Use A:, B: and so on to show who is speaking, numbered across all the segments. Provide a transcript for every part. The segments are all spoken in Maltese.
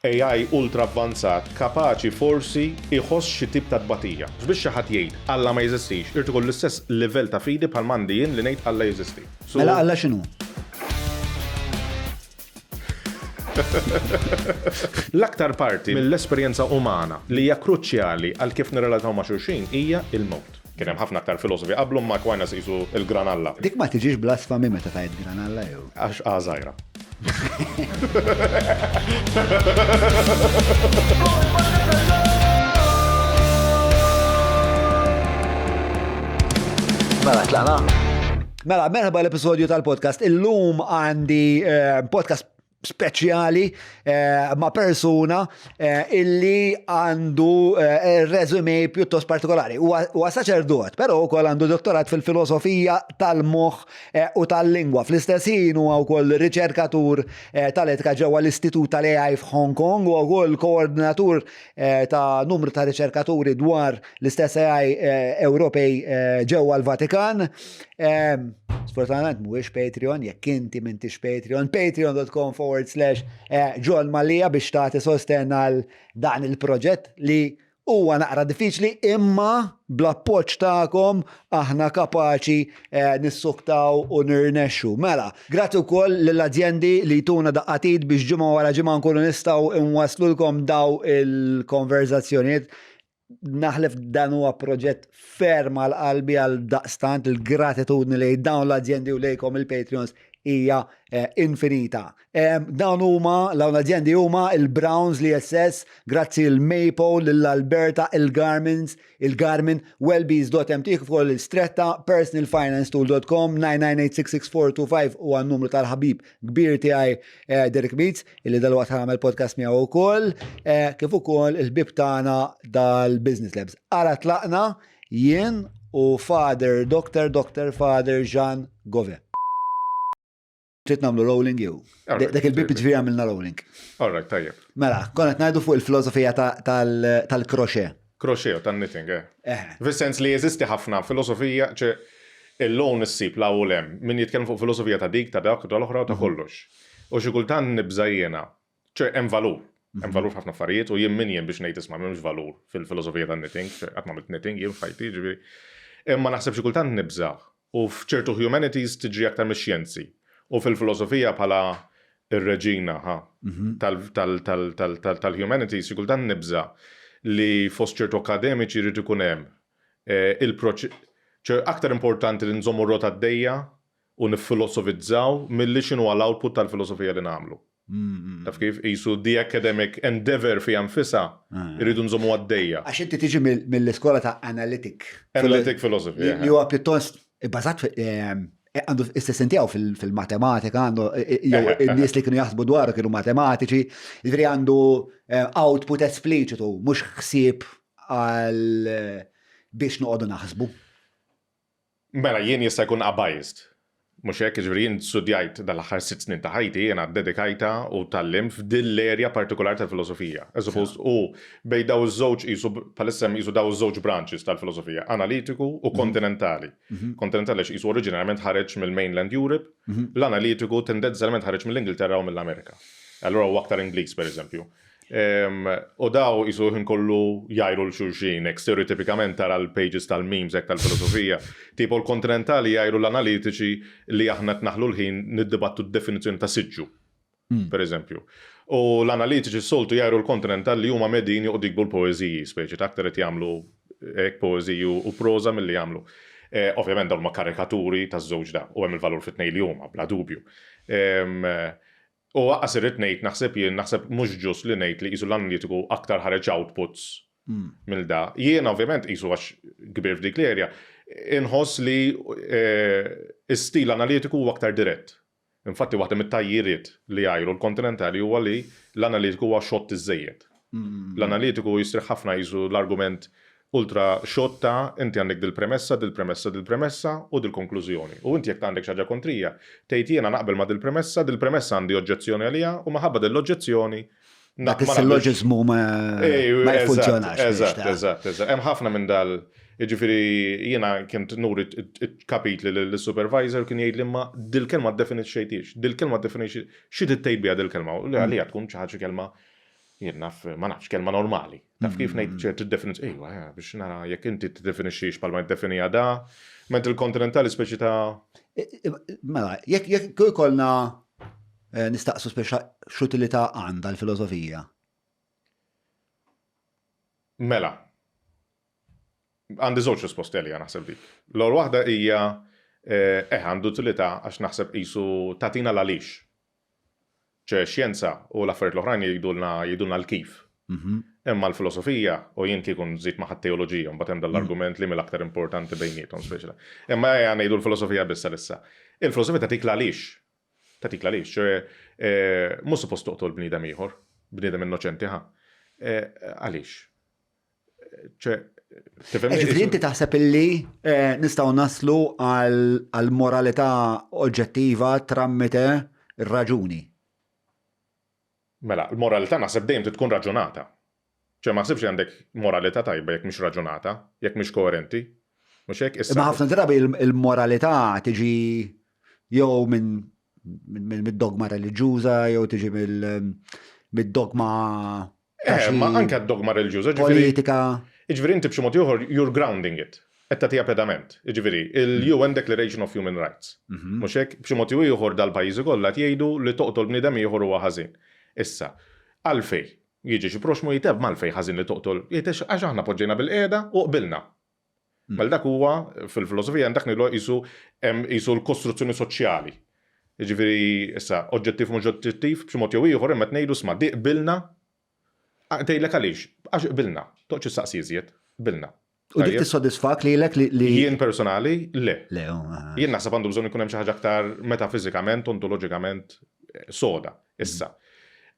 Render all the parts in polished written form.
A: AI ultra avvanzat kapaċi forsi jħoss xi tip ta' tbatija. Biex xi ħadd jgħid Alla ma jeżistix, irid ikollu l-istess livell ta' fidi bħal m'għandi jien li ngħid Alla jeżisti.
B: So, Mela Alla x'inhu?
A: L-aktar parti mill-esperjenza umana li hija kruċjali għal kif nirrelataw ma' xulxin hija l-mewt. Kien hemm ħafna aktar filosofi qablu imma Aquinas qisu l-gran Alla.
B: Dik ma tiġix blasfami meta tgħid gran Alla jew?
A: Għax A żgħira.
B: Mela tlaqna? Mela, merħba l-episodju tal-podcast. Illum għandi eh, podcast speċjali eh, ma' persuna eh, illi għandu eh, resume pjuttost partikolari. Huwa saċerdot, però wkoll għandu dottorat fil-filosofija tal-moħħ u tal-lingwa. Fl-istess ħin huwa wkoll riċerkatur tal-etika ġewwa l-Istitut tal-AI f'Hong Kong u wkoll koordinatur ta' numru ta' riċerkaturi dwar l-istess AI Ewropej ġewwa l-Vatikan. Sfortunatament mhuwiex Patreon, jekk inti m'intix Patreon, patreon.com forward slash eh, John Mallia biex tagħti sosten għal dan il-proġett li huwa naqra diffiċli imma bl-appoġġ tagħkom aħna kapaċi eh, nissuktaw u nirnexxu. Mela, grazzi wkoll lill-azjendi li jtuna daqqatit biex ġimgħa wara ġimgħa nkunu nistgħu nwaslulkom daw il-konverzazzjonijiet Naħlef dan huwa proġett ferm għal qalbi għal daqstant il-gratitudni lejn dawn l-azjendi u lejkom il-Patreons hija eh, infinita. Dawn huma, dawn l-azjendi huma il-Browns, l-ISS, grazzi l-Maple, l-Alberta, il-Garmins, il-Garmin, Wellbees.mt, kif ukoll il-Stretta, personalfinancetool.com, 9986645 huwa n-numru tal-ħabib kbir tiegħi eh, Derek Beats, illi dalwaqt ħa nagħmel podcast miegħu wkoll, eh, kif ukoll il-ħbieb tagħna dal-Business Labs. Ara tlaqna jien u Father Dr. Dr. Father Jean Gove. Trid nagħmlu rolling jew? Dak il-bib ġifieri għamilna rolling.
A: All right, tajjeb.
B: Mela, konna qed ngħidu fuq il-filosofija tal-crochet.
A: Crochet u tan-knitting, eh. eh. Fis-sens li jeżisti ħafna filosofija, ċe illum issib la u lem, min jitkellem fuq filosofija ta' dik, ta' dak, tal-oħra u ta' mhm. kollox. U xi kultant nibża' jiena, ċe hemm valur, hemm mhm. valur f'ħafna affarijiet u jien min jien biex ngħid isma' m'hemmx valur fil-filosofija tan-knitting, qatt ma għamilt knitting jien f'ħajti, ġifieri. Imma naħseb xi kultant nibża' U f'ċertu humanities tiġri aktar mix-xjenzi. U fil-filosofija bħala r-reġina, ha, tal-humanities xi kultant nibża' li fost ċertu akkademiċi jrid ikun hemm il-proċ ċe aktar importanti li nżommu r-rota għaddejja u niffilosofizzaw milli x'inhuwa l-output tal-filosofija li nagħmlu. Taf kif? Qisu the academic endeavour fiha nfisha irridu nżommu għaddejja.
B: Għax inti tiġi mill-iskola ta' analytic.
A: Analytic philosophy.
B: Li huwa pjuttost ibbażat għandu s-sessin tiegħu fil-matematika, għandu jew in-nies li kienu jaħsbu dwaru kienu matematiċi, jiġifieri għandu output espliċitu, mhux ħsieb għal biex noqogħdu naħsbu.
A: Mela jien jista' jkun a biased. Mhux hekk, jiġifieri jien studjajt dal-aħħar sitt snin ta' ħajti jiena ddedikajtha u tgħallimt f'din l-area partikolari tal-filosofija. As opposed u bejn dawn iż-żewġ qisu bħalissa hemm qisu dawn iż-żewġ branches tal-filosofija, analitiku u kontinentali. Kontinentali għax qisu oriġinarjament ħareġ mill-mainland Europe, l-analitiku tendenzjalment ħareġ mill-Ingilterra u mill-Amerika. Allura huwa aktar Ingliż pereżempju. U daw qisu l-ħin kollu jgħajru 'l xulxin, hekk stereotipikament tara l-pages tal-memes hekk tal-filosofija. Tipo l-kontinentali jgħajru l-analitiċi li aħna qed naħlu l-ħin niddibattu d-definizzjoni ta' siġġu, pereżempju. U l-analitiċi s-soltu jgħajru l-kontinental li huma medin joqogħdu jiktbu l-poeżiji, speċi ta' aktar qed jagħmlu hekk poeżiji u proża milli jagħmlu. Ovvjament dawn huma karikaturi taż-żewġ da, u hemm il-valur fit-tnejn li huma, bla dubju. U aqqas irrid ngħid, naħseb jien, naħseb mhux ġust li ngħid li qisu l-analitiku aktar ħareġ outputs mill da. Jiena ovvjament qisu għax kbir f'dik l-area, inħoss li s-stil analitiku huwa aktar dirett. Infatti waħda mit-tgħajjiriet li jgħajru l-kontinentali huwa li l-analitiku huwa xott iżżejjed. L-analitiku jistrieħ ħafna qisu l-argument ultra xott ta' inti għandek dil-premessa, dil-premessa, dil-premessa u dil-konklużjoni. U inti jekk għandek xi ħaġa kontrija, tgħid jiena naqbel ma' dil-premessa, dil-premessa għandi oġġezzjoni għaliha u minħabba dil-oġġezzjoni
B: Dak is-silloġiżmu ma jiffunzjonax.
A: Eżatt, eżatt, eżatt. Hemm ħafna minn dal, jiġifieri jiena kont nuri kapitli lis-supervisor kien jgħidli imma dil-kelma ddefinixxejthiex, dil-kelma ddefinixxejthiex, xi trid tgħid biha dil-kelma? U li għalija tkun xi ħaġa kelma. Jien naf, ma nafx, kelma normali. Taf kif ngħid ċertu definizzjoni, ejwa, eh, biex nara jekk inti tiddefinixxix bħalma jiddefinija da, mentri l-kontinentali speċi ta'
B: Mela, jekk jekk ikollna eh, nistaqsu speċa x'utilità għandha l-filosofija.
A: Mela. Għandi żewġ risposti għalija naħseb dik. L-ewwel waħda hija eh, eh għandu utilità għax naħseb qisu tagħtina l-għaliex. Ċe xjenza u l-affarijiet l-oħrajn jgħidulna jgħidulna l-kif. Mhm. Imma l-filosofija, u jien kieku nżid magħha t-teoloġija, mbagħad hemm dan l-argument li mill-aktar importanti bejniethom speċi. Imma ejja ngħidu l-filosofija biss għalissa. Il-filosofija tagħtik l-għaliex. Tagħtik l-għaliex, ċe eh, mhux suppost toqtol bniedem ieħor, bniedem innoċenti ħa. Eh, għaliex? ċe,
B: tifhem? Ġifieri inti taħseb illi eh, nistgħu naslu għal moralità oġġettiva tramite ir-raġuni.
A: Mela, l-moralità naħseb dejjem tkun raġunata. ċe ma ħsibx li għandek moralità tajba jekk mhix raġunata, jekk mhix koerenti.
B: Mhux hekk issa. Imma ħafna drabi il-moralità tiġi jew minn mid-dogma reliġjuża jew tiġi mid-dogma
A: Eh, ma anke d-dogma reliġjuża.
B: Politika.
A: Jiġifieri inti b'xi mod ieħor you're grounding it. Qed tagħtiha pedament. Jiġifieri il-UN Declaration of Human Rights. Mhm. Mhux hekk b'xi mod ieħor dal-pajjiżi kollha qed jgħidu li toqtol bniedem ieħor huwa ħażin. Issa, għalfej jiġi xi proxmu jiteb m'għalfej ħażin li toqtol, jgħid għax aħna poġġejna bil-qiegħda u qbilna. Hmm. Mela dak huwa fil-filosofija dak ngħidu qisu qisu l-kostruzzjoni soċjali. Jiġifieri issa oġġettiv mhux oġġettiv b'xi mod jew ieħor imma qed ngħidu sma' di qbilna tgħidlek għaliex, għax qbilna, toqgħodx issaqsi iżjed, qbilna.
B: U dik tissodisfak lilek li.
A: Jien personali, le.
B: Le,
A: Jien naħseb għandu bżonn ikun hemm xi ħaġa aktar metafiżikament, ontoloġikament eh, soda. Issa.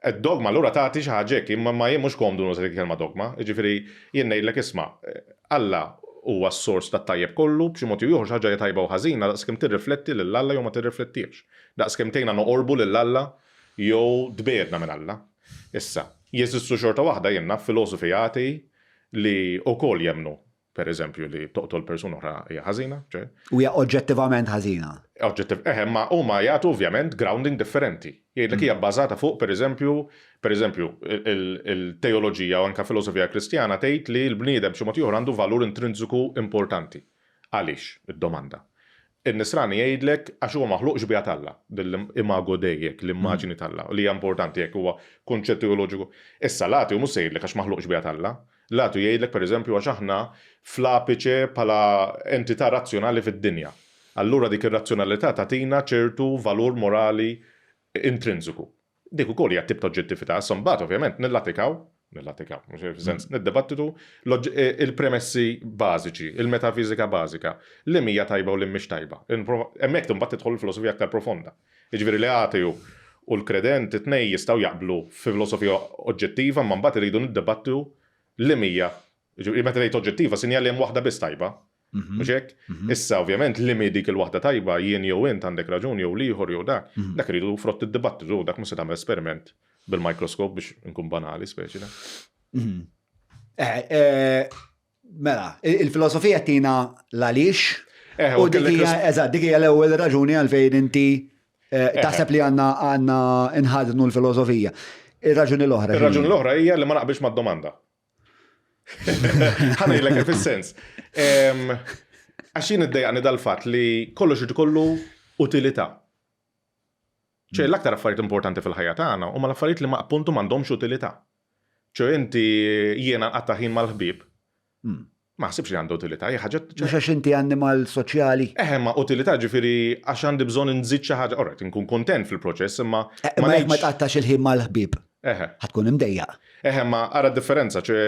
A: Id-dogma allura tagħti xi ħaġa hekk, imma ma jien mhux komdu nuża dik il-kelma dogma, jiġifieri jien ngħidlek isma' Alla huwa s-sors tat-tajjeb kollu, b'xi mod jew ieħor xi ħaġa hija tajba u ħażina daqskemm tirrifletti lil Alla jew ma tirriflettihx. Daqskemm tgħinna noqorbu lil Alla jew tbiegħedna minn Alla. Issa, jeżistu xorta waħda jien naf filosofi atei li wkoll jemmnu Per eżempju, li toqtol persuna oħra hija ħażina, ċe.
B: U hija oġġettivament ħażina.
A: Oġġettiv, eħe, ma huma jagħtu ovvjament grounding differenti. Jgħidlek hija bbażata fuq, per eżempju, per eżempju, il-teoloġija u anke filosofija Kristjana tgħid li l-bniedem b'xi mod ieħor għandu valur intrinsiku importanti. Għaliex? Id-domanda. In-Nisrani jgħidlek għax huwa maħluq xbieha t'Alla, l-imago Dei, hekk, l-immaġini t'Alla, li hija importanti hekk huwa kunċett teoloġiku. Issa l-ateu mhux se jgħidlek għax maħluq xbieha t'Alla. L-ateu jgħidlek pereżempju għax aħna fl-apiċe bħala entità razzjonali fid-dinja. Allura dik ir-razzjonalità tagħtina ċertu valur morali intrinsiku. Dik ukoll hija tip ta' oġġettività. Issa mbagħad ovvjament nillatikaw, nillatikaw, mhux fis-sens niddibattitu il-premessi bażiċi, il-metafiżika bażika, li hija tajba u li mhix tajba. Hemmhekk imbagħad tidħol il-filosofija aktar profonda. Jiġifieri li ateu u l-kredent it-tnejn jistgħu jaqblu f'filosofija oġġettiva imma mbagħad iridu niddibattu li hija Jiġifieri meta ngħid oġġettiva sinjal li hemm waħda biss tajba. Mhm. Mhux hekk? Mhm. Issa ovvjament li mi dik il-waħda tajba jien jew int għandek raġun jew l-ieħor jew dak, mhm. dak iridu frott id-dibattitu, dak mhux se tagħmel esperiment bil-mikroskop biex nkun banali speċi.
B: Eh, eh, mela, il-filosofija tina l-għaliex. Eh, u dik hija, eżatt, dik hija l-ewwel raġuni għalfejn inti taħseb li għandna għandna nħadnu l-filosofija. Ir-raġuni l-oħra.
A: Ir-raġuni l-oħra hija li ma naqbilx mad-domanda. Ħa ngħidlek fis-sens. Għax jien iddejjaqni dal-fatt li kollox irid ikollu utilità. ċe l-aktar affarijiet importanti fil-ħajja tagħna huma l-affarijiet li ma appuntu m'għandhomx utilità. ċe inti jiena nqatta' ħin mal-ħbieb. Hmm. Ma ħsibx li għandu utilità, hija ħaġa.
B: Mhux għax inti annimal soċjali.
A: Eħe, ma utilità ġifieri għax għandi bżonn inżid xi ħaġa, alright, inkun kontent fil-proċess, imma.
B: Eh, ma jekk ma tqattax il-ħin mal-ħbieb.
A: Eħe.
B: Ħa tkun imdejjaq.
A: Eħe, ma ara d-differenza, ċe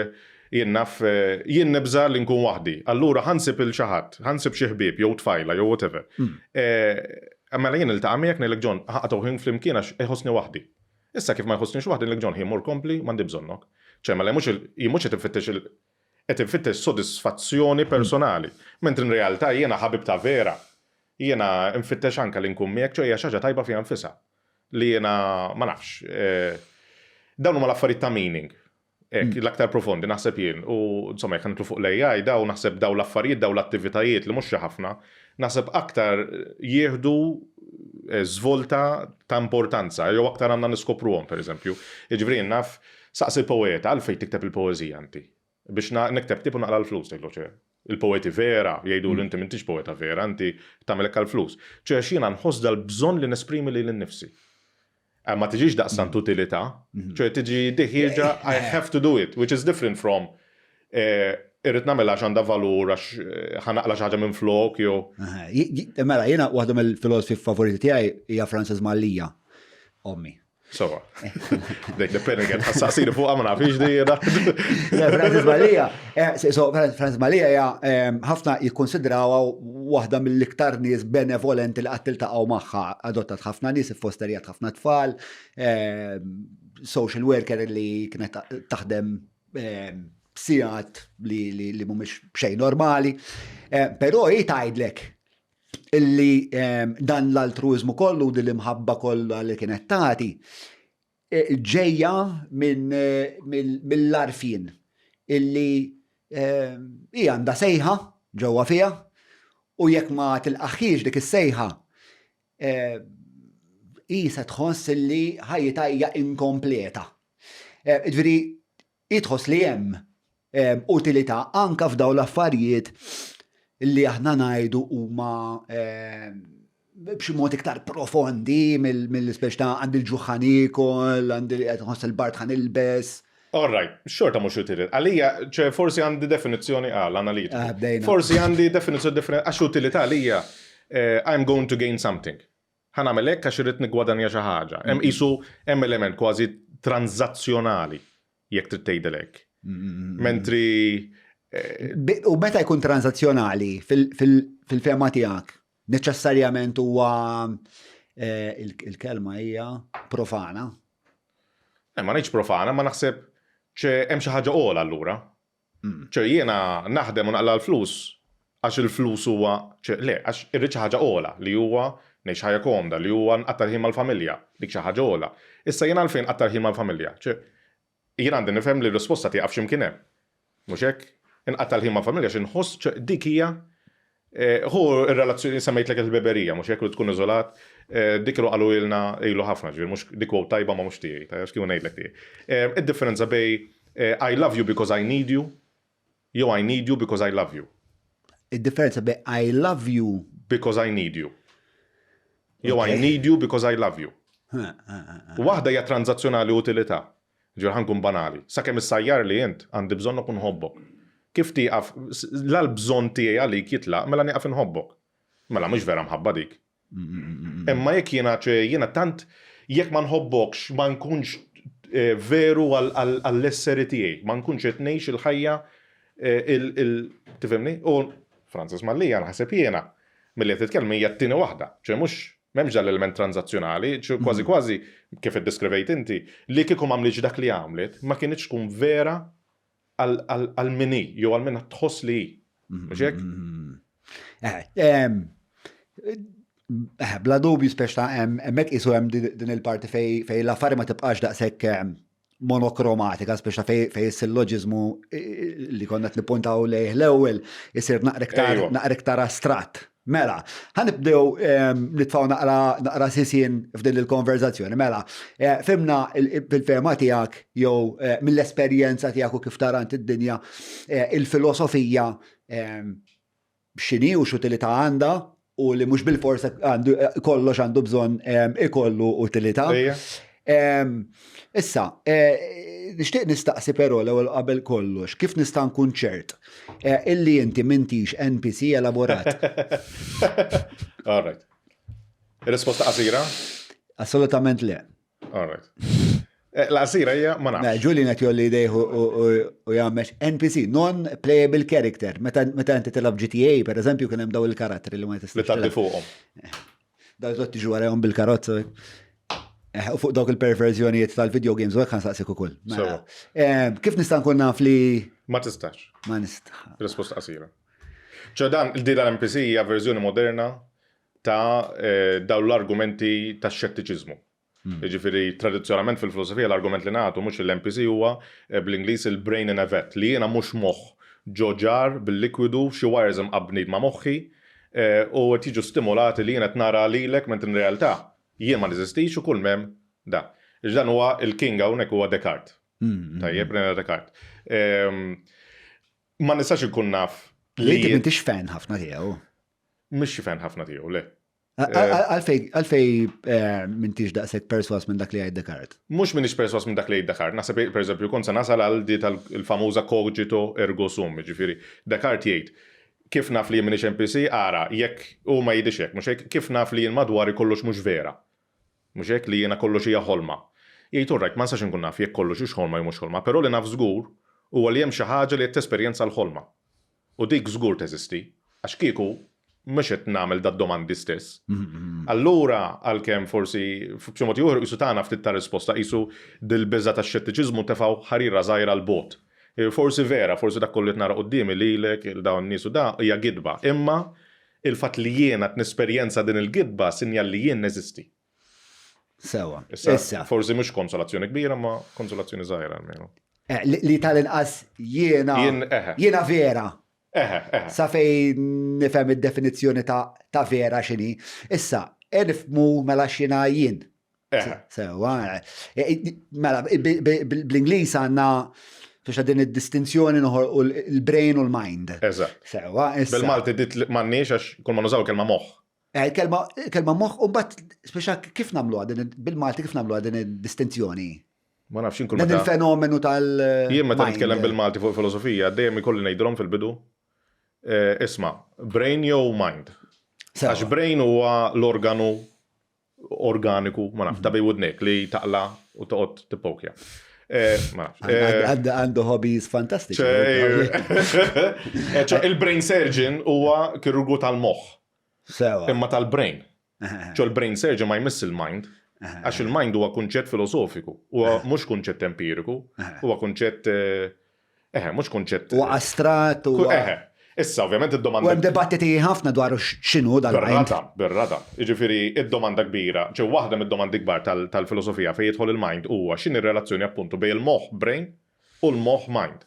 A: jien naf, eh, jien nibża' li nkun waħdi. Allura ħa nsib il xi ħadd, ħa nsib xi ħbieb jew tfajla jew whatever. Hmm. Eh, mela jien niltaqa' miegħek ngħidlek John, ħa nqattgħu ħin flimkien għax iħossni waħdi. Issa kif ma jħossnix waħdi ngħidlek John, ħin mur kompli m'għandi bżonnok. ċe mela mhux jien mhux qed infittex il Qed infittex sodisfazzjoni personali. Mentri in realtà jiena ħabib ta' vera. Jiena nfittex anke li nkun miegħek, ċoe hija xi ħaġa tajba fiha nfisha. Li jiena, ma nafx, dawn huma l-affarijiet ta' meaning. Hekk, l-aktar profondi naħseb jien. U insomma jekk nidħlu fuq l-AI dawn naħseb dawn l-affarijiet, dawn l-attivitajiet li mhux xi ħafna, naħseb aktar jieħdu żvolta ta' importanza jew aktar għandna niskopruhom pereżempju. Jiġifieri jien naf. Saqsi poeta għalfejn tikteb il-poeżija inti. Biex nikteb ktieb u naqla' l-flus, tgħidlu ċe. Il-poeti vera jgħidulu inti m'intix poeta vera, inti tagħmel hekk għall-flus. Ċe għax jiena nħoss dal-bżonn li nesprimi lili nnifsi. Eh, ma tiġix daqstant mm. utilità, mm-hmm. ċe tiġi diħieġa I have to do it, which is different from eh, irrid nagħmel għax għandha valur għax eh, ħanaqla xi ħaġa minn flok jew.
B: Mela, jiena waħda mill-filosofi favoriti tiegħi hija Francis Mallia, ommi.
A: Sowa. Dejk li peniket, ħassaqsini fuq ma nafix di jena.
B: Francis Malija, eh, so Francis Malija hija eh, ħafna jikkonsidrawha waħda mill-iktar nies benevolenti li qatt tiltaqgħu magħha, adottat ħafna nies, iffosterjat ħafna tfal, eh, social worker li kienet taħdem sigħat li mhumiex xejn normali. Però hi tgħidlek illi ehm, dan l-altruizmu kollu din l-imħabba kollha li kienet tagħti eh, ġejja minn eh, mill-arfin illi ehm, hi għandha sejħa ġewwa fiha u jekk ma tilqaħħiex dik is-sejħa eh, hi se tħoss illi ħajjitha hija inkompleta. Ġifieri Hi tħoss li hemm utilità anke f'dawn l-affarijiet li aħna ngħidu huma b'xi mod iktar profondi mill-ispeċ ta' għandi l-ġuħ ħa niekol, għandi qed nħoss il-bard ħa nilbes.
A: All right, xorta mhux utilità. Għalija, ċe forsi għandi definizzjoni għal ah, analitiku. Ah, forsi għandi definizzjoni differenti, għax utilità għalija eh, I'm going to gain something. Ħa nagħmel hekk għax irrid niggwadanja xi ħaġa. Hemm qisu hemm element kważi tranżazzjonali jekk trid tgħidel hekk. Mentri
B: eh, U meta jkun tranżazzjonali fil-fema tiegħek, neċessarjament huwa eh, il-kelma hija profana.
A: Eh, ma ngħidx profana, ma naħseb hemm xi ħaġa ogħla allura. Ċe jiena naħdem u naqla' l-flus għax il-flus huwa, ċe le, għax irrid xi ħaġa ogħla li huwa ngħix ħajja komda, li huwa nqatta' l-ħin mal-familja, dik xi ħaġa ogħla. Issa jiena għalfejn nqatta' l-ħin mal-familja? Ċe jien għandi nifhem li r-risposta tieqaf xi mkien hemm. Mhux hekk? Inqatta' l-ħin mal-familja għax inħoss, ċe dik hija Hu r-relazzjoni semmejtlek il-ħbiberija, mhux hekk li tkun iżolat, dik kienu qaluhielna ilu ħafna, ġifieri mhux dik quote tajba ma mhux tiegħi, tajjeb kieku ngħidlek tiegħi. Id-differenza bejn I love you because I need you jew I need you because I love you.
B: Id-differenza bejn I love you
A: because I need you. Jew I need you because I love you. Waħda hija tranżazzjonali utilità. Ġifieri ħa nkun banali. Sakemm issajjarli int, għandi bżonnok u nħobbok. Kif tieqaf, la l-bżonn tiegħi għalik jitlaq, mela nieqaf inħobbok. Mela mhix vera mħabba dik. Imma jekk jiena, ċe jiena tant, jekk ma nħobbokx ma nkunx veru għall-esseri tiegħi, ma nkunx qed ngħix il-ħajja il, tifhimni? U Francis Mallia naħseb jiena, milli qed titkellem hija t-tieni waħda, ċe mhux M'hemmx dan l-element tranżazzjonali, kważi kważi, kif iddeskrivejt inti, li kieku m'għamlitx dak li għamlet, ma kinitx tkun vera għal min hi, jew għal min tħoss li hi. Mhux hekk?
B: Eh, bla dubju spex ta' hemmhekk qisu hemm din il-parti fejn l-affari ma tibqax daqshekk monokromatika, speċa fej is-silloġiżmu li konna qed nippuntaw lejh l-ewwel isir naqra iktar astratt. Mela, ħa nibdew ehm, nitfgħu naqra sisien f'din il-konverzazzjoni. Mela, eh, fimna fil-fema tiegħek jew eh, mill-esperjenza tiegħek u kif tarant id-dinja eh, il-filosofija ehm, x'inhi u x'utilità għandha u li mhux bilfors għandu kollox għandu bżonn ikollu utilità. Issa, eh, nixtieq nistaqsi però l-ewwel qabel kollox, kif nista' nkun ċert eh, illi inti m'intix NPC elaborat?
A: All right. Risposta qasira?
B: Assolutament le.
A: All right. Eh, l-qasira hija ma nafx.
B: Julian qed jolli jdejh u jagħmel NPC, non-playable character. Meta inti tilgħab GTA, per eżempju, kien hemm daw il-karattri li ma tistax.
A: Li tgħaddi fuqhom.
B: Eh, daw li tiġu warahom bil-karozza. Eh, u fuq dawk il-perverżjonijiet tal-video games u hekk ħansaqsik ukoll. Mela, kif nista' nkun naf li
A: Ma tistax.
B: Ma nista'.
A: Risposta qasira. ċe dan il-din l-NPC hija verżjoni moderna ta' dawn l-argumenti tax-xettiċiżmu. Hmm. Jiġifieri tradizzjonalment fil-filosofija l-argument li nagħtu mhux il-MPC huwa eh, bl-Ingliż il-brain in a vat li jiena mhux moħħ ġo ġar bil-likwidu xi wires imqabbnin ma' moħħi eh, u qed jiġu stimolati li jiena qed nara lilek mentri in realtà jien ma neżistix u kull m'hemm da. Dan huwa il-king hawnhekk huwa Descartes. Tajjeb, René Descartes. Ma nistax inkun naf
B: li. Inti m'intix fan ħafna tiegħu.
A: Mhix xi fan ħafna tiegħu, le.
B: Għalfej eh, m'intix daqshekk perswas minn dak li jgħid Descartes?
A: Mhux m'iniex perswas minn dak li jgħid Descartes, naħseb pereżempju kont se nasal għal di tal-famuża cogito ergo sum, jiġifieri Descartes jgħid kif naf li jien m'iniex NPC, ara, jekk hu ma jgħidix hekk, mhux hekk, kif naf li jien madwari kollox mhux vera. Mhux hekk li jiena kollox hija ħolma. Jgħid all right, ma nistax inkun naf jekk kollox hux ħolma jew mhux ħolma, però li naf żgur huwa li hemm xi ħaġa li qed tesperjenza l-ħolma. U dik żgur teżisti, għax kieku mhux qed nagħmel dad-domandi stess. Allura, għalkemm forsi b'xi mod jew ieħor qisu tana ftit ta' risposta, qisu dil-biża' tax-xettiċiżmu tefgħu ħarira żgħira 'l bogħod. Forsi vera, forsi dak kollu li qed nara quddiemi lilek, lil dawn in-nies u da, hija gidba. Imma il-fatt li jien qed nesperjenza din il-gidba sinjal li jien neżisti.
B: Sewa.
A: Issa. Forsi mhux konsolazzjoni kbira, ma konsolazzjoni żgħira almenu.
B: Eh, li tal-inqas jiena. Jiena vera.
A: Eħe, eħe.
B: Sa fej nifhem id-definizzjoni ta' vera x'inhi. Issa, e nifhmu mela x'jiena jien.
A: Eħe.
B: Sewa. Eh, eh, mela, bl-Ingliż għandna biex din id-distinzjoni noħolqu l-brain u l-mind.
A: Eżatt.
B: Sewa,
A: issa. Bil-Malti dit m'għandniex għax kull ma nużaw kelma moħħ.
B: Eh, kelma, kelma moħħ, u mbagħad speċa kif nagħmluha din bil-Malti kif nagħmluha din id-distinzjoni?
A: Ma nafx inkun
B: Dan il-fenomenu tal.
A: Jien meta nitkellem bil-Malti fuq filosofija, dejjem ikolli ngħidilhom fil-bidu. Eh, isma, brain jew mind? Għax brain huwa l-organu organiku, ma naf, ta' bej widnek li taqla u toqgħod tippokja.
B: Eh, ma nafx. Eh, għandu hobbies fantastiċi.
A: Eh, il-brain surgeon huwa kirurgu tal-moħħ.
B: Sewa.
A: Imma tal-brain. ċo l-brain surgeon ma jmiss il-mind. Għax il-mind huwa kunċett filosofiku, huwa mhux kunċett empiriku, huwa kunċett eħe, mhux kunċett.
B: Huwa astrat,
A: huwa. Eħe. Issa, ovvjament id-domanda.
B: U hemm dibattiti ħafna dwar x'inhu
A: dal-mind. Bir-rada, bir-rada. Jiġifieri id-domanda kbira, ċe waħda mid-domandi kbar tal-filosofija fejn jidħol il-mind huwa x'inhi r-relazzjoni appuntu bejn il-moħħ brain u l-moħħ mind.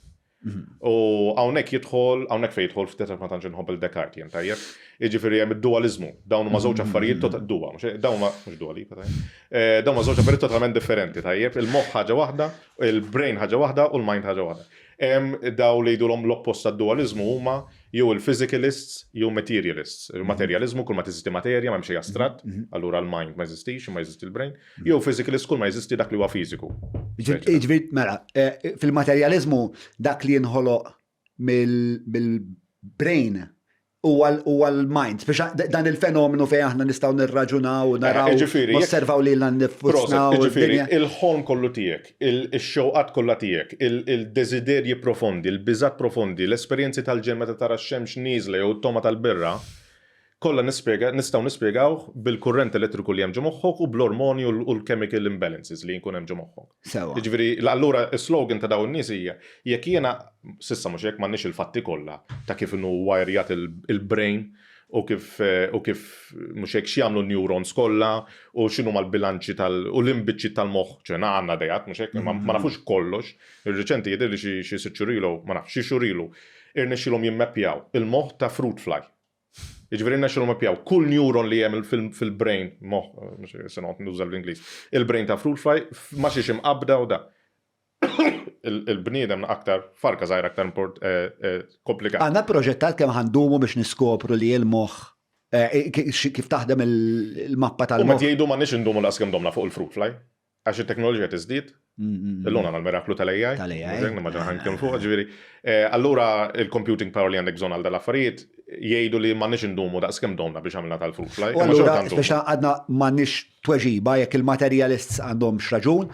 A: U hawnhekk jidħol, hawnhekk fejn jidħol ftit ma tantx inħobb il-Descartes jien tajjeb. Jiġifieri hemm id-dualiżmu. Dawn huma żewġ affarijiet tota-, duwa, mhux dawn huma mhux duwa li tajjeb. Eh, dawn huma żewġ affarijiet totalment differenti tajjeb. Il-moħħ ħaġa waħda, il-brain ħaġa waħda u l-mind ħaġa waħda. Hemm daw li jgħidulhom l-oppost tad-dualiżmu huma jew il-physicalists jew materialists. Il-materjaliżmu kull ma teżisti materja ma hemm xejn astratt, allura l-mind ma jeżistix imma jeżisti l-brain. Jew physicalist kull ma jeżisti dak li huwa fiżiku.
B: Jiġifieri mela, eh, fil-materjaliżmu dak li jinħoloq mill-brain huwa l-mind, speċa dan il-fenomenu fejn aħna nistgħu nirraġunaw u naraw, eh, nosservaw lilna nifusna.
A: Jiġifieri il-ħolm kollu tiegħek, ix-xewqat kollha tiegħek, il-desiderji profondi, il-biżat profondi, l-esperjenzi tal-ġenn meta tara x-xemx nieżla jew it-togħma tal-birra, Kollha nispjega, nistgħu nispjegawh bil-kurrent elettriku li hemm ġo moħħok u bl-ormoni u l-chemical imbalances li jkun hemm ġo moħħok.
B: Sewwa.
A: Jiġifieri, allura s-slogan ta' dawn in-nies hija, jekk jiena, s'issa mhux hekk, m'għandniex il-fatti kollha ta' kif inhu wired il-brain u kif u kif mhux hekk x'jagħmlu n-neurons kollha u x'inhuma l-bilanċi tal u l-imbiċċiet tal-moħħ, ċe għandna ideat mhux hekk, imma ma nafux kollox. Ir-riċenti jidhirli xi xi sitt xhur ilu, ma nafx, xi xhur ilu, irnexxielhom jimmappjaw il-moħħ ta' fruit fly. Jiġifieri rnexxielhom jmappjaw kull neuron li hemm fil-brain, moħħ, mhux se noqgħod nuża l-Ingliż, il-brain ta' fruit fly ma' xiex imqabbda u da. Il-bniedem aktar farka żgħira aktar komplikat.
B: Għandna proġettat kemm ħa ndumu biex niskopru li l-moħħ kif taħdem il-mappa tal-moħħ.
A: Huma qed jgħidu m'għandniex indumu daqs kemm domna fuq il-fruit fly. Għax it-teknoloġija tiżdied, illum għandna l-miraklu tal-AI.
B: Tal-AI.
A: Nimmaġina ħa nitkellmu fuq, ġifieri. Eh, allura il-computing power li għandek bżonn għal dal-affarijiet jgħidu li m'għandniex indumu daqs kemm domna biex għamilna tal-fruit fly.
B: U allura biex għadna m'għandniex tweġiba jekk il-materialists għandhom x'raġun.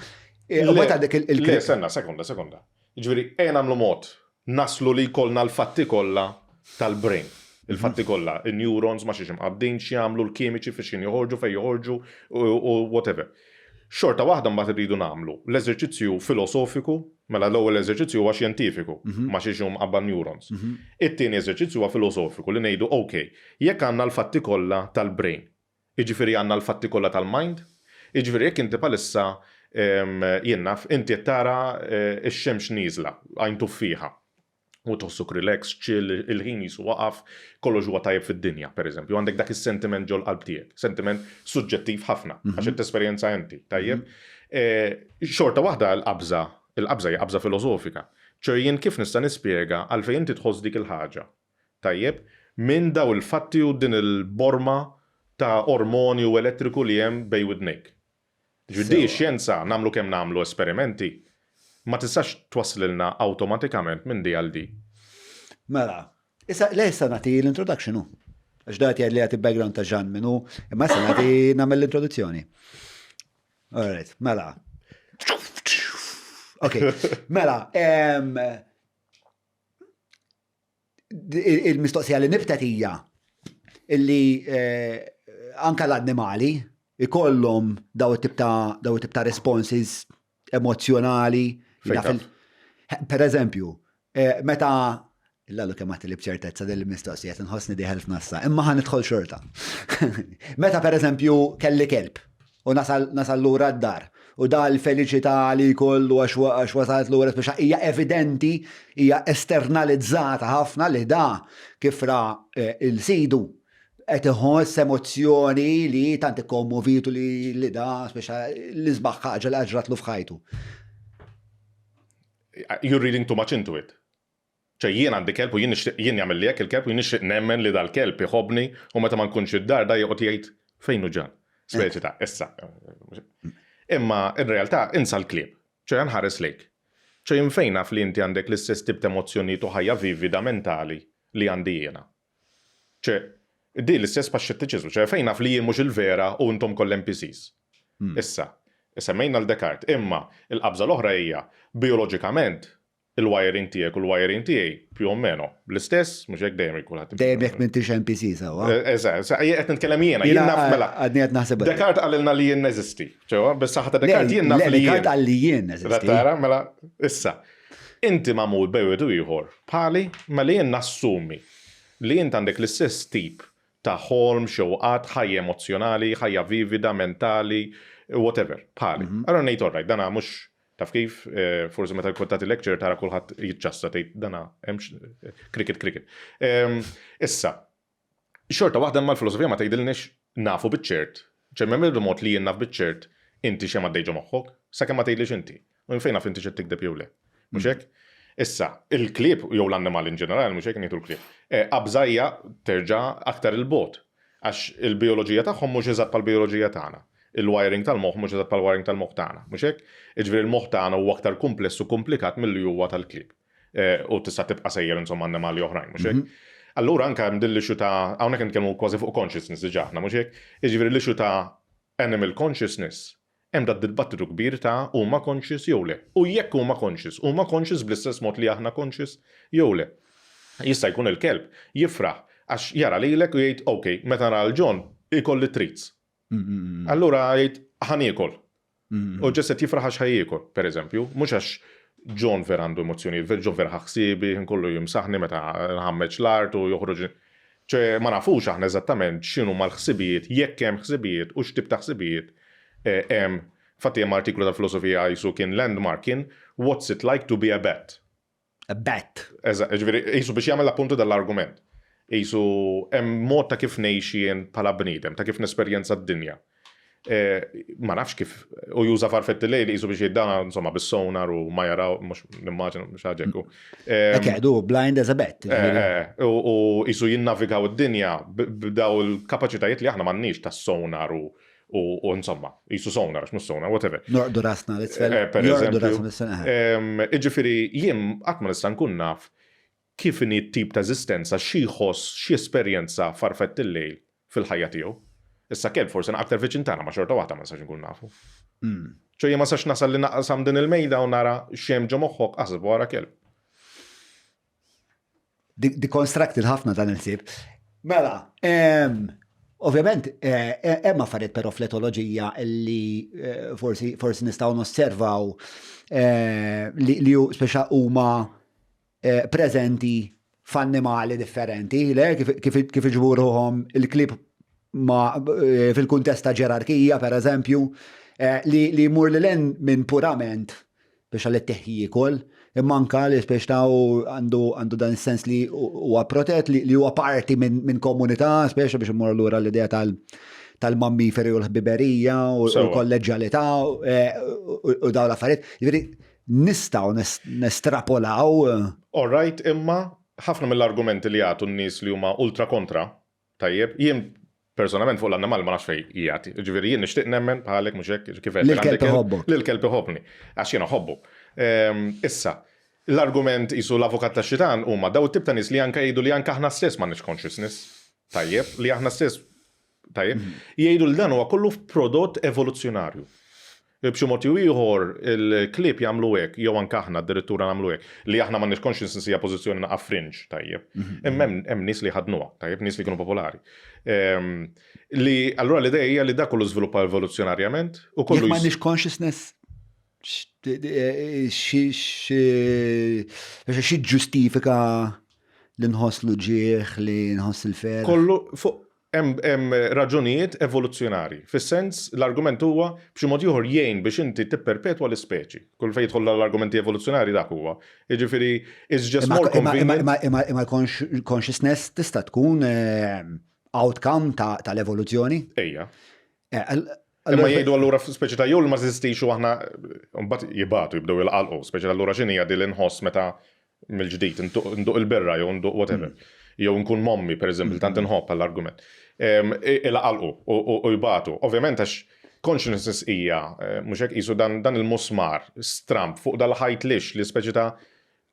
B: Eh, u meta dik
A: il Le, senna, sekonda, sekonda. Jiġifieri, ejja nagħmlu mod naslu li jkollna l-fatti kollha tal-brain. Il-fatti kollha, in-neurons ma' xiex imqabbdin, x'jagħmlu l-kimiċi fiex kien joħorġu, fejn joħorġu u whatever. Xorta waħda mbagħad irridu nagħmlu l-eżerċizzju filosofiku, mela l-ewwel eżerċizzju huwa xjentifiku, ma' xiex hu mqabba n-neurons. It-tieni eżerċizzju huwa filosofiku li ngħidu ok, jekk għandna l-fatti kollha tal-brain, Jiġifieri għandna l-fatti kollha tal-mind. Jiġifieri jekk inti bħalissa, jien naf, inti qed tara x-xemx nieżla għajn tuffieħa u tħossok relaxed, chill, il-ħin qisu waqaf, kollox huwa tajjeb fid-dinja, pereżempju, għandek dak is-sentiment ġol-qalb tiegħek, sentiment suġġettiv ħafna, għax qed tesperjenza inti, tajjeb? Xorta waħda l-qabża. Il-qabża hija qabża filosofika. Ċoe jien kif nista' nispjega għalfejn inti tħoss dik il-ħaġa, tajjeb, minn daw il-fatti u din il-borma ta' ormoni u elettriku li hemm bejn widnejk. Jiġifieri di x-xjenza, nagħmlu kemm nagħmlu esperimenti, ma tistax twasslilna awtomatikament minn di għal di.
B: Mela, issa, le issa nagħti l-introduction hu. Għax da qed jgħid li jagħti background ta' Jean min hu, imma issa nagħti nagħmel l-introduzzjoni. All right, mela. Ok, mela, il-mistoqsija li nibtet hija illi eh, anka l-annimali ikollhom daw it-tip ta' daw it-tip ta' responses emozjonali. Per eżempju, eh, meta Illallu kemm għati li b'ċertezza din il-mistoqsija tinħossni diħel f'nassa, imma ħa nidħol xorta. Meta per eżempju kelli kelb u nasal nasal lura d-dar u da l-feliċità li jkollu għax wasalt lura speċa hija evidenti, hija esternalizzata ħafna li da kif ra eh, il-sidu qed iħoss emozzjoni li tant ikkommovitu li li da speċa l-isbaħ ħaġa li ġratlu f'ħajtu.
A: You're reading too much into it. Ċe jien għandi kelb u jien nixtieq jien jagħmilli hekk il-kelb u jien nixtieq nemmen li dal-kelb iħobbni u meta ma nkunx id-dar da joqgħod jgħid fejn hu Ġan. Speċi ta' issa. Imma in realtà insa l-klieb. Ċe nħares lejk. Ċe jien fejn naf li inti għandek l-istess tip ta' emozzjonijiet u ħajja vivida mentali li għandi jiena. Ċe, di l-istess bħax-xettiċiżmu, ċe fejn naf li jien mhux il-vera u intom kollha NPCs. Issa, semmejna 'l Descartes, imma l-qabża l-oħra hija bijoloġikament Il-wiring tiegħek u l-wiring tiegħi più o meno l-istess, mhux hekk dejjem kulħadd.
B: Dejjem jekk m'intix NPC sewwa.
A: Eżatt, qed nitkellem jiena, jien naf mela.
B: Għadni qed naħseb.
A: Descartes qalilna li jien neżisti. Ġewwa, bis-saħħa ta' Descartes jien naf li jien.
B: Descartes qal li jien neżisti.
A: Tara, mela, issa. Inti magħmul bejn wieħed u ieħor bħali, mela jien nassumi li int għandek l-istess tip ta' ħolm, xewqat, ħajja emozzjonali, ħajja vivida, mentali, whatever, bħali. Allura ngħid all right, dana mhux Taf kif? Forsi meta jkun tagħti lecture tara kulħadd jiċċassa tgħid dana hemmx cricket cricket. Issa, xorta waħda imma l-filosofija ma tgħidilniex nafu biċ-ċert. Ċe m'hemm ebda mod li jien naf biċ-ċert inti x'hemm għaddej ġo moħħok, sakemm ma tgħidlix inti. U jien fejn naf inti x'qed tikdeb jew le. Mhux hekk? Issa, il-klieb jew l-annimali in ġenerali, mhux hekk ngħidu l-klieb, qabża hija terġa' aktar 'il bogħod. Għax il-bijoloġija tagħhom mhux eżatt bħall-bijoloġija tagħna. Il-wiring tal-moħħ mhux eżatt bħall-wiring tal-moħħ tagħna, mhux hekk? Jiġifieri l-moħħ tagħna huwa aktar kumpless u kumplikat milli huwa tal-klieb. U tista' tibqa' sejjer insomma annimali oħrajn, mhux hekk? Allura anke hemm din l-issue ta' hawnhekk nitkellmu kważi fuq consciousness diġà aħna, mhux hekk? Jiġifieri l-issue ta' animal consciousness Hemm dad-dibattitu kbir ta' huma conscious jew le. U jekk huma conscious, huma conscious bl-istess mod li aħna conscious jew le. Jista' jkun il-kelb jifraħ għax jara lilek u jgħid ok, meta nara 'l John ikolli treats. Allura jgħid ħa niekol. U just qed jifraħ għax ħa jiekol, pereżempju, mhux għax John vera għandu emozzjonijiet, John vera ħa ħsiebi, ħin kollu jimsaħni meta nħammeġ l-art u joħroġ Ċe ma nafux aħna eżattament x'inhuma l-ħsibijiet, jekk hemm ħsibijiet u x'tip ta' ħsibijiet hemm. Infatti hemm artiklu tal-filosofija qisu kien landmark kien What's it like to be a bat?
B: A bat.
A: Eżatt, jiġifieri qisu biex jagħmel appuntu dan l-argument. Qisu hemm mod ta' kif ngħix jien bħala bniedem, ta' kif nesperjenza d-dinja. Ma nafx kif, u juża farfetti lejl qisu biex jgħid dan insomma bis-sonar u ma jaraw, mhux nimmaġina xi ħaġa hekk.
B: Hekk jgħidu, blind as a bat.
A: U qisu jinnavigaw id-dinja b'daw il-kapaċitajiet li aħna m'għandniex tas-sonar u u insomma, qisu sonar, għax mhux sonar, whatever.
B: Norqdu rasna l-isfel.
A: Per eżempju. Jiġifieri jien qatt ma nista' nkun naf kif inhi t-tip ta' eżistenza, xi jħoss, x'jesperjenza farfett il-lejl fil-ħajja tiegħu. Issa kelb forsi aktar viċin tagħna ma xorta waħda ma nistax inkun nafu. Ċo jien ma nistax nasal li naqsam din il-mejda u nara x'hemm ġo moħħok aħseb wara kelb.
B: Deconstructed ħafna dan il-ħsieb. Mela, ovvjament hemm affarijiet però fl-etoloġija li forsi forsi nistgħu nosservaw li speċa huma preżenti f'annimali differenti, le kif iġibu ruħhom il-klieb ma fil-kuntest ta' ġerarkija, per eżempju, li jmur lil hinn minn purament biex għal teħ jiekol, imma anka li biex ta' għandu għandu dan is-sens li huwa protett, li huwa parti minn komunità, speċa biex imur lura l-idea tal- tal-mammiferi u l-ħbiberija u l-kolleġġjalità u dawn l-affarijiet. Jiġifieri, Nistgħu nestrapolaw.
A: All right, imma ħafna mill-argumenti li jagħtu n-nies li huma ultra kontra, tajjeb, jien personalment fuq l-annimal ma nafx fejn qiegħed. Jiġifieri jien nixtieq nemmen bħalek mhux hekk kif
B: għedt. Li l-kelb iħobbok.
A: Li l-kelb iħobbni, għax jien iħobbu. Issa, l-argument qisu l-avukat tax-xitan huma dawn it-tip ta' nies li anke jgħidu li anke aħna stess m'għandniex consciousness. Tajjeb, li aħna stess Tajjeb, jgħidu li dan huwa kollu prodott evoluzzjonarju. B'xi mod jew ieħor il-klieb jagħmlu hekk, jew anke aħna addirittura nagħmlu hekk, li aħna m'għandniex consciousness hija pożizzjoni naqa' fringe, tajjeb. Imma hemm nies li jħaddnuha, tajjeb, nies li jkunu popolari. Li allura l-idea hija li dak kollu żviluppa evoluzzjonarjament u kollu.
B: Jekk m'għandniex consciousness xi ġustifika li nħoss l-uġigħ, li nħoss il-ferħ.
A: Kollu fuq hemm raġunijiet evoluzzjonarji. Fis-sens, l-argument huwa b'xi mod ieħor jgħin biex inti tipperpetwa l-ispeċi. Kull fejn jidħol l-argumenti evoluzzjonarji dak huwa. Jiġifieri, it's just more convenient.
B: Imma l-consciousness tista' tkun outcome tal-evoluzzjoni?
A: Ejja. Imma jgħidu allura speċi ta' jew li ma teżistix u aħna mbagħad jibatu jibdew jilqalqu, speċi ta' allura x'inhi di li nħoss meta mill-ġdid nduq il-birra jew nduq whatever. Jew nkun mommi pereżempju tant inħobb għall-argument. Ilaqalqu u jbatu. Ovvjament għax consciousness hija mhux hekk qisu dan il-musmar stramb fuq dal-ħajt lixx li speċi ta'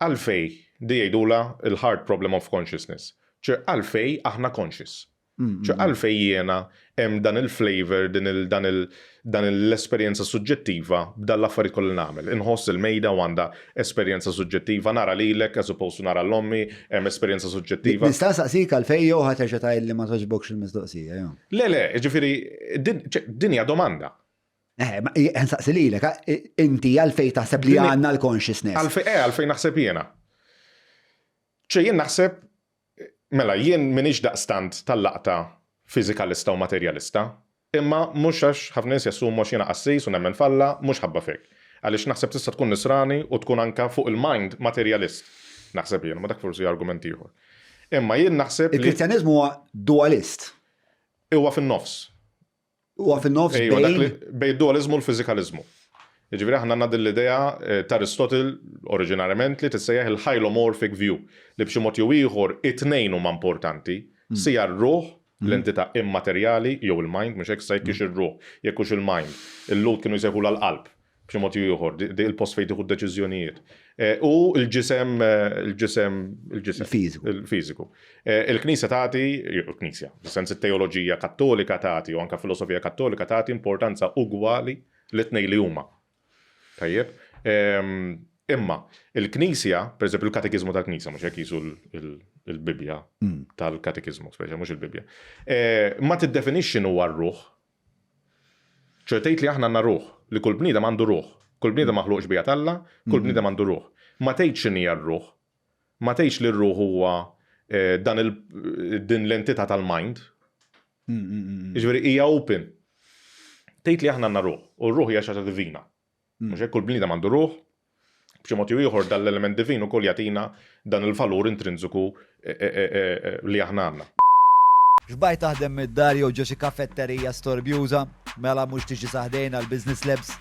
A: għalfejn di jgħidulha l-hard problem of consciousness. Ċe għalfejn aħna conscious. Ċe għalfejn jiena hemm dan il-flavour, din il dan il dan l-esperjenza suġġettiva b'dan l-affarijiet kollha li nagħmel. Inħoss il-mejda u għandha esperjenza suġġettiva, nara lilek as opposed to nara 'l ommi, hemm esperjenza suġġettiva.
B: Nista' nsaqsik għalfejn jew ħa terġa' tgħidli ma togħġbokx il-mistoqsija, jew?
A: Le, le, jiġifieri din ċe din hija domanda.
B: Eh, ma nsaqsi lilek, inti għalfejn taħseb li għandna l-consciousness?
A: Għalfejn, eh, għalfejn naħseb jiena. Ċe jien naħseb Mela, jien m'iniex daqstant tal-laqta fiżikalista u materjalista, imma mhux għax ħafna nies jassumu għax jiena qassis u nemmen f'Alla, mhux ħabba f'hekk. Għaliex naħseb tista' tkun nisrani u tkun anke fuq il-mind materjalist. Naħseb jien, imma dak forsi argument ieħor. Imma jien naħseb
B: li. Il-Kristjaneżmu huwa dualist.
A: Huwa fin-nofs.
B: Huwa fin-nofs bejn.
A: Bejn id-dualiżmu u l-fiżikaliżmu. Jiġifieri aħna għandna din l-idea ta' Aristotle oriġinarjament li tissejjaħ il-hylomorphic view, li b'xi mod jew ieħor it-tnejn huma importanti, sia r-ruħ, l-entità immaterjali, jew il-mind, mhux hekk, issa jekk hix ir-ruħ, jekk hux il-mind. Il-Lhud kienu jsejħulha l-qalb. b'xi mod jew ieħor, il-post fejn tieħu d-deċiżjonijiet. U l-ġisem, il-ġisem, il-ġisem.
B: Il-fiżiku.
A: Il-fiżiku. Il-Knisja tagħti, il-Knisja, fis-sens it-teoloġija Kattolika tagħti u anke filosofija Kattolika tagħti importanza ugwali lit-tnejn li huma. Tajjeb? Imma, il-Knisja, per eżempju, il-Katekiżmu tal-Knisja, mhux hekk qisu l-Bibbja tal-Katekiżmu, speċa mhux il-Bibbja, ma tiddefinixxi x'inhuwa r-ruħ. Ċoe tgħid li aħna għandna ruħ, li kull bniedem għandu ruħ. Kull bniedem maħluq xbieha t'Alla, kull bniedem għandu ruħ. Ma tgħidx x'inhija r-ruħ. Ma tgħidx li r-ruħ huwa dan il din l-entità tal-mind. Jiġifieri hija open. Tgħid li aħna għandna ruħ, u r-ruħ hija xi ħaġa divina. Mhux hekk kull bniedem għandu ruħ, b'xi mod jew ieħor dan l-element divin ukoll jagħtina dan il-valur intrinsiku li aħna għandna.
B: Xbajt taħdem mid-dar jew ġo xi kafetterija storbjuża? Mela mhux tiġi sa ħdejna l-Business Labs?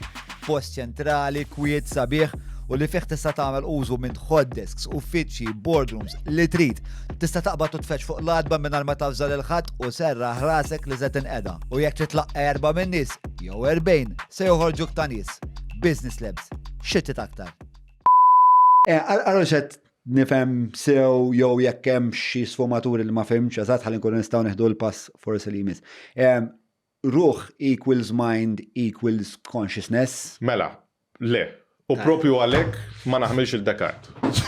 B: Post ċentrali, kwiet, sabiħ u li fih tista' tagħmel użu minn hot desks, uffiċċji, boardrooms, li trid. Tista' taqbad u tfeġġ fuq l-għatba mingħajr ma tavża lil ħadd u serraħ rasek li se tinqeda. U jekk trid tlaqqa' erba' min-nies, jew 40, se joħorġuk ta' nies. Business Labs. Xi trid aktar? Allura xed nifhem sew jew jekk hemm xi sfumaturi li ma fhimtx eżatt ħalli nkunu nistgħu nieħdu l-pass forsi li jmiss. Ruħ equals mind equals consciousness?
A: Mela, le. U propju għalhekk ma naħmilx il Descartes.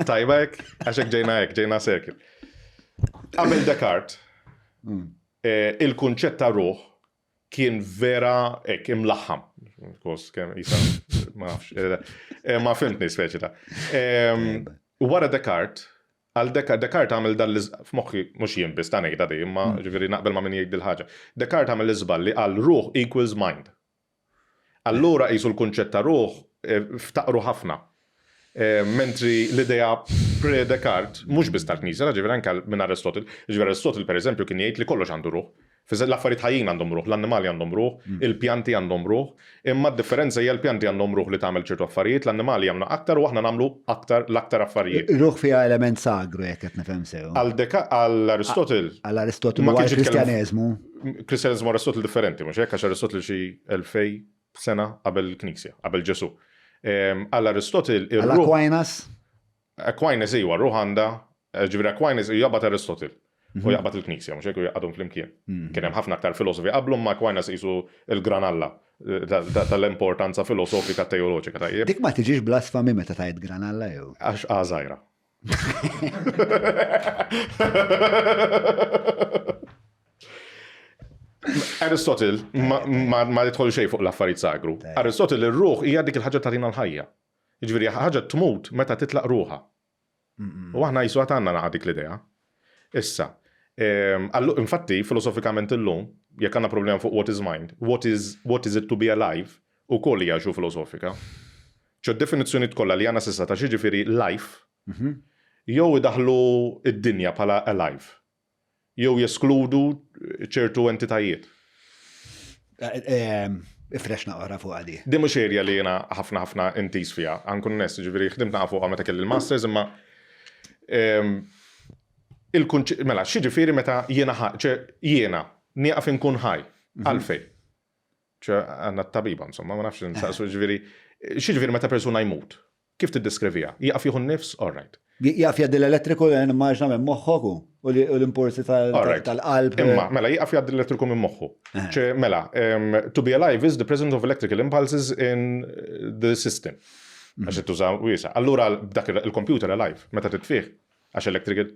A: Tajba hekk? Għax hekk ġejna hekk, ġejna circle. Qabel Descartes, il-kunċett ta' ruħ kien vera hekk imlaħħam. Kos kemm isa ma nafx. Eh, ma fimtni speċi ta'. Ehm, wara Descartes, għal Descartes, Descartes għamel dan f'moħħi mhux jien biss ta' ngħidha di, imma mm. ġifieri naqbel ma' min jgħid dil-ħaġa. Descartes għamel l-iżball li qal ruħ equals mind. Allura qisu l-kunċett ta' ruħ eh, ftaqru ħafna. Eh, mentri l-idea pre-Descartes, mhux biss tal-Knisja, ġifieri anke minn Aristotle, ġifieri Aristotle pereżempju kien jgħid li kollox għandu ruħ. L-affarijiet ħajjin għandhom ruħ, l-annimali għandhom ruħ, mm. il-pjanti għandhom ruħ, imma d-differenza hija l-pjanti għandhom ruħ li tagħmel ċertu affarijiet, l-annimali jagħmlu aktar u aħna nagħmlu aktar l-aktar affarijiet.
B: Ruħ fiha element sagru jekk qed nifhem sew.
A: Għal Deka għal Aristotle.
B: Għal Aristotle u għal Kristjaneżmu.
A: Kristjaneżmu Aristotle differenti, mhux hekk għax Aristotle xi 2000 sena qabel il-Knisja, qabel Ġesu. Għal Aristotle
B: ir-ruħ. Għal Aquinas?
A: Aquinas iwa, ruħ għandha, ġifieri Aquinas jaqbad Aristotle u mhm. jaqbad il-Knisja, mhux hekk u jaqadhom flimkien. Mhm. Kien hemm ħafna aktar filosofi qablu ma Aquinas qisu l-granalla eh, tal-importanza filosofika teoloġika
B: tajjeb. Dik ma tiġix blasfami meta tajt granalla jew?
A: Għax għażajra. Aristotle ma jidħol xejn fuq l-affarijiet sagru. Aristotle ir-ruħ hija dik il-ħaġa tagħtina l-ħajja. Jiġifieri ħaġa tmut meta titlaq ruħha. U aħna jisu għad għandna naqa' dik l-idea. Issa, ehm, infatti, filosofikament illum, jekk għandna problema fuq what is mind, what is, what is it to be alive, ukoll hija issue filosofika. ċo definizzjoni kollha li għandna s'issa ta' x'jiġifieri life, mhm. jew idaħlu id-dinja bħala alive. jew jeskludu ċertu entitajiet.
B: Ifrex naqra fuq għadi.
A: Din mhux area li jiena ħafna ħafna intiż fiha, għankun onest, ġifieri ħdimt naqa' fuqha meta kelli l-masters imma il-kunċ mela x'jiġifieri meta jiena ċe jiena nieqaf inkun ħaj, mhm. għalfejn? ċe għandna t-tabiba insomma, ma nafx nsaqsu ġifieri x'jiġifieri meta persuna jmut? Kif tiddeskriviha? Jieqaf jieħu n-nifs? All right.
B: Jieqaf jgħaddi l-elettriku nimmaġna minn moħħok u l-impulsi tal-qalb.
A: Imma, mela, jieqaf jgħaddi l-elettriku minn moħħu. Eh. ċe, mela, to be alive is the presence of electrical impulses in the system. Mhm. Għax tuża wiesa. Allura dak il-computer alive, meta titfih, għax electrical,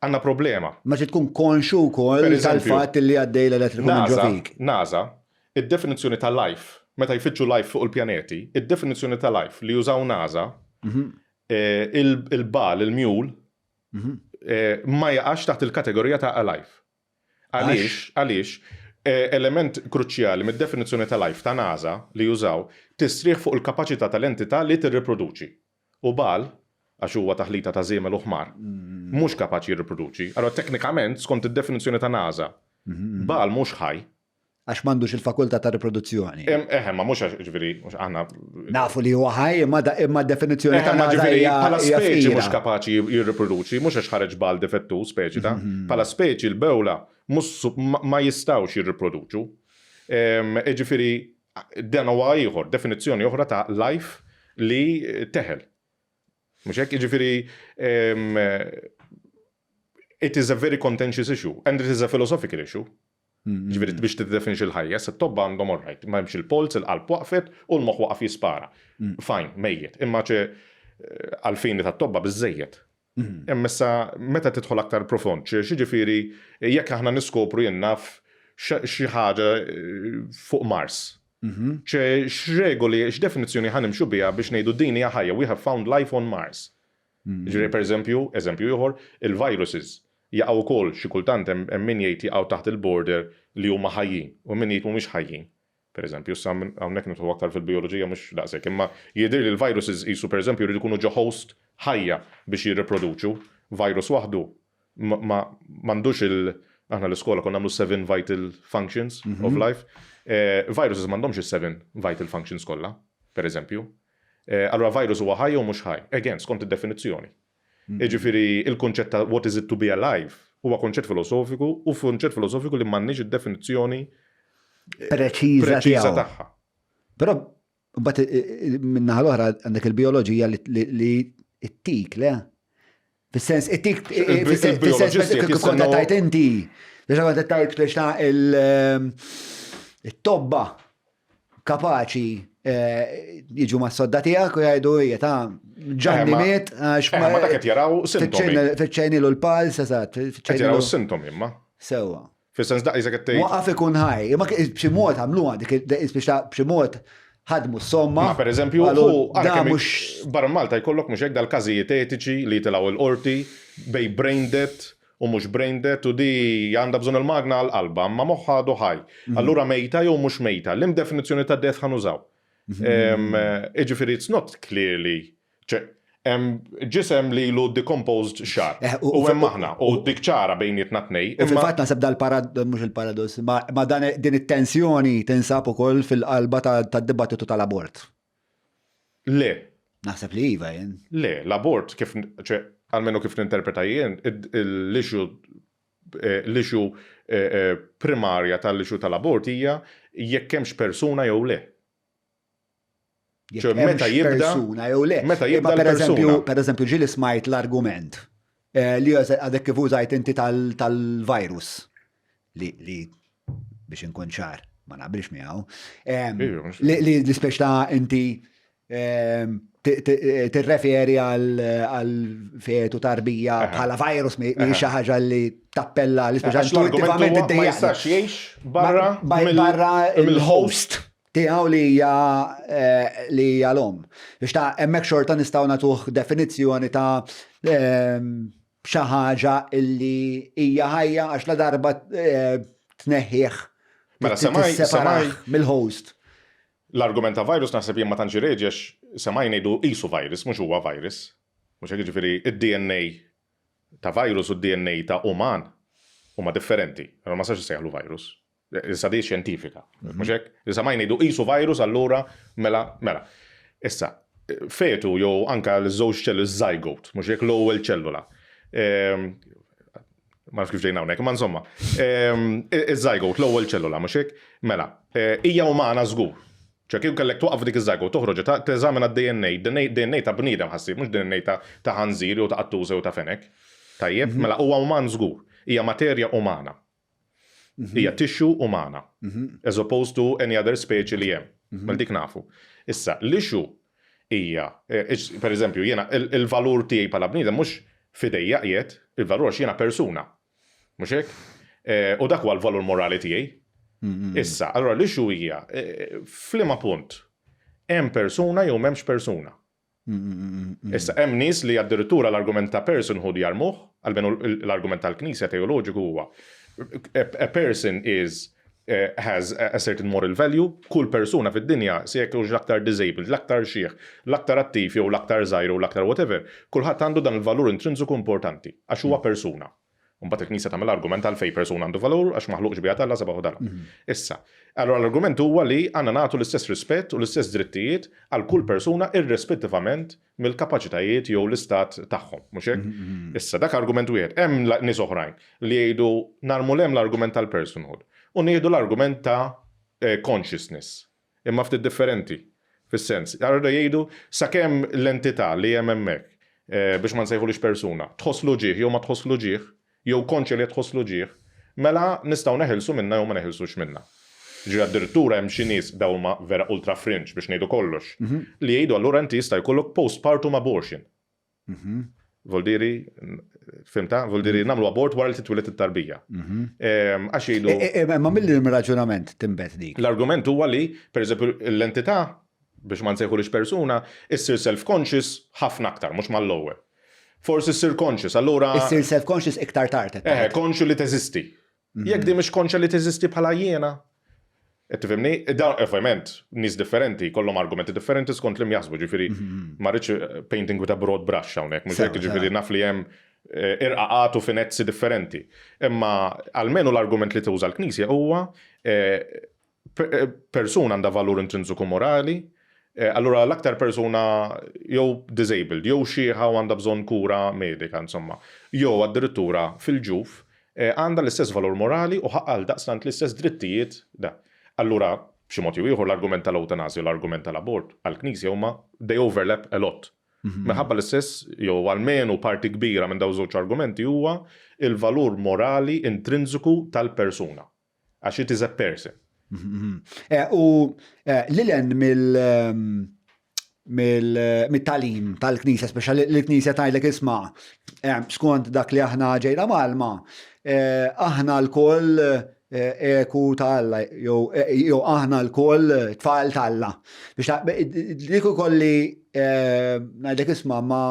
A: għandna problema.
B: Ma trid tkun konxu wkoll tal-fatt li għaddej l-elettriku minn ġo fik.
A: NASA, Id-definizzjoni ta' life, meta jfittxu life fuq il-pjaneti, id-definizzjoni ta' life li jużaw NASA, il-bagħal, il-mule, ma jaqax taħt il-kategorija ta' alive. Għaliex? Għaliex element kruċjali mid-definizzjoni ta' life ta' NASA li jużaw tistrieħ fuq il-kapaċità tal-entità li tirriproduċi. U bagħal, għax huwa taħlita ta' żiemel u ħmar, mhux kapaċi jirriproduċi. Allura teknikament, skont id-definizzjoni ta' NASA, bagħal mhux ħaj.
B: Għax m'għandux il-fakultà ta' riproduzzjoni.
A: Eħe, ma mhux għax, ġifieri, mhux aħna.
B: Nafu li huwa ħaj, imma d-definizzjoni ta'
A: NASA hija. Bħala speċi mhux kapaċi jirriproduċi, mhux għax ħareġ bagħal difettuż speċi ta'. Bħala speċi l-bewla ma jistgħux jirriproduċu. Ġifieri, dan huwa ieħor, definizzjoni oħra ta' life li teħel. Mhux hekk? Jiġifieri it is a very contentious issue and it is a philosophical issue. Ġifieri biex tiddefinixxi l-ħajja, se t-tobba għandhom all right, ma hemmx il-polz, il-qalb waqfet u l-moħħ waqaf jispara. Fine, mejjet. Imma ċe għall-fini tat-tobba biżżejjed. Imma issa meta tidħol aktar profond, ċe x'jiġifieri jekk aħna niskopru jien naf xi ħaġa fuq Mars. Ċe x'regoli, x'definizzjoni ħa nimxu biha biex ngħidu din hija ħajja, we have found life on Mars. Ġifieri pereżempju, eżempju ieħor, il-viruses jaqgħu wkoll xi kultant hemm min jgħid jaqgħu taħt il-border li huma ħajjin u min jgħid mhumiex ħajjin. Pereżempju, issa hawnhekk nidħlu aktar fil-bijoloġija mhux daqshekk, imma jidhirli l-viruses qisu pereżempju jridu jkunu ġo host ħajja biex jirriproduċu. Virus waħdu ma m'għandux il aħna l-iskola konna nagħmlu seven vital functions of life. Viruses m'għandhomx is-seven vital functions kollha, pereżempju. Allura virus huwa ħaj jew mhux ħaj? Again, skont id-definizzjoni. Jiġifieri il-kunċett ta' what is it to be alive huwa kunċett filosofiku u kunċett filosofiku li m'għandniex id-definizzjoni
B: preċiża tagħha. Però mbagħad min-naħa l-oħra għandek il-bijoloġija li ttik, le? Fis-sens, it-tik, fis-sens, kif kont tajt inti, biex kont tajt biex ta' il-tobba kapaċi eh, jiġu ma' sodda tiegħek u jgħidu hija ta' ġanni eh, miet
A: għax eh, ma dak qed jaraw sintomi.
B: Fiċċejnilu l-pals, eżatt.
A: Qed jaraw sintomi imma.
B: Sewwa.
A: Fis-sens daqqa jisek qed tgħid.
B: Waqaf ikun ħaj, imma b'xi mod għamluha dik biex b'xi mod ħadmu s-somma.
A: Ma pereżempju, da mhux barra Malta jkollok mhux hekk dal-każijiet etiċi li jitilgħu l-qorti bej brain death u mhux brain dead u di għandha bżonn il-magna għal qalbha, imma moħħha għadu ħaj. Allura mejta jew mhux mejta? Liem definizzjoni ta' death ħa nużaw? Jiġifieri it's not clearly, ċe, Hemm ġisem li ilu decomposed xahar.
B: Eh,
A: U hemm aħna, u dik ċara bejnietna tnej.
B: U fil-fatt naħseb dal-parad, mhux il-paradoss, ma dan din it-tensjoni tinsab ukoll fil-qalba tad-dibattitu tal-abort.
A: Le.
B: Naħseb li iva jien.
A: Le, l-abort kif, ċe, almenu kif ninterpreta jien, l-issue eh, l-issue eh, primarja tal-issue tal-abort hija jekk hemmx persuna jew le.
B: Jekk meta jibda persuna jew le.
A: Meta jibda per
B: eżempju, per eżempju ġieli smajt l-argument eh, li għadek kif użajt inti tal-virus li biex inkun ċar ma naqbilx miegħu. Li li speċ ta' inti tirreferi għal fetu tarbija bħala virus mi xi ħaġa li tappella li
A: speċa intuitivament ma jistax jgħix barra
B: barra il-host tiegħu li hija eh, li hija l-omm. Biex ta' hemmhekk xorta nistgħu nagħtuh definizzjoni ta' ehm, xi ħaġa illi hija ħajja għax la darba eh, tneħħih
A: Mela semaj
B: semaj mill-host.
A: L-argument ta' virus naħseb jien ma tantx ireġi għax semaj ngħidu qisu virus mhux huwa virus. Mhux hekk jiġifieri id-DNA ta' virus u d-DNA ta' uman huma differenti. Allura ma nistax insejjaħlu virus. Issa di xjentifika. Mhux hekk? Issa ma jgħidu qisu virus allura mela mela. Issa, fetu jew anka l-żewġ ċelluli zygote, mhux hekk l-ewwel ċellula. Ehm, ma nafx kif ġejna hawnhekk, ma insomma. Ehm, iż-zygote, l-ewwel ċellula, mhux hekk? Mela, eh, hija umana żgur. ċe kieku kellek twaqaf dik iż-zygote toħroġ teżamina d-DNA, DNA ta' bniedem ħassib, mhux DNA ta' ħanżir jew ta' qattuża jew ta' fenek. Tajjeb, mela huwa uman żgur. Hija materja umana. Hija tissue umana. As opposed to any other speċi li hemm. Mela dik nafu. Issa, l-issue hija, eh, per eżempju, jiena il-valur tiegħi bħala bniedem mhux f'idejja qiegħed, il-valur għax jiena persuna. Mhux hekk? Eh, u dak huwa l-valur morali tiegħi. Issa, allura l-issue hija eh, f'liema punt hemm persuna jew m'hemmx persuna. Issa, hemm nies li addirittura l-argument ta' personhood jarmuh, almenu l-argument tal-Knisja teoloġiku huwa a person is eh, has a certain moral value, kull persuna fid-dinja, se jekk hux l-aktar disabled, l-aktar xiħ, l-aktar attiv jew l-aktar żgħir jew l-aktar whatever, kulħadd għandu dan il-valur intrinsiku importanti għax huwa persuna. Mbagħad il-Knisja tagħmel argument għalfejn persuna għandu valur għax maħluq xbieha t'Alla sebaħ u dala. Issa, allura l-argument huwa li għandna nagħtu l-istess rispett u l-istess drittijiet għal kull persuna irrispettivament mill-kapaċitajiet jew l-istat tagħhom, mhux hekk? Issa, dak argument wieħed. Hemm nies oħrajn li jgħidu narmu 'l hemm l-argument tal-personhood u nieħdu l-argument ta' consciousness. Imma ftit differenti, fis-sens, allura jgħidu sakemm l-entità li hemm hemmhekk, biex ma nsejħulhiex persuna, tħoss l-uġigħ jew ma tħoss l-uġigħ, jew konxja li qed tħoss l-uġigħ, mela nistgħu neħilsu minnha jew ma neħilsux minnha. Jiġifieri addirittura hemm xi nies, dawn huma vera ultra fringe biex ngħidu kollox, li jgħidu allura inti jista' jkollok postpartum abortion. Voldiri, fimta? Voldiri namlu abort wara li titwilet it-tarbija. Mhm. Għax jgħidu.
B: E, e, e, ma mill raġunament timbet dik.
A: L-argument huwa li, per eżempju, l-entità biex ma nsejħulix persuna, issir self-conscious ħafna aktar, mhux mal-ewwel. Forsi ssir conscious, allura.
B: Issir self-conscious iktar tard.
A: Eh, konxu li teżisti. Jekk di mhix konxja li teżisti bħala jiena. Qed tifhimni? Da ovvjament nies differenti jkollhom argumenti differenti skont li jaħsbu, ġifieri ma rridx eh, painting with a broad brush hawnhekk, mhux hekk ġifieri naf li hemm eh, irqaqat u finezzi differenti. Imma almenu l-argument li tuża l-Knisja huwa eh, persuna għandha valur intrinsiku morali, allura l-aktar persuna jew disabled, jew xieħa u għandha bżonn kura medika, insomma, jew addirittura fil-ġuf, għandha l-istess valur morali u ħaqqha għaldaqstant l-istess drittijiet da. Allura, b'xi mod jew ieħor l-argument tal-ewtanasja u l-argument tal-abort għall-Knisja huma they overlap a lot. Minħabba l-istess, jew almenu parti kbira minn dawn iż-żewġ argumenti huwa l-valur morali intrinsiku tal-persuna. Għax it is a person.
B: Eh, u eh, lilen mill ehm, mill-talim tal-Knisja, speċa l-Knisja tgħidlek isma' eh, skont dak li aħna ġejna malma, aħna l-koll eku ta' Alla, jew aħna l-koll tfal ta' Alla. Biex dik ukolli ngħidlek isma' ma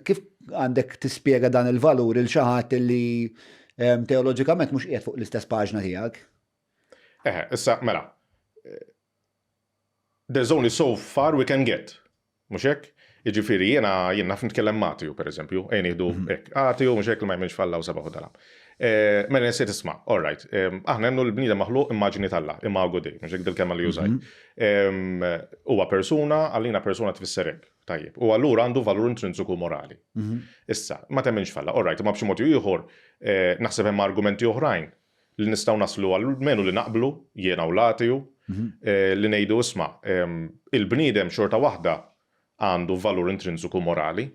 B: kif għandek tispjega dan il-valur il xi ħadd li Teoloġikament mhux qiegħed fuq l-istess paġna tiegħek.
A: Eħe, issa mela. There's only so far we can get. Mhux hekk? Jiġifieri jiena jien naf nitkellem ma' ateu pereżempju, ejja nieħdu hekk, ateu mhux hekk li ma jemminx f'Alla u sebaħ u dalam. Mela jien se tisma', all right, aħna nemmnu li l-bniedem maħluq immaġni t'Alla, imago Dei, mhux hekk dil-kelma li użajt. Huwa persuna, għalina persuna tfisser hekk, tajjeb. U allura għandu valur intrinsiku morali. Issa, ma temminx f'Alla, all right, imma b'xi mod jew ieħor naħseb hemm argumenti oħrajn li nistgħu naslu almenu li naqblu, jiena u l-ateu, li ngħidu isma' il-bniedem xorta waħda għandu valur intrinsiku morali.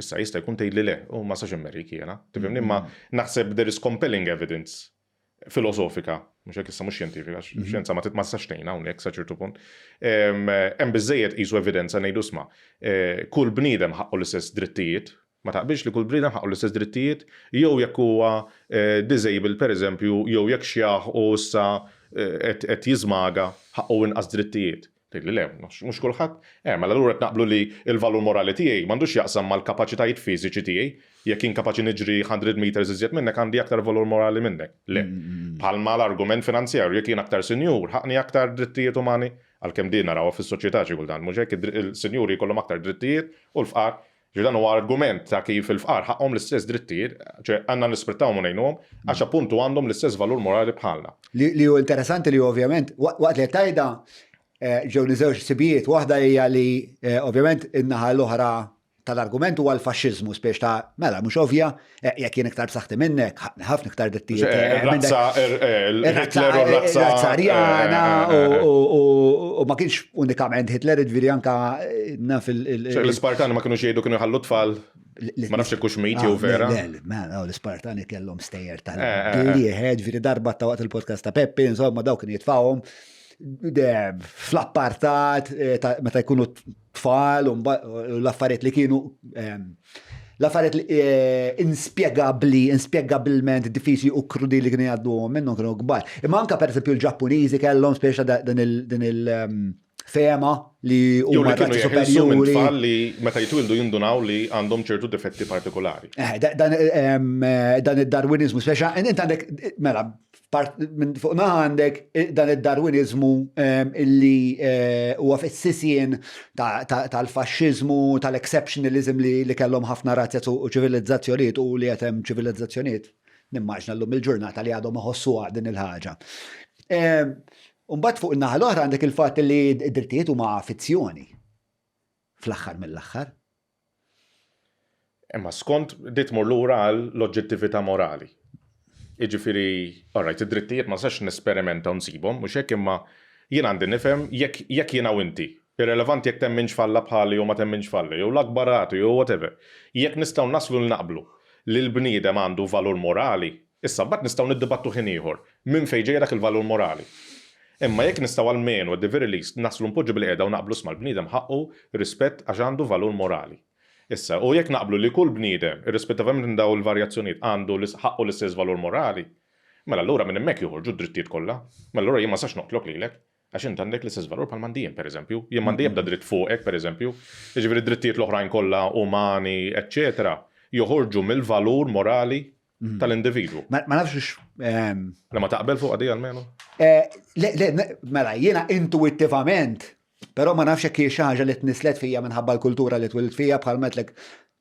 A: Issa jista' jkun tgħidli le, u ma sax immerik jiena, tifhimni, imma naħseb there is compelling evidence filosofika, mhux hekk issa mhux xjentifika, xjenza ma tistax tgħinna hawnhekk sa ċertu punt. Hemm biżżejjed qisu evidenza ngħidu isma' kull bniedem ħaqqu l-istess drittijiet, Ma taqbilx li kull bniedem ħaqqu l-istess drittijiet? Jew jekk huwa disabled pereżempju, jew jekk xjaħ u issa qed jiżmaga, ħaqqu inqas drittijiet? Tgħidli le, mhux kulħadd. Eh, mela allura qed naqblu li l-valur morali tiegħi m'għandux x'jaqsam mal-kapaċitajiet fiżiċi tiegħi. Jekk jien kapaċi niġri 100 meters iżjed minnek għandi aktar valur morali minnek. Le. Bħalma l-argument finanzjarju, jekk jien aktar sinjur, ħaqqni aktar drittijiet umani? Għalkemm din narawha fis-soċjetà xi kultant, mhux hekk? Il-sinjuri jkollhom aktar drittijiet u l-fqar Ġifieri dan huwa argument ta' kif il-fqar ħaqqhom l-istess drittijiet, ċe għandna nrispettawhom u ngħinuhom, għax appuntu għandhom l-istess valur morali bħalna.
B: Li hu interessanti li ovvjament, waqt li qed tgħidha, ġewni żewġ ħsibijiet, waħda hija li ovvjament in-naħa l-oħra tal-argument huwa l-faxxiżmu spiex ta' mela mhux ovvja, jekk jien iktar b'saħħti minnek, ħaqqni ħafna iktar drittijiet.
A: Ir-razza, Hitler u r-razza.
B: Razza Arjana u ma kienx unikament Hitler, ġifieri anka naf il.
A: L-Ispartani ma kinux jgħidu kienu jħallu tfal. Ma nafx hekk hux mit jew vera.
B: Le, le, l-Ispartani kellhom stejjer tal-blieh, ġifieri darba ta' waqt il-podcast ta' Peppi, insomma dawk kienu jitfgħuhom fl-appartat meta jkunu tfal u l-affarijiet li kienu l-affarijiet eh, inspjegabbli, inspjegabilment diffiċli u krudili kienu jgħaddu minnhom kienu kbar. Imma anka pereżempju l-Ġappuniżi kellhom speċa din il ehm, fema li huma
A: razzi superjuri. Tfal li meta jitwildu jindunaw li għandhom ċertu difetti partikolari.
B: Eh, dan ehm, dan id-darwinizmu speċa, int għandek mela Minn fuq naħa għandek dan id-Darwiniżmu ehm, illi eh, huwa fis-sisien tal-faxxiżmu, tal-exceptionalism li kellhom ħafna razzjet u ċivilizzazzjonijiet u li qed hemm ċivilizzazzjonijiet nimmaġna llum il-ġurnata li għadhom iħossuha din il-ħaġa. Ehm, Mbagħad fuq in-naħa l-oħra għandek il-fatt li d-drittijiet huma fizzjoni fl-aħħar mill-aħħar.
A: Imma skont di tmur lura għal l-oġġettività morali. Jiġifieri, all right, id-drittijiet ma nistax nesperimenta u nsibhom, mhux hekk imma jien għandi nifhem jekk jekk jiena u inti, irrelevanti jekk temminx f'Alla bħali jew ma temminx f'Alla, jew l-akbar ateu jew whatever, jekk nistgħu naslu li naqblu li l-bniedem għandu valur morali, issa mbagħad nistgħu niddibattu ħin ieħor minn fejn ġejja dak il-valur morali. Imma jekk nistgħu almenu, at the very least, naslu npoġġu bilqiegħda u naqblu isma' l-bniedem ħaqqu rispett għax għandu valur morali. Issa, u jekk naqblu li kull bniedem, irrispettivament minn dawn il-varjazzjonijiet, għandu ħaqqu l-istess valur morali, mela allura minn hemmhekk joħorġu d-drittijiet kollha. Mela allura jien ma nistax noqtlok lilek, għax int għandek l-istess valur bħalma għandi jien, pereżempju. Jien m'għandi ebda dritt fuqek, pereżempju. Jiġifieri d-drittijiet l-oħrajn kollha umani, eċċetera, joħorġu mill-valur morali tal-individwu.
B: Ma nafx.
A: Le ma taqbel fuq għadi almenu?
B: Eh, le, le, mela, jiena intuittivament, però ma nafx jekk xi ħaġa li tnislet fija minħabba l-kultura li twilt fija bħal metlek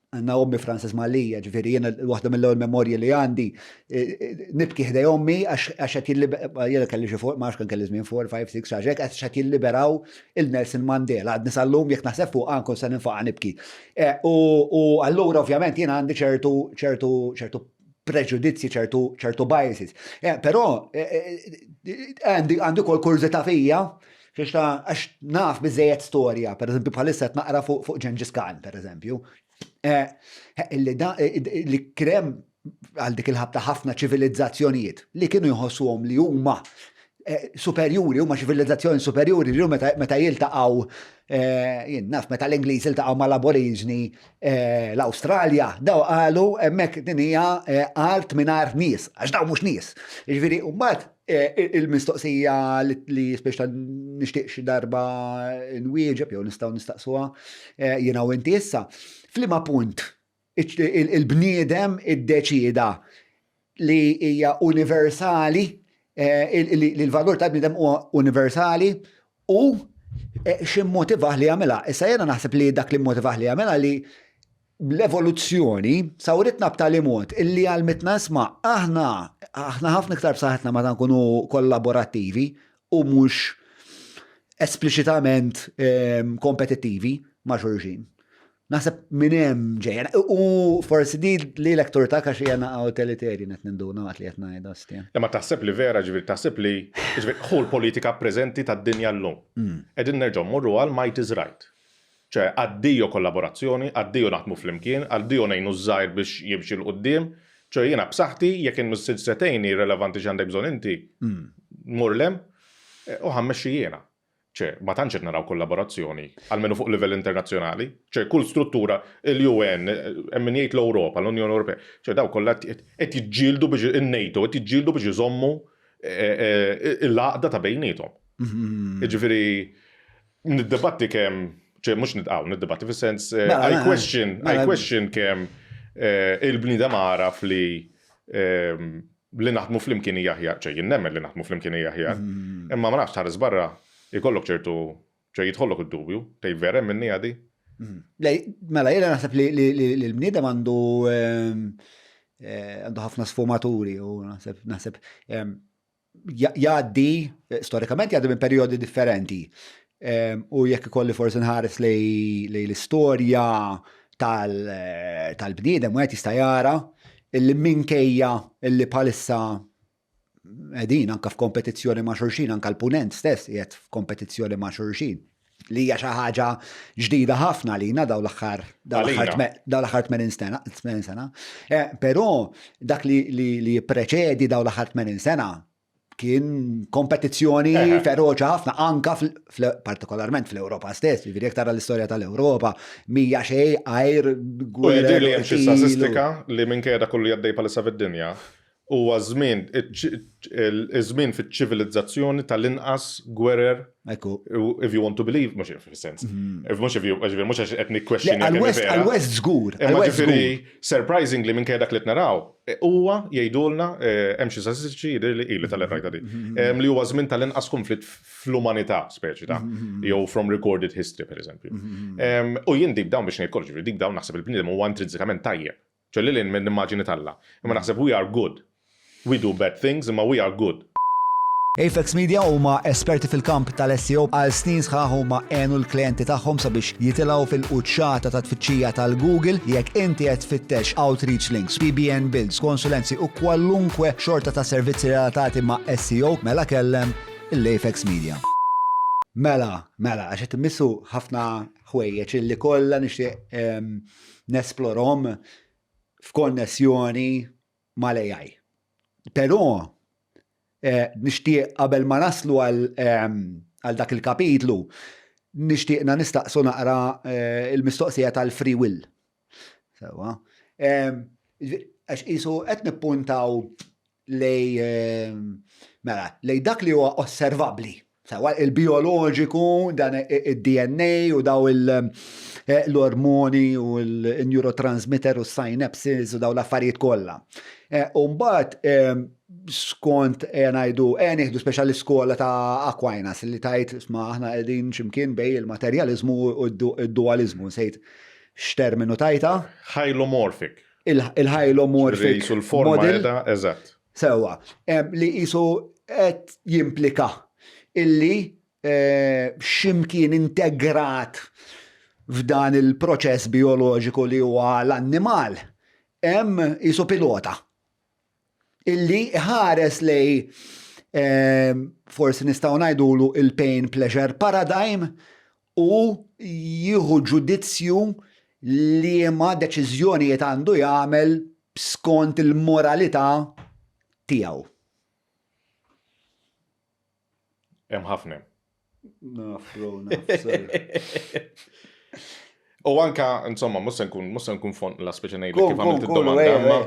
B: għanna ommi Francis Malija, ġifiri jena waħda mill-ewwel memorji li għandi, eh, eh, nibki ħdej ommi għax qed jilliberaw, kelli xi fuq, ma nafx kelli żmien 4, 5, 6, xi ħaġa għax qed jilliberaw il-Nelson Mandela. Għadni sal-lum jekk naħseb fuq għankun se ninfaqa' nibki. Eh, u allura ovvjament jiena għandi ċertu ċertu ċertu preġudizzji, ċertu ċertu biases. Eh, però eh, għandi kol kurżità fija, biex ta' għax naf biżejjed storja, per eżempju bħalissa qed naqra fuq Gengis Khan, per eżempju. Li krem għal dik il-ħabta ħafna ċivilizzazzjonijiet li kienu jħossuhom li huma eh, superjuri, huma ċivilizzazzjoni superjuri li meta jiltaqgħu eh, jien naf meta l-Ingliż iltaqgħu mal-Aboriġni eh, l-Awstralja, daw qalu hemmhekk din hija art mingħajr nies, għax daw mhux nies. Jiġifieri mbagħad il-mistoqsija li speċta nixtieq xi darba nwieġeb jew nistgħu nistaqsuha jiena u inti issa, f'liema punt il-bniedem iddeċieda li hija universali, eh, li l-valur tal-bniedem huwa universali u Eh, x'immotivah li jagħmilha? Issa jiena naħseb li dak li mmotivah li jagħmilha li l-evoluzzjoni sawritna b'tali mod illi għalmitna isma' aħna aħna ħafna iktar b'saħħitna meta nkunu kollaborattivi u mhux espliċitament ehm, kompetittivi ma' xulxin. Naħseb minn hemm ġejja. U forsi di li lektur ta' għax hija naqa' utilitarian qed ninduna waqt li qed ngħidha ostja.
A: Imma taħseb li vera ġifieri taħseb li ġifieri ħu l-politika preżenti tad-dinja llum. Mm. Qegħdin nerġgħu mmorru għal might is right. Ċe addio kollaborazzjoni, addio naħdmu flimkien, addio ngħinu ż-żgħir biex jimxi 'l quddiem. Ċe jiena b'saħħti jekk in se tgħinni relevanti x'għandek bżonn inti, mm. mur 'l hemm eh, u ħa mmexxi jiena. Ċe, ma tantx qed naraw kollaborazzjoni, almenu fuq livell internazzjonali. Ċe, kull struttura, il-UN, hemm min jgħid l-Ewropa, l-Unjoni Ewropea, ċe daw kollha qed jiġġieldu biex in-NATO qed jiġġieldu biex iżommu eh, eh, l-għaqda ta' bejniethom. Mhm. Jiġifieri niddebatti kemm, ċe mhux nitqgħu niddebatti fis-sens eh, mela, I mela, question, I mela. question kemm il-bniedem għaraf li ehm, li naħdmu flimkien hija aħjar, ċe jien nemmen li naħdmu flimkien hija aħjar. Mm. Imma ma nafx tħares barra jkollok ċertu ċe jidħollok id-dubju, tgħid vera hemm minni għadi.
B: Mm. Mela jiena naħseb li l-bniedem għandu ehm, eh, għandu ħafna sfumaturi u naħseb naħseb ehm, jgħaddi storikament jgħaddi minn perjodi differenti. Ehm, u jekk ikolli forsi nħares lej l-istorja tal-bniedem wieħed jista' jara illi minkejja illi bħalissa qegħdin anke f'kompetizzjoni ma' xulxin, anke l-punent stess qiegħed f'kompetizzjoni ma' xulxin li hija xi ħaġa ġdida ħafna lina daw l-aħħar daw l-aħħar 80 sena, 80 sena. Eh, però dak li li jippreċedi daw l-aħħar 80 sena kien kompetizzjoni feroċi ħafna anka partikolarment fl-Ewropa stess, jiġifieri jekk tara l-istorja tal-Ewropa mija xejn għajr
A: U jidher li hemm xi statistika li minkejja dak kollu li għaddej bħalissa fid-dinja, huwa żmien iż-żmien fiċ-ċivilizzazzjoni tal-inqas gwerer.
B: Ekku.
A: If you want to believe, mhux fis-sens. Mhux if you, ġifieri mhux għax qed nikkwestjoni.
B: Għal-West żgur.
A: Imma ġifieri surprisingly minkejja dak li qed naraw, Huwa, jgħidulna, hemm xi statistiċi jidhirli ili tal rajtha di, li huwa żmien tal-inqas kunflitt fl-umanità, speċi ta' jew from recorded history, pereżempju. U jien deep down biex ngħid kollox, ġifieri deep down naħseb il-bniedem huwa intrinsikament tajjeb. Ċe lil hinn mill-immaġini t'Alla. Imma naħseb we are good. We do bad things imma we are good.
B: Apex Media huma esperti fil-kamp tal-SEO. Għal snin sħaħ huma għenu l-klijenti tagħhom sabiex jitilgħu fil-quċċata tat-tfittxija tal-Google. Jekk inti qed tfittex outreach links, PBN builds, konsulenzi u kwalunkwe xorta ta' servizzi relatati ma' SEO, mela kellem l-Apex Media. Mela, mela, għax qed immissu ħafna ħwejjeġ illi kollha nixtieq nesplorhom f'konnessjoni mal-AI. Però eh, nixtieq qabel ma naslu għal ehm, dak il-kapitlu, nixtieqna nistaqsu naqra eh, il-mistoqsija tal-free will. Sewa. Ehm, għax qisu qed nippuntaw lej ehm, mela, lej dak li huwa osservabbli. Sewa il-bioloġiku, dan id-DNA u daw eh, l-ormoni u l-neurotransmitter u s-synapses u daw l-affarijiet kollha. Eh, u mbagħad eh, skont ngħidu nieħdu speċa l-iskola ta' Aquinas li tajt sma aħna qegħdin x'imkien bej il-materjaliżmu u d-dualizmu sejt x'terminu tajta?
A: Hylomorphic.
B: Il-hylomorphic.
A: Sul-forma eżatt.
B: Sewwa, li qisu qed jimplika illi x'imkien integrat f'dan il-proċess bijoloġiku li huwa l-annimal hemm qisu pilota illi ħares lej forsi nistgħu ngħidulu il-pain pleasure paradigm u jieħu ġudizzju liema deċiżjonijiet għandu jagħmel skont il-moralità tiegħu.
A: Hemm ħafna.
B: Naf, bro, naf, sorry.
A: U anka, insomma, mhux se nkun mhux se nkun font la speċi ngħidlek kif għamilt id-domanda.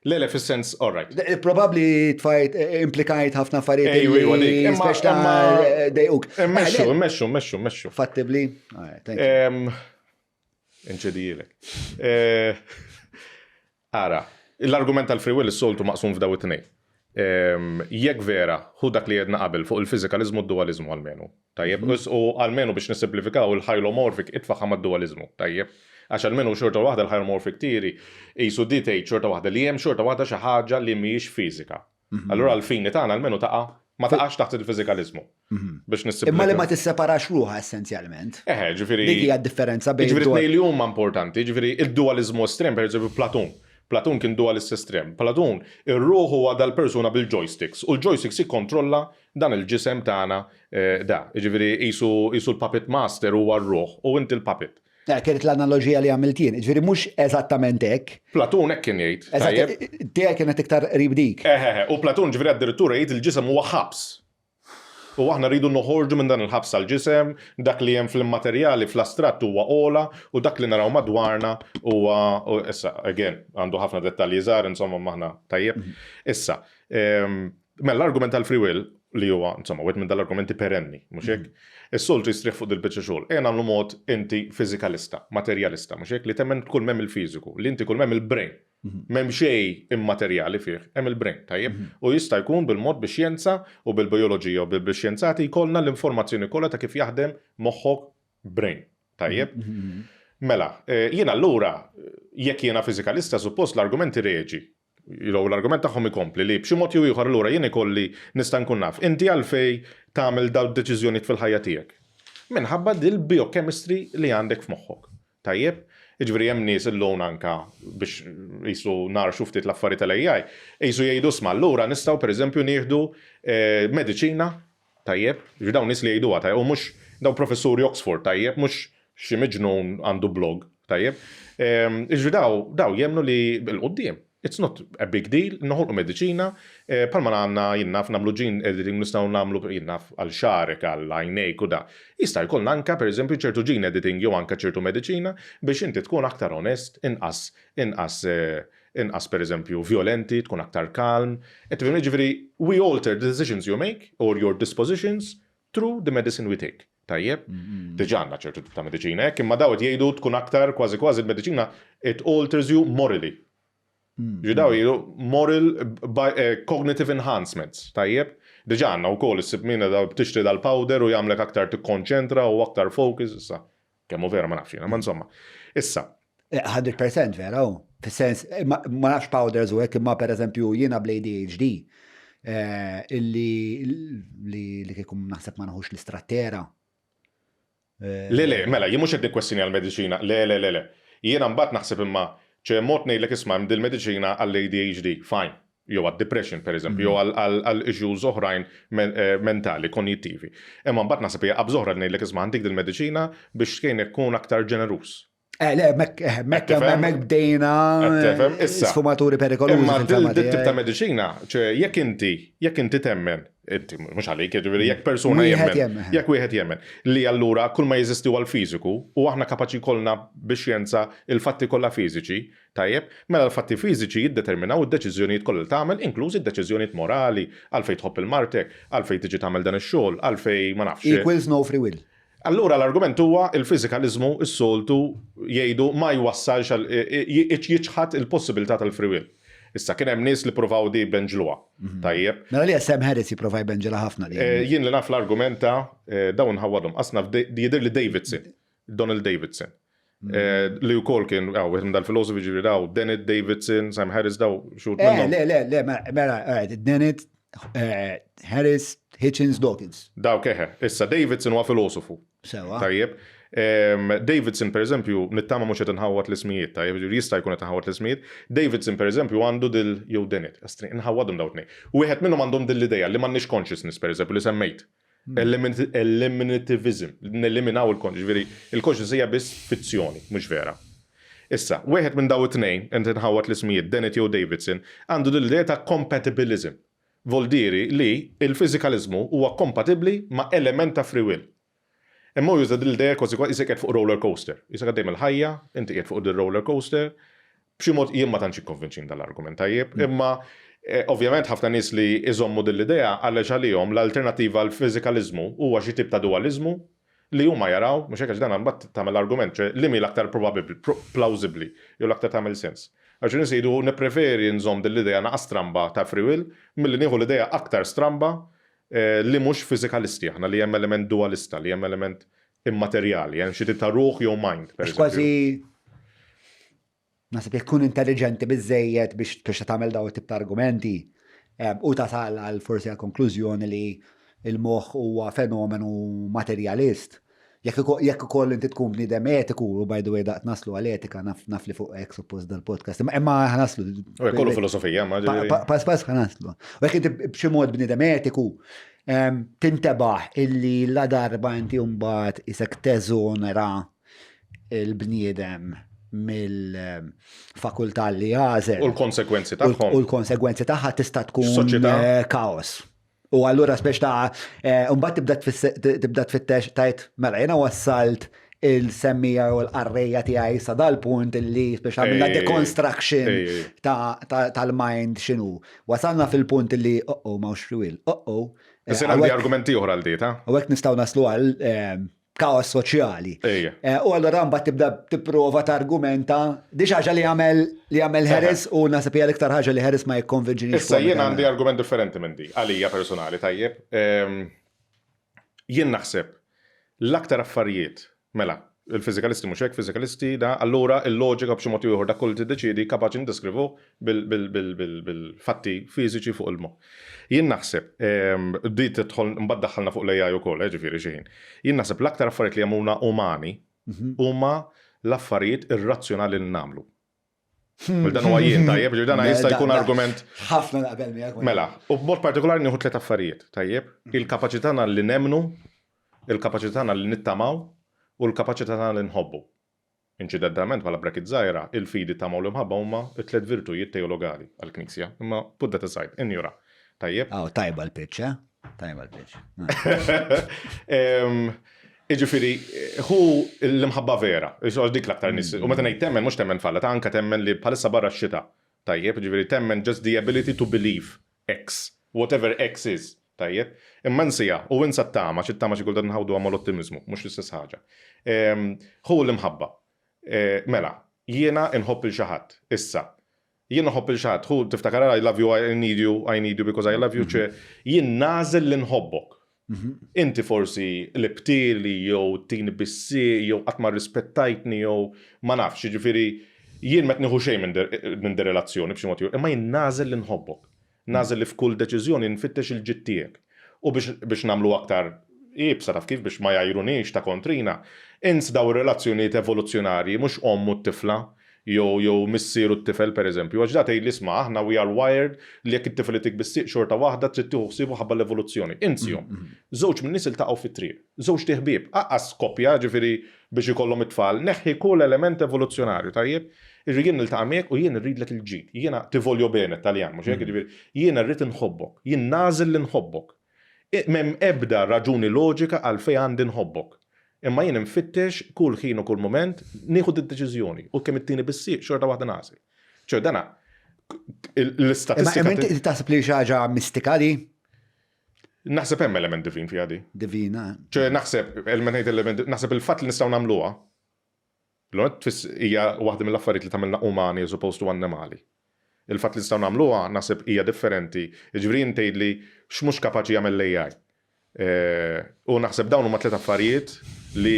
A: Le, le, fis-sens, all right.
B: Probabli tfajt, eh, implikajt ħafna affarijiet.
A: Ejju, ejju, dik.
B: Speċi ta' eh, dejquk.
A: Mmexxu, mmexxu, mmexxu, mmexxu.
B: Fattibli?
A: Inċedijilek. Eh, ara, l-argument tal-free will is-soltu maqsum f'daw it-tnejn. Jekk vera, hu dak li għedna qabel fuq il-fiżikaliżmu u d-dualiżmu almenu. Tajjeb, u almenu biex nissimplifikaw il-hylomorphic itfaħħa mad-dualiżmu, tajjeb? Għax almenu xorta waħda l-hylomorphic theory qisu di tgħid xorta waħda li hemm xorta waħda xi ħaġa li mhijiex fiżika. Allura għall-fini tagħna almenu taqa' ma taqax taħt il-fiżikaliżmu. Biex nissimplifikaw.
B: Imma li ma tisseparax ruħha essenzjalment.
A: Eħe, ġifieri.
B: Dik hija d-differenza
A: bejn. Ġifieri tnejn li huma importanti, ġifieri id-dualiżmu estrem, pereżempju Platun. Platun kien dualist estrem. Platun, ir-ruħ huwa dal-persuna bil-joysticks u l-joysticks jikkontrolla dan il-ġisem tagħna da. Jiġifieri qisu qisu l-puppet master huwa r-ruħ u inti l-puppet.
B: Kienet l-analoġija li għamilt jien, jiġifieri mhux eżattament hekk.
A: Platun hekk kien jgħid.
B: Eżatt, tiegħek kienet iktar qrib dik.
A: Eħe, u Platun ġifieri addirittura jgħid il-ġisem huwa ħabs. U aħna rridu noħorġu minn dan il-ħabs tal-ġisem, dak li hemm fl-immaterjali, fl-astratt huwa ogħla u dak li naraw madwarna huwa, issa, again, għandu ħafna dettalji żgħar, insomma, imma aħna tajjeb. Issa, mela l-argument tal-free will, li huwa, insomma, wieħed minn dal-argumenti perenni, mhux hekk? Is-soltu jistrieħ fuq dil-biċċa xogħol. Ejja nagħmlu mod inti fiżikalista, materjalista, mhux hekk? Li temmen kull m'hemm il-fiżiku, li inti kull m'hemm il-brain. M'hemm xejn immaterjali fih, hemm il-brain, tajjeb? U jista' jkun bil-mod bix-xjenza u bil-bijoloġija u bil-xjenzati jkollna l-informazzjoni kollha ta' kif jaħdem moħħok brain, tajjeb? Mela, jien allura, jekk jiena fiżikalista, suppost l-argument ireġi, jew l-argument tagħhom ikompli li b'xi mod jew ieħor allura jien ikolli nista' nkun naf inti għalfejn tagħmel dawn id-deċiżjonijiet fil-ħajja tiegħek. Minħabba dil-biochemistry li għandek f'moħħok. Tajjeb? Jiġifieri hemm nies illum anke biex qisu ngħarrxu ftit l-affarijiet tal-AI, qisu jgħidu isma' allura nistgħu pereżempju nieħdu mediċina, tajjeb? Jiġifieri dawn nies li jgħiduha, tajjeb, u mhux dawn professuri Oxford, tajjeb, mhux xi miġnun għandu blog, tajjeb? Jiġifieri dawn dawn jemmnu li 'l quddiem It's not a big deal, noħolqu mediċina, bħalma għandna, jien naf, nagħmlu gene editing nistgħu nagħmlu, jien naf, għal xagħrek, għal għajnejk u da. Jista' jkollna anke, pereżempju, ċertu gene editing jew anke ċertu mediċina biex inti tkun aktar onest, inqas, inqas, inqas pereżempju vjolenti, tkun aktar kalm. Qed tifhimni? Jiġifieri, we alter the decisions you make or your dispositions through the medicine we take. Tajjeb? Diġà għandna ċertu tip ta' mediċina hekk, imma daw qed jgħidu tkun aktar kważi kważi l-mediċina it alters you morally. Ġi daw jgħidu moral by, eh, cognitive enhancements, tajjeb? Diġà għandna wkoll issib min daw tixtri dal-powder u jagħmlek aktar tikkonċentra u aktar focus, issa. Kemm hu vera ma nafx jiena, ma insomma. Issa.
B: 100% eh, vera, u. Fis-sens, eh, ma nafx powders u hekk imma pereżempju jiena bl-ADHD eh, illi li kieku naħseb ma naħux l-istrattera.
A: Le, le, mela, jien mhux qed nikkwestjoni għall-mediċina, le, le, le, le. Jiena mbagħad naħseb imma ċe mod ngħidlek isma' hemm dil-mediċina għall-ADHD, fine. jew għad-depression pereżempju, jew għal issues oħrajn mentali, konjittivi. Imma mbagħad naħseb hija qabża oħra li ngħidlek isma' ħa ntik dil-mediċina biex tgħinek tkun aktar ġeneruż.
B: Eh, le, mek, eh, mek, mek bdejna sfumaturi perikolużi.
A: Imma dil tip ta' mediċina, ċe jekk inti, jekk inti temmen, inti mhux għalik, jiġifieri jekk persuna jemmen, jekk wieħed jemmen, li allura kull ma jeżisti huwa l-fiżiku u aħna kapaċi jkollna bix-xjenza il-fatti kollha fiżiċi, Tajjeb, mela l-fatti fiżiċi jiddeterminaw id-deċiżjonijiet kollha li tagħmel, inklużi d-deċiżjonijiet morali, għalfejn tħobb 'il martek, għalfejn tiġi tagħmel dan ix-xogħol, għalfejn ma nafx.
B: Equals no free will.
A: Allura l-argument huwa il-fiżikaliżmu s-soltu jgħidu ma jwassalx għal jiċħad il-possibilità tal-free will. Issa kien hemm nies li ppruvaw di jbenġluha. Tajjeb.
B: Mela li Sam Harris jipprova jbenġilha ħafna
A: din. Jien li naf l-argument ta' dawn nħawwadhom. Qas naf jidhirli Davidson. Donald Davidson. Eh, li wkoll kien għaw, wieħed dal-filosofi ġifieri daw, Dennett Davidson, Sam Harris daw
B: xut. Eh, le, le, le, mela, eh, Dennett, Harris, Hitchens, Dawkins.
A: Daw keħe, issa Davidson huwa filosofu.
B: Sewa.
A: Tajjeb. Davidson, per eżempju, nittama mhux qed inħawwad l-ismijiet, tajjeb, jista' jkun qed inħawwad l-ismijiet. Davidson, per eżempju, għandu dil jew Dennett, inħawwadhom daw tnejn. Wieħed minnhom għandhom din l-idea li m'għandniex consciousness, per eżempju, li semmejt. Eliminativism, neliminaw il-consciousness, ġifieri il-consciousness hija biss fizzjoni, mhux vera. Issa, wieħed minn daw it-tnejn, qed inħawwad l-ismijiet, Dennett jew Davidson, għandu din l-idea ta' compatibilism. Voldieri li l-fiżikaliżmu huwa kompatibbli ma' element ta' free will. Imma hu juża din l-idea kważi kważi qisek qiegħed fuq roller coaster. Qisek għaddej mill-ħajja, inti qiegħed fuq din roller coaster. B'xi mod jien ma tantx jikkonvinċini dal-argument tajjeb, imma ovvjament ħafna nies li jżommu din l-idea għaliex għalihom l-alternattiva għall-fiżikaliżmu huwa xi tip ta' duwaliżmu li huma jaraw, mhux hekk għax dan mbagħad tagħmel l-argument, ċe li mhi l-aktar probabbli, plawżibbli jew l-aktar tagħmel sens. Għax nies jgħidu nippreferi nżomm din l-idea naqa' stramba ta' free will milli nieħu l-idea aktar stramba li mhux fiżikalisti aħna, li hemm element dualista, li hemm element immaterjali, hemm xi tip ta' ruħ jew mind,
B: per eżempju. Kważi naħseb jekk tkun intelligenti biżejjed biex biex tagħmel daw it-tip ta' argumenti u tasal għal forsi għal konklużjoni li il-moħħ huwa fenomenu materjalist. Jekk ukoll inti tkun bniedem etiku, u by the way daqt naslu għal etika naf naf li fuq hekk suppost dal-podcast, imma ħanaslu.
A: U kollu filosofija, ma
B: Pass pass ħanaslu. U jekk inti b'xi mod bniedem etiku, tintebaħ illi la darba inti mbagħad isek teżonera il-bniedem mill-fakultà li jagħżel.
A: U l-konsekwenzi tagħhom.
B: U l-konsegwenzi tagħha tista' tkun eh, kaos. U allura spex ta' eh, mbagħad tibda tibda tfittex tajt mela jiena wassalt il-semmija u l-qarrejja tiegħi sa dal-punt illi spex għamilna deconstruction tal-mind x'inhu. Wasalna fil-punt illi oh oh m'hawnx free will, oh oh.
A: Issa għandi argumenti oħra għal dieta.
B: U hekk nistgħu naslu għal eh, kaos soċjali. Eh, u allura mbagħad tibda tipprova targumenta di ħaġa li jagħmel li jagħmel Harris u naħseb hija l-iktar ħaġa li Harris ma jikkonvinġinix.
A: Issa jien għandi argument differenti minn di, għalija personali tajjeb. Ehm, jien naħseb l-aktar affarijiet, mela, il-fizikalisti mhux hekk, fizikalisti da, allura il-loġika b'xi mod ieħor dak kollu tiddeċiedi kapaċi ndeskrivu bil-fatti fiżiċi fuq il-moħħ. Jien naħseb, ehm, di tidħol mbagħad daħħalna fuq l-AI ukoll, eh, ġifieri xi ħin. Jien naħseb l-aktar affarijiet li jagħmluna umani mhm. huma l-affarijiet irrazzjonali li nagħmlu. Mela dan huwa jien tajjeb, ġifieri dan jista' jkun argument.
B: Ħafna naqbel miegħek.
A: Mela, u b'mod partikolari nieħu tliet affarijiet, tajjeb? Mhm. Il-kapaċità tagħna li nemmnu, il-kapaċità tagħna li nittamaw u l-kapaċità tagħna li nħobbu. Inċidentalment, bħala bracket żgħira, il-fidi, t-tama u l-imħabba huma t-tliet virtujiet teologali għall-Knisja. Imma put that aside, injora. Tajjeb?
B: Aw, tajba l-pitch, eh? Tajba l-pitch.
A: Iġifieri, hu l-imħabba vera, għax dik l-aktar nies, u meta ngħid temmen mhux temmen f'Alla, ta' anke temmen li bħalissa barra x-xita. Tajjeb, jiġifieri temmen just the ability to believe X, whatever X is, tajjeb? Imma insiha, u insa t-tama, għax it-tama xi kultant nħawduha mal-ottimiżmu, mhux l-istess ħaġa. Hu l-imħabba. Mela, jiena nħobb 'il xi ħadd, issa. Jien nħobb 'il xi ħadd, hu tiftakar I love you, I need you, I need you because I love you, ċe jien nagħżel li nħobbok. Inti forsi qlibtili jew tini bis-sieq jew qatt ma rrispettajtni jew ma nafx, jiġifieri jien m'qed nieħu xejn minn dir-relazzjoni b'xi mod jew imma jien nagħżel li nħobbok. Nagħżel li f'kull deċiżjoni nfittex il-ġid tiegħek. U biex biex nagħmlu aktar iebsa taf kif biex ma jgħajruniex ta' kontrina, insa dawn ir-relazzjonijiet evoluzzjonarji mhux omm u t-tifla jew jew missier u t-tifel pereżempju, għax da tgħidli isma' aħna we are wired li jekk it-tifel itik bis-sieq xorta waħda trid tieħu ħsiebu ħabba l-evoluzzjoni. Insihom. Żewġ min-nies iltaqgħu fit-triq. Żewġt iħbieb, anqas koppja, ġifieri biex ikollhom it-tfal, neħħi kull element evoluzzjonarju, tajjeb? Jiġifieri jien niltaqa' miegħek u jien irridlek il-ġid. Jiena ti voglio bene, Taljan, mhux hekk? Jiġifieri jiena rrid inħobbok. Jien nagħżel li nħobbok. M'hemm ebda raġuni loġika għalfejn għandi nħobbok. Imma jien infittex kull ħin u kull mument nieħu did-deċiżjoni u kemm ittini bis-sieq xorta waħda nagħżel. Ċe dana l-istatistika.
B: Imma inti taħseb li xi ħaġa mistika di?
A: Naħseb hemm element divin fiha di.
B: Divina.
A: Ċe naħseb, element, naħseb il-fatt li nistgħu nagħmluha L-għonet tfiss hija waħda mill-affarijiet li tagħmilna umani as opposed to annimali. Il-fatt li nistgħu nagħmluha naħseb hija differenti. Jiġifieri int tgħidli x'mhux kapaċi jagħmel l-AI. U naħseb dawn huma tliet affarijiet li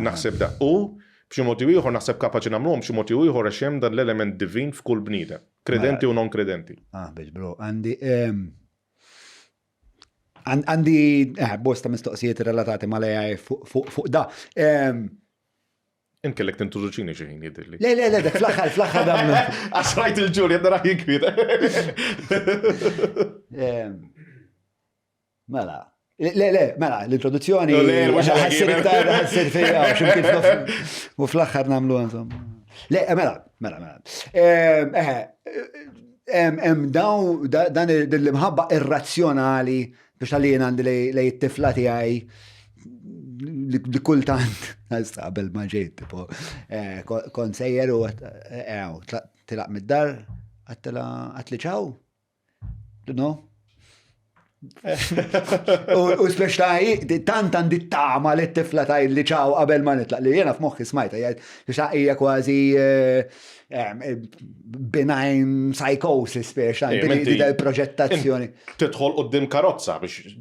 A: naħseb da. U b'xi mod jew ieħor naħseb kapaċi nagħmluhom b'xi mod jew ieħor għax hemm dan l-element divin f'kull bniedem, kredenti u non kredenti.
B: Ah, biex bro, għandi Għandi eh, bosta mistoqsijiet relatati mal-AI fuq da.
A: Int kellek tintroduċini xi ħin jidhirli.
B: Le, le, le, dak fl-aħħar, fl-aħħar dan.
A: Għax rajt il-ġuri qed narah jinkwiet.
B: Mela. Le, le, mela, l-introduzzjoni. Le, ħassir iktar, ħassir fija, ximkien u fl-aħħar nagħmlu insomma. Le, mela, mela, mela. Eh, Hemm daw dan l-imħabba irrazzjonali biex għalli għandi lej it-tifla tiegħi li kultant qabel ma ġejt tipo eh, kont sejjer u eh, eh, tilaq mid-dar għattila għatli ċaw. No? U speċ ta' tant għandi tama li t-tifla ta' li ċaw qabel ma nitlaq li jena f'moħħi smajta jgħid biex hija kważi eh, eh, benign psychosis speċ ta' di proġettazzjoni.
A: Tidħol qudiem karozza biex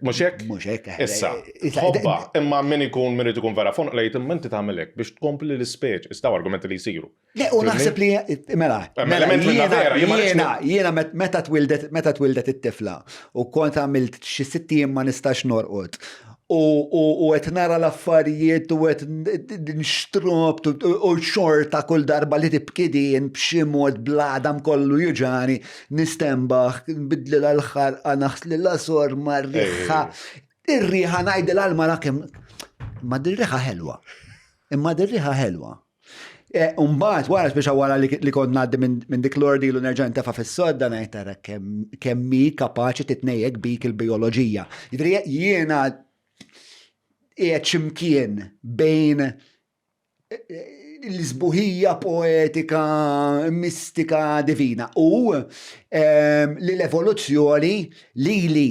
A: mhux hekk?
B: Mhux hekk.
A: Eh, Issa, ħobba, imma min ikun min ikun vera fonq lejt imma inti tagħmel hekk biex tkompli l-ispeċ, istaw argumenti li jsiru.
B: Le, u naħseb li, mela, mela, jiena, jiena meta twildet, meta twildet it-tifla u kont għamilt xi sitt ma nistax norqod u qed nara l-affarijiet u qed nxtrobt u xorta kull darba li tibki din b'xi mod bl-għadam kollu juġani nistembaħ, nbidlilha l-ħarqa, naħslilha sorma, r-riħa. Ir-riħa ngħidilha l-mara kemm ma dir-riħa ħelwa. Imma dir-riħa ħelwa. Eh, Umbagħad wara speċa wara li kont ngħaddi minn dik l-ordi u nerġa' ntefa' fis-sodda ngħid tara kemm hi kapaċi titnejjek bik il-bijoloġija. Jiġifieri jiena qiegħed x'imkien bejn eh, l-isbuħija poetika, mistika, divina u ehm, li l-evoluzzjoni li li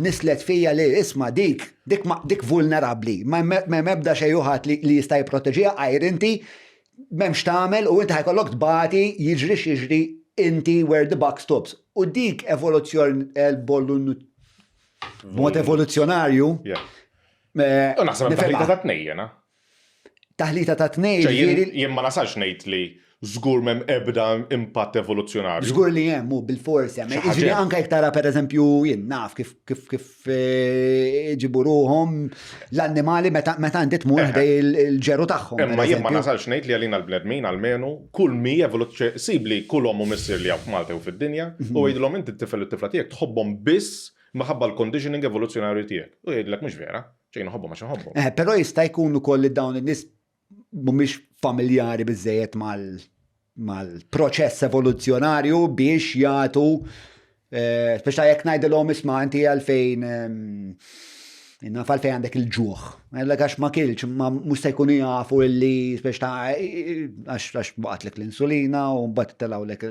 B: nislet fija li isma dik, dik, dik vulnerabli, ma mebda xejn ħadd li, li jista' jipproteġiha għajr inti m'hemmx tagħmel u inti ħajkollok tbati jiġri x'jiġri inti where the buck stops. U dik evoluzzjon mod evoluzzjonarju.
A: Eh, u naħseb taħlita ta' tnejn jena.
B: Taħlita ta' tnejn.
A: Jien ma nasalx ngħid li żgur m'hemm ebda impatt evoluzzjonarju.
B: Żgur li hemm hu bil-fors hemm. Jiġifieri anke jekk tara pereżempju jien naf kif kif kif eh, ġibu ruhom l-annimali meta meta inti tmur eh. ħdej il-ġeru tagħhom.
A: Imma jien ma nasalx ngħid li għalina l-bnedmin almenu kull mi evoluzzjoni sibli kull omm u missier li hawn f'Malta u fid-dinja u mhm. jgħidilhom inti t-tifel u t-tifla tiegħek tħobbhom biss minħabba l-conditioning evoluzzjonarju tiegħek. U jgħidlek mhux vera. Ċejn nħobbhom għax nħobbhom.
B: Eh, però jista' jkun ukoll li dawn in-nies mhumiex familjari biżejjed mal-proċess evoluzzjonarju biex jagħtu eh, speċa jekk ngħidilhom isma' inti għalfejn ehm, naf għalfejn għandek il-ġuħ. Għallek għax ma kilx, ma mhux se jkunu jafu illi speċ ta' għax għax waqatlek l-insulina u mbagħad telgħulek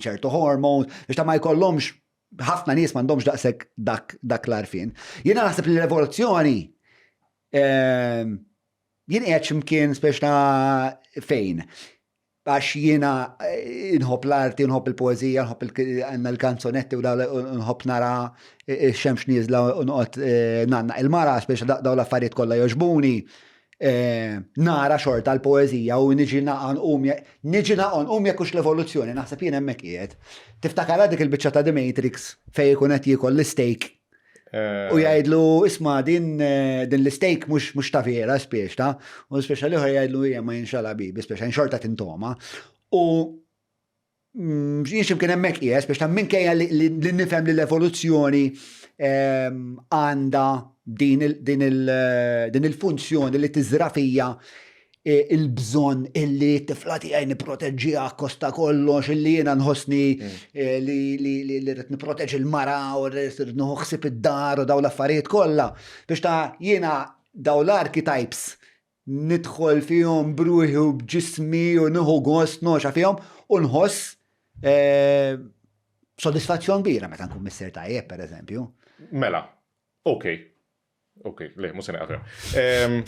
B: ċertu hormones, biex ta' ma jkollhomx ħafna nies m'għandhomx daqshekk dak dak l-għarfien. Jiena naħseb li l-evoluzzjoni ehm, jien qiegħed x'imkien spex ta' fejn. Għax jiena eh, nħobb l-arti, nħobb il-poezija, nħobb għandna l-kanzonetti u nħobb nara eh, xemx nieżla u noqgħod eh, nanna il-mara spex daw l-affarijiet kollha jogħġbuni. Eh, nara xorta l-poezija u niġi naqan um niġi naqan um jekk hux l-evoluzzjoni, naħseb jien hemmhekk qiegħed. Tiftakara dik il-biċċa ta' The Matrix fejn ikun qed jiekol l-steak eh. u jgħidlu isma' din eh, din l-steak mhux mhux ta' vera spiex ta' u speċa l-ieħor jgħidlu hija ma jinxala bibi speċa xorta tintoma. U Mm, jien ximkien hemmhekk qiegħed biex ta' minkejja li nifhem li l-evoluzzjoni ehm, għandha din il-funzjoni li tiżra fija e, il-bżonn illi t-tifla tiegħi nipproteġġiha kosta kollox illi jiena nħossni mm. e, li rrid nipproteġi l-mara u rrid nħossib id-dar u daw l-affarijiet kollha biex ta' jiena daw l-archetypes nidħol fihom b'ruħi u b'ġismi u nieħu gost noxa fihom u nħoss eh, sodisfazzjon kbira meta nkun missier tajjeb pereżempju.
A: Mela, ok, ok, le, mhux se nieqaf hemm.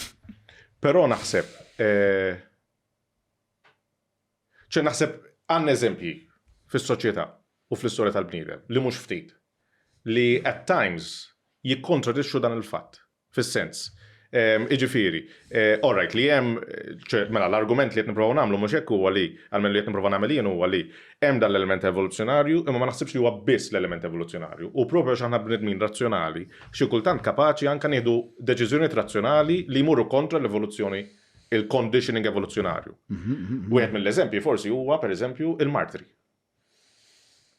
A: Però naħseb, eh, ċe naħseb għandna eżempji fis-soċjetà u fl-istorja tal-bniedem li mhux ftit li at times jikkontradixxu dan il-fatt. Fis-sens. Jiġifieri, all right, li hemm, ċe, mela l-argument li qed nipprovaw nagħmlu mhux hekk huwa li, almenu li qed nipprova nagħmel jien huwa li hemm dan l-element evoluzzjonarju imma ma naħsibx li huwa biss l-element evoluzzjonarju. U proprju għax aħna bnedmin razzjonali, xi kultant kapaċi anke nieħdu deċiżjonijiet razzjonali li jmorru kontra l-evoluzzjoni, il-conditioning evoluzzjonarju. Wieħed mill-eżempji forsi huwa, pereżempju, il-martri.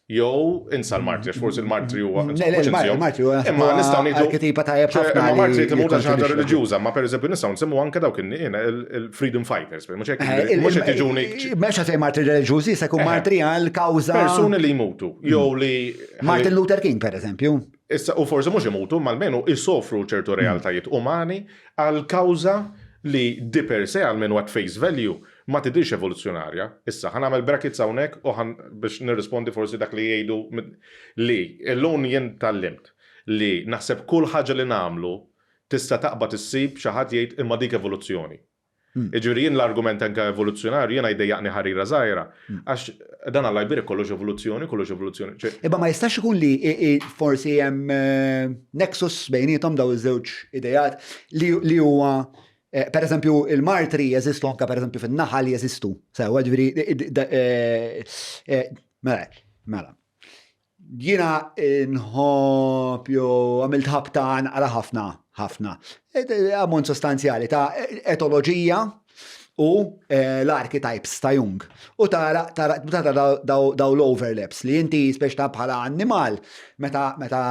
A: Jew insa l-martri, għax forsi l-martri huwa.
B: Il-martri huwa.
A: Imma nistgħu ngħidu.
B: Arketipa tajjeb ħafna.
A: Imma martri timur ta' xi ħaġa reliġjuża, ma pereżempju nistgħu nsemmu anke dawk il-freedom fighters, mhux hekk eh, mhux qed jiġuni.
B: Mhux qed martri reliġjużi, se jkun eh. martri għal kawża.
A: Persuni li jmutu, jew li.
B: Martin Luther King pereżempju.
A: Issa u forsi mhux imutu, ma almenu isofru ċertu mm. realtajiet umani għal kawża li di per se almenu at face value Ma tidhirx evoluzzjonarja. Issa, ħa nagħmel brackets hawnhekk u ħa biex nirrispondi forsi dak li jgħidu li llum jien tgħallimt. li naħseb kull ħaġa li nagħmlu tista' taqbad issib xi ħadd jgħid imma dik evoluzzjoni. Hmm. Jiġifieri jien l-argument anke evoluzzjonarju jiena jdejjaqni ħarira żgħira hmm. għax dan Alla jbierek kollox evoluzzjoni, kollox evoluzzjoni.
B: Imma ma jistax ikun li forsi hemm eh, nexus bejniethom daw iż-żewġ idejat li huwa eh, per eżempju il-martri jeżistu anke per eżempju fin-naħal jeżistu. Sewa ġifieri eh, mela, mela. Jiena nħobb jew għamilt ħabta naqra ħafna, ħafna, ammont sostanzjali ta' etoloġija u eh, l-archetypes ta' Jung. U tara tara tara daw l-overlaps li inti spex ta' bħala annimal meta meta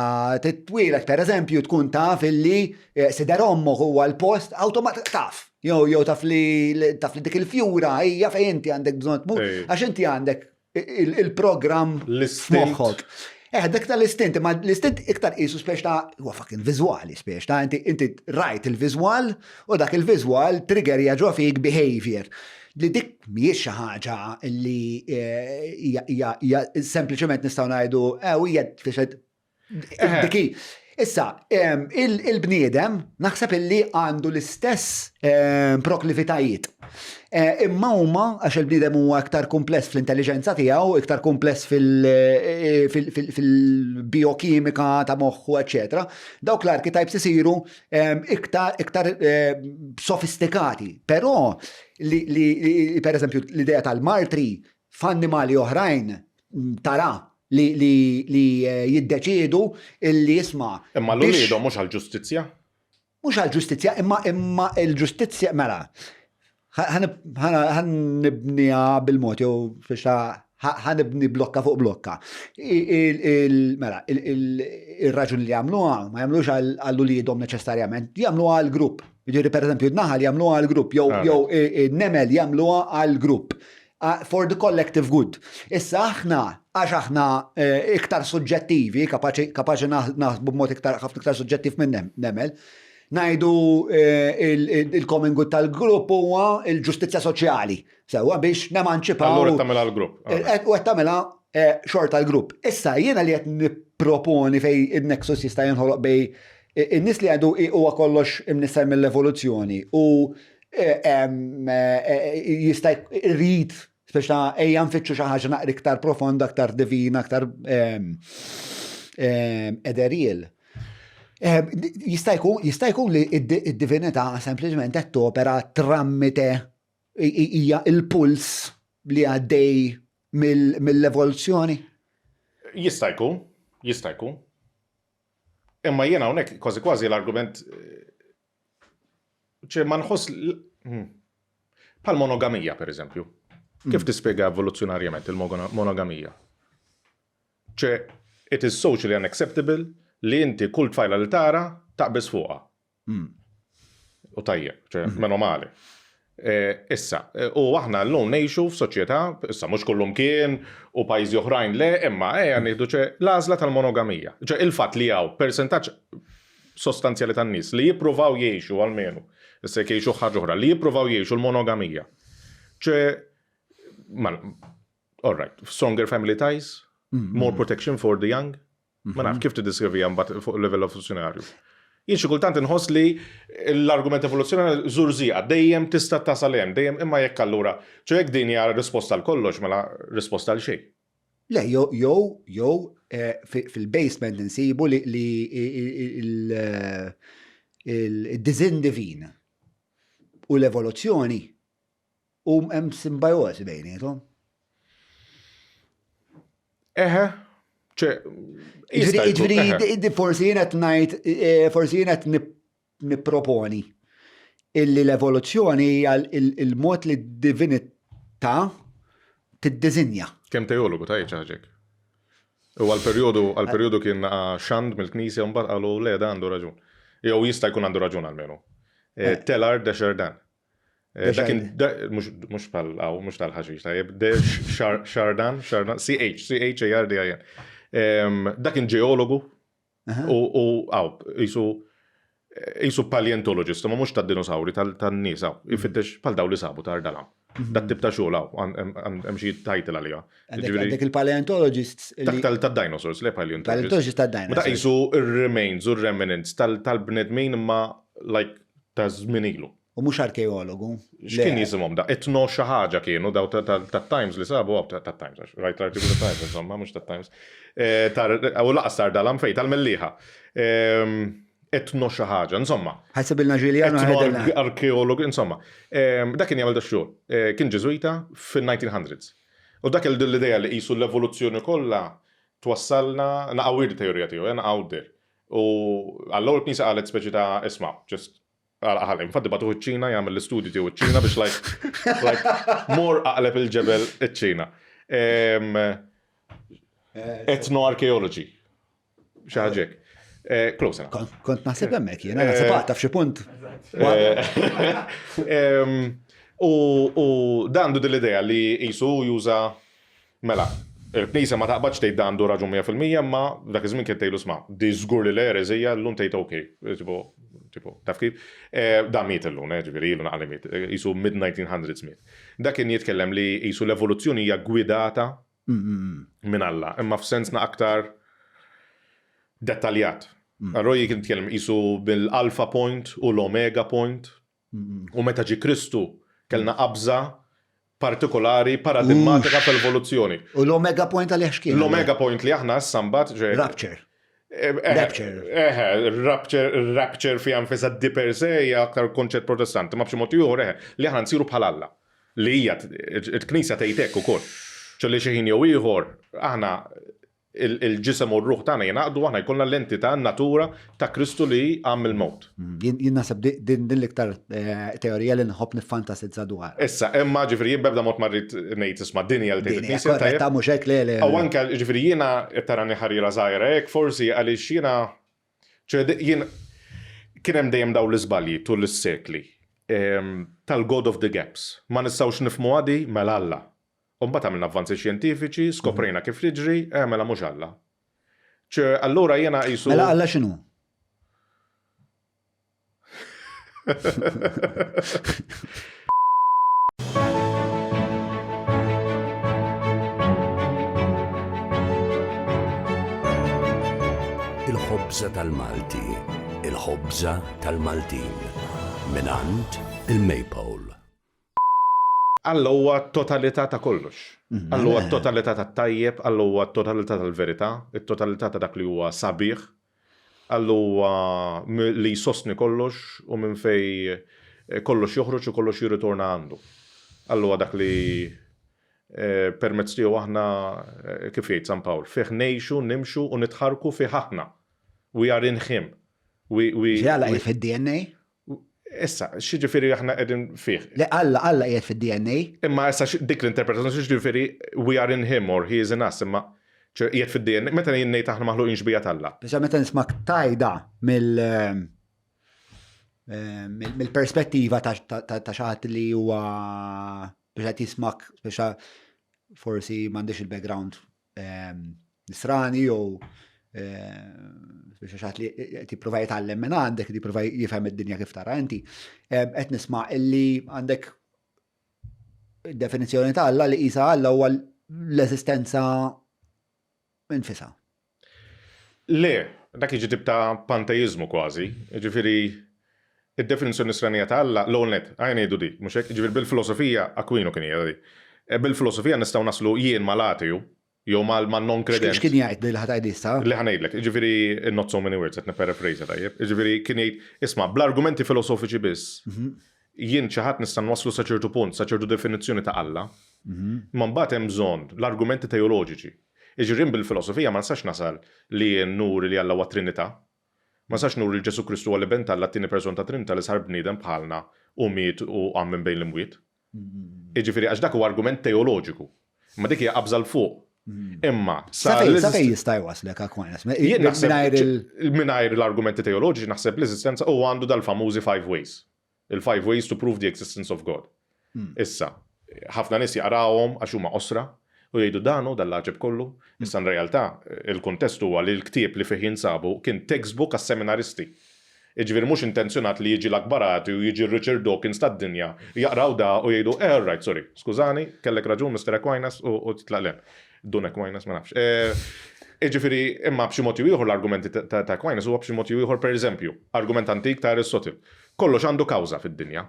B: titwieled pereżempju tkun taf illi eh, sider ommok huwa l-post awtomat taf. Jew jew taf li taf li dik il-fjura hija fejn inti għandek bżonn tmur għax inti għandek il-programm f'moħħok. Eh, dak tal-istint, ma l-istint iktar qisu spex ta' huwa fucking viżwali spex ta' inti inti rajt il-viżwal u dak il-viżwal trigger ġo fik behavior. Li dik mhijiex xi ħaġa li eh, hija sempliċement nistgħu ngħidu eh hija Dik Issa, il-bniedem naħseb illi għandu l-istess proklivitajiet. Eh, imma huma għax il-bniedem huwa iktar kumpless fl-intelligenza tiegħu, iktar kumpless eh, fil-biokimika ta' moħħu, eċetera. Dawk l-archetypes isiru iktar iktar eh, sofistikati. Però li per eżempju l-idea tal-martri f'annimali oħrajn tara li li li jiddeċiedu illi isma'.
A: Imma l-uliedhom mhux għall-ġustizzja?
B: Mhux għall-ġustizzja, imma imma l-ġustizzja mela. Ħa nibniha bil-mod jew biex ħa nibni blokka fuq blokka. Mela, ir-raġuni li jagħmluha ma jagħmlux għal uliedhom neċessarjament, jagħmluha għall-grupp. Jiġifieri pereżempju n-naħal jagħmluha għall-grupp jew jew in-nemel jagħmluha għall-grupp. For the collective good. Issa aħna, għax aħna eh, iktar suġġettivi, kapaċi naħsbu b'mod iktar ħafna iktar suġġettiv minn nemel, ngħidu eh, il-common good tal-grupp huwa il-ġustizzja soċjali. Sewwa biex nemanċipaw.
A: Allura tagħmilha l-grupp.
B: Eh, u qed tagħmilha xorta l-grupp. Issa jiena li qed nipproponi fej in-nexus jista' jinħoloq bej in-nies li għandu huwa kollox imnissel mill-evoluzzjoni u jista' jrid speċa ejja nfittxu xi ħaġa naqra iktar profonda, aktar divina, aktar ederil. Jista' jkun jista' jkun li d-divinità sempliċement qed topera tramite hija il-puls li għaddej mill-evoluzzjoni?
A: Jista' jkun, jista' jkun. Imma jiena hawnhekk kważi kważi l-argument ċe ma nħoss hmm. bħal monogamija per eżempju. Kif hmm. tispjega evoluzzjonarjament il-monogamija? ċe it is socially unacceptable li inti kull tfajla li tara taqbeż fuqha. Hmm. U tajjeb, ċe meno mali. Eh, issa, eh, u aħna llum ngħixu f'soċjetà, issa mhux kullum kien u pajjiżi oħrajn le, imma ejja nieħdu ċe l-għażla tal-monogamija. Ċe il-fatt li hawn persentaġġ sostanzjali tan-nies li jippruvaw jgħixu almenu, issa jekk jgħixu ħaġa oħra, li jippruvaw jgħixu l-monogamija. Ċe, all right, stronger family ties, mm-hmm. more protection for the young, Ma naf kif tiddeskrivija mbagħad fuq livell evoluzzjonarju. Jien xi kultant inħoss li l-argument evoluzzjonarju żurżija dejjem tista' tasal hemm, dejjem imma jekk allura, ċo jekk din hija risposta għal kollox mela risposta għal xejn.
B: Le, jew jew jew eh, fil-basement insibu li il-dizin divin u l-evoluzzjoni U hemm simbajosi bejniethom.
A: Eħe, ċe.
B: Ġifieri forsi jien qed ngħid, eh, forsi jien qed nipproponi illi l-evoluzzjoni hija il-mod li d-divinità tiddiżinja.
A: Kemm teologu ta' ħaġek. U għal-perjodu għal-perjodu kien xand mill-knisja mbagħad qalu le da għandu raġun. Jew jista' jkun għandu raġun almenu. Eh, eh. Telar de Chardin. Eh, dak mhux bħal għaw, mhux tal-ħaxix, tajjeb, de Chardin, Chardin, C-H, C-H-A-R-D-I-N. Dak kien ġeologu u għaw, jisu jisu paleontologist, ma mhux tad-dinosauri, tan-nies, għaw, jfittex bħal daw li sabu ta' Ardalam. Dat tip ta' xogħol hawn hemm xi title għaliha.
B: Għandek il-paleontologists.
A: Dak tal-dinosaurs, le paleontologists.
B: Paleontologists tad-dinosaurs.
A: Ma qisu ir-remains u r-remnants tal-bnedmin imma like ta' żmien ilu.
B: U mhux arkeologu.
A: X'kien jisimhom da? Etno xi ħaġa kienu daw tat-Times li sabu tat-Times, rajt l-artiklu tat-Times insomma, mhux tat-Times. Eh, u laqas tar dalam fej tal-Mellieħa. Ehm, etno xi ħaġa, insomma.
B: Ħasibilna Ġiljan
A: Etno arkeolog, insomma. Ehm, dak kien jagħmel da xogħol. Eh, kien Ġeżwita fin-1900s. U dak l-idea li qisu l-evoluzzjoni kollha twassalna naqgħu teorija tiegħu, eh, naqgħu U għall-ewwel knisja qalet speċi ta' isma' just Għal, infatti batuh iċ-Ċina jagħmel l-istudji tiegħu iċ-Ċina biex like, like more aqleb il-ġebel iċ-Ċina. Ethnoarchaeology. Xi ħaġa hekk. Eh, close
B: enough. Kont naħseb hemmhekk jiena, naħseb għadta f'xi punt.
A: U dan għandu din l-idea li qisu juża Mela, il-Knisja ma taqbadx tgħid dan għandu raġun 100% imma dak iż-żmien kienet tgħidlu sma' di żgur li l-ereżija llum tgħid ok, tipo, tipo, taf kif? Dan miet illum, eh, ġifieri ilu naqra li miet, qisu mid-1900s miet. Dak kien jitkellem li qisu l-evoluzzjoni hija gwidata minn Alla, imma f'sens aktar dettaljat. Allura kien jitkellem qisu bil-alpha point u l-omega point U meta ġie Kristu, kellna qabża partikolari, paradigmatika fl-evoluzzjoni.
B: U l-omega point għalih x'kien?
A: L-omega point li aħna issa mbagħad.
B: Rapture. Eh, eh,
A: rapture. Eh, rapture, rapture fi nfisha di per se hija aktar konċett protestanti, ma b'xi mod ieħor eħe, li aħna nsiru bħal Alla. Li hija il-Knisja tgħid hekk ukoll. ċo li xi ħin jew ieħor aħna il-ġisem u r-ruħ tagħna jingħaqdu aħna jkollna l-entità, n-natura ta' Kristu li qam mill-mewt.
B: Mm, jien naħseb din l-iktar eh, teorija li nħobb niffantasizza dwar.
A: Issa, imma ġifieri jien b'ebda mod ma rrid ngħid isma' din hija
B: l tgħid korretta mhux hekk le le.
A: U anke ġifieri jiena tarani ħarira żgħira hekk forsi għaliex jiena jien kien hemm dejjem dawn l-iżbalji tul is-sekli ehm, tal-God of the Gaps. Ma nistgħux nifhmu għadi mela Alla. U mbagħad għamilna avvanzi xjentifiċi, skoprejna kif tiġri, eh mela mhux Alla. Ċe allura jiena qisu.
B: Mela Alla x'inhu?
C: Il-ħobża tal-Malti, il-ħobża tal-Maltin, mingħand il-Maypole.
A: Alla huwa t-totalità ta' kollox. Mhm. Alla huwa t-totalità tat-tajjeb, Alla huwa t-totalità tal-verità, it-totalità ta' dak li huwa sabiħ. Alla huwa li jsostni kollox u minn fej eh, kollox joħroġ u kollox jirritorna għandu. Alla huwa dak li eh, permezz tiegħu aħna eh, kif jgħid San Pawl, fih ngħixu, nimxu u nitħarku fih aħna. We are in him.
B: We, we, Alla fid-DNA?
A: Issa, x'jiġifieri aħna qegħdin fih?
B: Le Alla, Alla qiegħed fid-DNA.
A: Imma issa dik l-interpretazzjoni x'jiġifieri we are in him or he is in us, imma qiegħed fid-DNA. Meta jien ngħid aħna maħluqin xbija t'Alla.
B: Biss meta nismak tajda mill eh, mill-perspettiva ta' xi ħadd li huwa biex qed jismak biex forsi m'għandix il-background ehm, nisrani jew ehm, biex xaħat li qed jipprova jitgħallem minn għandek, qed jipprova jifhem id-dinja kif tara inti. Ehm, qed nisma' illi għandek definizzjoni ta' Alla li qisha Alla huwa l-eżistenza infisha.
A: Le, dak jiġi tip ta' panteizmu kważi. Ġifieri, id-definizzjoni nisranija ta' Alla, l-ewwel nett, ejja ngħidu di, mhux hekk? Ġifieri bil-filosofija, Aquino kien jgħidha di. E, bil-filosofija nistgħu naslu jien mal-ateju, jew man-non-credent.
B: X'kien jgħid li ħa tgħid issa?
A: Li ħa ngħidlek, jiġifieri in not so many words qed nipparafraża tajjeb. Jiġifieri kien jgħid, isma' bl-argumenti filosofiċi biss, mhm. jien xi ħadd nista' nwasslu sa ċertu punt, sa ċertu definizzjoni ta' Alla. Mhm. Ma mbagħad hemm bżonn l-argumenti teoloġiċi. Jiġifieri jien bil-filosofija ma nistax nasal li jien nuri li Alla huwa Trinità. Ma nistax nuri li Ġesù Kristu huwa l-Iben t'Alla t-tieni persona tat-Trinità li sar bniedem bħalna u miet u qam minn bejn l-imwiet. Jiġifieri għax dak huwa argument teoloġiku. Imma dik hija qabża 'l fuq. Imma
B: sa fejn jista' jwasslek Aquinas?
A: Jien naħseb mingħajr l-argumenti teoloġiċi naħseb l-eżistenza u għandu dal-famużi five ways. Il-five ways to prove the existence of God. Hmm. Issa, ħafna nies jaqrawhom għax huma qosra u jgħidu dan hu dal-għaġeb kollu. Hmm. Issa in realtà il-kuntest huwa li l-ktieb li fih jinsabu kien textbook għas-seminaristi. Jiġifieri mhux intenzjonat li jiġi l-akbar ateu, jiġi r-Richard Dawkins tad-dinja, jaqraw da u jgħidu, eh all right, sorry, skużani, kellek raġun Mister Aquinas u titlaq 'l hemm. Dun Aquinas, ma nafx. Jiġifieri, imma b'xi mod jew ieħor l-argumenti ta' Aquinas huwa b'xi mod jew ieħor, pereżempju, argument antik ta' Aristotle. Kollox għandu kawża fid-dinja.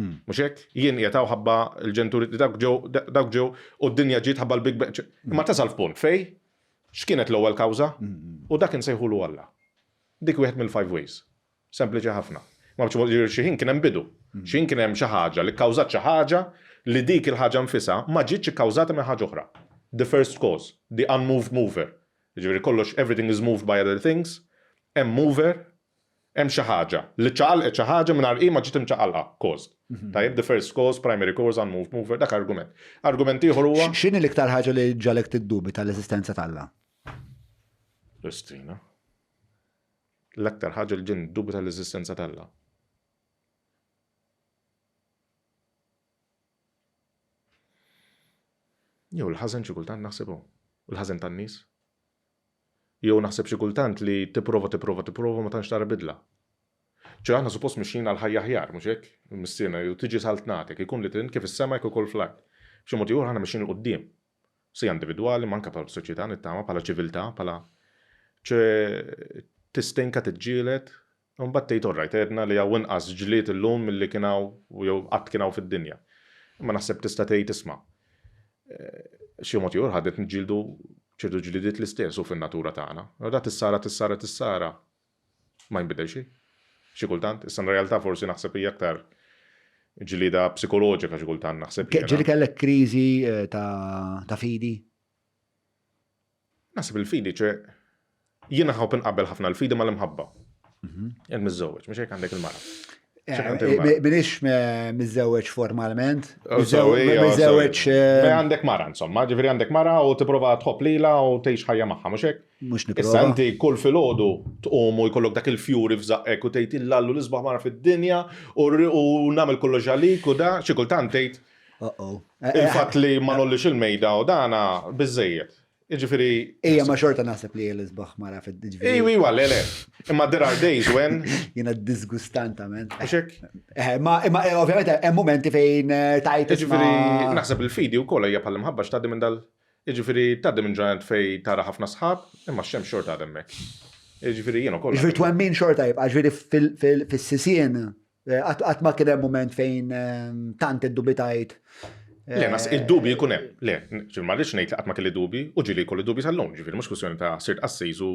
A: Mhux hekk? Jien qiegħed hawn ħabba l-ġenituri dawk ġew dawk ġew u d-dinja ġiet ħabba l-Big Bang. Imma tasal f'punt fejn x'kienet l-ewwel kawża? U dak insejħulu Alla. Dik wieħed mill-five ways. Sempliċi ħafna. Ma b'xi mod xi ħin kien hemm bidu. Xi ħin kien hemm xi ħaġa li kkawżat xi ħaġa li dik il-ħaġa nfisha ma ġietx ikkawżata minn ħaġa oħra. The first cause, the unmoved mover. Jiġifieri kollox everything is moved by other things, hemm mover, hemm xi ħaġa li ċċaqalqet xi ħaġa mingħajr hi ma ġiet imċaqalqa, caused. Tajjeb, the first cause, primary cause, unmoved mover, dak argument. Argument ieħor huwa.
B: X'inhi l-iktar ħaġa li ġġagħlek tiddubita l-eżistenza t'Alla?
A: Justina. L-aktar ħaġa li ġġegħelni niddubita l-eżistenza t'Alla. Jew il-ħażen xi kultant naħseb hu. Il-ħażen tan-nies. Jew naħseb xi kultant li tipprova tipprova tipprova ma tantx tara bidla. Ċe aħna suppost mixjin għal ħajja aħjar, mhux hekk? Missierna jew tiġi saltnatek, ikun li trid kif is-sema hekk ukoll fl-art. B'xi mod ieħor aħna mixjin 'il quddiem. Sija individwali, ma anke bħala soċjetà nittama, bħala ċiviltà, bħala ċe tistinka tiġġieled, u mbagħad tgħid orrajt għedna li hawn inqas ġlied illum milli kien hawn jew qatt kien hawn fid-dinja. Imma naħseb tista' tgħid isma' xi mod jew ieħor ħadet niġġieldu ċertu ġlidiet l-istess u fin-natura tagħna. Da tissara tissara tissara ma jinbidel xejn. Xi kultant, issa realtà forsi naħseb hija aktar ġlieda psikoloġika xi kultant naħseb.
B: Ġieli kellek kriżi eh, ta' fidi?
A: Naħseb il-fidi, ċe jiena ħobb inqabbel ħafna l-fidi mal-imħabba. Mhm. Jien miżżewweġ, mhux hekk għandek il-mara.
B: Eh, Minix miżżewweġ formalment. Oh, miżżewweġ.
A: Eh, għandek mara, insomma, ġifieri għandek mara u tipprova tħobb lilha u tgħix ħajja magħha, mhux hekk?
B: Mhux nipprova.
A: Issa inti kull filgħodu tqum u jkollok dak il-fjuri f'żaqqek u tgħid illallu l-isbaħ mara fid-dinja u nagħmel kollox għalik u da, xi kultant tgħid. Il-fatt li ma nollix il-mejda u dana biżejjed. Jiġifieri.
B: Ejja ma xorta naħseb li l-isbaħ mara fid-ġifieri.
A: Ejwa, iwa, le, le. Imma there are days when.
B: Jiena disgustantament.
A: Mhux
B: eh, Ma imma eh, ovvjament hemm momenti fejn eh, tajt.
A: Jiġifieri naħseb il-fidi wkoll hija bħal imħabba x'tgħaddi minn dal Jiġifieri tgħaddi minn ġranet fejn tara ħafna sħab, imma x-xemx xorta għadha hemmhekk. Jiġifieri jien ukoll.
B: Jiġifieri twemmin xorta jibqa', jiġifieri fis-sisien eh, qatt ma kien hemm mument fejn eh, tant iddubitajt.
A: Le, nas eh, id-dubji jkun hemm. Le, ġifieri ma rridx ngħid li qatt ma kelli dubji u ġieli jkolli dubji sal-lum, ġifieri mhux kwistjoni ta' sirt qassis u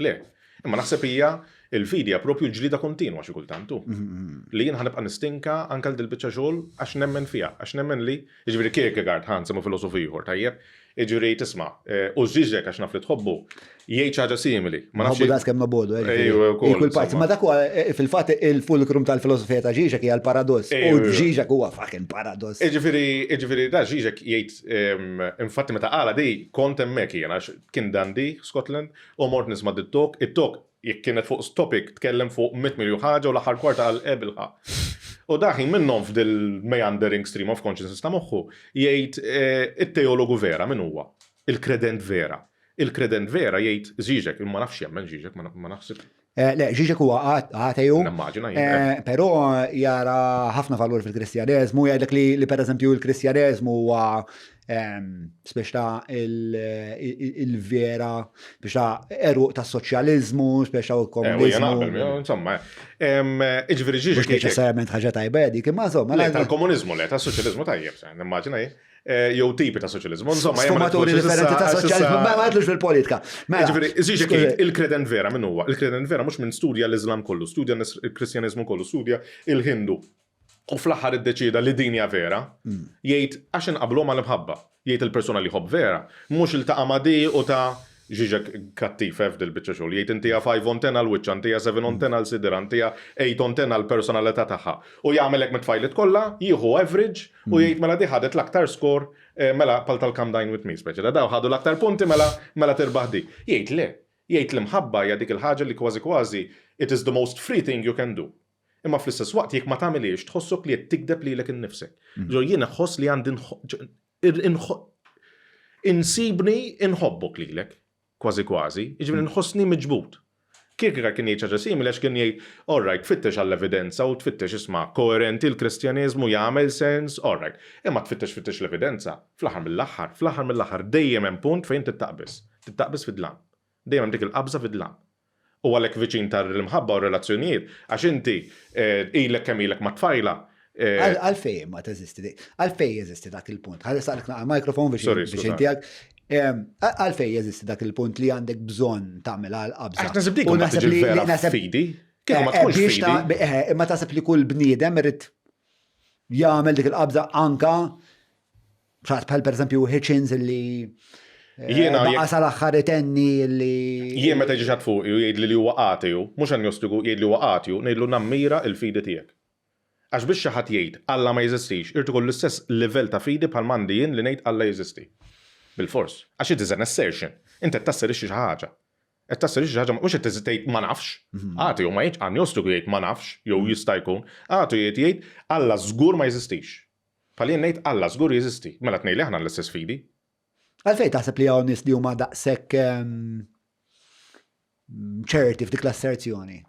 A: le. Imma naħseb hija il-fidi hija propju l-ġlieda kontinwa xi kultant hu. Li jien ħa nibqa' nistinka anke għal dil-biċċa xogħol għax nemmen fiha, għax nemmen li Jiġifieri Kierkegaard, ħa nsemmu filosofu ieħor, tajjeb? Jiġifieri tisma', u Žižek għax naf li tħobbu, jgħid xi ħaġa simili.
B: Ma nafx. Nħobbu daqs kemm nobogħdu, eh, ġifieri. Ejwa, wkoll. Kull parti. Ma dak huwa eh, fil-fatt il-fulcrum tal-filosofija ta' Žižek hija l-paradoss. U Žižek huwa fucking paradoss.
A: Jiġifieri, jiġifieri da Žižek jgħid, infatti meta qalha di kont hemmhekk jien għax kien Dundee, Scotland, u mort nisma' dit-talk, it-talk Jekk kienet fuq topic tkellem fuq mitt miljun ħaġa u l-aħħar kwarta qal eh bilħaqq. U da ħin minnhom f'dil-meandering stream of consciousness ta' moħħu jgħid it-teologu vera min huwa? Il-kredent vera. Il-kredent vera jgħid Žižek, ma nafx jemmen Žižek, ma naħsib.
B: Le, Žižek huwa ateju.
A: Nimmaġina jien.
B: Però jara ħafna valur fil-Kristjaneżmu, jgħidlek li pereżempju l-Kristjaneżmu huwa Speċ ta' il-vera, biex ta' eruq ta' soċjalizmu, speċ ta' komunizmu.
A: Insomma, iġveri ġiġi.
B: Mux neċessarjament ħaġa tajba dik, imma insomma.
A: Le, tal-komunizmu, le, tal-soċjalizmu tajjeb, nimmaġina eh, jew tipi ta' soċjalizmu, insomma.
B: Sfumaturi differenti ta' soċjalizmu, ma ma jtlux fil-politika.
A: Mela, ġifieri, ġiġi il-kredent vera minn huwa? Il-kredent vera mhux minn studja l-Islam kollu, studja l-Kristjaneżmu kollu, studja il-Hindu, u fl-aħħar iddeċieda li din hija vera, jgħid għax inqabbluha mal-imħabba. Jgħid il-persuna li jħobb vera, mhux iltaqa' ma' di u ta' Žižek kattiv eh f'dil-biċċa xogħol. Jgħid intiha five on ten għal wiċċha, intiha seven on ten għal sidirha, intiha eight on ten għall-personalità tagħha. U jagħmel hekk mit-tfajliet kollha, jieħu average u jgħid mela di ħadet l-aktar score, mela bħal tal-Come Dine With Me speċi ta' dawn ħadu l-aktar punti mela mela tirbaħ di. Jgħid le. Jgħid l-imħabba hija dik il-ħaġa li kważi kważi it is the most free thing you can do. Imma fl-istess waqt jekk ma tagħmilhiex tħossok li qed tigdeb lilek innifsek. Ġo jien inħoss li għandi insibni inħobbok lilek, kważi kważi, jiġifieri nħossni miġbud. Kierkegaard kien jgħid xi ħaġa simili għax kien jgħid, all right, tfittex għall-evidenza u tfittex isma' koerenti l-Kristjaneżmu jagħmel sens, all right. Imma tfittex tfittex l-evidenza, fl-aħħar mill-aħħar, fl-aħħar mill-aħħar dejjem hemm punt fejn trid taqbeż. Trid taqbeż fid-dlam. Dejjem hemm dik il-qabża fid-dlam. U għalhekk viċin tal-imħabba u r-relazzjonijiet, għax inti ilek kemm ilek ma' tfajla.
B: Għalfejn ma teżisti dik? Għalfejn jeżisti dak il-punt? Ħa nressaqlek naqra microphone biex intiegħek. Għalfejn jeżisti dak il-punt li għandek bżonn tagħmilha l-qabża?
A: Għax naħseb dik ma tiġi vera fidi. Kieku ma tkunx fidi.
B: Imma taħseb li kull bniedem irid jagħmel dik il-qabża anka bħal pereżempju Hitchens li eh,
A: Jiena
B: baqa' sal-aħħar itenni li.
A: Jien meta jiġi xi ħadd fuqi u jgħidli li huwa ateu, mhux agnostiku, jgħidli huwa ateu, ngħidlu nammira l-fidi tiegħek. Għax biex xi ħadd jgħid Alla ma jeżistix, irid ikollu l-istess livell ta' fidi bħal m'għandi jien li ngħid Alla jeżisti. Bilfors. Għax it is an assertion. Inti qed tasserixxi xi ħaġa. Qed tasserixxi xi ħaġa mhux qed tgħid ma nafx. Ateu ma jgħidx agnostiku jgħid ma nafx jew jista' jkun. Ateu jgħid jgħid Alla żgur ma jeżistix. Bħal jien ngħid Alla żgur jeżisti. Mela tnejn li aħna l-istess fidi.
B: Għalfejn taħseb li hawn nies li huma daqshekk ċerti f'dik l-asserzjoni?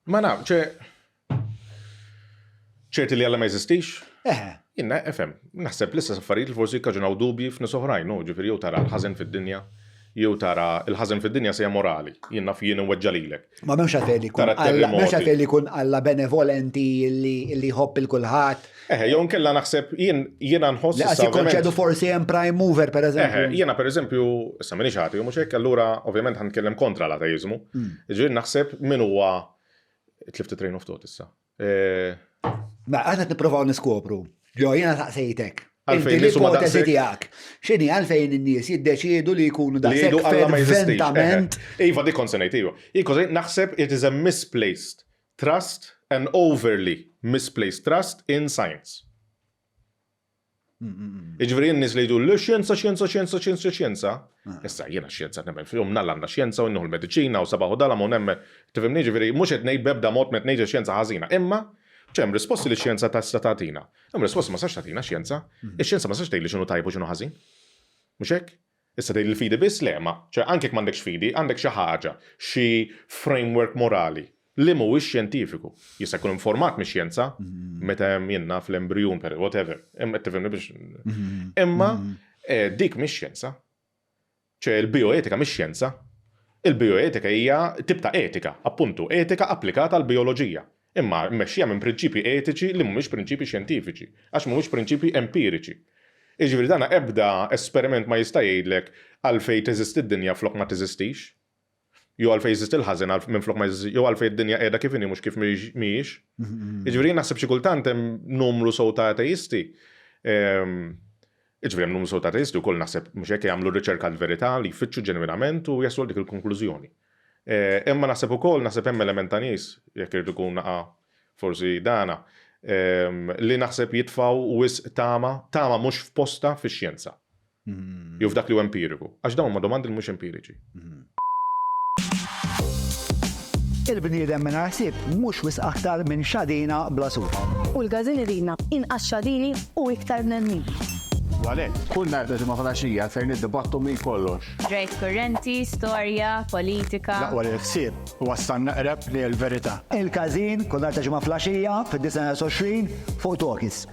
A: Ma naf, ċe ċerti li Alla ma jeżistix?
B: Eħe.
A: Jiena, efhem, naħseb l-istess affarijiet li forsi jikkaġunaw dubji f'nies oħrajn, hu, ġifieri jew tara l-ħażen fid-dinja, jew tara l-ħażen fid-dinja sejja morali, jien naf jien inweġġa' lilek.
B: Ma m'hemmx għalfejn li jkun Alla, m'hemmx għalfejn li jkun Alla benevolenti li jħobb il kulħadd.
A: Eħe, jew inkella naħseb jien jiena nħoss.
B: Li qas jikkonċedu forsi hemm prime mover pereżempju.
A: Eħe, jiena pereżempju, issa m'iniex ateu mhux hekk, allura ovvjament ħa nitkellem kontra l-ateiżmu. Jiġifieri naħseb min huwa tlift it-train of thought issa.
B: Ma aħna qed nippruvaw niskopru. Jo, jiena saqsejtek.
A: Għalfejn nies huma
B: daqshekk. tiegħek. X'inhi għalfejn in-nies jiddeċiedu li jkunu daqshekk
A: ferventament. Iva, dik kont se ngħid, iva. Jien kont se ngħid naħseb it is a misplaced trust, an overly misplaced trust in science. Jiġifieri n-nies li jgħidu li xjenza, xjenza, xjenza, xjenza, xjenza. Ah. Issa jiena xjenza nemmen fihom nalla għandna xjenza u nħu l-mediċina u sabaħ u dalam u nemmen. Tifhimni ġifieri mhux qed ngħid b'ebda mod qed ngħid xjenza ħażina, imma ċem risposti li xjenza tista' tagħtina. Hemm risposti ma sax tagħtina xjenza. Mm. Ix-xjenza ma sax tgħidli x'inhu tajb u x'inhu ħażin. Mhux hekk? Issa tgħid il-fidi biss le, ma ċe anke jekk m'għandekx fidi, għandek xi ħaġa, xi framework morali li mhuwiex xjentifiku. Jista' jkun informat mix-xjenza, meta hemm jien naf l-embrijun per whatever, qed tifhimni biex. Imma eh, dik mhix xjenza. ċe l-bioetika mhix xjenza. Il-bioetika hija tip ta' etika, appuntu, etika applikata għall-bijoloġija. Imma mmexxija minn prinċipji etiċi li mhumiex prinċipji xjentifiċi, għax mhumiex prinċipji empiriċi. Jiġifieri dana ebda esperiment ma jista' jgħidlek għalfejn teżisti d-dinja flok ma teżistix. Jew għalfejn jeżisti l-ħażen minflok ma jeżistix, jew għalfejn id-dinja qiegħda kif inhi mhux kif mhijiex. Jiġifieri jien naħseb xi kultant hemm numru sew ta' ateisti, jiġifieri hemm numru sew ta' ateisti wkoll naħseb mhux hekk jagħmlu r-riċerka għall-verità li jfittxu ġenwinament u jaslu għal dik il-konklużjoni. Imma naħseb ukoll, naħseb hemm element ta' nies, jekk irid ikun naqa' forsi dana, li naħseb jitfgħu wisq tama, tama mhux f'postha fix-xjenza. Jew f'dak li hu empiriku. Għax dawn huma domandi li mhux empiriċi.
B: Il-bniedem mingħajr ħsieb mhux wisq aktar minn xadina bla suf.
D: U l-każin iridna inqas xadini u iktar bnedmin.
E: U għalhekk, kull nhar ta' Ġimgħa filgħaxija ser niddibattu minn kollox.
F: Ġrajjiet kurrenti, storja, politika.
E: L-aqwa li l-ħsieb iwassalna eqreb lejn il-verità.
B: Il-Każin, kull nhar ta' Ġimgħa filgħaxija, fid-9:20 fuq Talkies.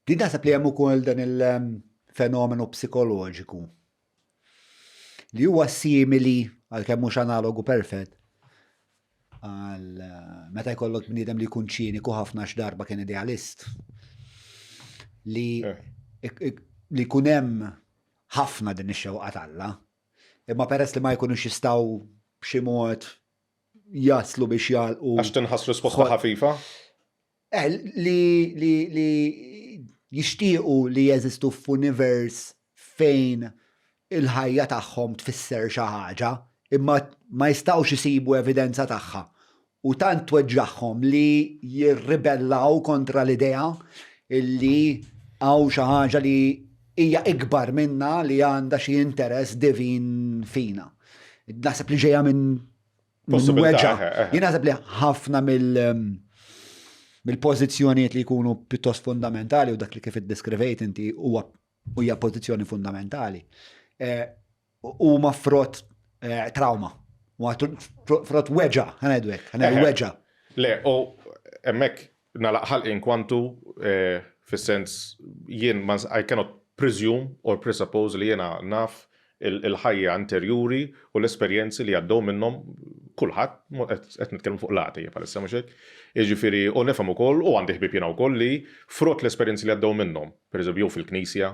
B: Din naħseb li hemm ukoll dan il-fenomenu psikoloġiku li huwa simili għalkemm mhux analogu perfett għal eh, meta jkollok bniedem li jkun ċiniku ħafna x'darba kien idealist li eh. li jkun hemm ħafna din ix-xewqa t'Alla. Imma peress li ma jkunux jistgħu b'xi mod jaslu biex jagħlqu.
A: Għax tinħass risposta ħafifa?
B: Eh, li, li, li jixtiequ li jeżistu f'univers fejn il-ħajja tagħhom tfisser xi ħaġa, imma ma jistgħux isibu evidenza tagħha. U tant tweġġagħhom li jirribellaw kontra l-idea illi hawn xi ħaġa li hija ikbar minna li għandha xi interess divin fina. Naħseb li ġejja minn weġgħa. Jien naħseb li ħafna mill- mill-pożizzjonijiet li jkunu pjuttost fundamentali u dak li kif iddeskrivejt inti huwa hija pożizzjoni fundamentali. Eh, huma frott eh, trauma. Huwa frott weġa, ħanajdu hekk, ħanajdu weġa.
A: Le, u hemmhekk nagħlaq ħalqi inkwantu eh, fis-sens jien ma I cannot presume or presuppose li jiena naf il-ħajja interjuri u l-esperjenzi li għaddew minnhom kulħadd, qed nitkellmu fuq l-għati bħalissa mhux hekk. Jiġifieri u nifhem ukoll u għandi ħbieb jiena wkoll li frott l-esperjenzi li għaddew minnhom, pereżempju jew fil-knisja,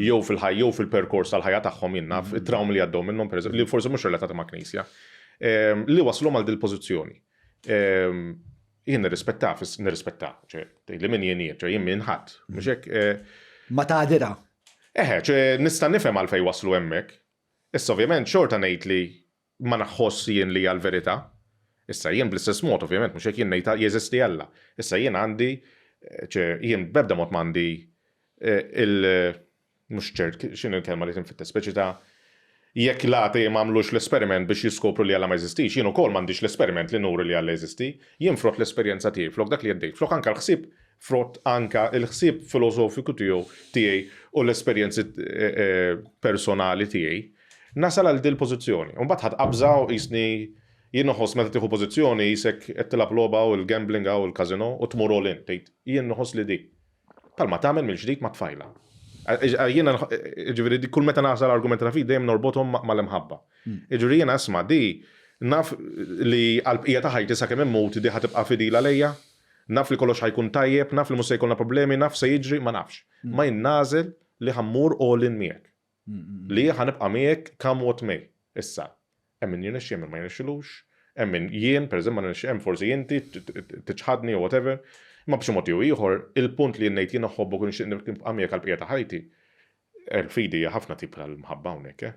A: jew fil-ħajja jew fil-perkors tal-ħajja tagħhom jien naf, it-trawmi li għaddew minnhom pereżempju li forsi mhux relatati ma' knisja, li waslhom għal dil-pożizzjoni. Jien nirrispetta, nirrispetta, ċe, tgħidli min jien jien, ċe jien min ħadd, mhux hekk. Eh,
B: Ma tgħadira.
A: Eħe, ċe nista' nifhem għalfejn waslu hemmhekk. Issa ovvjament xorta ngħid li ma naħoss jien li hija l-verità. Issa jien bl-istess mod ovvjament mhux hekk jien ngħid jeżisti Alla. Issa jien għandi eh, ċe jien b'ebda mod m'għandi eh, il- mhux ċert x'inhi l-kelma li tinfittex, speċi ta' jekk l-atei m'għamlux l-esperiment biex jiskopru li Alla ma jeżistix, jien ukoll m'għandix l-esperiment li nuri li Alla jeżisti. Jien frott l-esperjenza tiegħi, flok dak li għaddejt, flok anke l-ħsieb, frott anke l-ħsieb filosofiku tiegħu tiegħi u l-esperjenzi personali tiegħi, nasal għal dil-pożizzjoni. U mbagħad ħadt qabża u qisni jien nħoss meta tieħu pożizzjoni qisek qed tilgħab logħba u l-gambling u l-casino u tmur all in, tgħid jien nħoss li di. Bħalma tagħmel mill-ġdid ma' tfajla. Jiena, ġifieri, kull meta nagħżel argumenti ta' fidi dejjem norbothom mal-imħabba. Hmm. Ġifieri jiena isma' di naf li għall-bqija ta' ħajti sakemm immut di ħa tibqa' fidila lejja, naf li kollox ħa jkun tajjeb, naf li mhux se jkollna problemi, naf se jiġri, ma nafx. Hmm. Ma jien nagħżel li ħa mmur all in miegħek. Li ħa nibqa' miegħek come what may. Issa, hemm min jirnexxi, hemm min ma jirnexxilux, hemm min jien, pereżempju, ma nirnexxi, hemm forsi inti tiċħadni jew whatever. Imma b'xi mod jew ieħor, il-punt li jien ngħid jien nħobbok u nixtieq nibqa' miegħek għall-bqija ta' ħajti, il-fidi hija ħafna tip tal-mħabba hawnhekk, eh.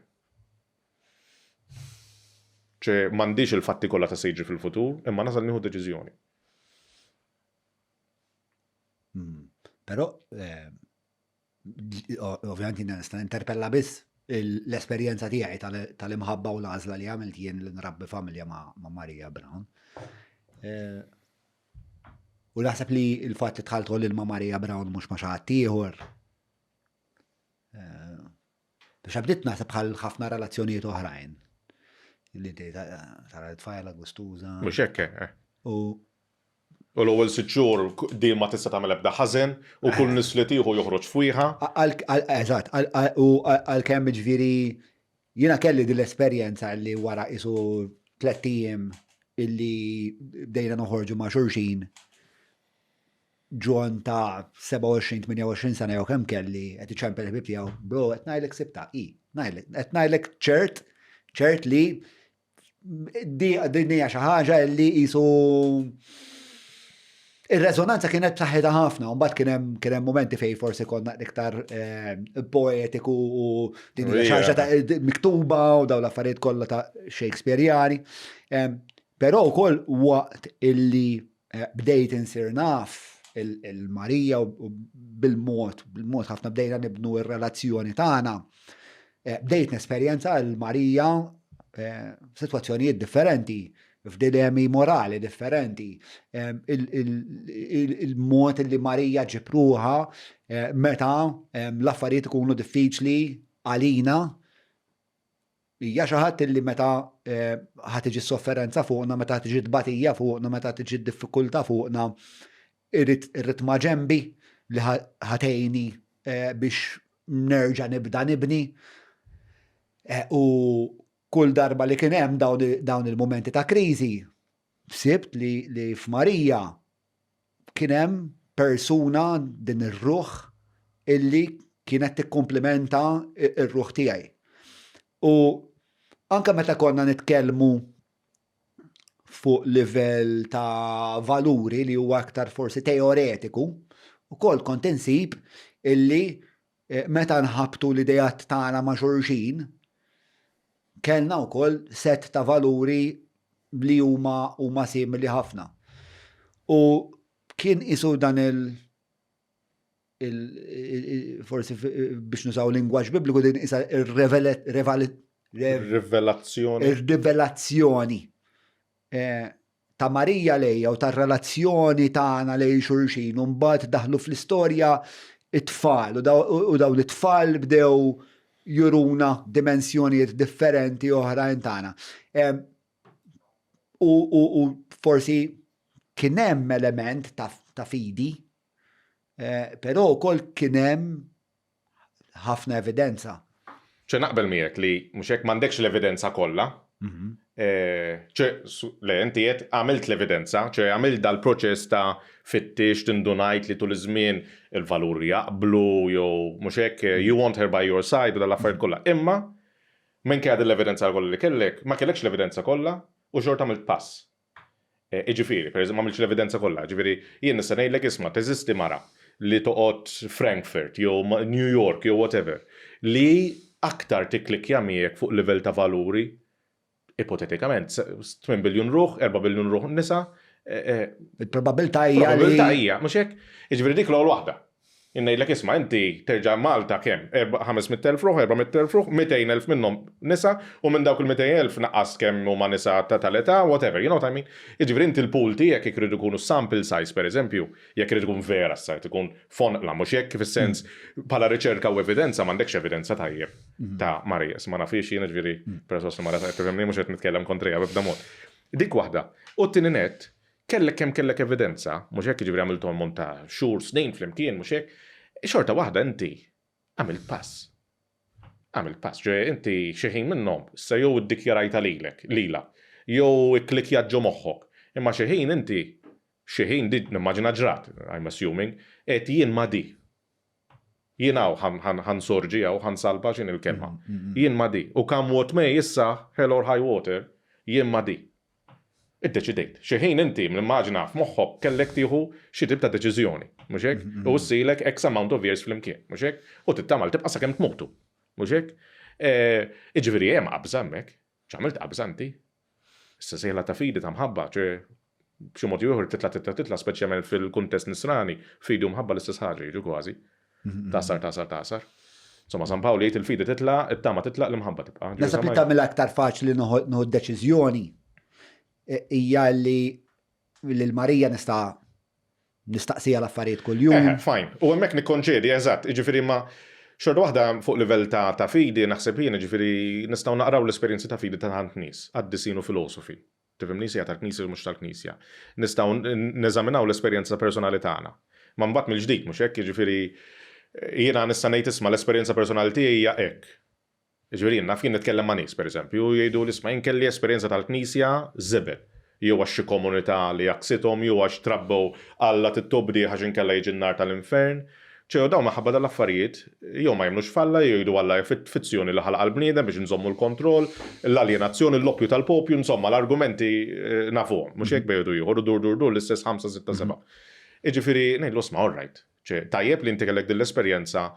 A: Ċe m'għandix il-fatti kollha ta' se jiġri fil-futur, imma nasal nieħu deċiżjoni.
B: Hmm. Però eh, ovvjament jiena nista' interpella biss l-esperjenza tiegħi tal-imħabba u l-għażla li għamilt jien li nrabbi familja ma' Maria Brown. Eh, u naħseb li l-fatt li tħalt lil ma' Maria Brown mhux ma' xi ħadd ieħor. Eh, biex bdiet naħseb bħal ħafna relazzjonijiet oħrajn. Li tara t-tfajla gustuża.
A: Mhux hekk, eh. U U l-ewwel sitt xhur din ma tista' tagħmel ebda ħażen u kull nifs li tieħu joħroġ fwieħa.
B: Eżatt, u għalkemm jiġifieri jiena kelli din l-esperjenza li wara qisu tlett ijiem illi bdejna noħorġu ma' xulxin John ta' 27-28 sena jew kemm kelli qed iċempel ħbieb tiegħu, bro qed ngħidlek sibta, i, ngħidlek, qed ngħidlek ċert, ċert li Din hija xi ħaġa li qisu Ir-reżonanza kienet b'saħħitha ħafna, u mbagħad kien hemm kien hemm momenti fejn forsi konna iktar eh, poetiku u din hija xi ħaġa ta' miktuba u dawn l-affarijiet kollha ta' Shakespeareani. Però wkoll waqt illi eh, bdejt insir naf il-Marija u bil-mod, bil-mod ħafna bdejna nibnu r-relazzjoni tagħna. Eh, bdejt nesperjenza l-Marija eh, f'sitwazzjonijiet differenti, f'dilemi morali differenti. Eh, il-mod li Marija ġibruha meta l-affarijiet ikunu diffiċli għalina hija xi ħadd li meta ħa tiġi sofferenza fuqna, meta tiġi tbatija fuqna, meta tiġi diffikultà fuqna, irrid ma' ġembi li ħatejni biex nerġa' nibda nibni. Eh, u kull darba li kien hemm dawn il-momenti ta' kriżi, sibt li, li f'Marija kien hemm persuna din ir-ruħ illi kienet tikkumplimenta ir-ruħ tiegħi. U anke meta konna nitkellmu fuq livell ta' valuri li huwa aktar forsi teoretiku, ukoll kont insib illi eh, meta nħabtu l-idejat tagħna ma' xulxin, kellna wkoll set ta' valuri li huma huma simili ħafna. U kien isu dan il- forsi biex nużaw lingwaġġ bibliku din isa
A: ir-rivelazzjoni.
B: Ir-rivelazzjoni eh, ta' Marija lejja u tar-relazzjoni tagħna lejn xulxin u mbagħad daħlu fl-istorja it-tfal u dawn it-tfal bdew juruna dimensjonijiet differenti oħrajn tagħna. U forsi kien hemm element ta' fidi, eh, però wkoll kien hemm ħafna evidenza.
A: ċe naqbel miegħek li mhux hekk m'għandekx l-evidenza kollha. Ċe le inti qed għamilt l-evidenza, ċe għamilt dal-proċess ta' fittix tindunajt li tul iż-żmien il-valuri jaqblu jew mhux hekk you want her by your side u dal-affarijiet kollha. Imma minkejja din l-evidenza kollha li kellek, ma kellekx l-evidenza kollha u xorta għamilt pass. Jiġifieri, pereżempju, m'għamiltx l-evidenza kollha, jiġifieri jien nista' ngħidlek isma' teżisti mara li toqgħod Frankfurt jew New York jew whatever li aktar tikklikkja miegħek fuq livell ta' valuri, ipotetikament, 8 biljun ruħ, 4 biljun ruħ nisa.
B: Il-probabbiltà hija.
A: Probabbiltà hija, mhux hekk? Jiġifieri dik l-ewwel waħda. Jien ngħidlek isma' inti terġa' Malta kemm? 500,000 ruħ, 400,000 ruħ, 200,000 minnhom nisa u minn dawk il-200,000 naqqas kemm huma nisa ta' tal-età, whatever, you know what I mean? Jiġifieri inti l-pool tiegħek jekk iridu jkunu sample size pereżempju, jekk irid ikun vera issa, jrid ikun fonqla mhux hekk fis-sens bħala riċerka u evidenza m'għandekx evidenza tajjeb ta' Maria, ma nafhiex jien jiġifieri persważ li mara tifhimni mhux qed nitkellem kontriha b'ebda mod. Dik waħda. U t-tieni nett, Kellek kemm kellek evidenza, mhux hekk, jiġifieri għamiltu ammont ta' xhur, snin flimkien, mhux hekk, xorta waħda inti għamilt pass. Għamilt pass, ġe inti xi ħin minnhom issa jew iddikjarajtha lilek, lilha, jew ikklikkjat ġo moħħok, imma xi ħin inti, xi ħin di nimmaġina ġrat, I'm assuming, għedt jien ma' di. Jien hawn ħa nsorġi hawn, ħa nsalpa x'inhi l-kelma. Jien ma' di. U come what may issa, hell or high water, jien ma' di. Iddeċidejt. Xi ħin inti, nimmaġina, f'moħħok kellek tieħu xi tip ta' deċiżjoni, mhux hekk? U ssirlek X amount of years flimkien, mhux hekk? U tittama li tibqa' sakemm tmutu, mhux hekk? Jiġifieri hemm qabża hemmhekk. X'għamilt qabża inti? Issa sejħla ta' fidi, ta' mħabba, ċe b'xi mod jew ieħor titla' titla' titla' speċjalment fil-kuntest nisrani, fidi u mħabba l-istess ħaġa jiġu kważi. Tagħsar tagħsar tagħsar. Insomma, San Pawl jgħid il-fidi titla', it-tama titlaq, l-imħabba tibqa'.
B: Naħseb li tagħmilha aktar faċli nieħu deċiżjoni hija li lil Marija nista' nistaqsija l-affarijiet kuljum.
A: Eh, fine. U hemmhekk nikkonċedi, eżatt, jiġifieri ma xorta waħda fuq livell ta' ta' fidi naħseb jien, jiġifieri nistgħu naqraw l-esperjenzi ta' fidi ta' tant nies, qaddisin u filosofi. Tifhimni, sija tal-Knisja u mhux tal-Knisja. Nistgħu neżaminaw l-esperjenza personali tagħna. Ma mbagħad mill-ġdid mhux hekk, jiġifieri jiena nista' ngħid isma' l-esperjenza personali tiegħi hija hekk. Jiġifieri jien naf jien nitkellem ma' nies, pereżempju, u jgħiduli isma' jien kelli esperjenza tal-Knisja żebel. Jew għax xi komunità li għaksithom, jew għax trabbew Alla trid tobdih għax inkella jiġi n-nar tal-infern. Ċe dawn minħabba dan l-affarijiet, jew ma jemmnux f'Alla, jew jgħidu Alla hija fizzjoni li ħalaqha l-bniedem biex inżommu l-kontroll, l-aljenazzjoni, l-loppju tal-popju, insomma l-argumenti nafuhom, mhux hekk bejn wieħed u ieħor, u dur dur dur l-istess ħamsa, sitta, sebgħa. Jiġifieri ngħidlu isma' all right, ċe tajjeb li inti kellek din l-esperjenza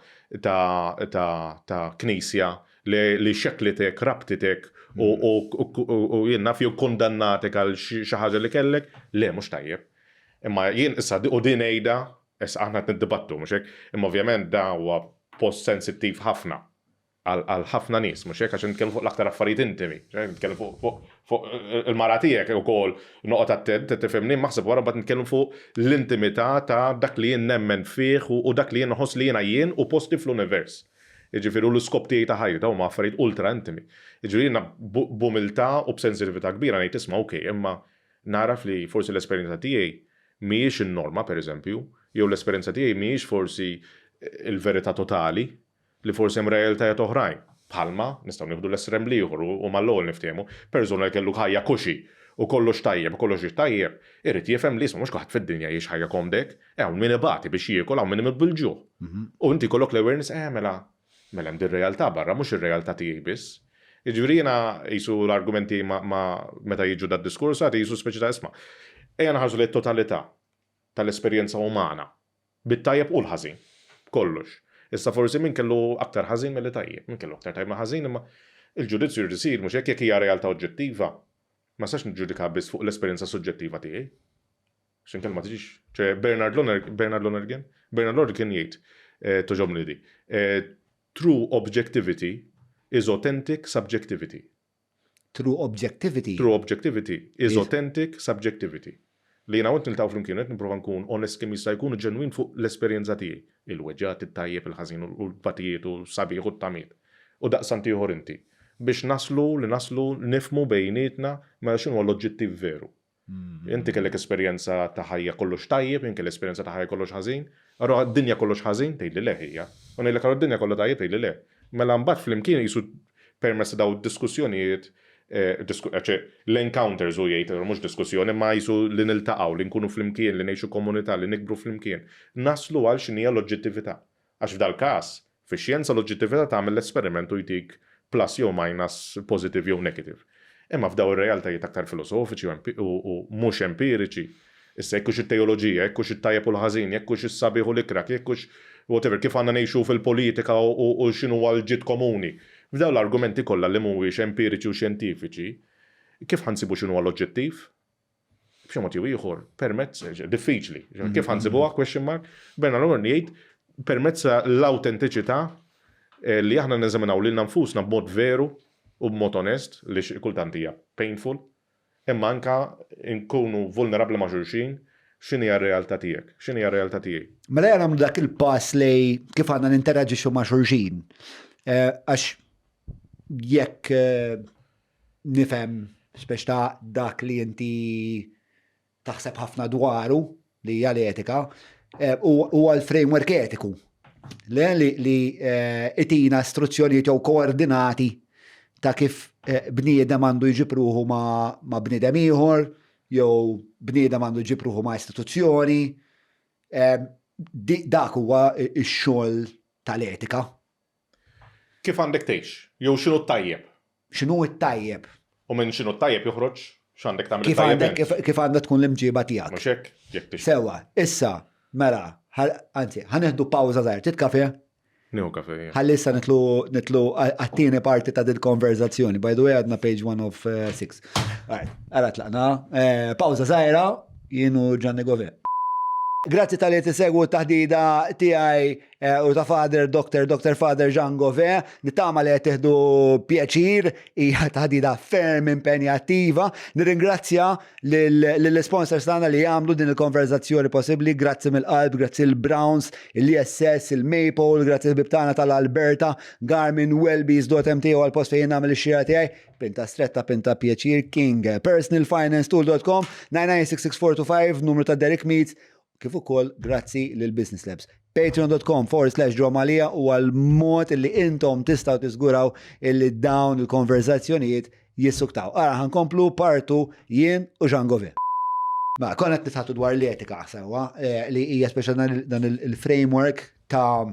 A: ta' ta' ta' knisja li li xekklitek, rabtitek u u u jien naf jew kkundannatek għal xi ħaġa li kellek, le mhux tajjeb. Imma jien issa u din ngħidha Issa aħna qed niddibattu, mhux hekk? Imma ovvjament dan huwa post sensittiv ħafna għal ħafna nies, mhux hekk? Għax nitkellmu fuq l-aktar affarijiet intimi, nitkellmu fuq fuq il-mara tiegħek ukoll noqgħod attent, tifhimni, imma aħseb wara mbagħad nitkellmu fuq l-intimità ta' dak li jien nemmen fih u dak li jien nħoss li jiena jien u posti fl-univers. Jiġifieri u l-iskop tiegħi ta' ħajti, dawn huma affarijiet ultra intimi. Jiġifieri jiena b'umiltà u b'sensitività kbira ngħid isma' okej, imma nagħraf li forsi l-esperjenza tiegħi mhijiex in-norma, pereżempju, jew l-esperjenza tiegħi mhijiex forsi l-verità totali, li forsi hemm realtajiet oħrajn. Bħalma, nistgħu nieħdu l-estrem l-ieħor u mal-ewwel niftehmu, persuna li kellu ħajja cushy u kollox tajjeb u kollox ġie tajjeb, irid jifhem li isma' mhux kulħadd fid-dinja jgħix ħajja komda hekk, hawn min ibati biex jiekol, hawn min imut bil-ġuħ. U inti jkollok l-awareness, eh mela, mela hemm dir-realtà barra, mhux ir-realtà tiegħi biss. Jiġifieri jiena qisu l-argumenti ma' meta jiġu dad-diskors għad qisu speċi ta' isma' ejja nħarsu lejn it-totalità tal-esperjenza umana, bit-tajjeb u l-ħażin, b'kollox. Issa forsi min kellu aktar ħażin milli tajjeb, min kellu aktar tajjeb milli ħażin, imma il-ġudizzju jrid isir mhux hekk jekk hija realtà oġġettiva, ma nistax niġġudika biss fuq l-esperjenza suġġettiva tiegħi. Għax inkella ma tiġix. Ċe Bernard Lonergan, Bernard Lonergan? Bernard Lonergan kien jgħid, eh, toġobni di, eh, true objectivity is authentic subjectivity.
B: True objectivity.
A: True objectivity is authentic subjectivity. Li jiena u int niltaqgħu flimkien u qed nipprova nkun onest kemm jista' jkun u ġenwin fuq l-esperjenza tiegħi. Il-weġgħat, it-tajjeb, il-ħażin u l-batijiet u s-sabiħ u t-tamiet. U daqstant ieħor inti. Biex naslu li naslu nifhmu bejnietna mela x'inhuwa l-oġġettiv veru. Inti kellek esperjenza ta' ħajja kollox tajjeb, jien kelli esperjenza ta' ħajja kollox ħażin. Allura d-dinja kollox ħażin? Tgħidli le ħija. U ngħidlek allura d-dinja kollha tajjeb? Tgħidli le. Mela mbagħad flimkien qisu permezz ta' dawn id-diskussjonijiet, ċe l-encounters hu jgħid, mhux diskussjoni, imma qisu li niltaqgħu, li nkunu flimkien, li ngħixu komunità, li nikbru flimkien, naslu għal x'inhija l-oġġettività. Għax f'dal-każ, fix-xjenza l-oġġettività tagħmel l-esperiment u jtik plus jew minus, positive jew negative. Imma f'dawn ir-realtajiet aktar filosofiċi u mhux empiriċi, issa jekk hux it-teoloġija, jekk hux it-tajjeb u l-ħażin, jekk hux is-sabiħ u l-ikrah, jekk hux whatever, kif għandna ngħixu fil-politika u x'inhuwa l-ġid komuni, f'dawn l-argumenti kollha li mhuwiex empiriċi u xjentifiċi, kif ħa nsibu x'inhuwa l-oġġettiv? B'xi mod jew ieħor, permezz, diffiċli. Kif ħa nsibuha, question mark? Bernard Warren jgħid permezz l-awtentiċità eh, li aħna neżaminaw lilna nfusna b'mod veru u b'mod onest li xi kultant hija painful, imma anka nkunu vulnerabbli ma' xulxin x'inhi r-realtà tiegħek, x'inhi r-realtà tiegħi.
B: Mela jara nagħmlu dak il-pass li kif għandna ninteraġixxu ma' xulxin. Eh, għax jekk eh, nifhem spex ta' dak li inti taħseb ħafna dwaru li hija l-etika, eh, huwa l-framework etiku. Le li, li eh, itina istruzzjonijiet jew koordinati ta' kif eh, bniedem għandu jġib ruħu ma', ma bniedem ieħor, jew bniedem għandu jġib ruħu ma' istituzzjoni. Dak huwa x-xogħol tal-etika.
A: Kif għandek tgħix, jew x'inhu t-tajjeb.
B: X'inhu t-tajjeb.
A: U minn x'inhu t-tajjeb joħroġ x'għandek tagħmel
B: it-tajjeb int. Kif għandha tkun l-imġiba tiegħek.
A: Mhux hekk? Jekk tixtieq.
B: Sewwa, issa, mela, anzi, ħa nieħdu pawża żgħira. Trid kafè?
A: Nieħu kafè, ija.
B: Ħalli issa nidħlu nidħlu għat-tieni parti ta' dil-konverżazzjoni. By the way, għadna page 106. Alright, ara tlaqna. Pawża żgħira, jien u Gianni Gové. Grazzi talli qed issegwu t-taħdida tiegħi eh, u ta' Father Dr. Dr. Father Jean Gove, nittama li qed tieħdu pjaċir, hija taħdida ferm impenjattiva. Nirringrazzja lill-sponsors tagħna li jagħmlu din il-konverzazzjoni possibbli, grazzi mill-qalb, grazzi l-Browns, l-ISS, il-Maple, grazzi l-bib tagħna tal-Alberta, Garmin, Wellbees.mt u għal-post fejn nagħmel ix-xira tiegħi. Pinta stretta, pinta pjaċir, King. Personalfinancetool.com, 9966425, numru ta' Derek Meets, kif ukoll grazzi lil Business Labs. Patreon.com forward slash Ġomalija u għal mod li intom tistaw tiżguraw illi dawn il-konverzazzjonijiet jissuktaw. Ara ħankomplu partu jien u Jean Gove. Ma konna qed nitħattu dwar l-etika sewwa eh, li hija speċa dan il-framework ta'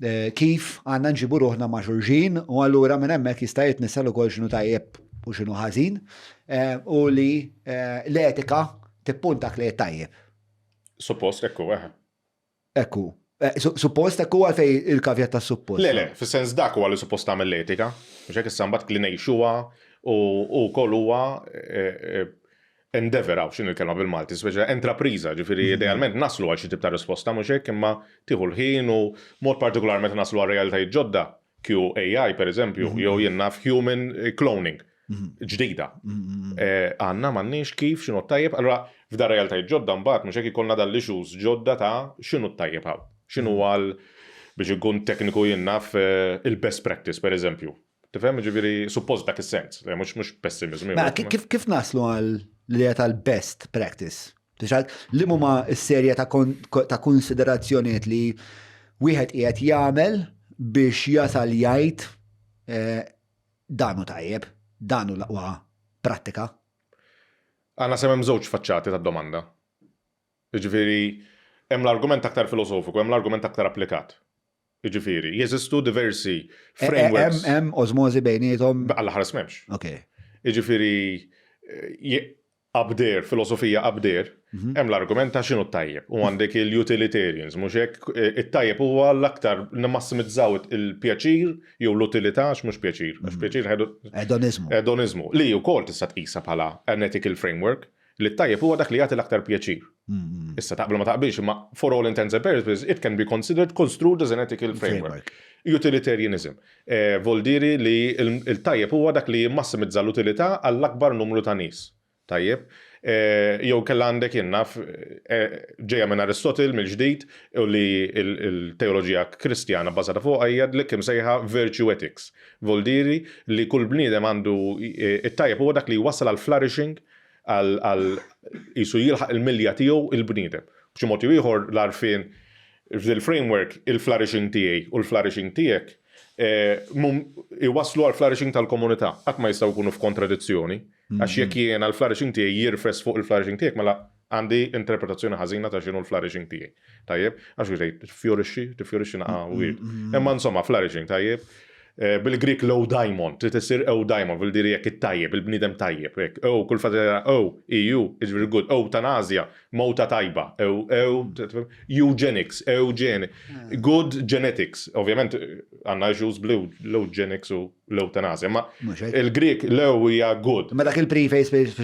B: eh, kif għandna nġibu ruħna ma' xulxin u allura minn hemmhekk jista' jitnissel ukoll x'inhu tajjeb u x'inhu ħażin eh, u li l-etika tippuntak li tajjeb.
A: Suppost ekku, eħe.
B: Ekku. Suppost ekku għalfej il-kavjat ta' suppost.
A: Le, le, fis-sens dak huwa li suppost tagħmel l-etika, mhux hekk issa mbagħad li ngħixuha u wkoll huwa endeavor hawn x'inhi l-kelma bil-Malti, speċi entrapriża, ġifieri mhm. idealment naslu għal xi tip ta' risposta mhux hekk imma tieħu l-ħin u mod partikolar meta naslu għal realtajiet ġodda, QAI per eżempju, mhm. jew jien naf human cloning mhm. ġdida. Eh, għandna m'għandniex kif x'inhu tajjeb, allura f'dar realtajiet ġodda mbagħad mhux hekk ikollna dal-issues ġodda ta' x'inhu tajjeb hawn. X'inhu għal biex ikun tekniku jien naf eh, il-best practice per eżempju. Tifhem, ġifieri suppost dak is-sens, mhux mhux pessimizmu.
B: Mela, kif kif naslu għal l-idea tal-best practice? Li huma s-serje ta' konsiderazzjonijiet li wieħed qiegħed jagħmel biex jasal jgħid eh, dan hu tajjeb, dan hu l-aqwa prattika.
A: Għandna sem hemm żewġ faċċati tad-domanda. Jiġifieri hemm l-argument aktar filosofiku, hemm l-argument aktar applikat. Jiġifieri, jeżistu diversi e, e, frameworks.
B: Hemm osmosi bejniethom.
A: Alla ħares m'hemmx.
B: Ok.
A: Jiġifieri, up there, filosofija up there, mhm. hemm l-argument ta' x'inhu t-tajjeb. U għandek il-utilitarians, mhux hekk e, it-tajjeb huwa l-aktar nimmassimizzaw il-pjaċir jew l-utilità għax mhux pjaċir, għax mhm. pjaċir ħedu.
B: Edonizmu.
A: Edonizmu, li wkoll tista' tqisha bħala an ethical framework. Li t-tajjeb huwa dak li jagħti l-aktar pjaċir. Issa taqbel ma taqbilx, imma for all intents and purposes it can be considered construed as an ethical framework. Utilitarianism. Voldiri li l-tajjeb huwa dak li jimmassimizza l-utilità għall-akbar numru ta' nies. Tajjeb. Jew inkella għandek, jien naf, ġejja minn Aristotle mill-ġdid, u li l-teoloġija Kristjana bbażata fuqha hija l-hekk imsejħa virtue ethics. Voldiri li kull bniedem għandu, it-tajjeb huwa dak li jwassal għall-flourishing, għal qisu jilħaq il-milja tiegħu il-bniedem. B'xi mod jew ieħor l-għarfien f'dil-framework, il-flourishing tiegħi u l-flourishing tiegħek iwasslu għall-flourishing tal-komunità. Qatt ma jistgħu jkunu f'kontradizzjoni. Għax jekk jiena l-flourishing tiegħi jirfes fuq il-flourishing tiegħek mela għandi interpretazzjoni ħażina ta' x'inhu l-flourishing tiegħi. Tajjeb? Għax tgħid tifjorixxi, tifjorixxi naqa' weird. Imma insomma flourishing, tajjeb? Bil-Grieg l-eudaimon, trid issir eudaimon, vuol dire jekk it-tajjeb, il-bniedem tajjeb, hekk. Eu, kull fatt eu, EU, jiġifieri good, eutanasja, mewta tajba, eu, eu, eugenics, eugeni, good genetics. Ovvjament għandna issues bl-eugenics u l-eutanasja, imma il-Grieg l-eu hija good.
B: Ma dak il-preface biex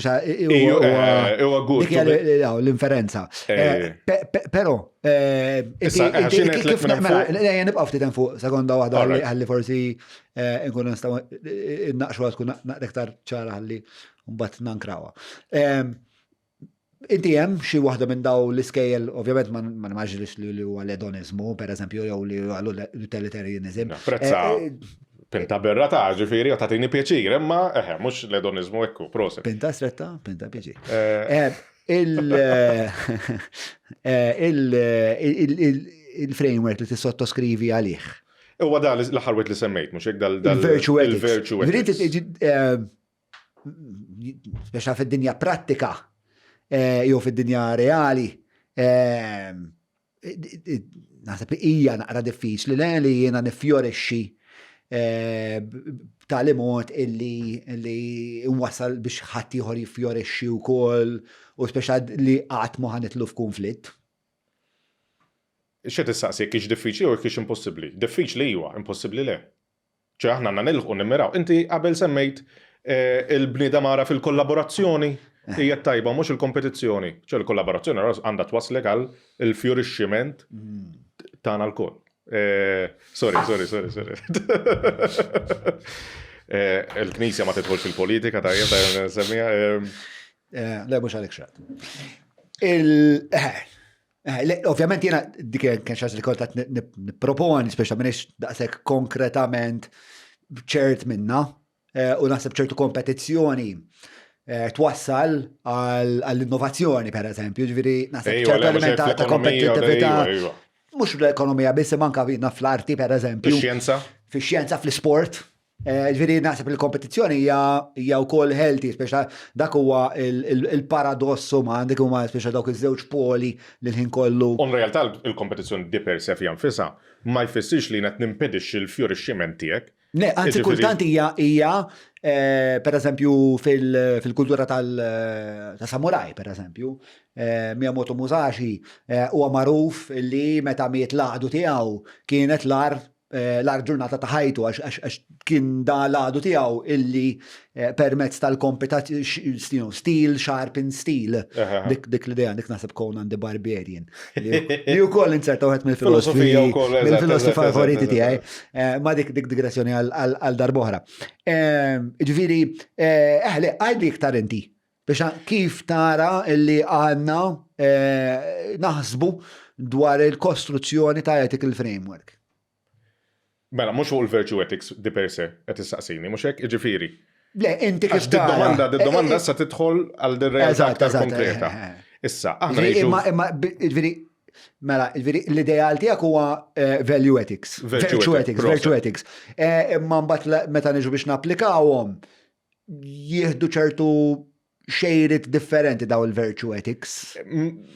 A: huwa good.
B: Dik hija l-inferenza. Però
A: Issa, kif
B: mela, nibqgħu ftit hemm fuq sekonda waħda ħalli forsi nkunu nistgħu naqxu tkun naqra iktar ċara ħalli mbagħad nankrawha. Inti hemm xi waħda minn daw l-iskejjel, ovvjament ma nimmaġinix li huwa l-edonizmu, pereżempju, jew li huwa l-utilitarianizm.
A: Prezza pinta birra ta' ġifieri u tagħtini pjaċir, imma eħe, mhux l-edonizmu ekku, proset.
B: Pinta stretta, pinta pjaċir. Il-framework li tissottoskrivi għalih.
A: Huwa da l-aħħar wieħed li semmejt, mhux hekk dal
B: Il-virtue ethics. Speċa fid-dinja prattika jew fid-dinja reali naħseb li hija naqra diffiċli le li jiena nifjorixxi eh, b'tali mod illi li nwassal biex ħadd ieħor jiffjorixxi wkoll u speċa li qatt ma ħanitlu f'kunflitt.
A: X'qed issaqsi jekk hix diffiċli jew jekk hix impossibbli? Diffiċli iwa, impossibbli le. Ċe aħna għandna nilħqu nimmiraw. Inti qabel semmejt il-bniedem għaraf il-kollaborazzjoni hija t-tajba mhux il-kompetizzjoni. Ċe l-kollaborazzjoni għandha twasslek għal il-fjorixximent tagħna lkoll. Sorry, sorry, sorry, sorry. Il-Knisja ma tidħolx fil-politika, tajjeb, tajjeb nsemmiha.
B: Le, mhux għalhekk xrat. Il Eh, ovvjament jiena dik kien xi li kont qed nipproponi speċa m'iniex daqshekk konkretament ċert minna eh, u naħseb ċertu kompetizzjoni eh, twassal għall-innovazzjoni per eżempju, ġifieri naħseb ċertu element ta' kompetittività. Mhux l-ekonomija biss imma anke fl-arti per eżempju.
A: Fix-xjenza.
B: Fix-xjenza, fl-isport. Eh, ġifieri naħseb il-kompetizzjoni hija wkoll healthy, speċa dak huwa il-paradossu ma għandek huma speċa dawk iż-żewġ poli li l-ħin kollu.
A: Un realtà il-kompetizzjoni di per se fija nfisha ma jfissirx li qed nimpedixxi l-fjorixximent tiegħek.
B: Le, anzi kultant hija hija eh, per eżempju fil-kultura tal-samuraj, per eżempju, eh, Miyamoto Musashi huwa magħruf li meta miet l-għadu tiegħu kienet l-ar Eh, l-ar ġurnata ta' ħajtu għax kien da l-għadu tiegħu illi eh, permezz tal-kompetizzjoni steel sharpen steel. Dik dik l-idea dik naħseb Conan the Barbarian. Li wkoll inserta wieħed mill-filosofija mill-filosofi favoriti tiegħi. Eh, ma dik dik digressjoni għal darbohra. Ġifieri, eħle, għajdi iktar inti. Biex kif tara illi għandna naħsbu dwar il-kostruzzjoni ta' ethical framework?
A: Mela, mhux fuq il-virtue ethics di per se qed issaqsini, mhux hekk? Jiġifieri.
B: Le, inti kif tara.
A: Domanda, domanda issa tidħol għal din realtà aktar konkreta. Issa, aħna ngħixu.
B: Imma, jiġifieri, mela, jiġifieri l-ideal tiegħek huwa eh, value ethics. Virtue ethics, virtue ethics. Eh, imma mbagħad meta niġu biex napplikawhom, jieħdu ċertu xejrit differenti daw il-virtue ethics.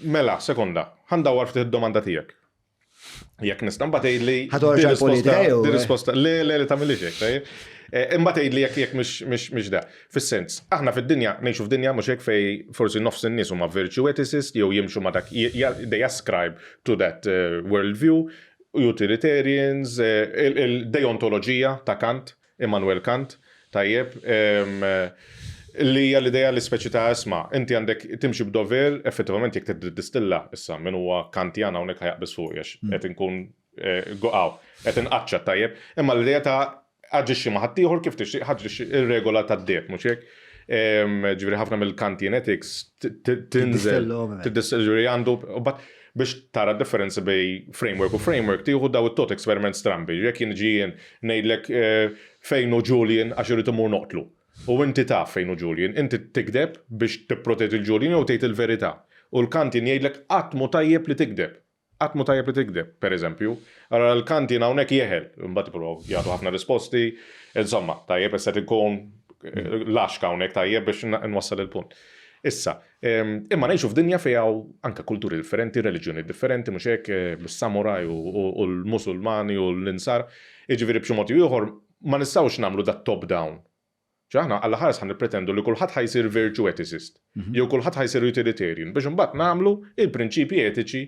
A: Mela, sekonda, ħandawar ftit id-domanda tiegħek. Jekk nista' mbagħad tgħidli.
B: Ħadorġa l-politika
A: jew. Di risposta, le le li tagħmilix hekk, tajjeb. Eh, imbagħad tgħidli jekk jekk mhix da. Fis-sens, aħna fid-dinja ngħixu f'dinja mhux hekk fej forsi nofs in-nies huma virtue ethicist jew jimxu ma' dak they ascribe to that eh, worldview, utilitarians, eh, il-deontoloġija ta' Kant, Immanuel Kant, tajjeb, li hija l-idea li speċi ta' isma' inti għandek timxi b'dover, effettivament jekk tiddistilla issa min huwa Kantian hawnhekk ħa jaqbeż fuqi għax qed inkun Għaw, qed inqaċċat tajjeb, imma l-idea ta' aġixxi ma' ħaddieħor kif tixtieq aġixxi ir-regola tad-deheb, mhux hekk? Ġifieri ħafna mill-Kantian ethics tinżel, ġifieri għandu, biex tara d-differenza bejn framework u framework tieħu daw it-thought experiments strambi. Jekk jien ġi jien ngħidlek fejn hu Julian għax irrid immur noqtlu. U inti taf fejn hu Julian, inti tikdeb biex tipproteġi 'l Julian jew tgħid il-verità. U l-Kantian jgħidlek qatt mhu tajjeb li tikdeb. Qatt mhu tajjeb li tigdeb, per eżempju. Allura l-Kant jien hawnhekk jeħel, imbagħad jippruvaw jagħtu ħafna risposti, insomma, tajjeb issa qed inkun laxk hawnhekk tajjeb biex nwassal il-punt. Issa, imma ngħixu f'dinja fejn hawn anke kulturi differenti, reliġjonijiet differenti, mhux hekk, bis-samuraj u l-Musulmani u l-Insara, jiġifieri b'xi mod jew ieħor ma nistgħux nagħmlu dat-top down Ċe aħna alla ħares ħa nippretendu li kulħadd ħa jsir virtue ethicist, jew kulħadd ħa jsir utilitarian biex imbagħad nagħmlu il-prinċipji etiċi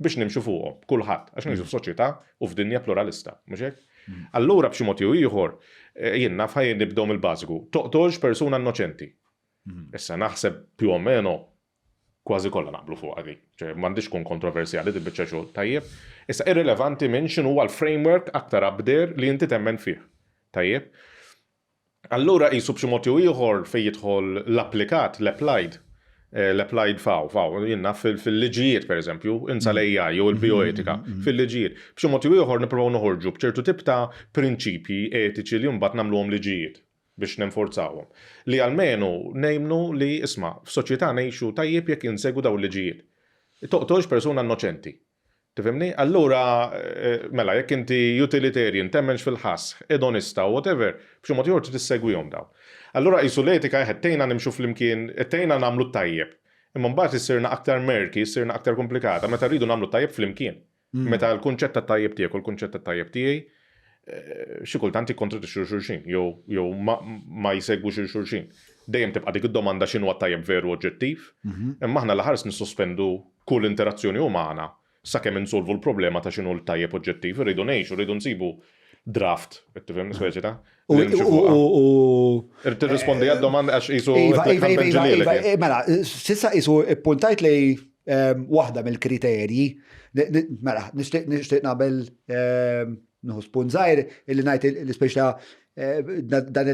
A: biex nimxu fuqhom, kulħadd, għax ngħixu f'soċjetà u f'dinja pluralista, mhux hekk? Allura b'xi mod jew ieħor, jien naf ħa nibdew mill-bażiku, toqtolx persuna innoċenti. Issa naħseb più o meno kważi kollha naqblu fuqha din. Ċe m'għandhiex tkun kontroversjali din biċċa xogħol, tajjeb? Issa irrilevanti minn x'inhuwa l-framework aktar up there li inti temmen fih. Tajjeb? Allura qisu b'xi mod jew ieħor fejn jidħol l-applikat, l-applied, l-applied f'hawn, f'hawn, jien naf fil-liġijiet pereżempju, insa l-AI jew il-bijoetika, fil-liġijiet. B'xi mod jew ieħor nippruvaw noħorġu b'ċertu tip ta' prinċipji etiċi li mbagħad nagħmluhom liġijiet biex nenforzawhom. Li almenu ngħinu li, isma', f'soċjetà ngħixu tajjeb jekk insegwu dawn il-liġijiet. Toqtolx persuna innoċenti. Tifhimni? Allura, mela, jekk inti utilitarian, temmenx fil-ħass, edonista u whatever, b'xi mod ieħor trid issegwihom dawn. Allura qisu l-etika eħe tgħinna nimxu flimkien, tgħinna nagħmlu t-tajjeb. Imma mbagħad issirna aktar murky, issirna aktar komplikata meta rridu nagħmlu t-tajjeb flimkien. Meta l-kunċett tat-tajjeb tiegħek u l-kunċett tat-tajjeb tiegħi xi kultant jikkontradixxu lil xulxin jew jew ma jsegwux lil xulxin. Dejjem tibqa' dik id-domanda x'inhuwa t-tajjeb veru oġġettiv, imma aħna l-ħars nissospendu kull interazzjoni umana sakemm insolvu l-problema ta' x'inhu l-tajjeb oġġettiv, irridu ngħixu, rridu nsibu draft, qed tifhem speċi ta'
B: U
A: Irrid tirrispondi għad-domanda għax qisu
B: Iva, iva, iva, iva, iva, mela, s'issa qisu ppuntajt li ehm, waħda mill-kriterji, mela, nixtieq nagħmel ehm, nieħu spunt żgħir illi ngħid l-ispeċi ta' eh, dan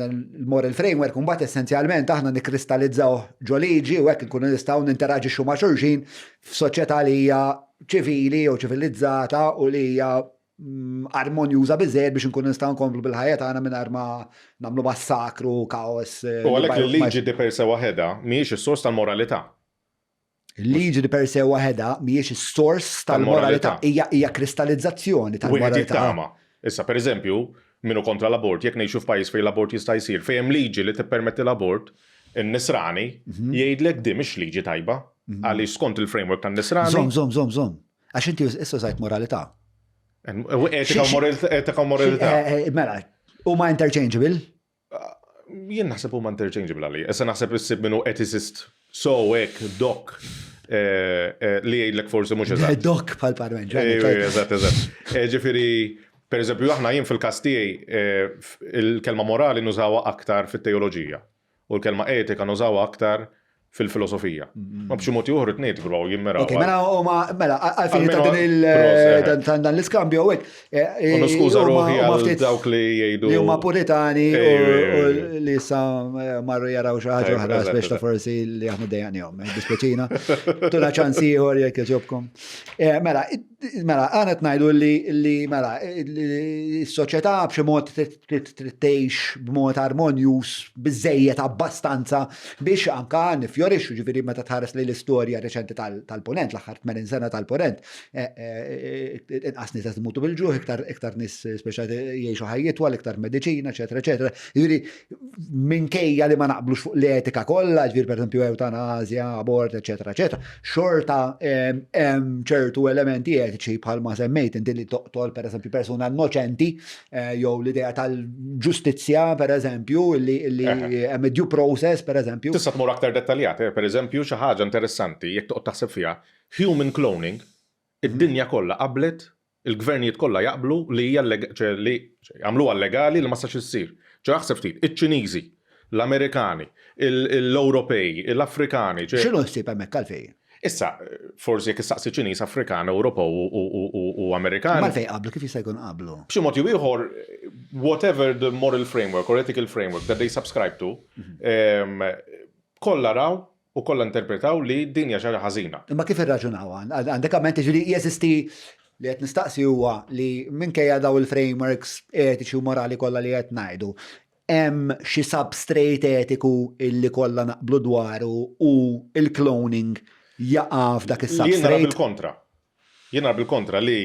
B: il-moral framework mbagħad essenzjalment aħna nikkristallizzaw ġo liġi u hekk inkunu nistgħu ninteraġixxu ma' xulxin f'soċjetà li hija ċivili jew ċivilizzata u li hija mm, armonjuża biżejjed biex inkunu nistgħu nkomplu bil-ħajja tagħna mingħajr ma nagħmlu massakru, kaos.
A: Eh, u għalhekk il-liġi di per se waħedha mhijiex is-sors tal-moralità.
B: Il-liġi di per se waħedha mhijiex is-sors tal-moralità, hija hija kristallizzazzjoni tal-moralità.
A: Issa, per eżempju, minnu kontra l-abort, jekk ngħixu f'pajjiż fejn l-abort jista' jsir, fejn hemm liġi li tippermetti l-abort, in-nisrani mhm. jgħidlek di mhix liġi tajba, mhm. għaliex skont il-framework tan-nisrani.
B: Żomm, żomm, żomm, żomm. Għax inti issa sajt moralità.
A: Etika u moralità.
B: Eh, eh, mela, huma interchangeable?
A: Jien naħseb huma interchangeable għalija. Issa naħseb issib minnu ethicist so hekk dok eh, li jgħidlek forsi mhux eżatt.
B: Dok bħal parlament.
A: Eżatt, eżatt. Ġifieri, per eżempju, aħna jien fil-każ tiegħi il-kelma morali nużawha aktar fit-teoloġija. U l-kelma etika nużawha aktar fil-filosofija. Ma b'xi mod ieħor it-tnejn jippruvaw jimmiraw.
B: Ok, mela huma mela għalfejn ta' din il dan l-iskambju hawnhekk.
A: Eh, eh, u niskuża ruħi għal dawk li jgħidu.
B: Li huma puritani u li sa eh, marru jaraw xi ħaġa oħra biex ta' forsi li aħna dejjaqnihom. Dispjaċina. Tuna ċans ieħor jekk jogħġobkom. Mela, Mela, għana tnajdu li, li mela, s-soċjetà b'xi mod trid tgħix b'mod armonjuż biżejjed abbastanza biex anka nifjorixxu, ġifieri meta tħares lejn l-istorja reċenti tal-Punent, l-aħħar 80 sena tal-Punent, eh, eh, inqas nies qed imutu bil-ġuħ, iktar iktar nies speċa jgħixu ħajja itwal, iktar mediċina, eċetera, eċetera. Ġifieri minkejja li ma naqblux fuq l-etika kollha, ġifieri pereżempju eutanasja, abort, eċetera, eċetera, xorta hemm ċertu elementi etiċi bħalma semmejt inti li toqtol pereżempju persuna innoċenti eh, jew l-idea tal-ġustizzja pereżempju li hemm due process pereżempju.
A: Tista' tmur aktar dettaljat, eh, pereżempju xi ħaġa interessanti jekk toqgħod taħseb fiha, human cloning, id-dinja kollha qablet Il-gvernijiet kollha jaqblu li hija ċe li għamluha llegali li ma stax issir. Ċe aħseb ftit, iċ-Ċiniżi, l-Amerikani, l-Ewropej, l-Afrikani,
B: ċe. X'inhu l-ħsieb hemmhekk għalfejn?
A: Issa, forsi jekk issaqsi Ċiniż, Afrikan, Ewropew u u Amerikan.
B: Ma fejn qablu, kif jista' jkun qablu?
A: B'xi mod jew ieħor, whatever the moral framework or ethical framework that they subscribe to, kollha raw u kollha interpretaw li din hija xi ħaġa ħażina.
B: Imma kif irraġunaw? Għandek amment ġifieri jeżisti li qed nistaqsi huwa li minkejja daw il-frameworks etiċi u morali kollha li qed ngħidu, hemm xi substrate etiku illi kollha naqblu dwaru u il-cloning jaqa' f'dak
A: Jien nara
B: is-substrate?
A: bil-kontra. Jien nara bil-kontra li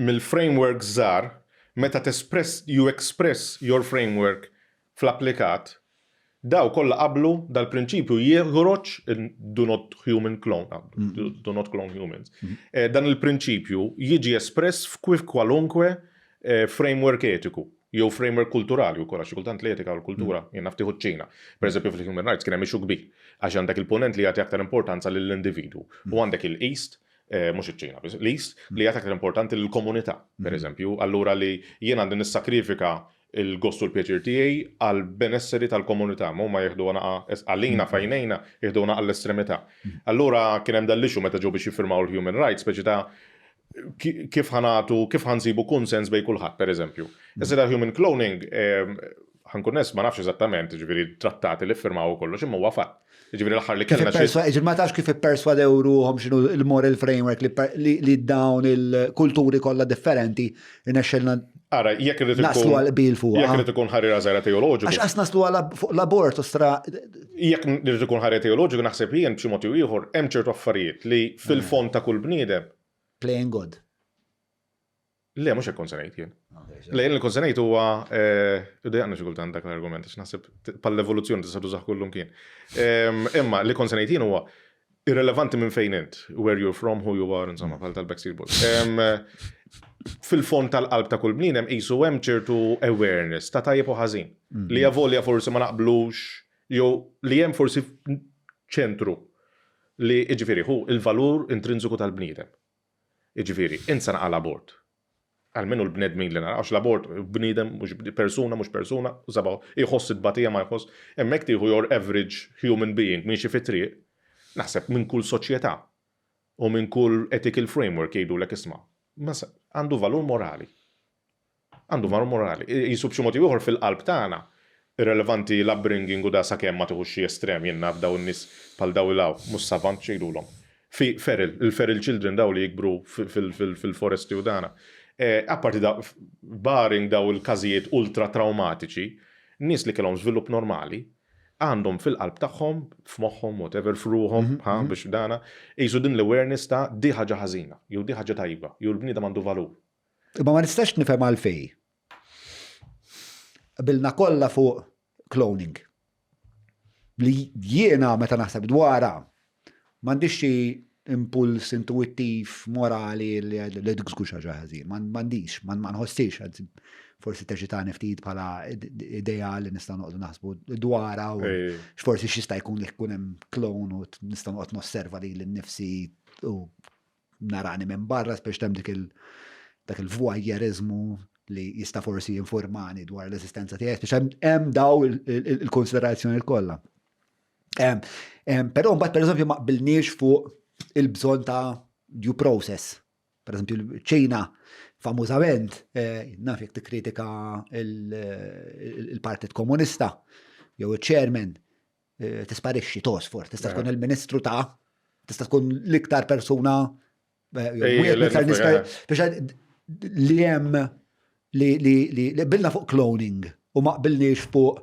A: mill-framework żgħar meta tespress you express your framework fl-applikat, daw kollha qablu dal-prinċipju joħroġ do not human clone, do not clone humans. Dan il-prinċipju jiġi espress f'kif kwalunkwe framework etiku jew framework kulturali wkoll għax xi kultant l-etika u l-kultura jien naf tieħu ċ-Ċina. Pereżempju fil-human rights kien hemm issue kbir għax għandek il-punent li jagħti aktar importanza lill-individwu u għandek il-East mhux iċ-Ċina, biss, l-East li jagħti aktar importanti lill-komunità, pereżempju, allura li jien għandi nissakrifika il-gost u l-pjaċir tiegħi għal benesseri tal-komunità, ma huma jieħdu naqa għalina fajnejna jieħdu naqa l-estremità. Allura kien hemm dal-issue meta ġew biex jiffirmaw il-human rights, speċi ta' kif ħa nagħtu, kif ħa nsibu konsens bejn kulħadd, pereżempju. Issa da human cloning, ħa nkun onest ma nafx eżattament, ġifieri trattati li ffirmaw u kollox, imma huwa fatt. Ġifieri l-aħħar li
B: Kif
A: kellna xi
B: ġifieri ma tafx kif ipperswadew ruħhom x'inhu il-moral framework li dawn il-kulturi kollha differenti irnexxelna
A: Ara, jekk irid
B: naslu
A: ikun
B: għal qbil fuqha.
A: Jekk irid ikun ħarira żgħira teoloġiku.
B: Għax qas naslu għal fuq l-abort u stra
A: Jekk irid ikun ħarira teoloġiku naħseb jien b'xi mod jew ieħor hemm ċertu affarijiet li fil-fond ta' kull bniedem.
B: Playing God.
A: Le, mhux hekk kont se ngħid jien. Le, jien li kont se ngħid huwa idejaqni xi kultant dak l-argument għax naħseb pal-evoluzzjoni tista' tużah kullum kien. Imma li kont se ngħid jien huwa irrelevanti minn fejn int, where you're from, who you are, insomma, bħal tal-Backstreet Boys. Fil-fond tal-qalb ta' kull bniedem qisu hemm ċertu awareness ta' tajjeb u ħażin. Li avolja forsi ma naqblux, jew li hemm forsi ċentru li jiġifieri hu il-valur intrinsiku tal-bniedem. Jiġifieri, insa naqa' l-abort. Almenu l-bnedmin li nara, għax l-abort bniedem mhux persuna mhux persuna, u seba' jħoss it-tbatija ma jħoss. Hemmhekk tieħu your average human being miexi fit-triq, naħseb minn kull soċjetà u minn kull ethical framework jgħidulek isma' għandu valur morali. Għandu valur morali. Jisu b'xi mod ieħor fil-qalb tagħna irrelevanti l-upbringing u da sakemm ma tieħux xi estrem jien naf daw in-nies bħal daw il-hawn, mhux savant x'jgħidulhom. Fi feral, il-feral children daw li jikbru fil-foresti u dana. Apparti da, barring daw il-każijiet ultra traumatiċi, nies li kellhom żvilupp normali, għandhom fil-qalb tagħhom, f'moħħhom, whatever, f'ruħhom, ha, biex dana, jisu din l-awareness ta' di ħaġa ħażina, jew di ħaġa tajba, jew l-bniedem għandu valur.
B: Imma ma nistax nifhem għalfej. Qbilna kollha fuq cloning. Li jiena meta naħseb dwarha m'għandix xi impuls intuittiv morali li dik żgur xi ħaġa ħażin. M'għandix, ma nħossix, anzi, forsi teċitani ftit bħala idea li nistgħu noqogħdu naħsbu dwarha u x'forsi x'jista' jkun li jkun hemm clone u nista' noqgħod nosserva lili nnifsi u narani minn barra speċi hemm dik dak il-voyeurismu li jista' forsi informani dwar l-eżistenza tiegħi, speċi hemm daw il-konsiderazzjoni kollha. Però mbagħad pereżempju ma qbilniex fuq il-bżonn ta' due process. Per eżempju, ċina famużament, naf jekk tikkritika il-Partit Komunista jew il-chairman, tisparixxi tosfor, tista' tkun il-ministru ta' tista' tkun l-iktar persuna jew wieħed mill-iktar nies biex li hemm li qbilna fuq cloning u ma qbilniex fuq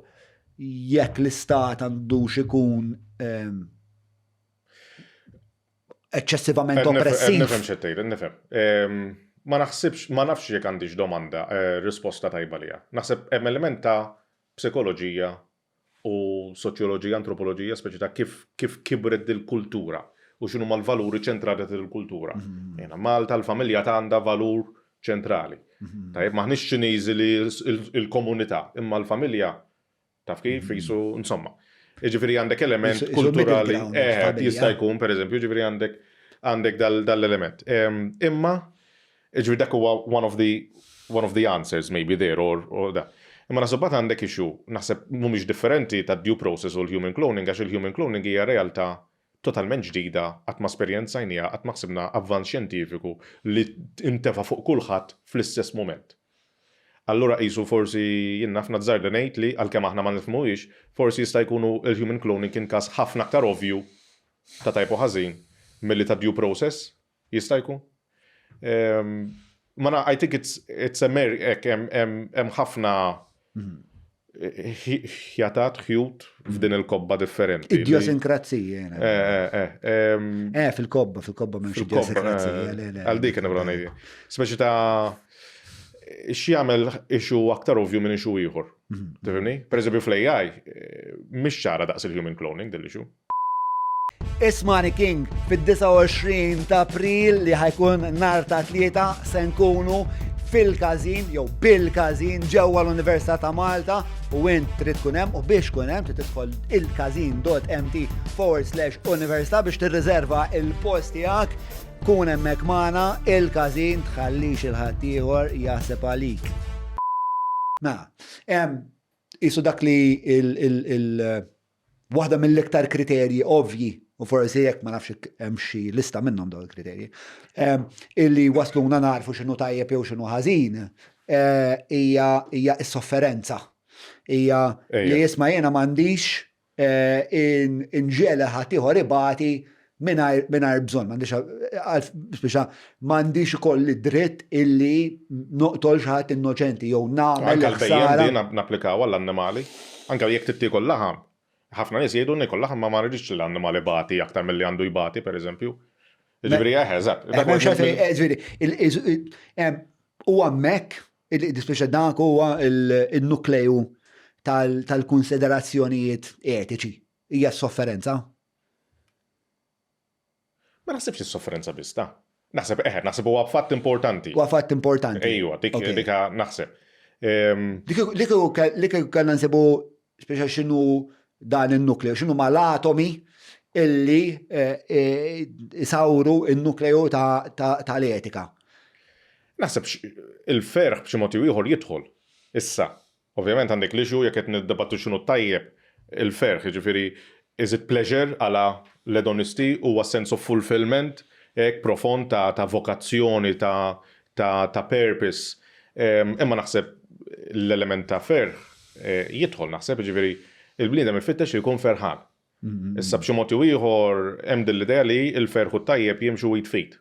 B: jekk l-istat għandux ikun eċċessivament oppressiv.
A: Nifhem x'qed tgħid, nifhem. Ma naħsibx, ma nafx jekk għandix domanda, risposta tajba lija. Naħseb hemm element ta' psikoloġija u soċjoloġija, antropoloġija, speċi ta' kif kibret dil-kultura u x'inhu mal-valuri ċentrali ta' dil-kultura. Jena, Malta l-familja ta' għandha valur ċentrali. Tajjeb, maħniex Ċiniżi li il-komunità, imma l-familja taf kif jisu, insomma. Jiġifieri għandek element
B: Jisu
A: kulturali,
B: middle ground, familja.
A: jista' jkun, per eżempju, jiġifieri għandek dal-element. Imma, jiġifieri dak huwa one of the answers maybe there or da. Imma naħseb bat għandek issue, naħseb mhumiex differenti ta' due process u l-human cloning, għax il-human cloning hija realtà totalment ġdida, qatt ma esperjenzajniha, qatt ma ħsibna avvanz xjentifiku li intefa' fuq kulħadd fl-istess mument. Allura qisu forsi jien naf nazzarda ngħid li għalkemm aħna ma nifhmuhiex, forsi jista' jkunu il-human cloning kien każ ħafna aktar ovvju ta' tajjeb u ħażin milli ta' due process, jista' jkun. Ma na, I think it's, it's a mer, hekk hemm ħafna ħjatat, ħjut f'din il-kobba differenti.
B: Idjosinkrazzija. Eh, eh, eh. Eh, fil-kobba, fil-kobba m'hemmx idjosinkrazzija.
A: Għal dik nibra ngħidi. Speċi ta' x'jagħmel issue aktar ovvju minn issue ieħor. Mhm. Tifhimni? Per eżempju fl-AI, mhix ċara daqs il-human cloning din l-issue.
B: Ismani King fid-29 ta' April li ħa jkun nhar ta' Tlieta se nkunu fil-każin jew bil-każin ġewwa l-Università ta' Malta u int trid tkun hemm u biex tkun hemm trid tidħol il-każin.mt forward slash università biex tirriserva il-post tiegħek kun hemmhekk magħna il-każin tħallix il-ħaddieħor jaħseb għalik. Mela, qisu dak li il- Waħda mill-iktar kriterji ovvji, u forsi jekk ma nafx hemm xi lista minnhom dawn il-kriterji, illi wasluna narfu x'inhu tajjeb jew x'inhu ħażin, eh, hija hija s-sofferenza. Hija li jisma' jiena m'għandix eh, inġiegħel ħaddieħor ibati mingħajr bżonn, m'għandix speċa m'għandix ikolli dritt illi noqtol xi ħadd innoċenti jew nagħmel.
A: Anke l-bhejjem din napplikaw għall-annimali. Anke jekk trid tiekol laħam, ħafna nies jgħidu niekol laħam ma ma rridx li l-annimal ibati aktar milli għandu jbati, pereżempju. Jiġifieri eħe, eżatt.
B: Jiġifieri, huwa hemmhekk, speċa dak huwa n-nukleju tal-kunsiderazzjonijiet etiċi, hija s-sofferenza.
A: Ma naħsibx is-sofferenza biss ta'. Naħseb eħe, naħseb huwa fatt importanti.
B: Huwa fatt importanti.
A: Ejwa, dik dika naħseb.
B: Dik li kellna nsibu speċa x'inhu dan in-nukleu, x'inhu ma l-atomi illi eh, eh, isawru in-nukleu tal-etika.
A: Naħseb il-ferħ b'xi mod ieħor jidħol. Issa, Ovvjament għandek l-issue jekk qed niddibattu x'inhu t-tajjeb, il-ferħ, jiġifieri is it pleasure à la l-edonisti huwa sense of fulfilment hekk profond ta' ta' vokazzjoni ta' ta' ta' purpose. Imma naħseb l-element ta' ferħ jidħol naħseb, jiġifieri il-bniedem ifittex li jkun ferħan. Issa b'xi mod jew ieħor hemm din l-idea li l-ferħ u t-tajjeb jimxu id f'id.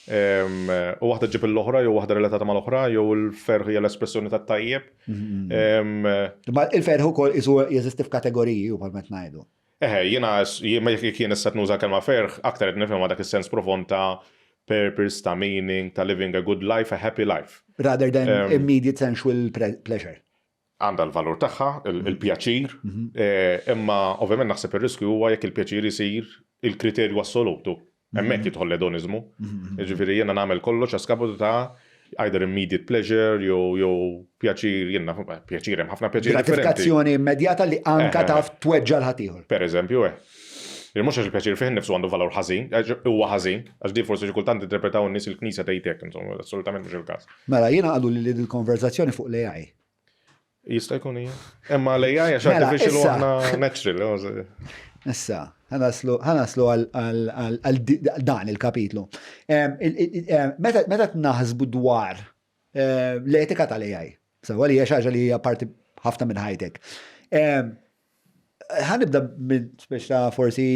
A: U waħda ġġib l-oħra jew waħda relatata mal-oħra jew il-ferħ hija l-espressjoni tat-tajjeb.
B: Imma il-ferħ ukoll isu jeżisti f'kategoriji u bħalma qed ngħidu.
A: Eħe, jiena jekk jien issa qed nuża l-kelma ferħ, aktar qed nifhimha dak is-sens profond ta' purpose, ta' meaning, ta' living a good life, a happy life.
B: Rather than immediate sensual pleasure.
A: Għandha l-valur tagħha, il-pjaċir, imma ovvjament naħseb ir-riskju huwa jekk il-pjaċir isir il-kriterju assolutu. Hemmhekk jidħol l-edoniżmu. Jiġifieri jiena nagħmel kollox a skapitu ta' either immediate pleasure jew jew pjaċir jien naf pjaċir hemm ħafna pjaċir
B: differenti. Gratifikazzjoni immedjata li anka taf tweġġa' 'l ħaddieħor.
A: Pereżempju, eh. Mhux għax il-pjaċir fih innifsu għandu valur ħażin, huwa ħażin, għax din forsi xi kultant interpretaw in-nies il-Knisja tgħid hekk, insomma, assolutament mhux il-każ.
B: Mela jiena qaluli li dil-konverżazzjoni fuq l-AI.
A: Jista' jkun hija. Imma l-AI għax
B: mela,
A: artificial u aħna natural.
B: Issa, ħanaslu għal dan il-kapitlu. Meta naħsbu dwar eh, l-etika tal-AI, sewa li hija xi ħaġa li hija parti ħafna minn ħajtek. Ħanibda minn speċa forsi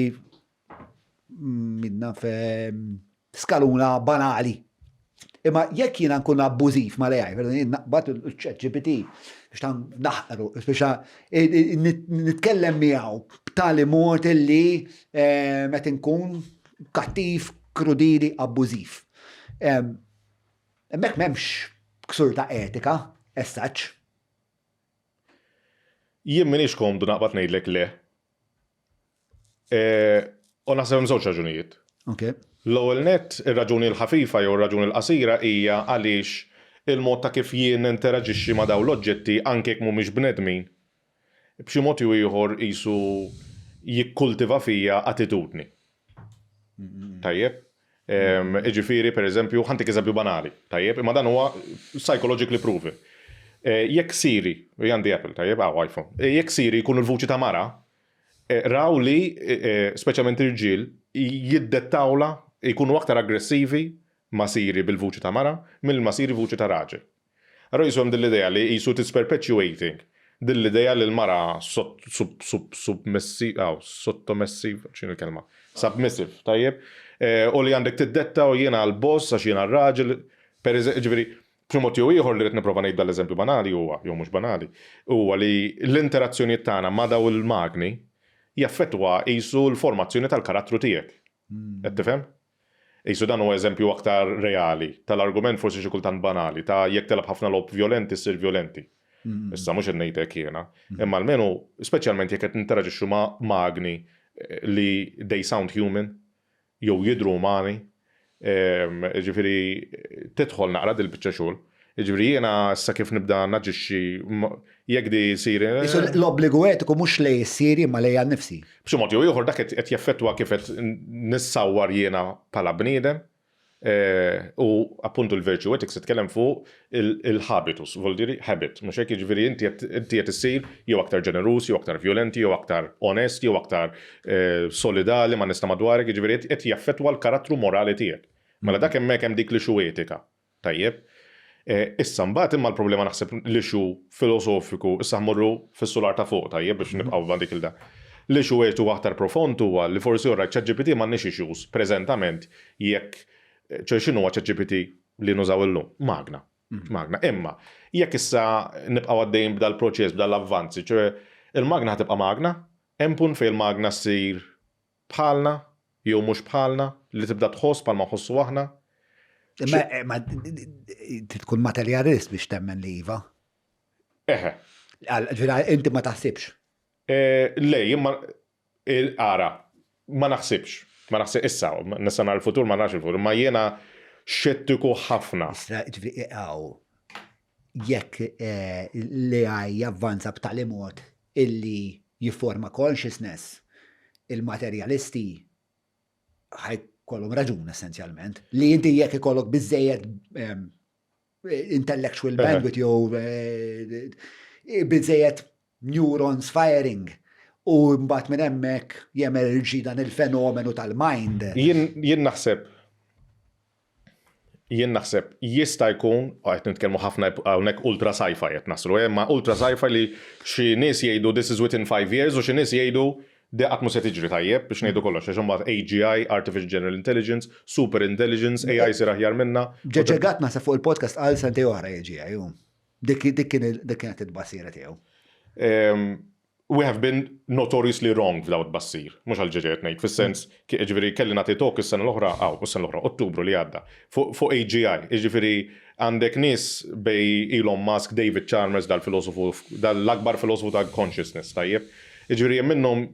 B: minna skaluna banali. Imma jekk jiena nkun abbużiv mal-AI, per naqbad il-chat GPT biex ta' naħqru, biex nitkellem miegħu b'tali mod illi eh, meta nkun kattiv, krudili, abbużiv. Hemmhekk m'hemmx ksur ta' etika, as such.
A: Jien m'iniex komdu naqbad ngħidlek le. U naħseb hemm żewġ raġunijiet.
B: Okay.
A: L-ewwel nett, ir-raġuni l-ħafifa jew ir-raġuni l-qasira hija għaliex il-mod ta' kif jien ninteraġixxi ma' dawn l-oġġetti anke jekk mhumiex bnedmin, b'xi mod jew ieħor qisu jikkultiva fija attitudni. Tajjeb? Jiġifieri, pereżempju, ħa ntik eżempju banali, tajjeb, imma dan huwa psychologically proven. Jekk Siri, għandi Apple, tajjeb, aw iPhone, jekk Siri jkun il-vuċi ta' mara, Raw li, speċjalment irġiel, jiddettawlha, jkunu aktar aggressivi ma' Siri bil-vuċi ta' mara milli ma' Siri vuċi ta' raġel. Allura qisu hemm din l-idea li qisu it is perpetuating din l-idea li l-mara sot, sub, sub, submessi, aw, sottomessiv, x'inhi l-kelma? Submissive, tajjeb? U li għandek tiddetta u jiena l-boss għax jiena r-raġel, per eżempju, jiġifieri, B'xi mod jew ieħor li rrid nipprova ngħid dal-eżempju banali huwa, jew mhux banali, huwa li l-interazzjonijiet tagħna ma' dawn il-magni jaffettwa qisu l-formazzjoni tal-karattru tiegħek. Qed tifhem? Qisu dan huwa eżempju aktar reali tal-argument forsi xi kultant banali ta' jekk tilgħab ħafna logħob vjolenti ssir vjolenti. Issa mhux qed ngħid hekk jiena, imma almenu speċjalment jekk qed ninteraġixxu ma' magni li they sound human, jew jidhru umani, jiġifieri tidħol naqra dil-biċċa xogħol. Jiġifieri jiena issa kif nibda naġixxi jekk di Siri.
B: Qisu l-obbligu etiku mhux lejn is-Siri imma lejja nnifsi.
A: B'xi mod jew ieħor dak qed jaffettwa kif qed nissawwar jiena bħala bniedem. U appuntu l-virtue ethics titkellem fuq il-habitus, vuol dire habit, mhux hekk? Jiġifieri inti qed issir jew aktar ġeneruż, jew aktar vjolenti, jew aktar onest, jew aktar solidali man-nies ta' madwarek, jiġifieri qed jaffettwa l-karattru morali tiegħek. Mela dak hemmhekk hemm dik l-issue etika. Tajjeb. Issa mbagħad imma l-problema naħseb l-issue filosofiku, issa ħmorru fis-sular ta' fuq, tajjeb, biex nibqgħu ma' dik il-da. L-issue etiku aktar profond huwa li forsi all right ChatGPT m'għandniex issues preżentament jekk, ċoe x'inhuwa ChatGPT li nużaw illum? Magna. Magna. Imma jekk issa nibqgħu għaddejjin b'dal-proċess, b'dal-avvanzi, ċoe il-magna ħa tibqa' magna? Hemm punt fejn il-magna ssir Bħalna, jew mhux bħalna, li tibda tħoss bħalma nħossu aħna.
B: Imma trid tkun materjalist biex temmen li iva.
A: Eħe.
B: Ġifieri inti ma taħsibx.
A: Le, jien ma ara, ma naħsibx. Ma naħsib issa, nista' nara l-futur, ma narax il-futur, imma jiena xettiku ħafna.
B: Issa, ġifieri, jekk l-AI javvanza b'tali mod illi jifforma consciousness, il-materjalisti ħa jkollhom raġun essenzjalment. Li inti jekk ikollok biżejjed ehm, intellectual bandwidth jew eh, biżejjed neurons firing u mbagħad minn hemmhekk jemerġi dan il-fenomenu tal-mind.
A: Jien naħseb Jien naħseb jista' jkun, u qed nitkellmu ħafna hawnhekk ultra sci-fi qed naslu, eh, imma ultra sci-fi li xi nies jgħidu this is within 5 years u xi nies jgħidu di qatt mhu se tiġri tajjeb biex ngħidu kollox għax imbagħad AGI, Artificial General Intelligence, Super Intelligence, AI jsir aħjar minna.
B: Ġeġe Gatt naħseb fuq il-podcast qal sentejn oħra AGI hu. Dik kienet it-tbassira tiegħu.
A: We have been notoriously wrong f'daw it-tbassir, mhux għal ġeġe qed ngħid, fis-sens, jiġifieri kelli nagħti talk is-sena l-oħra, aw, mhux sena l-oħra, Ottubru li għadda, fuq AGI, jiġifieri għandek nies bejn Elon Musk, David Chalmers, dal-filosofu, dal-akbar filosofu ta' consciousness, tajjeb? Jiġifieri hemm minnhom,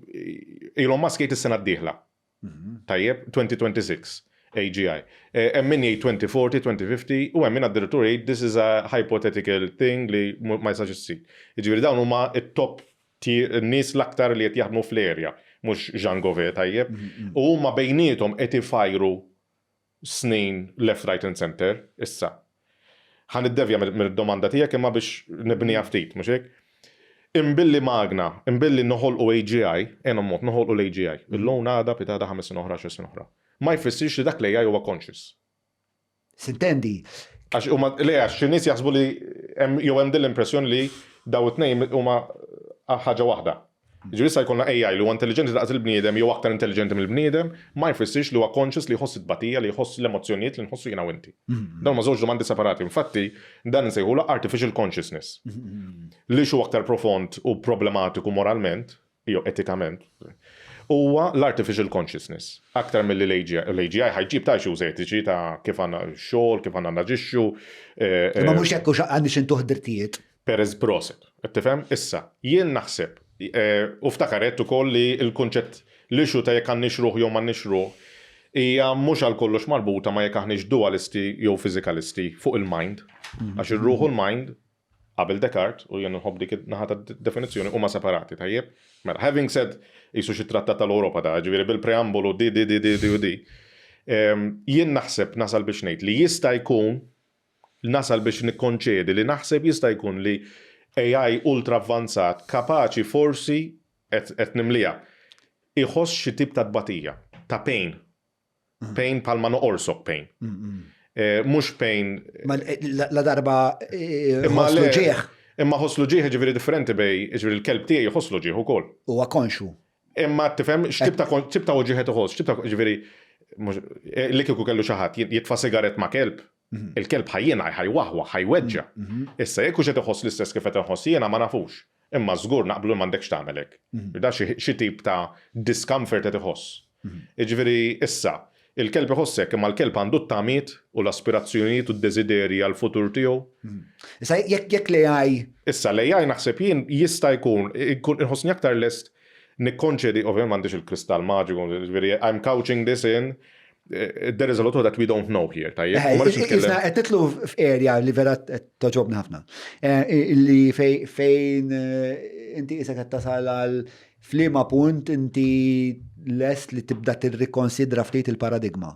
A: Elon Musk jgħid is-sena d-dieħla, Tajjeb, 2026, AGI. Hemm min jgħid 2040, 2050, u hemm min addirittura jgħid this is a hypothetical thing li ma jistax issir. Jiġifieri dawn huma t-top n-nies l-aktar li qed jaħdmu fl-area, mhux Jean Gauvet, tajjeb? U huma bejniethom qed ifajru snin left, right and center, issa. Ħa niddevja mid-domanda tiegħek imma biex nibniha ftit, mhux hekk? Imbilli magna, imbilli noħolqu AGI, ejja mod, noħolqu l-AGI, illum għada, pitgħada, ħames snin oħra, għaxar snin oħra. Ma jfissirx li dak l-AI huwa conscious.
B: Sintendi.
A: Għax huma, le għax xi nies jaħsbu li hemm jew hemm din l-impressjoni li dawn it-tnejn huma ħaġa waħda. Jiġifieri issa jkollna AI li huwa intelliġenti daqs il-bniedem jew aktar intelliġenti mill-bniedem, ma jfissirx li huwa conscious li jħoss it-tbatija, li jħoss l-emozzjonijiet li nħossu jiena u inti. Dawn huma żewġ domandi separati. Infatti, dan insejħulha artificial consciousness. Li x'hu aktar profond u problematiku moralment, jew etikament, huwa l-artificial consciousness. Aktar milli l-AGI. L-AGI ħa jġib ta' issues etiċi ta' kif għandna x-xogħol, kif għandna naġixxu.
B: Imma mhux hekk hux għandniex intuh drittijiet.
A: Perez Proset. Qed tifhem? Issa, jien naħseb, u ftakar għedt ukoll li l-kunċett l-issue ta' jekk għandniex ruħ jew m'għandniex ruħ hija mhux għal kollox marbuta ma' jekk aħniex dualisti jew fiżikalisti fuq il-mind. Għax ir-ruħ u l-mind, qabel Descartes, u jien nħobb dik in-naħa tad-definizzjoni, huma separati, tajjeb? Mela, having said, qisu xi trattat tal-Ewropa da, jiġifieri bil-preambolu di, di, di, di, di u di, jien naħseb nasal biex ngħid li jista' jkun Nasal biex nikkonċedi li naħseb jista' jkun li AI ultra avvanzat kapaċi forsi, qed nimliha. iħoss xi tip ta' tbatija, ta' pain. Pain bħalma noqorsok pain. Mhux pain.
B: Ma la darba ħoss l-uġigħ.
A: Imma ħoss l-uġigħ jiġifieri differenti bejn, jiġifieri l-kelb tiegħi jħoss l-uġigħ ukoll.
B: Huwa konxju.
A: Imma tifhem x'tip ta' tip ta' uġigħ qed iħoss, x'tip ta' jiġifieri li kieku kellu xi ħadd jitfa' sigarett ma' kelb, il-kelb ħa jingħaj, ħa jwaħwaħ, ħa jweġġa'. Issa jekk hux qed iħoss l-istess kif qed inħoss jiena ma nafux. Imma żgur naqblu li m'għandekx tagħmel hekk. Da xi tip ta' discomfort qed iħoss. Jiġifieri issa, il-kelb iħoss hekk imma l-kelb għandu t-tamiet u l-aspirazzjonijiet u d-deżiderji għall-futur tiegħu.
B: Issa jekk l-AI.
A: Issa l-AI naħseb jien jista' jkun, inħossni aktar lest nikkonċedi, ovvjament m'għandix il-kristall maġiku, jiġifieri I'm couching this in there is a lot that we don't know here, tajjeb? Ma rridx nitkellem.
B: Isna qed nidħlu f'area li vera togħġobni ħafna. Illi fejn inti isek qed tasal għal f'liema punt inti lest li tibda tirrikonsidra ftit il-paradigma.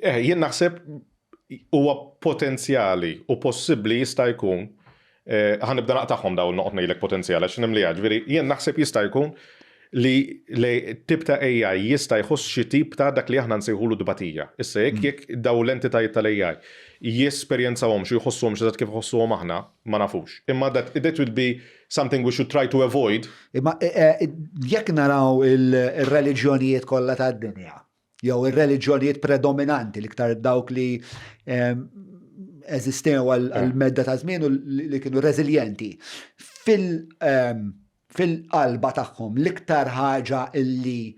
A: Eh, jien naħseb huwa potenzjali u possibbli jista' jkun ħa nibda naqtagħhom dawn noqgħod ngħidlek potenzjal għax nimliha, ġifieri jien naħseb jista' jkun li tip ta' AI jista' jħoss xi tip ta' dak li aħna nsejħulu tbatija. Issa jekk jekk dawn l-entitajiet tal-AI jesperjenzawhomx u jħossuhomx eżatt kif iħossuhom aħna, ma nafux. Imma that that will be something we should try to avoid.
B: Imma jekk naraw il-reliġjonijiet kollha tad-dinja, jew ir-reliġjonijiet predominanti, l-iktar dawk li eżistew għal medda ta' żmien u li kienu reżiljenti. Fil-qalba tagħhom l-iktar ħaġa illi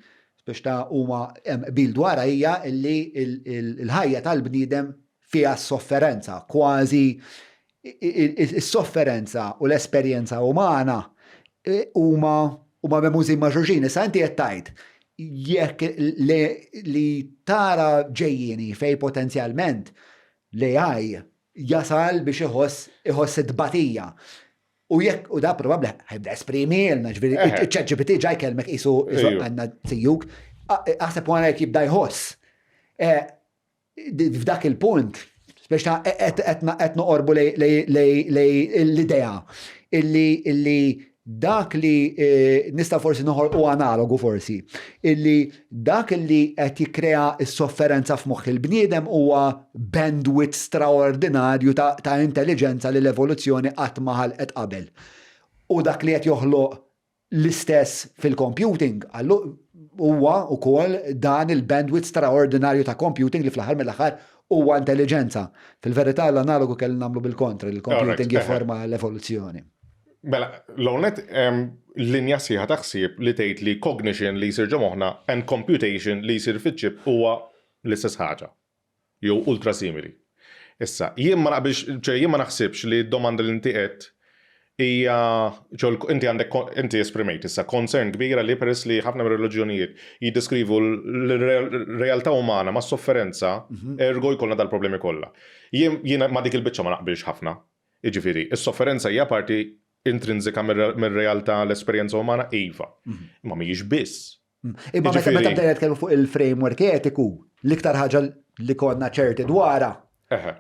B: biex ta' huma qbil dwarha hija illi l-ħajja tal-bniedem fiha s-sofferenza, kważi is-sofferenza u l-esperjenza umana huma huma memużin ma' xulxin. Issa inti qed tgħid jekk li tara ġejjieni fejn potenzjalment l-AI jasal biex iħoss iħoss it-tbatija. U jekk u da probabbli ħajbda esprimielna, ġifieri iċ-ChatGPT ġa jkellmek qisu għandna tijuk, aħseb wara jekk jibda jħoss. F'dak il-punt, biex ta' qed noqorbu lej l-idea illi dak li nista' forsi noħolqu analogu forsi, illi dak li qed jikkrea s-sofferenza f'moħħ il-bniedem huwa bandwidth straordinarju ta' intelliġenza li l-evoluzzjoni qatt ma ħalqet qabel. U dak li qed joħloq L-istess fil-computing, huwa wkoll dan il-bandwidth straordinarju ta' computing li fl-aħħar mill-aħħar huwa intelliġenza. Fil-verità l-analogu kelli nagħmlu bil-kontra, li l-computing jifforma l-evoluzzjoni.
A: Mela, l-ewwel nett hemm linja sħiħa ta' ħsieb li tgħid li cognition li jsir ġo moħħna and computation li jsir fiċ-chip huwa l-istess ħaġa. jew ultra simili. Issa, jien ma naqbilx, ċe jien ma naħsibx li d-domanda li inti qed hija, ċe inti għandek, inti esprimejt issa concern kbira li peress li ħafna mir-reliġjonijiet jiddeskrivu l-realtà umana mas-sofferenza, ergo jkollna dal-problemi kollha. Jien, jiena ma' dik il-biċċa ma naqbilx ħafna. Jiġifieri, is-sofferenza hija parti intrinsika mir-realtà l-esperjenza umana, iva. Imma mhijiex biss.
B: Imma meta meta bdejna nitkellmu fuq il-framework etiku, l-iktar ħaġa li konna ċerti dwarha,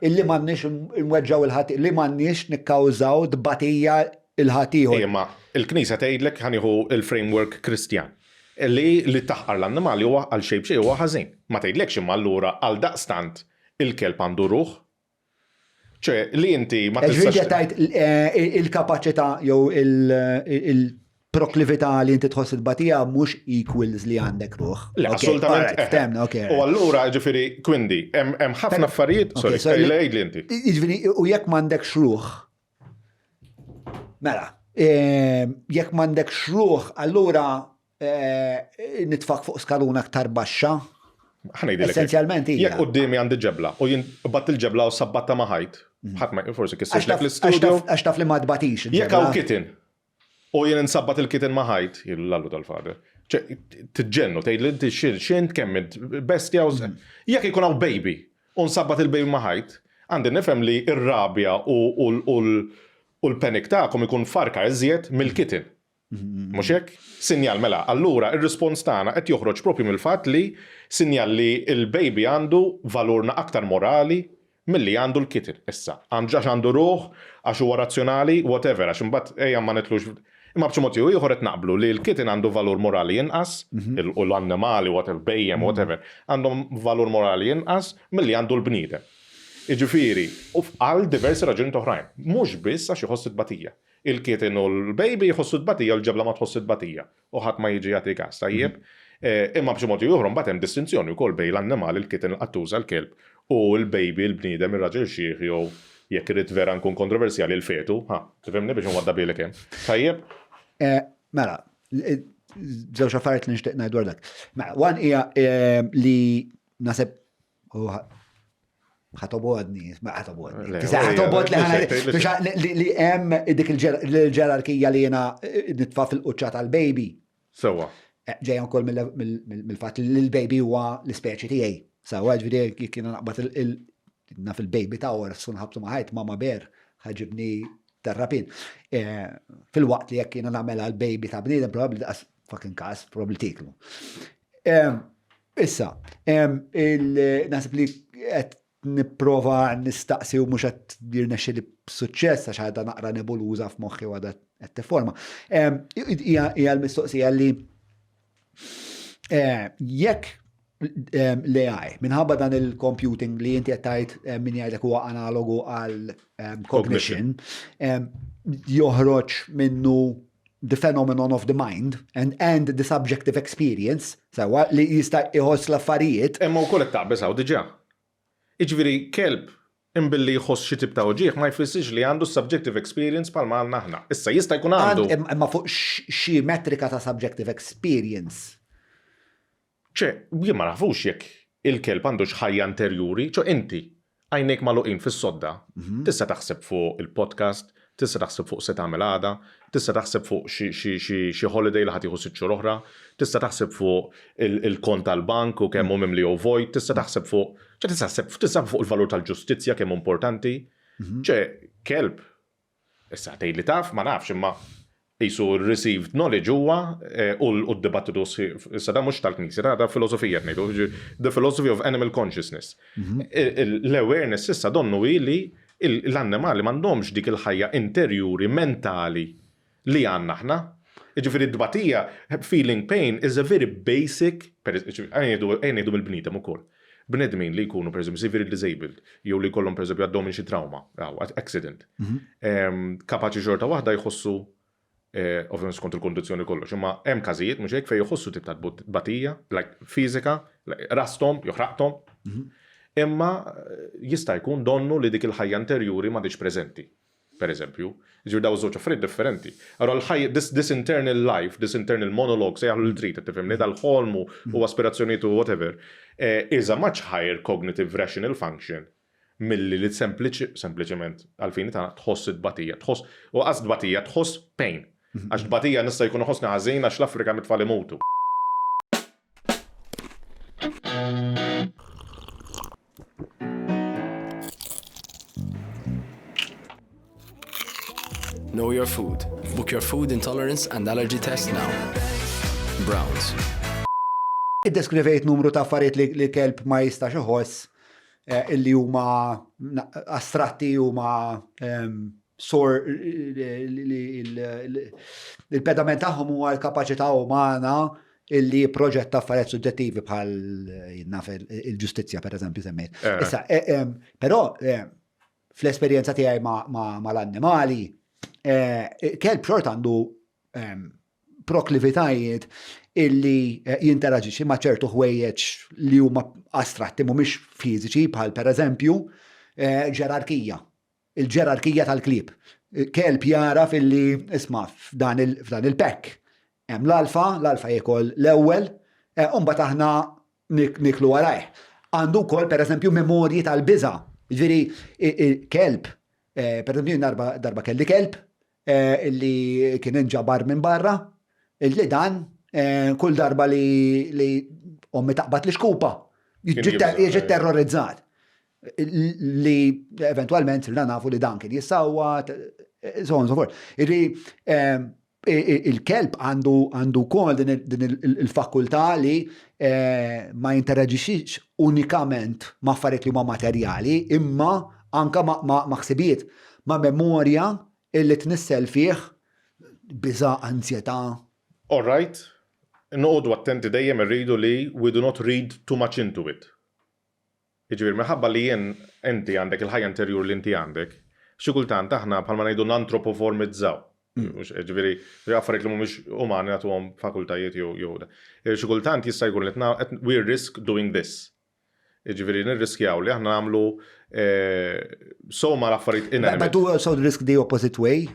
B: illi m'għandniex nweġġgħu il-ħadd, li m'għandniex nikkawżaw tbatija il-ħaddieħor.
A: Imma il-Knisja tgħidlek ħa nieħu il-framework Kristjan li li taħqar l-annimali huwa għal xejn b'xejn huwa ħażin. Ma tgħidlekx imma allura għaldaqstant il-kelb għandu ruħ ċe, li inti
B: ma tistax. Ġifieri tgħid eh, il-kapaċità jew il-proklività li inti tħoss it-batija mhux equals li għandek ruħ.
A: Le, assolutament. Eh. U allura ġifieri kwindi, hemm ħafna affarijiet, sorry, li inti.
B: Ġifieri u jekk m'għandekx ruħ, mela, eh, jekk m'għandekx ruħ, allura Eh, nitfak fuq skaluna aktar baxxa.
A: Essenzjalment hija. Jekk quddiemi għandi ġebla u jien bat il-ġebla u sabbatta ma' ħajt, mhm. ħadd ma forsi kissirlek
B: l-istudio. Għax taf li ma tbatix.
A: Jekk hawn kitten u jien insabbat il-kitten ma' ħajt, jillallu tal-fader. Tiġġennu tgħid li inti xint xint kemm bestja u mhm. jekk ikun hawn baby u nsabbat il-baby ma' ħajt, għandi nifhem li r-rabja u l-panic tagħkom ikun farka iżjed mill-kitten. Mhux hekk? Sinjal mela, allura ir-rispons tagħna qed joħroġ proprju mill-fatt li sinjal li l-baby għandu valur aktar morali milli għandu l-kitten. Issa, għax għandu ruħ, għax huwa razzjonali, whatever, għax imbagħad ejja ma nidħlux. Imma b'xi mod jew ieħor qed naqblu li l-kitten għandu valur morali inqas, u l-annimali, whatever, bhejjem, whatever, għandhom valur morali inqas milli għandu l-bniedem. Jiġifieri, u għal diversi raġunijiet oħrajn. Mhux biss għax iħoss it-tbatija. Il-kitten u l-baby jħossu t-tbatija u l-ġebla ma tħoss it-tbatija. U ħadd ma jiġi jagħti kas, tajjeb? Imma b'xi mod jew ieħor imbagħad hemm distinzjoni wkoll bejn l-annimal, il-kitten, il-qattusa, il-kelb, u l-baby, il-bniedem, ir-raġel xiħ jew, jekk irrid vera nkun kontroversjali, il-fetu. Ha, tifhimni biex nwadda bilek hemm. Tajjeb?
B: Mela, żewġ affarijiet li nixtieq ngħid dwar dak. Mela, one hija li naħseb ħatobodni, ma ħatobodni. Ħatobod li li hemm dik il-ġerarkija li jiena eh, nitfa' fil-quċċa tal-baby.
A: Sewa.
B: Eh, ġejja wkoll mill-fatt li l-baby huwa l-ispeċi tiegħi. Sewa, ġifieri jekk jiena naqbad naf il-baby ta' ors u nħabtu ma' ħajt mama ber ħaġibni terrapin. Eh, fil-waqt li jekk jiena nagħmel għal baby ta' bniedem probabbli daqs fucking każ, probabbli tiklu. Issa, naħseb li qed nipprova nistaqsi u mhux qed jirnexxi li b'suċċess għax għadha naqra nebuluża f'moħħi u għadha qed tifforma. Hija l-mistoqsija li eh, jekk l-AI, minħabba dan il-computing li inti qed tgħid eh, min jgħidlek huwa analogu għal cognition, joħroġ minnu the phenomenon of the mind and, and the subjective experience, sewa, li jista' iħoss l-affarijiet.
A: Imma wkoll qed taqbeż hawn diġà. Jiġifieri kelb imbilli jħoss xi tip ta' uġigħ ma jfissirx li għandu s-subjective experience bħalma għandna aħna. Issa jista' jkun għandu.
B: Imma fuq xi metrika ta' subjective experience.
A: Ċe, jien ma nafux jekk il-kelb għandux ħajja interjuri, ċo inti, għajnejk magħluqin fis-sodda, tista' taħseb fuq il-podcast, tista' taħseb fuq se tagħmel għada, tista' taħseb fuq xi holiday li ħa tieħu sitt xhur oħra, tista' taħseb fuq il-kont tal-bank u kemm hu mimli jew vojt, tista' taħseb fuq, ċe tista' taħseb, tista' taħseb fuq il-valur tal-ġustizzja kemm hu importanti. Ċe, kelb Issa tgħid li taf, ma nafx, imma qisu r-received knowledge huwa u d-dibattitu sħiħ, issa dan mhux tal-Knisja, dan ta' filosofija qed ngħidu, the philosophy of animal consciousness. L-awareness issa donnu hi li l-annimali m'għandhomx dik il-ħajja interjuri mentali li għandna aħna. Jiġifieri t-tbatija, feeling pain is a very basic, ejja ngħidu mill-bniedem ukoll. Bnedmin li jkunu pereżempju severely disabled jew li jkollhom pereżempju għaddew minn xi trauma, accident, kapaċi xorta waħda jħossu ovvjament skont il-kundizzjoni kollox, imma hemm każijiet mhux hekk fejn jħossu tip ta' tbatija, like fiżika, rasthom jew ħraqthom, imma jista' jkun donnu li dik il-ħajja interjuri m'għadhiex preżenti. Per eżempju. Jiġifieri dawn żewġ affarijiet differenti. Allura l-ħajja, this, this internal life, this internal monologue, sejjaħlu li trid, qed tifhimni, dal-ħolm u u aspirazzjonijiet u whatever, is a much higher cognitive rational function milli li sempliċi, sempliċement, għall-fini tagħna, tħoss it-tbatija. Tħoss, u qas tbatija, tħoss pain. Għax tbatija nista' jkun iħossni ħażin għax l-Afrika mit-tfal imutu.
G: Know your food. Book your food intolerance and allergy test now. Browns.
B: Iddeskrivejt numru ta' affarijiet li, li kelb ma jistax iħoss eh, illi huma astratti huma ehm, sor il-pedament tagħhom huwa l-kapaċità umana illi jipproġetta affarijiet suġġettivi bħal naf il-ġustizzja per eżempju semmejt. Eh. Issa, eh, però eh, fl-esperjenza tiegħi mal-annimali, kelb xort għandu proklivitajiet illi jinteraġixxi ma' ċertu ħwejjeġ li huma astratti mhumiex fiżiċi bħal per eżempju ġerarkija. Il-ġerarkija tal-klieb. Kelb jagħraf illi isma' f'dan il-pack hemm l-alfa, l-alfa jiekol l-ewwel, eh, u mbagħad aħna niklu warajh. Għandu wkoll pereżempju memorji tal-biża'. Jiġifieri kelb, eh, pereżempju darba darba kelli kelb eh, illi kien inġabar minn barra, illi dan kull darba li, li ommi taqbad l-ixkupa, jiġi terrorizzat. Li eventualment sirna nafu li dan kien jissawwat, so on so forth. Irri il-kelb għandu għandu wkoll din il-fakultà li eh, ma jinteraġixxix unikament ma' affarijiet li huma materjali, imma anka ma' ħsibijiet, ma' memorja illi tnissel fih. biża', anzjetà.
A: All right, noqogħdu attenti dejjem irridu li we do not read too much into it. Jiġifieri minħabba li jien inti għandek il-ħajja interjur li inti għandek, xi kultant aħna bħalma ngħidu nantropoformizzaw. Jiġifieri affarijiet li mhumiex umani nagħtuhom fakultajiet jew jew xi kultant jista' jkun li we risk doing this. Jiġifieri nirriskjaw li aħna nagħmlu soma l-affarijiet
B: inanimate. But do also risk the opposite way?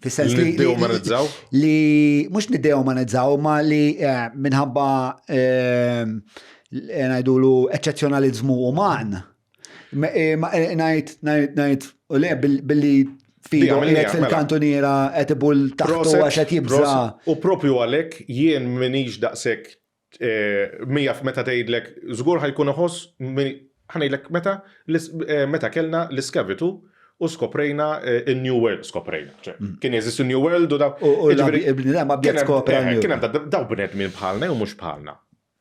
B: Fis-sens li.
A: Niddeomanizzaw?
B: Li mhux niddeomanizzaw, ma li eh, minħabba eh, ngħidulu eċċezzjonaliżmu uman. Eh, ngħid, ngħid, ngħid, u le billi fidu qiegħed mela. fil-kantuniera qed ibul taħtu għax qed jibża.
A: U propju għalhekk jien minix daqshekk Mija meta tgħidlek żgur ħajkun iħoss ħanejlek meta eh, meta kellna l-iskavitu u skoprejna eh, il-New World skoprejna. Mm. Kien jeżistu New World u daw.
B: U l-bnidem abjad skopra.
A: Eh, kien hemm daw bnedmin bħalna jew mhux bħalna.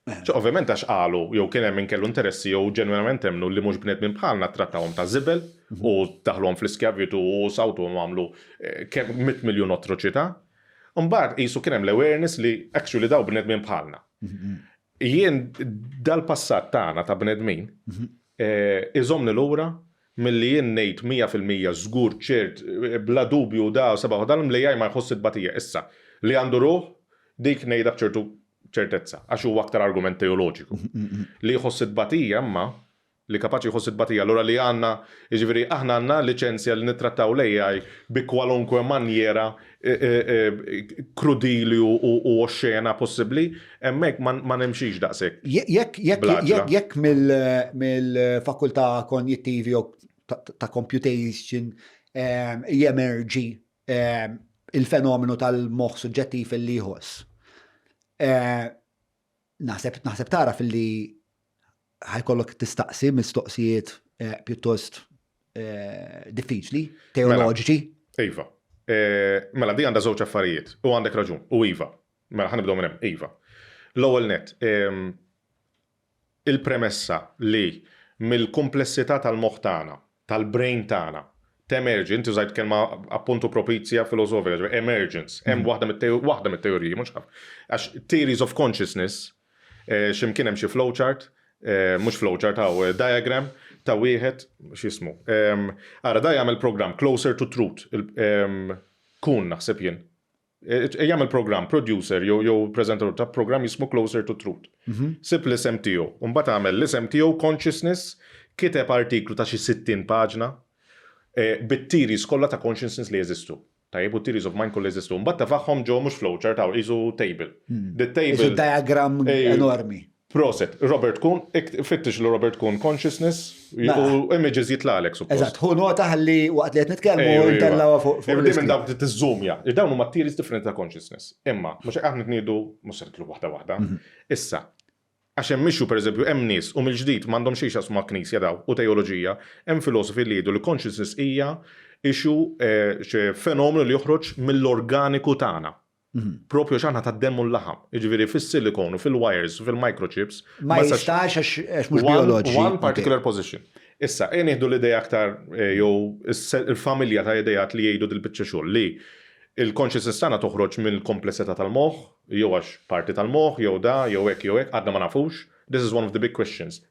A: ċe ovvjament għax qalu jew kien hemm min kellu interessi jew ġenwinament emmnu li mhux bnedmin bħalna trattawhom ta' żibel mhm. u daħluhom fl-iskjavitu u sawtuhom għamlu kemm 100 miljun atroċità. Imbagħad qisu kien hemm l-awareness li actually daw bnedmin bħalna. Jien dal-passat tagħna ta' bnedmin eh, iżomni lura milli jien ngħid 100% żgur ċert bla dubju da seba' dan li ma jħoss it-tbatija. Issa, li għandu ruħ dik ngħidha b'ċertu ċertezza, għax huwa aktar argument teoloġiku. Li jħoss it-tbatija imma li kapaċi jħoss it-tbatija, allura li għandna, jiġifieri aħna għandna liċenzja li nittrattaw l-AI bi kwalunkwe manjera krudili u oxxena possibbli, hemmhekk ma nimxix daqshekk.
B: Jekk jekk mill-fakultà konjittivi jew ta' computation jemerġi il-fenomenu tal-moħħ suġġettiv li jħoss. Naħseb naħseb tara fil-li ħajkollok tistaqsi mistoqsijiet eh, pjuttost eh, diffiċli, mela, teoloġiċi.
A: Iva. Eh, mela, di għandha żewġ affarijiet, u għandek raġun, u iva. Mela, ħanibdew minn hemm, iva. L-ewwel net, ehm, il-premessa li mill-komplessità tal-moħħ tagħna, tal-brain tagħna, temerġi, inti użajt kelma appuntu propizja filosofika, ġifieri emergence, hemm mhm. waħda mit-teoriji, mhux ħafna. Għax theories of consciousness, eh, x'imkien hemm xi flowchart, eh, mhux flowchart hawn eh, diagram ta' wieħed x'ismu. Ehm, ara da jagħmel programm Closer to Truth, ehm, kun naħseb jien. Jagħmel programm, producer jew jew preżentatur ta' programm jismu Closer to Truth. Mhm. Sib l-isem tiegħu, u mbagħad għamel l-isem tiegħu Consciousness, kiteb artiklu ta' xi 60 paġna eh, bit-theories kollha ta' consciousness li jeżistu. Tajjeb, u theories of mind kollha jeżistu. Mbagħad tefagħhom ġo mhux flowchart hawn qisu table. Hmm.
B: The table. Qisu diagram eh, enormi.
A: Proset, Robert Kuhn, fittix l Robert Kuhn Consciousness mela. u images jitlalek
B: suppost. Eżatt, hu nota ħalli waqt li qed nitkellmu ntellgħuha fuq.
A: fuq minn dawk tiżżumja. Dawn huma theories differenti ta' consciousness. Imma, mhux aħna tniedu mhux se nitlu waħda waħda. Mhm. Issa, għax hemm issue pereżempju hemm nies u mill-ġdid m'għandhom xejn x'jaqsmu ma' knisja daw u teoloġija, hemm filosofi li jgħidu li consciousness hija issue eh, fenomenu li joħroġ mill-organiku tagħna. Propju għax aħna tad-demm u l-laħam. Jiġifieri fis-silicone u fil-wires u fil-microchips.
B: Ma jistax għax mhux bioloġiċi.
A: One particular position. Issa, ejja nieħdu l-idea aktar eh, jew il-familja ta' ideat li jgħidu dil-biċċa xogħol li il-consciousness tagħna toħroġ mill-komplessità tal-moħħ, jew għax parti tal-moħħ, jew da, jew hekk, jew hekk, għadna ma nafux. This is one of the big questions.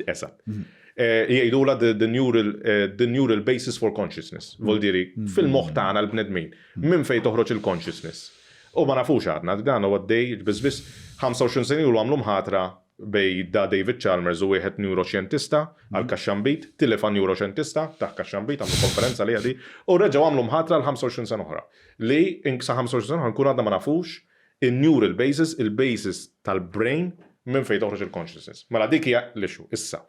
A: Eżatt. Mhm. Eh, jgħidula the neural, eh, the neural basis for consciousness. Mhm. Vuol diri, mhm. fil-moħħ tagħna l-bnedmin, minn fejn toħroġ il-consciousness. U ma nafux għadna, dan huwa għaddej biss biss 25 sena ilu għamlu mħatra bej da David Chalmers u wieħed neuroxjentista għal kaxxambit, tilef għal neuroxjentista taħ kaxxambit għamlu konferenza li għadi, u reġgħu għamlu mħatra l 25 sena oħra. Li sa 25 sena oħra nkun għadna ma nafux In-neural basis, il-basis tal-brain minn fejn toħroġ il-consciousness. Mela dik hija l-issue. Issa,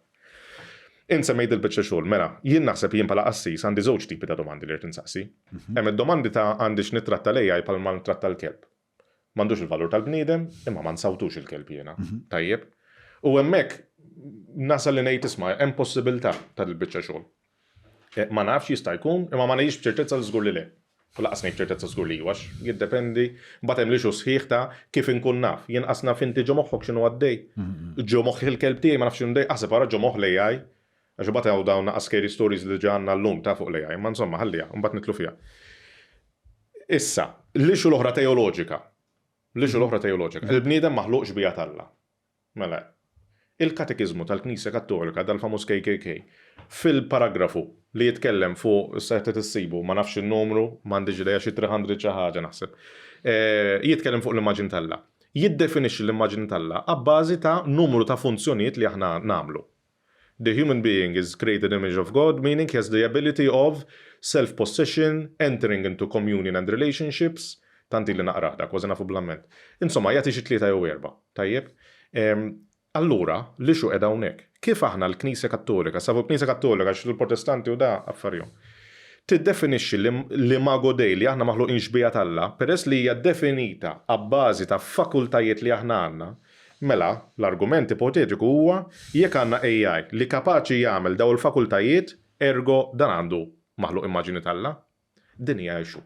A: int semmejt il-biċċa xogħol, mela, jien naħseb jien bħala qassis għandi żewġ tipi ta' domandi li rrid insaqsi. Mhm. Hemm id-domandi ta' għandix nittratta l-AI bħal ma nittratta l-kelb. M'għandux il-valur tal-bniedem, imma ma nsawtux il-kelb jiena. Mhm. Tajjeb. U hemmhekk nasal li ngħid isma' hemm possibilità ta' dil-biċċa xogħol. Eh, ma nafx jista' jkun, imma ma ngħidx b'ċertezza li żgur li le. U lanqas ngħid b'ċertezza żgur li iwa, għax jiddependi, mbagħad hemm l-issue sħiħ ta' kif inkun naf. Jien qas naf inti ġo moħħok x'inhu għaddej. Ġo moħħ il-kelb tiegħi ma nafx x'inhu għaddej, aħseb ara ġo moħħ l-AI. Għax imbagħad hawn dawn naqas scary stories li diġà għandna llum ta' fuq l-AI, imma insomma ħalliha, imbagħad nidħlu fiha. Issa, L-issue l-oħra teoloġika. L-issue l-oħra teoloġika. Il-bniedem maħluq xbieha t'Alla. Mela, il-Katekiżmu tal-Knisja Kattolika, dal-famuż KKK, fil-paragrafu li jitkellem fuq, issa qed issibu, ma nafx in-numru, m'għandix idea xi 300 xi ħaġa naħseb, jitkellem fuq l-immaġni t'Alla. Jiddefinixxi l-immaġni t'Alla abbażi ta' numru ta' funzjonijiet li aħna nagħmlu. The human being is created image of God, meaning he has the ability of self-possession, entering into communion and relationships, tant ili naqrah dak, kważi nafu bl-amment. Insomma, jagħti xi tlieta jew erbgħa. Tajjeb? Allura, l-issue qiegħda hawnhekk. Kif aħna l-Knisja Kattolika, sabu l-Knisja Kattolika għax il-Protestanti u da affarihom, tiddefinixxi l-imago Dei li aħna maħluqin xbieha t'Alla, peress li hija definita abbażi ta' fakultajiet li aħna għandna, Mela, l-argument ipotetiku huwa jekk għandna AI li kapaċi jagħmel dawn il-fakultajiet, ergo dan għandu maħluq immaġini t'Alla. Din hija issue.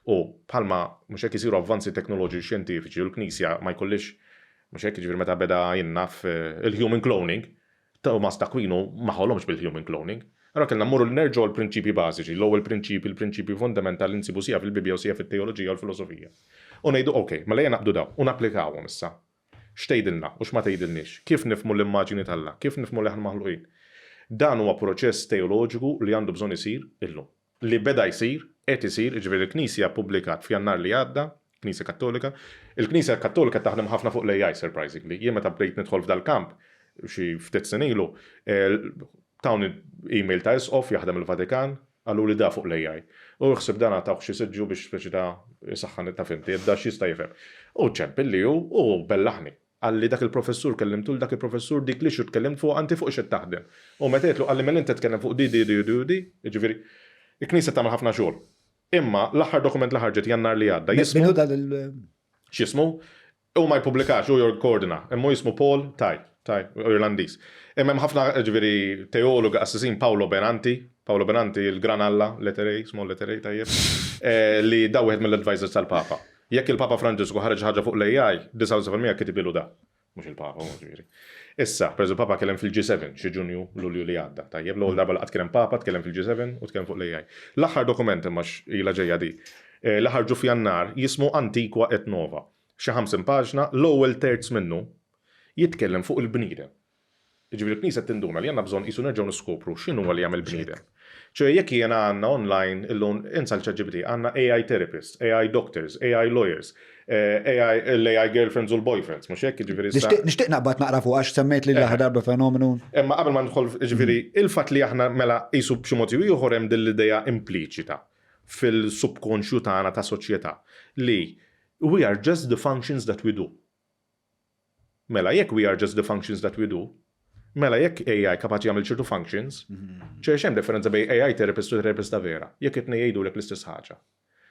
A: U bħalma mhux hekk isiru avvanzi teknoloġiċi xjentifiċi u l-Knisja ma jkollhiex mhux hekk jiġifieri meta beda jien naf il-human cloning, Thomas t'Aquino ma ħolomx bil-human cloning. Allura kellna mmorru nerġgħu għall-prinċipji bażiċi, l-ewwel prinċipji, il-prinċipji fundamentali li nsibu sija fil-Bibbja u sija fit-teoloġija u l-filosofija. U ngħidu ok, mela ejja naqbdu dawn u napplikawhom issa. X'tgħidilna u x'ma tgħidilniex? Kif nifhmu l-immaġini t'Alla? Kif nifhmu li aħna maħluqin? Dan huwa proċess teoloġiku li għandu bżonn isir illum. Li beda jsir, qed isir, jiġifieri l-Knisja ppubblikat f'Jannar li għadda, Knisja Kattolika. Il-Knisja Kattolika taħdem ħafna fuq l-AI surprisingly. Jien meta bdejt nidħol f'dal-kamp xi ftit snin ilu, tawni email ta' isqof jaħdem il-Vatikan, qaluli da fuq l-AI. U ħsib dan tawh xi siġġu biex speċi ta' isaħħan ta' fimti, da x'jista' jifhem. U ċempilli hu u bellaħni. Qalli dak il-professur kellimtu 'l dak il-professur dik l-issue tkellimt fuqha inti fuq x'qed taħdem. U meta għedtlu qalli mela inti tkellem fuq di di di u di, jiġifieri il-Knisja tagħmel ħafna xogħol. Imma l-aħħar dokument li ħarġet Jannar li għadda jismu.
B: Min hu dan il.
A: X'jismu? Hu ma jpubblikax, hu jordna, imma hu jismu Paul Tighe, Tighe, Irlandiż. Imma hemm ħafna, jiġifieri, teologi qassisin, Paolo Benanti, Paolo Benanti, il-Gran Alla, letter A, small letter A, tajjeb, li da wieħed mill-advisors tal-Papa. Jekk il-Papa Franġisku ħareġ xi ħaġa fuq l-AI, 99% kitibilu da. Mhux il-Papa, hu ġifieri. Issa, pereżempju, il-Papa kellem fil-G7 xi Ġunju, Lulju li għadda. Tajjeb, l-ewwel darba li qatt kien hemm Papa tkellem fil-G7 u tkellem fuq l-AI. L-aħħar dokument imma x'ilha ġejja di, li ħarġu f'Jannar jismu Antiqua et Nova. Xi 50 paġna, l-ewwel terz minnu jitkellem fuq il-bniedem. Jiġifieri l-Knisja qed tinduna li għandna bżonn qisu nerġgħu niskopru x'inhuwa li jagħmel bniedem. Ċoe jekk jiena għandna online illum insa l-ChatGPT, għandna AI therapists, AI doctors, AI lawyers, AI, l-AI girlfriends u l-boyfriends, mhux hekk? Jiġifieri issa.
B: Nixtieq naqbad naqra fuq għax semmejt li l-aħħar darba fenomenu.
A: Imma qabel ma nidħol, jiġifieri il-fatt li aħna mela qisu b'xi mod jew ieħor hemm din l-idea impliċita fil-subkonxju tagħna ta' soċjetà li we are just the functions that we do. Mela jekk we are just the functions that we do, mela jekk AI kapaċi jagħmel ċertu functions, ċe x'hemm differenza bejn AI therapist u therapist ta' vera, jekk it-tnejn jgħidulek l-istess ħaġa?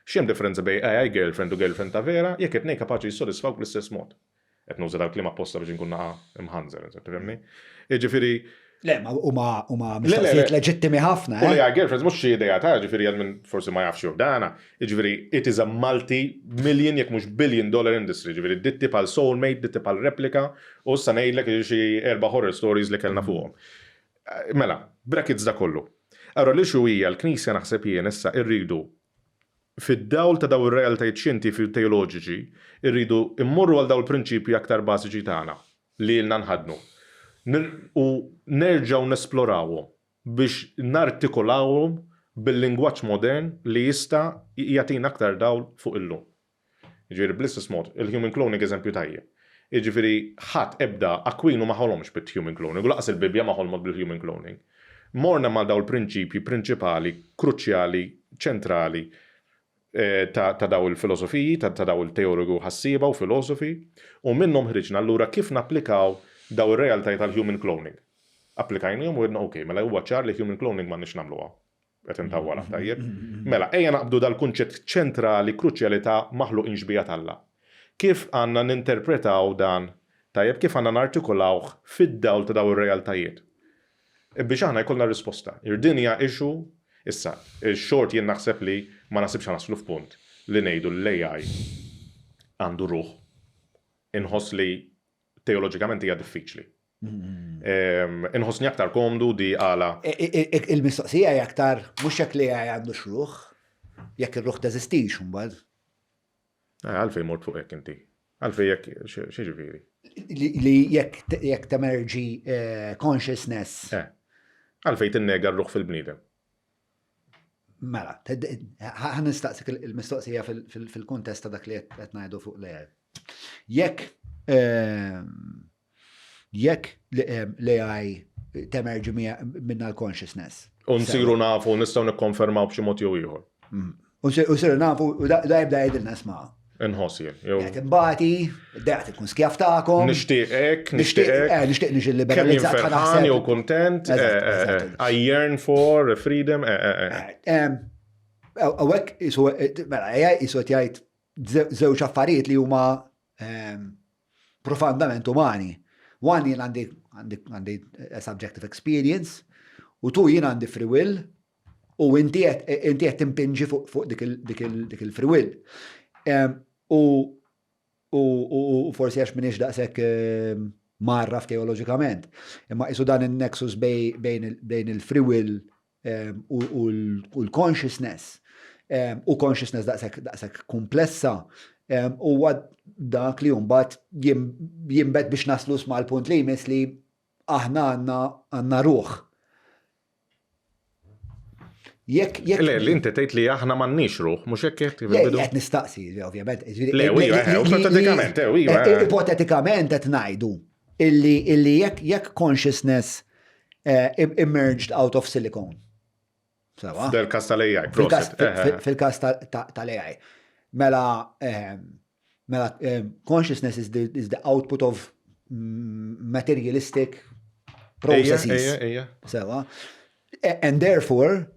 A: X'hemm differenza bejn AI girlfriend u girlfriend ta' vera, jekk it-tnejn kapaċi jissodisfawk bl-istess mod? Qed nuża dal-kliem apposta biex inkun naqa' imħanżer, tifhimni? Jiġifieri,
B: Le, ma huma huma mistoqsijiet leġittimi ħafna.
A: U li eh? girlfriends mhux xi idea ta' ġifieri għal min forsi ma jafx jew dana, jiġifieri it is a multi million jekk mhux billion dollar industry, ġifieri ditti pal soulmate, ditti pal replika, u issa ngħidlek xi erba' horror stories li kellna fuqhom. Eh, mela, brackets da kollu. Allora li xu hija l-Knisja naħseb jien issa irridu fid-dawl ta' daw ir-realtajiet xjentifiċi u teoloġiċi, irridu immorru għal daw il-prinċipji aktar bażiċi tagħna. li ilna nħaddnu u nerġgħu nesplorawhom biex nartikolawhom bil-lingwaġġ modern li jista' jagħtina aktar dawl fuq illum. Jiġifieri bl-istess mod, il-human cloning eżempju tajjeb. Jiġifieri ħadd ebda Aquinu ma ħolomx bit-human cloning u lanqas il-Bibbja ma ħolmot bil-human cloning. Morna ma' dawn il-prinċipji prinċipali, kruċjali, ċentrali ta' daw il-filosofiji, ta' daw il-teologi u ħassieba u filosofi, u minnhom ħriġna allura kif napplikaw daw ir-realtajiet tal-human cloning. Applikajnihom u għedna ok, mela huwa ċar li human cloning m'għandniex nagħmluha. Qed intawwalha, tajjeb? Mela, ejja naqbdu dal-kunċett ċentrali, kruċjali ta' maħluqin xbieha t'Alla. Kif għandna ninterpretaw dan, tajjeb, kif għandna nartikolawh fid-dawl ta' daw ir-realtajiet? Biex aħna jkollna risposta. Din hija issue, issa, ix-short jien naħseb li ma naħsibx ħa naslu f'punt li ngħidu li l-AI għandu ruħ. Inħoss li teoloġikament hija diffiċli. Inħossni aktar komdu di għala.
B: Il-mistoqsija hija aktar mhux jekk l-AI għandux ruħ, jekk ir-ruħ teżistix imbagħad.
A: Eh, għalfejn mort fuq hekk inti. Għalfejn jekk x'jiġifieri?
B: Li jekk temerġi eh, consciousness.
A: Eh. Għalfejn tinnega r-ruħ fil-bniedem.
B: Mela, ħa nistaqsik il-mistoqsija fil-kuntest ta' dak li qed ngħidu fuq l-AI. Jekk ehm, jekk ehm, l-AI temerġi minna l-consciousness.
A: U nsiru nafu, nistgħu nikkonfermaw b'xi mod jew ieħor.
B: Mm. U nsiru nafu, u da jibda jgħidilna isma'
A: Inħoss jien.
B: Qed imbati, daqt ikun skjaf tagħkom.
A: Nixtieq hekk, nixtieq hekk.
B: Eh, nixtieq niġi liberalizzat.
A: Kemm ferħan jew kuntent, eh, eh, I yearn for freedom.
B: Hawnhekk isu mela isu qed jgħid żewġ affarijiet li huma ehm, profondament umani. One jien għandi għandi subjective experience u tu jien għandi free will U inti qed timpinġi fuq dik il-free will. U forsi għax m'iniex daqshekk mgħarraf teoloġikament. Imma qisu dan in-nexus bejn il-free will u l-consciousness u consciousness daqshekk kumplessa huwa dak li mbagħad jinbet biex naslu mal-punt li jmiss li aħna għandna ruħ.
A: Jekk jekk. Le, li inti tgħid li aħna m'għandniex ruħ, mhux hekk qed
B: fil-bidu. Qed nistaqsi, ovvjament.
A: Le, iva, eh, ipotetikament, eh, iva.
B: Eh, ipotetikament qed ngħidu illi illi jekk jekk consciousness emerged out of silicone.
A: Sewa. Fil-każ tal-AI,
B: Fil-każ tal-AI. Mela, mela consciousness is the, is the output of materialistic processes. Sewa. And therefore,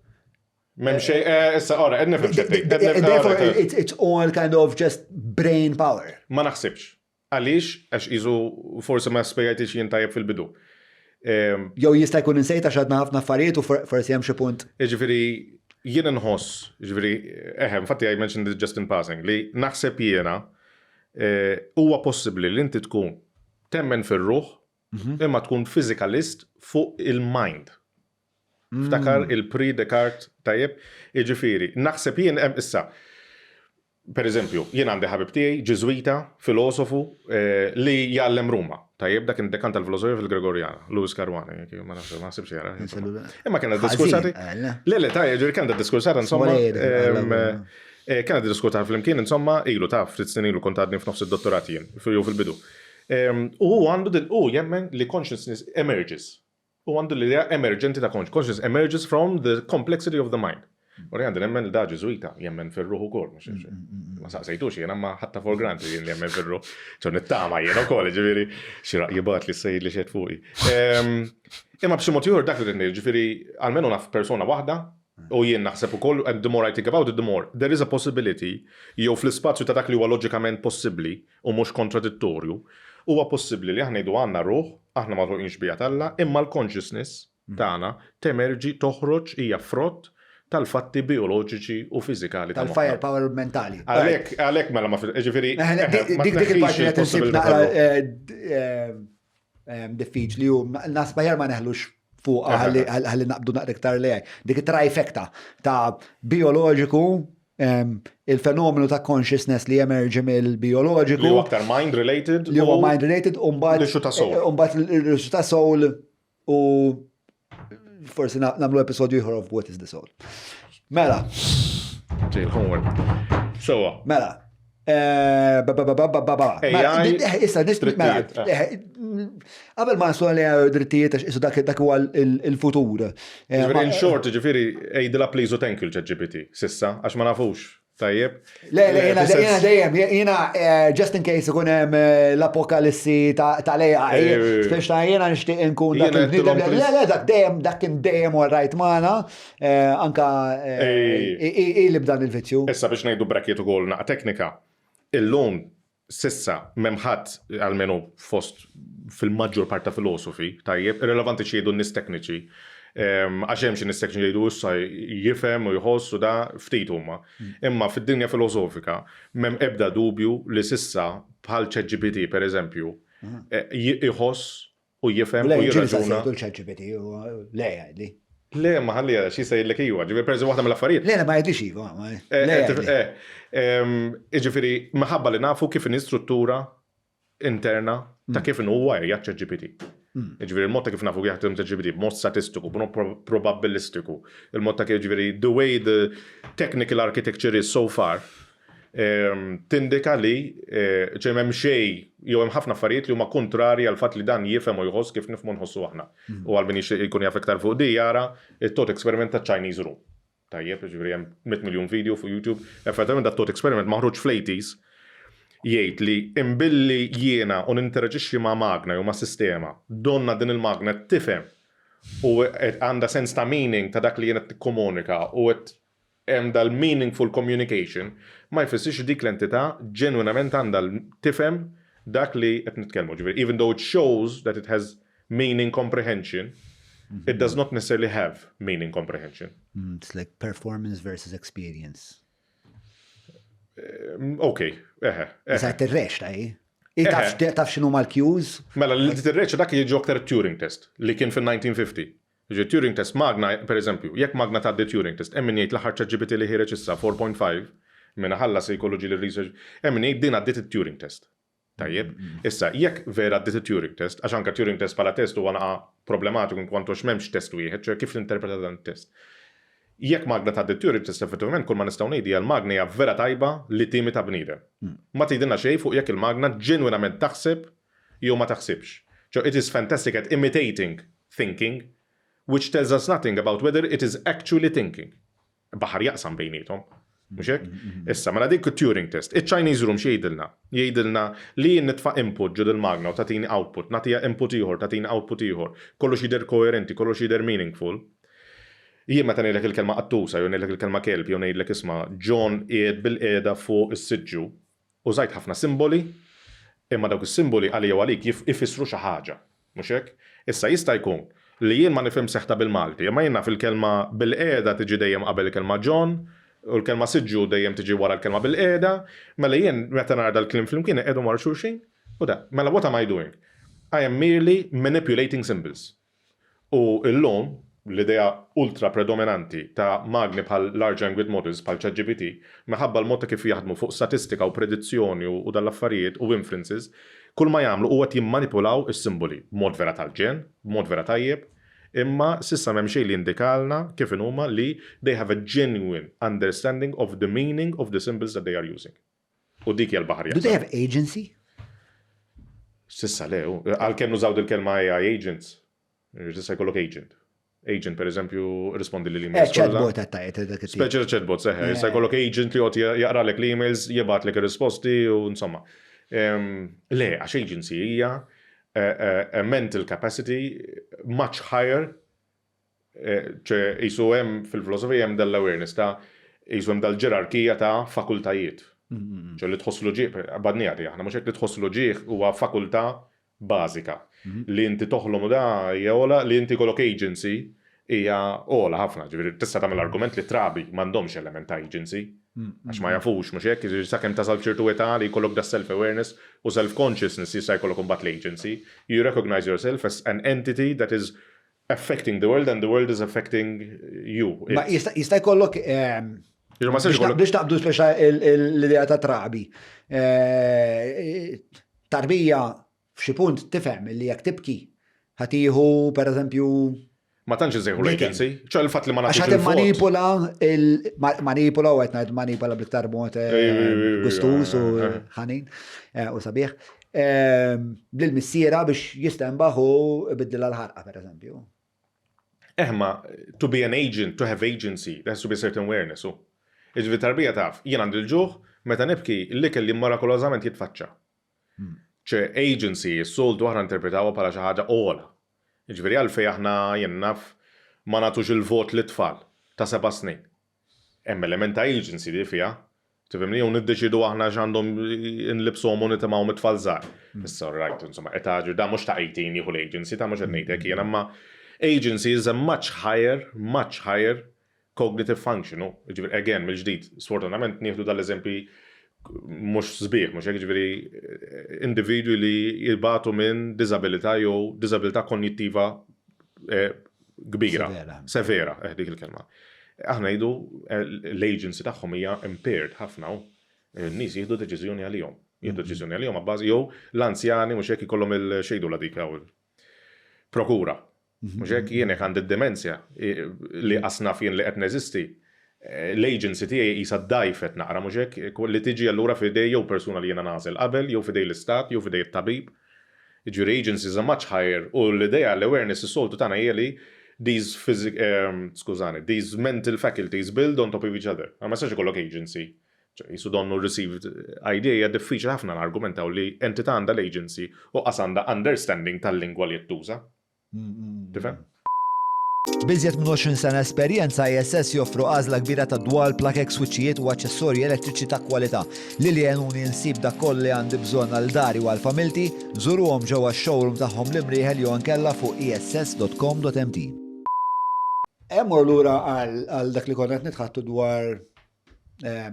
A: Mem xej, eh, issa, ora, qed nifhem xejn.
B: And therefore, it's, it's all kind of just brain power.
A: Ma naħsibx. Għaliex? Għax qisu forsi ma spjegajtix jien tajjeb fil-bidu.
B: Ehm, Jew jista' jkun insejt għax għadna ħafna affarijiet u forsi hemm xi punt.
A: Jiġifieri jien inħoss, jiġifieri, eħe, infatti I mentioned it just in passing, li naħseb jiena eh, huwa possibbli li inti tkun temmen fir-ruħ mhm. imma tkun physicalist fuq il-mind. Ftakar mm. il-pre-Descartes tajjeb, jiġifieri, naħseb jien hemm issa. Per eżempju, jien għandi ħabib tiegħi, Ġiżwita, filosofu, eh, li jgħallem Ruma. Tajjeb, dak id-dekan tal-filosofija fil-Gregorjana, Louis Caruana, ma naħsibx jara. Imma kena diskursati. Le, le, tajjeb, ġifieri kena diskursata, insomma. Eh, kena diskursata fl-imkien, insomma, ilu taf, ftit snin ilu kont għadni f'nofs id-dottorat jien, jew fil-bidu. U għandu u jemmen li consciousness emerges. U għandu l-idea emerġenti ta' consciousness emerges from the complexity of the mind. U għandi nemmen li da ġiżwita jemmen fir-ruħ ukoll, mhux mm, mm, mm, ma saqsejtux jiena ma ħatta for granted jien li jemmen fir-ruħ. ċo nittama jien ukoll, ġifieri xi raq jibgħat li sejjid li xed fuqi. Ehm, imma b'xi mod ieħor dak li rrid ġifieri almenu naf persona waħda u jien naħseb ukoll and the more I think about it the more there is a possibility jew fl-ispazju ta' dak li huwa loġikament possibbli u mhux kontradittorju, huwa possibbli li aħna ngħidu għandna ruħ, aħna maħluqin xbieha t'Alla, imma l-consciousness tagħna temerġi, toħroġ, hija frott tal-fatti bijoloġiċi u fiżikali ta' moħħna.
B: Tal-firepower mentali.
A: Għalhekk, għalhekk mela ma jiġifieri.
B: Dik dik il-parti li qed insib naqra diffiċli u naħseb aħjar ma neħlux fuqha ħalli naqbdu naqra iktar l-AI. Dik it-trifecta ta' bijoloġiku, il-fenomenu ta' consciousness li jemerġi mill-bijoloġiku.
A: Li huwa aktar mind related.
B: Li huwa mind related u mbagħad.
A: L-issue ta' soul.
B: U mbagħad l-issue ta' soul u forsi nagħmlu episodju ieħor of what is the soul. Mela.
A: Ġej il-homework. Sewa.
B: Mela. Eh, mela, issa, mela, eh, qabel ma nsu għalli drittijiet, għax isu dak huwa il-futur.
A: Eh, ġifieri in short, ġifieri għidilha please u thank you l-ChatGPT, sissa, għax ma nafux. Tajjeb.
B: Le, le, jena dejjem, jena just in case ikun hemm l-apokalissi tal-AI, biex ta' jena nixtieq inkun dak il-bniedem. Le, le, dak dejjem, dak kien dejjem all right magħna, anka ili b'dan il-vizzju.
A: Issa biex ngħidu bracket ukoll naqa' teknika, illum S'issa, m'hemm ħadd, almenu fost fil-maġġur part ta' filosofi, tajjeb, irrelevanti x'jgħidu n-nies tekniċi, għax hemm xi nies tekniċi jgħidu issa jifhem u jħoss u da, ftit huma. Imma fid-dinja filosofika m'hemm ebda dubju li s'issa bħal ChatGPT pereżempju, jħoss u jifhem u
B: jirraġuna. Le, ġieli saqsejtu l-ChatGPT u le jgħidli.
A: Le, ma ħalli għax jista' jgħidlek iva, ġifieri pereżempju waħda mill-affarijiet.
B: Le, ma jgħidlix iva.
A: Eh, eh, Ġifieri, minħabba li nafu kif inhi struttura interna ta' kif inhu wired ChatGPT. Ġifieri il-mod ta' kif nafu jaħdem ChatGPT b'mod statistiku, b'mod probabilistiku, il-mod ta' kif ġifieri the way the technical architecture is so far, tindika li ċe m'hemm xejn jew hemm ħafna affarijiet li huma kontrarji għall-fatt li dan jifhem u jħoss kif nifhmu nħossu aħna. U għal min jixtieq jkun jaf iktar fuq di jara it-thought experiment ta' Chinese Room. Tajjeb, ġifieri hemm 100 miljun video fuq YouTube. Effettivament dat thought experiment maħruġ fl-80s jgħid li imbilli jiena u ninteraġixxi ma' magna jew ma' sistema, donna din il-magna tifhem u għandha sens ta' meaning ta' dak li jien qed nikkomunika u qed hemm dal-meaningful communication, ma jfissirx li dik l-entità ġenwinament għandha tifhem dak li qed nitkellmu. Ġifieri, even though it shows that it has meaning comprehension, it does not necessarily have meaning comprehension.
B: It's like performance versus experience.
A: Ok, eħe.
B: Issa tirrex ta' hi. Taf x'inhu mal-cues?
A: Mela, li tirrex dak jiġi aktar Turing test li kien fil-1950. Jiġifieri Turing test magna, per eżempju, jekk magna tgħaddi Turing test, hemm min jgħid l-aħħar ChatGPT li ħiereġ issa 4.5, min iħallas se jkollu ġieli research, hemm min jgħid din għaddiet it-Turing test. Tajjeb? Issa, jekk vera għaddiet it-Turing test, għax anke Turing test bħala test huwa naqa' problematiku inkwantu għax m'hemmx test wieħed, ċoe kif tinterpreta dan it-test. Jekk magna tgħaddi t-Turing test effettivament kull ma nistgħu ngħidu hija l-magna hija vera tajba li timita bniedem. Ma tgħidilna xejn fuq jekk il-magna ġenwinament taħseb jew ma taħsibx. Ċo it is fantastic at imitating thinking, which tells us nothing about whether it is actually thinking. Baħar jaqsam bejniethom. Mhux hekk? Issa, mela dik it-Turing test. Iċ-Chinese room x'jgħidilna? Jgħidilna li jien nitfa' input ġo dil-magna u tagħtini output, nagħtiha input ieħor, tagħtini output ieħor. Kollox jidher koerenti, kollox jidher meaningful. Jien meta ngħidlek il-kelma qattusa jew ngħidlek il-kelma kelb jew ngħidlek isma' John qiegħed bilqiegħda fuq is-siġġu, Użajt ħafna simboli, imma dawk is-simboli għalija u għalik ifissru xi ħaġa, mhux hekk? Issa jista' jkun li jien ma nifhimx seħta bil-Malti, imma jien naf il-kelma bilqiegħda tiġi dejjem qabel il-kelma John, u l-kelma siġġu dejjem tiġi wara l-kelma bilqiegħda, mela jien meta nara dal-kliem flimkien iqiegħdhom wara xulxin, u da. Mela what am I doing? I am merely manipulating symbols. U llum, l-idea ultra predominanti ta' magni bħal large language models bħal ChatGPT, minħabba l-mod ta' kif jaħdmu fuq statistika u predizzjoni u dan l-affarijiet u inferences, kull ma jagħmlu huwa qed jimmanipulaw is-simboli b'mod vera tal-ġenn, b'mod vera tajjeb, imma s'issa m'hemm xejn li jindikalna kif inhuma li they have a genuine understanding of the meaning of the symbols that they are using. U dik hija l-baħar
B: Do they have agency?
A: Sissa le, għalkemm nużaw dil-kelma AI agents, sissa jkollok agent. Agent, per eżempju, rispondi li l-emails.
B: Eh, chatbot għattajt. dak it-tip.
A: Speċi chatbot, seħe, issa jkollok agent li jgħod jaqralek l-emails, jibgħatlek ir-risposti u insomma. Le, għax agency hija eh, eh, a mental capacity much higher ċe jisu hemm fil-filosofija hemm dal-awareness ta' jisu hemm dal-ġerarkija ta' fakultajiet. ċe li tħoss l-uġigħ, badnija di aħna, mhux hekk li tħoss l-uġigħ huwa fakultà bażika. Li inti toħlom u da hija ogħla, li inti jkollok agency hija ogħla ħafna. Ġifieri tista' tagħmel argument li trabi m'għandhomx element ta' agency. Għax ma jafux, mhux hekk, jiġifieri sakemm tasal f'ċertu età li jkollok da self-awareness u self-consciousness jista' jkollok imbagħad l-agency. You recognize yourself as an entity that is affecting the world and the world is affecting you.
B: Ma jista' jkollok ehm, biex taqbdu speċa l-idea ta' trabi. Eh, tarbija f'xi punt tifhem li jekk tibki ħatiħu per eżempju
A: Ma tantx iżejħu l-agency, ċo il-fatt li ma
B: nafx. Għax manipula manipula u qed ngħid manipula bl-iktar mod eh, gustus u ħanin eh, u sabiħ. Ehm, lil missiera biex jistenbaħ u ibiddilha l-ħarqa, per eżempju.
A: Eh, ma to be an agent, to have agency, there has to be a certain awareness. U. Iġvi tarbija taf, jien għandi l-ġuħ, meta nibki, l-ikel li mirakolosament jitfaċċa. Hmm. ċe agency, s-soltu aħna interpretawha bħala xi ħaġa ogħla. Ġifieri għalfej aħna jien naf ma nagħtux il-vot lit-tfal ta' seba' snin. Hemm element ta' agency li fiha. Tifhimni? Jew niddeċiedu aħna x'għandhom inlibbsuhom u nitimgħuhom it-tfal żgħar. Issa right, insomma, età ġir da mhux ta' 18 jieħu l-agency, ta' mhux qed ngħidlek jien, imma agency is a much higher, much higher cognitive function, u ġifieri again mill-ġdid, sfortunatament nieħdu dal-eżempji mhux sbieħ, mhux hekk ġifieri individwi li jibatu minn diżabilità jew diżabilità konjittiva eh, kbira. Severa, eh, dik il-kelma. Aħna jgħidu eh, l-agency tagħhom hija impaired ħafna u n-nies jieħdu deċiżjoni għalihom. Jieħdu mm-hmm. deċiżjoni għalihom abbażi jew l-anzjani mhux hekk ikollhom il-xejdu la dik prokura. Mhm. Mhux hekk jien jekk għandi d-demenzja li qasna jien li qed neżisti, eh, l-agency tiegħi qisha ddgħajfet naqra mhux hekk li tiġi allura f'idej jew persuna li jiena nagħżel qabel, jew f'idej l-istat, jew f'idej it-tabib. Jiġifieri agency is a much higher u l-idea l-awareness is-soltu tagħna hija li these physic ehm, skużani, these mental faculties build on top of each other. Ma jistax ikollok agency. Qisu donnu received idea hija diffiċli ħafna nargumentaw li entità għandha l-agency u qas għandha understanding tal-lingwa li qed tuża. Tifhem?
B: B'iżjed minn 20 sena esperjenza, ISS joffru għażla kbira ta' dwal, plakek, swiċċijiet u aċċessorji elettriċi ta' kwalità. Lili għenuni nsib dak kollu li għandi bżonn għal dari u għal familti, żuruhom ġewwa x-showroom tagħhom l-Imrieħel jew inkella fuq iss.com.mt. Emmur lura għal dak li konna qed nitħaddtu dwar eh,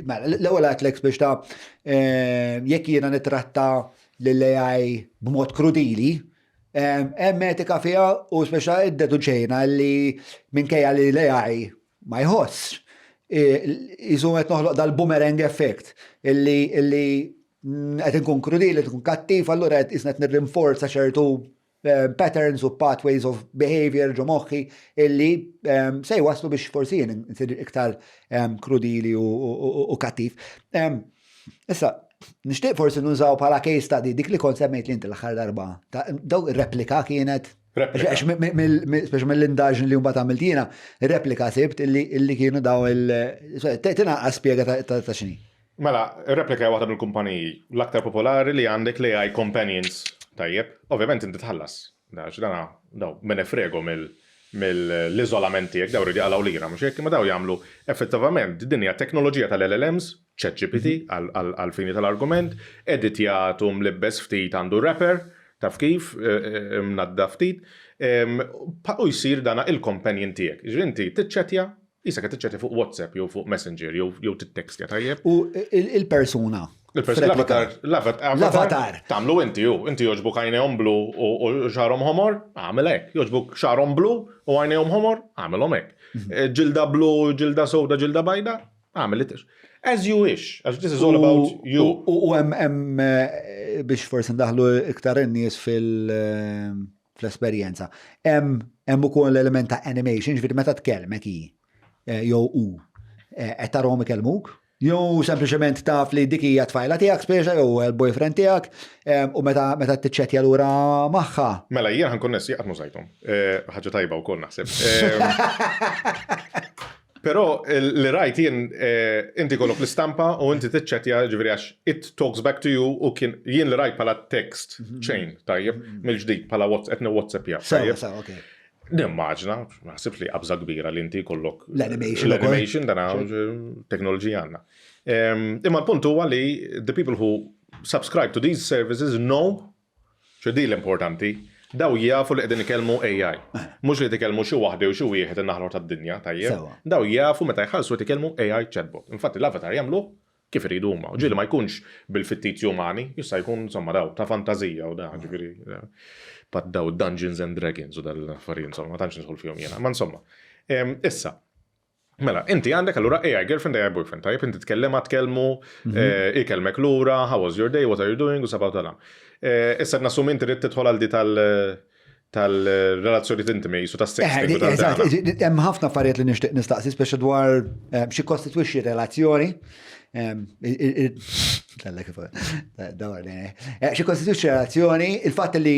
B: mela, l-ewwel għedtlek biex ta' eh, jekk jiena nitratta lill-AI b'mod krudili, Hemm etika fiha u speċa iddeduċejna li minkejja li l-AI ma jħossx, jisu qed noħloq dal-boomerang effect illi illi qed inkun krudili, qed inkun kattiv, allura qed isna qed nirrinforza ċertu patterns u pathways of behavior ġo moħħi illi se jwaslu biex forsi jien insir iktar krudili u kattiv. Issa, nixtieq forsi nużaw bħala case study dik li kont semmejt li inti l-aħħar darba. Daw replika kienet. Speċi mill-indaġn li mbagħad għamilt jiena, replika sibt illi kienu daw il. Tina spjega ta' x'inhi.
A: Mela, replika hija waħda mill-kumpaniji l-aktar popolari li għandek l-AI companions. Tajjeb, ovvjament inti tħallas. Għax dana daw me ne frego mill mill-iżolament tiegħek, daw jridu jaqalgħu lira, mhux hekk? Imma daw jagħmlu effettivament din hija teknoloġija tal-LLMs, ChatGPT għall-fini tal-argument, editjat u mlibbes ftit għandu wrapper, taf kif, mnaddaf ftit, u jsir dana il-companion tiegħek. Jiġifieri inti tiċċettja Qisek qed tiċċettja fuq WhatsApp jew fuq Messenger jew tittekstja tajjeb.
B: U il-persuna.
A: Il-persuna. L-avatar. Tagħmlu inti hu, inti jogħġbuk għajnejhom blu u xagħarhom ħomor, agħmel hekk. Jogħġbuk xagħarhom blu u għajnejhom ħomor, agħmilhom hekk. Mhm. Ġilda blu, ġilda sewda, ġilda bajda, agħmel li tix. As you wish, għax this is all about you.
B: U hemm eh, biex forsi ndaħlu iktar in-nies fil- eh, fl-esperjenza. Hemm ukoll l-element ta' animation, ġifieri meta tkellmek hi eh, jew hu eh, qed tarahom ikellmuk, jew sempliċement taf li dik hija tfajla tiegħek speċa jew il-boyfriend tiegħek eh, u meta meta tiċċettja lura magħha.
A: Mela jien ħankun ness jaqgħod mużajthom. Ħaġa tajba wkoll naħseb. Però li rajt jien eh, inti kollok l-istampa u inti tiċċettja ġifieri għax it talks back to you u kien jien li rajt bħala text mhm. chain tajjeb mhm. mill-ġdid bħala WhatsApp WhatsApp ja.
B: Tajjeb.
A: Nimmaġna, naħseb li qabża kbira li inti kollok
B: l-animation.
A: L-animation dan teknoloġija għandna. Imma l-punt huwa li the people who subscribe to these services know Ċe di l-importanti. Daw jafu li qegħdin ikellmu AI. Mhux li qed ikellmu xi waħda jew xi wieħed in-naħa tad-dinja, tajjeb. Daw jafu meta jħallsu qed ikellmu AI chatbot. Infatti l-avatar jagħmluh kif iridu huma. Ġieli ma jkunx bil-fittizji umani, jista' jkun insomma daw ta' fantażija u da, ġifieri bad daw Dungeons and Dragons u dal-affarijiet insomma, ma tantx nidħol fihom jiena. Ma insomma. Issa, Mela, inti għandek allura AI girlfriend, AI boyfriend, tajjeb, inti tkellem tkellmu, mhm. eh, ikellmek lura, how was your day, what are you doing, u sabaw talam. Eh, issa nassum inti rrid tidħol għal di tal- tal-relazzjoni intimi, jisu ta' sex.
B: Eh, eżatt, hemm ħafna affarijiet li nixtieq nistaqsi, speċi dwar xi kostitwixxi relazzjoni. Xi kostitwixxi relazzjoni, il-fatt li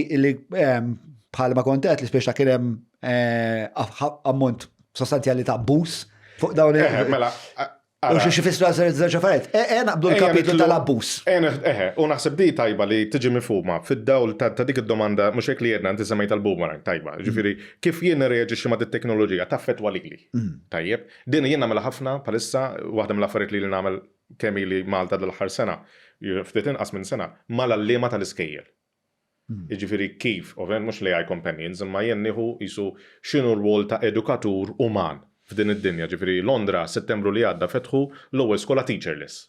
B: bħalma kontet li speċa kien hemm ammont sostanzjali ta' abbuż fuq dawn il-
A: eh, Mela,
B: U xi xi fissru għal żewġ affarijiet. Eh, eh, naqbdu l-kapitlu tal-abbuż.
A: Eħe, u naħseb di tajba li tiġi mifhuma fid-dawl ta' dik id-domanda mhux hekk li jedna inti semmejt tal-boomerang tajba. Mm. Ġifieri, kif jien nirreaġixxi ma' dit-teknoloġija taffettwa lili. Mm. Tajjeb, din jien nagħmilha ħafna bħalissa waħda mill-affarijiet li nagħmel kemm ili Malta dal-aħħar sena, ftit inqas minn sena, mal-għalliema tal-iskejjel. Jiġifieri kif, ovvjament mhux l-AI companions, imma jien nieħu qisu x'inhu r-rwol ta' edukatur uman f'din id-dinja. Ġifieri Londra, Settembru li għadda fetħu l-ewwel skola teacherless.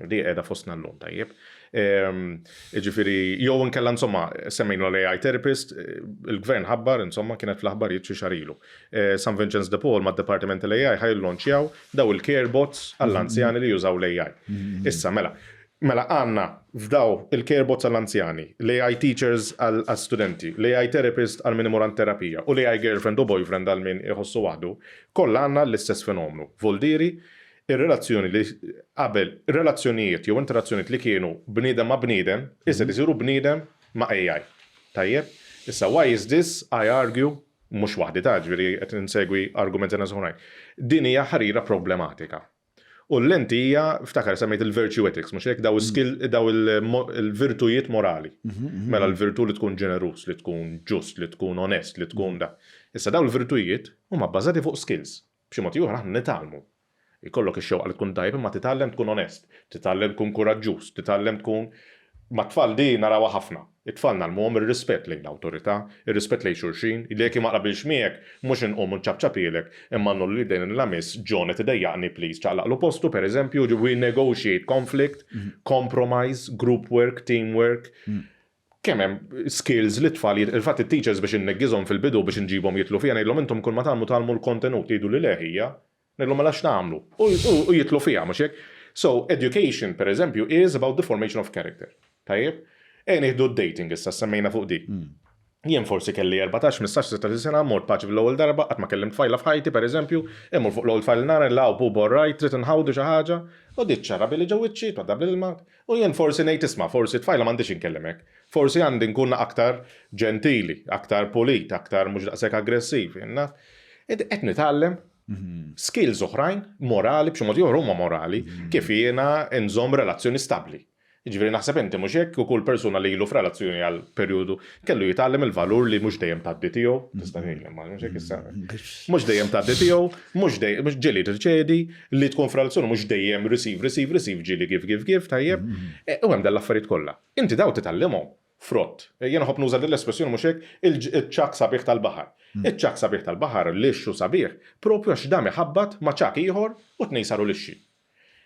A: Di qiegħda fostna llum, tajjeb. Jiġifieri, jew inkella insomma, semmejna l-AI therapist, il-gvern ħabbar, insomma, kienet fl-aħbarijiet xi xahar ilu. San Vincenz de Paul mad-Dipartiment tal-AI ħa jillonċjaw daw il-care bots għall-anzjani li jużaw l-AI. Issa, mela, mela għandna f'daw il-care bots għall-anzjani, l-AI teachers għall-studenti, l-AI therapist għal min imur għand terapija u l-AI girlfriend u boyfriend għal min iħossu waħdu, kollha għandna l-istess fenomnu. Voldieri, ir-relazzjoni li qabel, relazzjonijiet jew interazzjonijiet li kienu bniedem ma' bniedem, issa qed isiru bniedem ma' AI. Tajjeb? Issa, why is this, I argue, mhux waħdi ta' ġifieri qed insegwi argumenti ta' nies oħrajn. Din hija ħarira problematika. U l-lenti hija, ftakar semmejt il-virtue ethics, mhux hekk daw skill daw il-virtujiet morali. Mela l-virtu li tkun ġeneruż, li tkun ġust, li tkun onest, li tkun da. Issa daw il-virtujiet huma bbażati fuq skills. B'xi mod ieħor aħna nitgħallmu. Ikollok ix-xewqa li tkun tajjeb imma titgħallem tkun onest, titgħallem tkun kuraġġuż, titgħallem tkun Mat-tfal di narawha ħafna. It-tfal ngħallmuhom ir-rispett lejn l-awtorità, ir-rispett lejn xulxin, li jekk jien ma naqbilx miegħek, mhux inqum u nċapċapielek, imma ngħolli idejn la miss, John qed idejjaqni please ċaqlaqlu postu, per eżempju, we negotiate conflict, compromise, group work, team work. Kemm hemm skills li t-tfal jit, il-fatt it-teachers biex inneggizhom fil-bidu biex inġibhom jidħlu fiha ngħidilhom intom kull ma tagħmlu tgħallmu l-kontenut, jgħiduli le ħija, Ngħidlhom mela x'nagħmlu? U jidħlu fiha, mhux hekk? So, education, per eżempju, is about the formation of character. Tajjeb? Ejja nieħdu d-dating issa, semmejna fuq dik. Jien forsi kelli 14, 15, 16 sena, mort paċi fl-ewwel darba, qatt ma kellimt tfajla f'ħajti, per eżempju, immur fuq l-ewwel tfajla nara, nilagħbu bubu all right, trid inħawdu xi ħaġa, u di ċ-ċarra billi ġo wiċċi, twaddab l-ilma, u jien forsi ngħid isma', forsi tfajla m'għandix inkellem hekk. Forsi għandi nkun aktar ġentili, aktar pulit, aktar mhux daqshekk aggressiv, jien naf. Qed nitgħallem skills oħrajn, morali, b'xi mod ieħor huma morali, kif jiena nżomm relazzjoni stabbli. Jiġifieri naħseb inti mhux hekk u kull persuna li ilu f'relazzjoni għal perjodu kellu jitgħallem il-valur li mhux dejjem tgħaddi tiegħu, tista' tgħidli imma mhux hekk issa. Mhux dejjem tgħaddi tiegħu, mhux dejjem mhux ġieli tirċedi, li tkun f'relazzjoni mhux dejjem receive, receive, receive, ġieli give, give, give, tajjeb. U hemm dan l-affarijiet kollha. Inti dawn titgħallimhom Frott. Jien nħobb nuża din l-espressjoni mhux hekk, iċ-ċagħak sabiħ tal-baħar. Iċ-ċagħak sabiħ tal-baħar lixx u sabiħ proprju għax dam iħabbat ma' ċagħak ieħor u t-tnejn saru lixxi.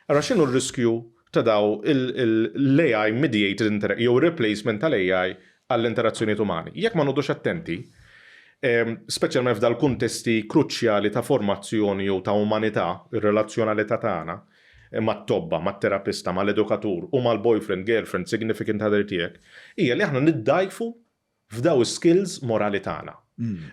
A: Allura x'inhu r-riskju ta' daw l-AI mediated interaction jew replacement tal-AI għall-interazzjonijiet umani? Jekk ma noqogħdux attenti, speċjalment f'dal-kuntesti kruċjali ta' formazzjoni jew ta' umanità, ir-relazzjonalità tagħna, mat-tobba, mat-terapista, mal-edukatur u mal-boyfriend, girlfriend, significant other tiegħek, hija li aħna niddgħajfu f'daw is-skills morali tagħna.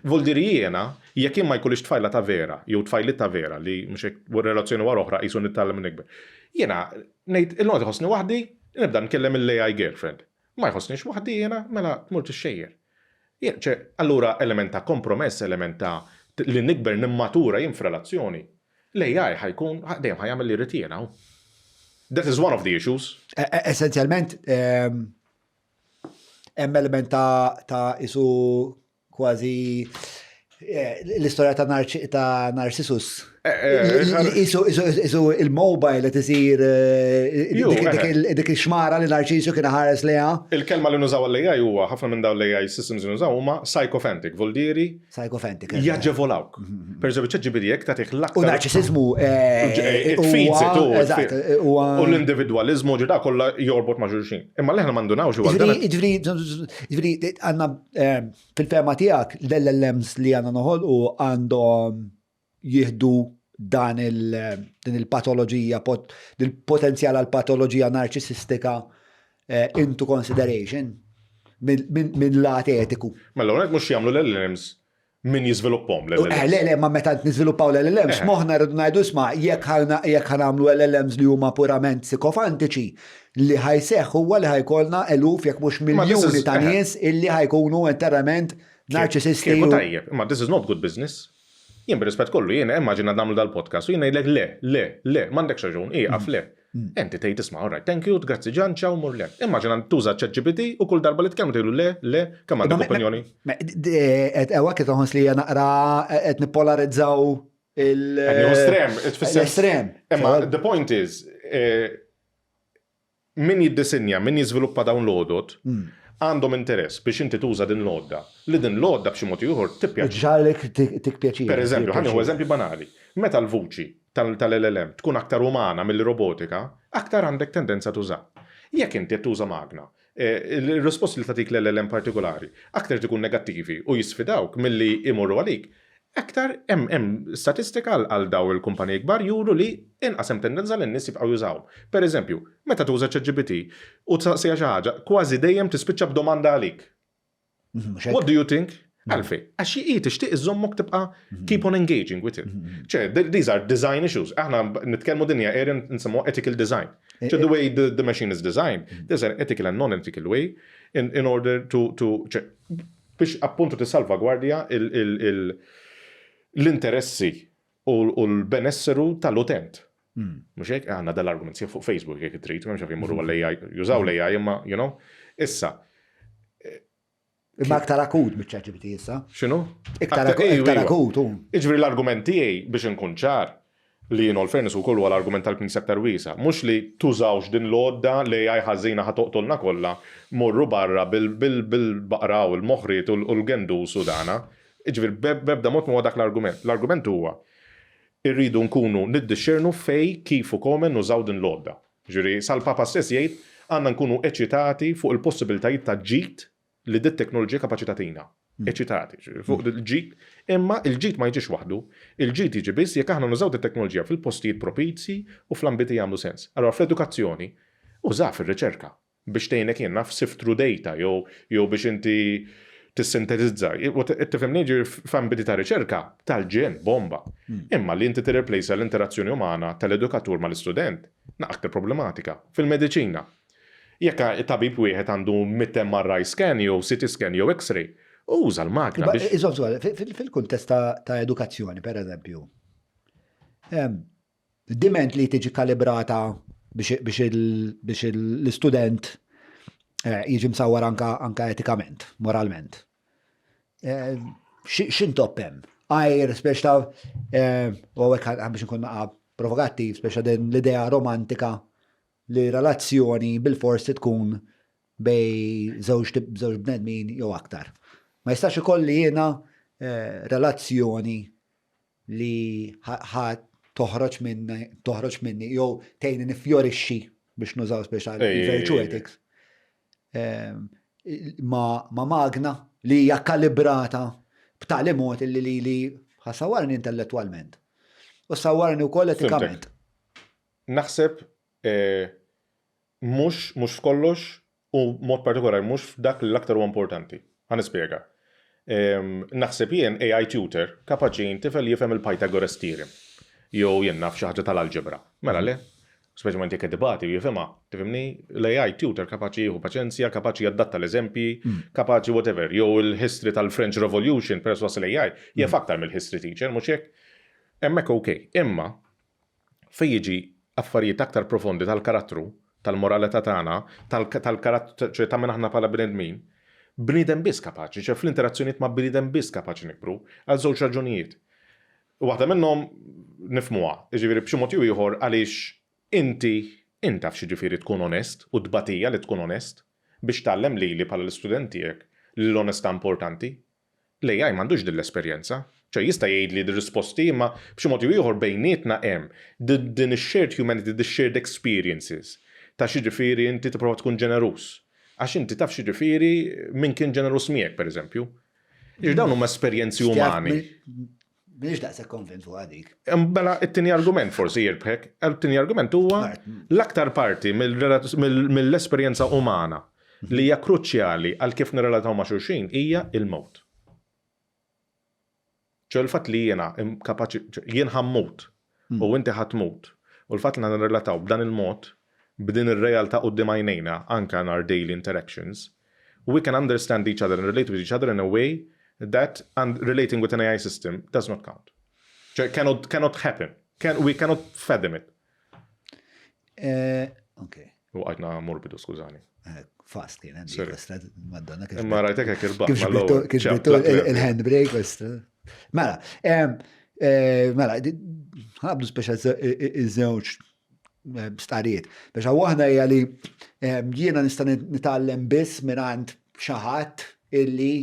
A: Vuol dire jiena, jekk jien ma jkollix tfajla ta' vera, jew tfajliet ta' vera li mhux hekk relazzjoni wara oħra qisu nitgħallem u nikber. Jiena ngħid illum qed iħossni waħdi, nibda nkellem il-AI girlfriend. Ma jħossnix waħdi jiena, mela tmur tixxejjer. Jien, ċe, allura element ta' kompromess, element ta' li nikber nimmatura jien f'relazzjoni. L-AI ħa jkun, dejjem ħa jagħmel li jrid jiena. That is one of the issues.
B: E, e, essenzjalment, ehm, hemm element ta' isu kważi eh, l-istorja ta' Narcissus. Eh, eh, isu il-mobile qed isir dik il-xmara li Narcisu kien ħares leha.
A: Il-kelma li nużaw għall-AI huwa ħafna minn dawn l-AI systems li nużaw huma psychophantic, voldieri
B: Psychophantic.
A: Jaġevolawk. Per eżempju, ChatGPT jekk tagħtih
B: l-aktar. U narċisizmu.
A: U l-individwaliżmu ġida kollha jorbot ma' xulxin. Imma li aħna m'għandunawx
B: huwa. Ġifieri, ġifieri, għandna fil-fehma tiegħek l-LLMs li għandna noħolqu għandhom jieħdu dan din il-patoloġija, il-potenzjal għal patoloġija narċissistika eh, into consideration minn lat etiku.
A: Mela, l mhux jagħmlu l-LLMs min jiżviluppahom
B: l-LLMs. Eh, le, le, ma meta niżviluppaw l-LLMs, eh. moħna rridu ngħidu isma' jekk ħanamlu LLMs li huma purament psikofantiċi, li ħajseħ huwa li ħajkolna eluf jekk mhux miljuni ta' nies illi ħajkunu interament narċisisti.
A: Tajjeb, ma this is not good business. Jien bir-rispett kollu, jiena immaġina nagħmlu dal-podcast u jien ngħidlek le, le, le, m'għandekx raġun, ieqaf le. Inti tgħid isma' all right, thank you, grazzi Ġan, ciao, mur le. Immaġina tuża ChatGPT u kull darba li tkellmu tgħidlu le, le, kemm għandek opinjoni.
B: Ewa kif toħos li hija naqra qed nippolarizzaw il-
A: Estrem,
B: L-estrem.
A: Imma the point is, eh, Min jiddisinja, min jiżviluppa dawn l-għodod, għandhom interess biex inti tuża din l-għodda, li din l-għodda b'xi mod jew ieħor tippjaċik.
B: Ġagħlek tik pjaċir.
A: Per eżempju, ħa nieħu eżempju banali. Meta l-vuċi tal-LLM tkun aktar umana milli robotika, aktar għandek tendenza tużaha. Jekk inti qed tuża magna, il-risposti li tagħtik l-LLM partikolari aktar tkun negattivi u jisfidawk milli jmorru għalik, aktar hemm hemm statistika għal daw il-kumpaniji kbar juru li inqas hemm tendenza li n-nies jibqgħu jużawhom. Per eżempju, meta tuża ChatGPT u tsaqsiha xi ħaġa, kważi dejjem tispiċċa b'domanda għalik. What do you think? Għalfejn? Għax hi tixtieq iżommok tibqa' keep on engaging with it. ċe, these are design issues. Aħna nitkellmu dinja area nsemmuha ethical design. ċe, the way the machine is designed, there's an ethical and non-ethical way in order to, ċe, biex appuntu tissalvagwardja l-interessi u l-benesseru tal-utent. Mhux hekk, għandna dal-argument sieħ fuq Facebook jekk trid, m'hemmx għalfejn jmorru għall-AI, jużaw l-AI imma, you know. Issa.
B: Imma aktar akut miċ-ChatGPT issa.
A: X'inhu?
B: Iktar akut.
A: Jiġifieri l-argument tiegħi biex inkun ċar li in all fairness ukoll huwa l-argument tal-Knisja aktar wiesgħa, mhux li tużawx din l-għodda l-AI ħażina ħa toqtolna kollha, morru barra bil-baqra u l-moħriet u l-gendus u dana. Jiġifieri b'ebda mod m'huwa dak l-argument. L-argument huwa Irridu nkunu niddixxernu fejn, kif u come nużaw din l-għodda. Jiġifieri, sal-Papa stess jgħid, għandna nkunu eċitati fuq il-possibilitajiet ta' ġid li dit-teknoloġija kapaċi tagħtina. Eċitati, jiġifieri, fuq il-ġid. Imma il-ġid ma jiġix waħdu. Il-ġid jiġi biss jekk aħna nużaw dit-teknoloġija fil-postijiet propizji u fl-ambiti jagħmlu sens. Allura fl-edukazzjoni, użaha fir-riċerka. biex tgħinek jien naf sift through data jew jew biex inti tissintetizza. Tifhimni ġifieri f'ambiti ta' riċerka tal-ġenn bomba. Imma li inti tirreplejsa l-interazzjoni umana tal-edukatur mal-istudent, naqra aktar problematika. Fil-mediċina, jekk tabib wieħed għandu mitt MRI scan jew CT scan jew X-ray, uża l-magna biex.
B: Iżomm suqal, fil-kuntest ta' edukazzjoni, pereżempju, Diment li tiġi kalibrata biex l-istudent eh, jiġi msawwar anka etikament, moralment. Eh, x'intopp hemm? Għajr, speċ ta' eh, u għek biex nkun naqa provokattiv, speċ din l-idea romantika li relazzjoni bil-forsi tkun bej żewġ bnedmin jew aktar. Ma jistax ikolli jiena relazzjoni li ħa toħroġ minni, toħroġ minni jew tgħinni nifjorixxi biex nużaw speċa virtue ethics ehm, ma, ma magna li hija kalibrata b'tali mod li li li ħasawarni intellettwalment. U sawarni wkoll etikament.
A: Naħseb eh, mhux mhux f'kollox U mod partikolari mhux f'dak li l-aktar huwa importanti. Ħa nispjega. Naħseb jien AI tutor kapaċi jgħin tifel jifhem il-Pythagoras theorem jew jien naf xi ħaġa tal-alġebra. Mela le? Speċjalment jekk qed ibati u jifhimha, tifhimni? L-AI tutor kapaċi jieħu paċenzja, kapaċi jadatta l-eżempji, kapaċi whatever, jew il-history tal-French Revolution peress wasal AI, jaf aktar mill-history teacher, mhux hekk? Hemmhekk ok. Imma fejn jiġi affarijiet aktar profondi tal-karattru, tal-moralità tagħna, tal-karattru, ċe ta' min aħna bħala bnedmin, bniedem biss kapaċi, ċe fl-interazzjonijiet ma' bniedem biss kapaċi nikbru, għal żewġ raġunijiet. Waħda minnhom nifhmuha, jiġifieri b'xi mod jew ieħor għaliex inti int taf x'jiġifieri tkun onest u t-tbatija li tkun onest biex tgħallem lili bħala l-istudent tiegħek li l-onestà importanti. L-AI m'għandux din l-esperjenza. Ċe jista' jgħidli r-risposti imma b'xi mod jew ieħor bejnietna hemm din ix-shared humanity, the shared experiences ta' x'jiġifieri inti tipprova tkun ġeneruż. Għax inti taf x'jiġifieri min kien ġeneruż miegħek pereżempju. Jiġifieri dawn huma esperjenzi umani.
B: M'iniex daqshekk konvint fuqha dik.
A: Mela it-tieni argument forsi jirbħek. It-tieni argument huwa l-aktar parti mill-esperjenza umana li hija kruċjali għal kif nirrelataw ma' xulxin hija il-mewt. ċe l-fatt li jiena kapaċi, jien ħa mmut u inti ħa tmut u l-fatt li nirrelataw b'dan il-mod, b'din ir-realtà quddiem għajnejna anke in our daily interactions, we can understand each other and relate with each other in a way that and relating with an AI system does not count. ċe cannot, cannot happen. Can, we cannot fathom it.
B: Eh, ok.
A: U għajtna morbidu, skużani.
B: Eh, fast kien, għandi, madonna.
A: Imma rajtek hekk irbaħ.
B: Kif ġbittu il-handbrake, Mela, eh, mela, ħabdu speċa iż-żewġ starijiet. Biex waħda hija li jiena nista' nitgħallem biss mingħand xi ħadd illi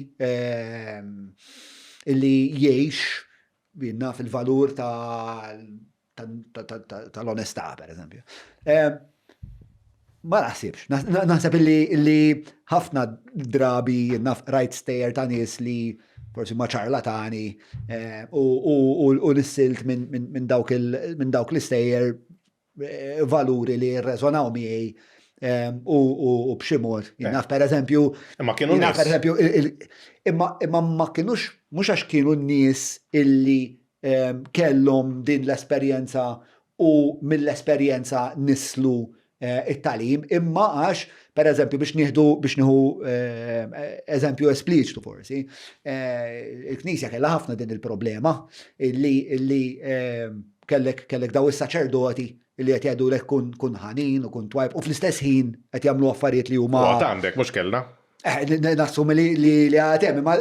B: illi jgħix naf il-valur tal-onestà, per eżempju. Ma naħsibx. Naħseb illi ħafna drabi naf rajt stejjer ta' nies li forsi ma ċarlatani eh, u nissilt minn dawk l-istejjer eh, valuri li jirresonaw miegħi eh, u b'xi mod. Naf per eżempju.
A: Imma kienu
B: nies. Per eżempju, imma ma kienux mhux għax kienu nies illi kellhom din l-esperjenza u mill-esperjenza nisslu it-tagħlim, imma għax, per eżempju, biex nieħdu biex nieħu eżempju espliċtu forsi, il-Knisja kellha ħafna din il-problema illi illi kellek kellek daw is-saċerdoti illi qed jgħidulek kun kun ħanin u kun twajb u fl-istess ħin qed jagħmlu affarijiet li huma.
A: U għad għandek mhux kellna.
B: Eh, nassumi li li għad hemm, imma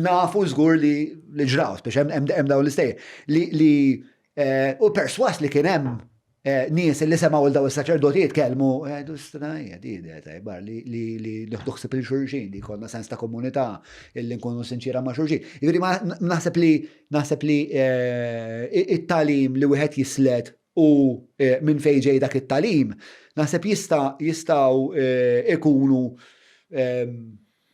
B: nafu żgur li li ġraw, speċi hemm dawn l-istejjer li li U perswas li kien hemm nies li semgħu 'l dawn is-saċerdoti jitkellmu, jgħidu stra hija di idea tajba li li li nieħdu ħsieb il xulxin, li jkollna sens ta' komunità, illi nkunu sinċiera ma' xulxin. Jiġifieri ma naħseb li naħseb li it-tagħlim li wieħed jislet u minn fejn ġej dak it-tagħlim, naħseb jista' jistgħu ikunu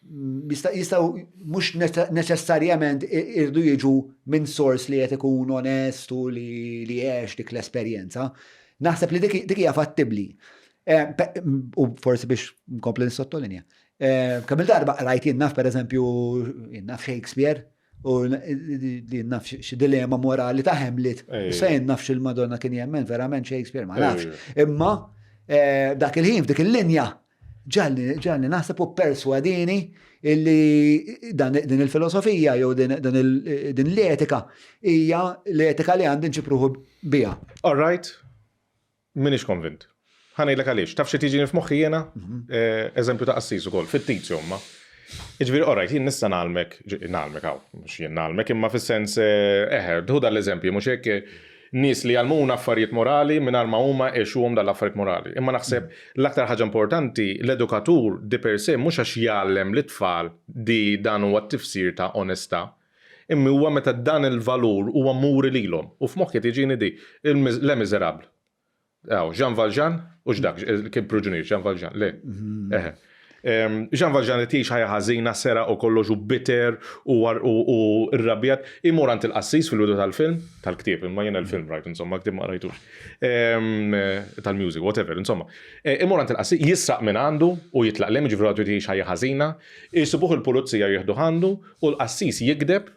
B: jistgħu mhux neċessarjament irdu jiġu minn sors li qed ikun onest u li għex dik l-esperjenza. Naħseb li dik hija fattibbli. Eh, u forsi biex nkompli nissottolinja. Eh, kemm il-darba rajt jien naf pereżempju jien naf Shakespeare u li naf xi dilema morali ta' Hamlet. Issa jien naf xil-Madonna kien jemmen verament Shakespeare ma nafx. Imma eh, dak il-ħin f'dik il-linja Ġagħalni, ġagħalni naħseb u pperswadini illi dan, din il-filosofija jew din, din, din l-etika hija l-etika li għandi nġib ruħu biha.
A: All right, minix konvint. Ħa ngħidlek għaliex. Taf xi tiġini f'moħħi jiena? Mhm. Eh, eżempju ta' qassis ukoll, fittizju imma. Jiġifieri, all right, jien nista' ngħallmek, ngħallmek hawn, mhux jien ngħallmek, imma fis-sens eh, eħe, tħu dal-eżempju, mhux hekk nies li jgħallmuna affarijiet morali mingħajr ma huma għexuhom dan l-affarijiet morali. Imma naħseb l-aktar ħaġa importanti l-edukatur di per se mhux għax jgħallem lit-tfal di dan huwa t-tifsir ta' onestà, imma huwa meta dan il-valur huwa muri lilhom. U f'moħħi tiġini di, Les Misérables. Aw, Jean Valjean, u x'dak, kien pruġunier, Jean Valjean, le. Mhm. Eħe. Jean Valjean qed jgħix ħajja ħażina, sera u kollox u bitter u rrabjat, imur għand il-qassis fil-bidu tal-film, tal-ktieb, imma jiena l-film rajt, insomma, ktieb ma qrajtux. Tal-music, whatever, insomma. E, imur għand il-qassis, jisraq minn għandu u jitlaq lem, ġifri għadu jgħix ħajja ħażina, jisibuh il-pulizija jieħdu għandu u l-qassis jigdeb,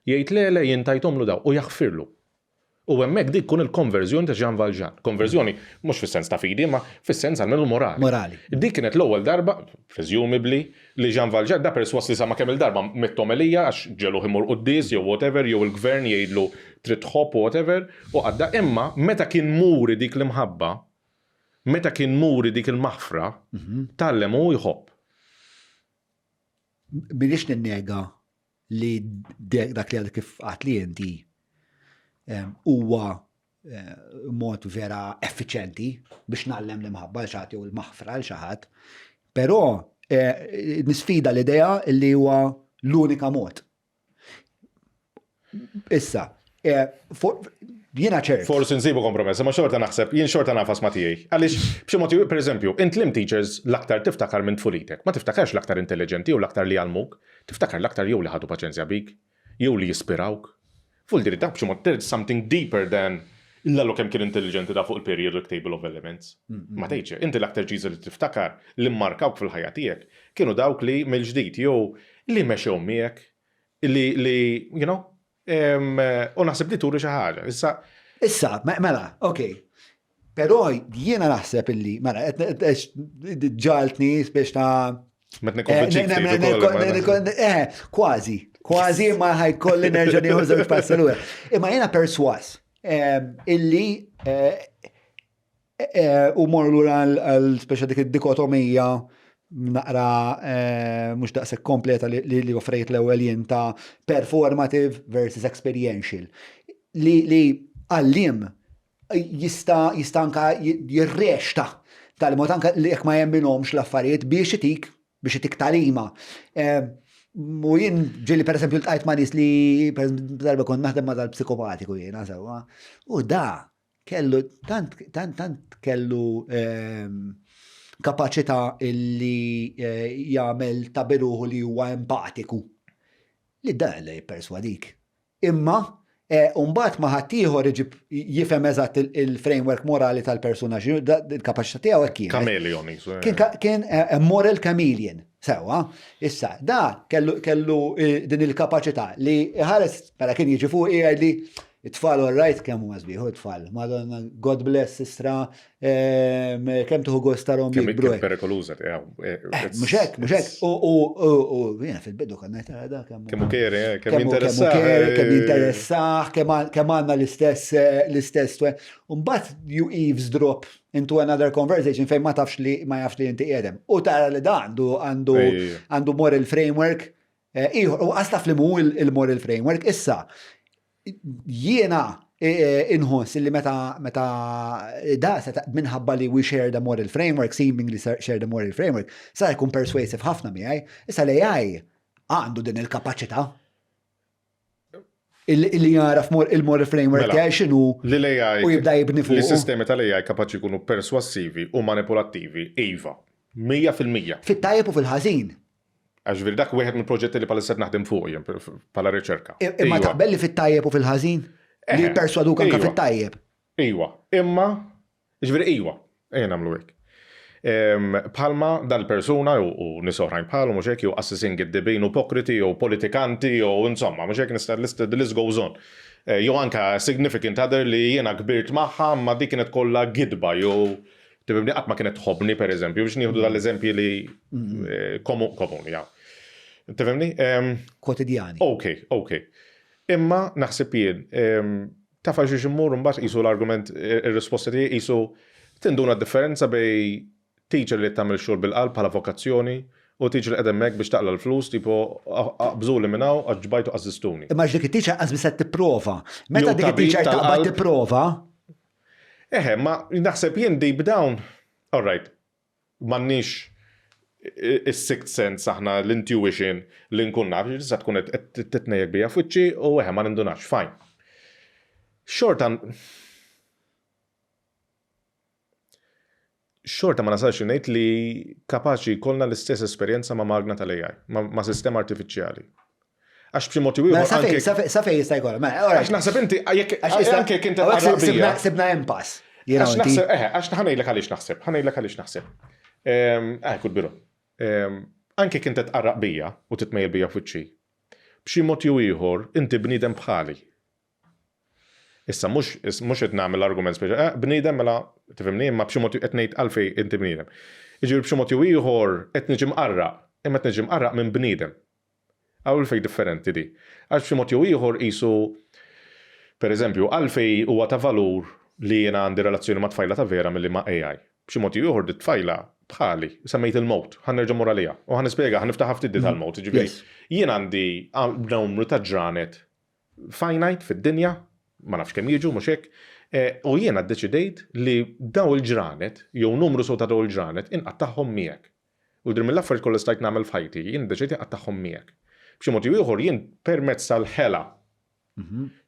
A: jgħid le le jien tajthomlu daw u jaħfirlu. U hemmhekk dik tkun il-konverżjoni ta' Jean Valjean. Konverżjoni mhux fis-sens ta' fidi, imma fis-sens almenu morali.
B: Morali.
A: Dik kienet l-ewwel darba, presumably, li Jean Valjean, da persważ li sama kemm-il darba mit-omelija għax ġegħluh imur quddies jew whatever, jew il-gvern jgħidlu trid tħobb u whatever, u għadda. Imma meta kien muri dik l-imħabba, meta kien muri dik il-maħfra, tgħallem hu jħobb.
B: M'iniex ninnega li dak li għadek kif għat li inti huwa eh, mod vera effiċenti biex nallem l-imħabba l xaħat jew il-maħfra l xaħat. Però eh, nisfida l-idea li huwa l-unika mod. Issa, eh, jiena ċert.
A: Forsi nsibu kompromess, ma xorta naħseb, jien xorta nafas ma tiegħi. Għaliex, b'xi mod per eżempju, int lim teachers l-aktar tiftakar minn tfulitek, ma tiftakarx l-aktar intelligenti u l-aktar li għallmuk, tiftakar l-aktar jew li ħadu paċenzja bik, jew li jispirawk. Full diri dak b'xi mod there's something deeper than l-allu kemm kien intelligenti da fuq il-periodic table of elements. Ma tgħidx, inti l-aktar ġiża li tiftakar li mmarkawk fil-ħajja tiegħek kienu dawk li mill-ġdid jew li mexew miegħek li, li, you know, u naħseb li turi xi ħaġa. Issa.
B: Issa, mela, ok. Però jiena naħseb illi, mela, ġaltni biex ta'
A: Met nikkonvinċik
B: eh, eh, kważi, kważi ma ħajkolli nerġa' nieħu żewġ passi lura. Imma jiena perswas illi eh, U morru lura għal speċa dik id-dikotomija naqra mhux daqshekk kompleta li offrejt l-ewwel jien ta' performative versus experiential. Li li għalliem jista' jista' anka jirrexta tal-mod anka li jekk ma jemminhomx l-affarijiet biex itik biex itik tagħlima. U jien ġieli pereżempju ltqajt ma' nies li darba kont naħdem ma' dal-psikopatiku jiena sewwa. U da kellu tant tant tant kellu ehm, kapaċità illi eh, jagħmel ta' biruħu li huwa empatiku. Li dan li jipperswadik. Imma eh, mbagħad ma ħaddieħor iġib jifhem eżatt il-framework morali tal-persuna il-kapaċità tiegħu hekk kien.
A: Chameleon
B: eh. Kien eh, moral chameleon. Sewa, issa, da kellu, kellu din il-kapaċità li ħares mela kien jiġi fuq li it-tfal all right kemm huma sbieħu it-tfal. Madonna, God bless istra, Kemm tuħu gost tarhom
A: jikbru. Kemm perikoluża eh,
B: eh, eh, mhux hekk, mhux hekk. U jiena fil-bidu konna tara da
A: kemm. Kemm keri, kemm interessah.
B: Kemm jinteressah, kemm għandna l-istess l-istess. Mbagħad you eavesdrop into another conversation fejn ma tafx li ma jafx li inti qiegħdem. U tara li da għandu għandu għandu moral framework ieħor, u qas taf li mhu il-moral framework issa. Jiena inħoss li meta meta da seta minħabba li we share the moral framework, seemingly share the moral framework, sa jkun persuasive ħafna miegħi, issa l-AI għandu din il-kapaċità illi jaraf il-moral framework mela, tiegħi x'inhu
A: li l-AI
B: u jibda jibni fuq.
A: Li sistemi tal-AI kapaċi jkunu perswassivi u manipulattivi, iva, 100%.
B: Fit-tajjeb u fil-ħażin.
A: Għax ġifieri dak wieħed mill-proġetti li bħalissa qed naħdem fuq jien bħala riċerka.
B: Imma taqbel li fit-tajjeb u fil-ħażin? Li jipperswaduk anke fit-tajjeb.
A: Iwa, imma ġifieri iwa, ejja nagħmlu hekk. Bħalma dal-persuna u nies oħrajn bħalu mhux hekk jew qassisin giddibin u ipokriti jew politikanti jew insomma mhux hekk nista' list the list goes on. Eh, jew anke significant other li jiena kbirt magħha ma dik kienet kollha gidba jew Tifhimni qatt ma kienet tħobbni pereżempju biex nieħdu dal-eżempji li eh, komuni ja. Tifhimni?
B: Kwotidjani.
A: Ok, ok. Imma naħseb jien taf għal xiex immur mbagħad qisu l-argument ir-risposta tiegħi qisu tinduna d-differenza bej teacher li tagħmel xogħol bil-qalb bħala vokazzjoni u teacher li qed hemmhekk biex taqla' l-flus tipo aqbżuli minn hawn għax ġbajtu qażżistuni.
B: Imma għax dik it-teacher qas biss qed tipprova. Meta dik it-teacher taqbad tipprova.
A: Eħe, ma naħseb jien deep down, all right, m'għandniex is-sixth sense aħna l-intuition li nkun naf, tista' tkun qed titnejjek bija f'wiċċi u eħe ma nindunax, fine. Xorta xorta ma nasalx ngħid li kapaċi jkollna l-istess esperjenza ma' magna tal-AI, ma' sistema artifiċjali. Għax b'xi mod jew
B: ieħor. Mela, sa fejn jista' jkollha. Mela,
A: għax naħseb inti jekk anke jekk inti tqarraq
B: Sibna impass.
A: Għax naħseb, eh, għax ħanejlek għaliex naħseb, ħanejlek għaliex naħseb. Ehm, eh, kull biru. Ehm, anke jekk inti tqarraq bija u titmejjel bija f'wiċċi. B'xi mod jew ieħor inti bniedem bħali. Issa mhux mhux qed nagħmel argument speċi, eh, bniedem mela tifhimni, imma b'xi mod qed ngħid għalfejn inti bniedem. Jiġifieri b'xi mod jew ieħor qed niġi mqarraq, imma qed niġi mqarraq minn bniedem. Għalfejn differenti di? Għax b'xi mod jew ieħor qisu pereżempju għalfejn huwa ta' valur li jiena għandi relazzjoni ma' tfajla ta' vera milli ma' AI. B'xi mod jew ieħor dit-tfajla bħali, semmejt il-mewt, ħa nerġa' mmur għaliha u ħa nispjega, ħa niftaħha ftit di tal-mewt, jiġifieri jien għandi numru ta' ġranet finite fid-dinja, ma nafx kemm jiġu, mhux hekk, u jiena ddeċidejt li dawn il-ġranet, jew numru sew ta' dawn il-ġranet, inqattagħhom miegħek. U jidher mill-affarijiet kollha li stajt nagħmel f'ħajti, jien iddeċidejt inqattagħhom miegħek. B'xi mod jew ieħor jien permezz tal-ħela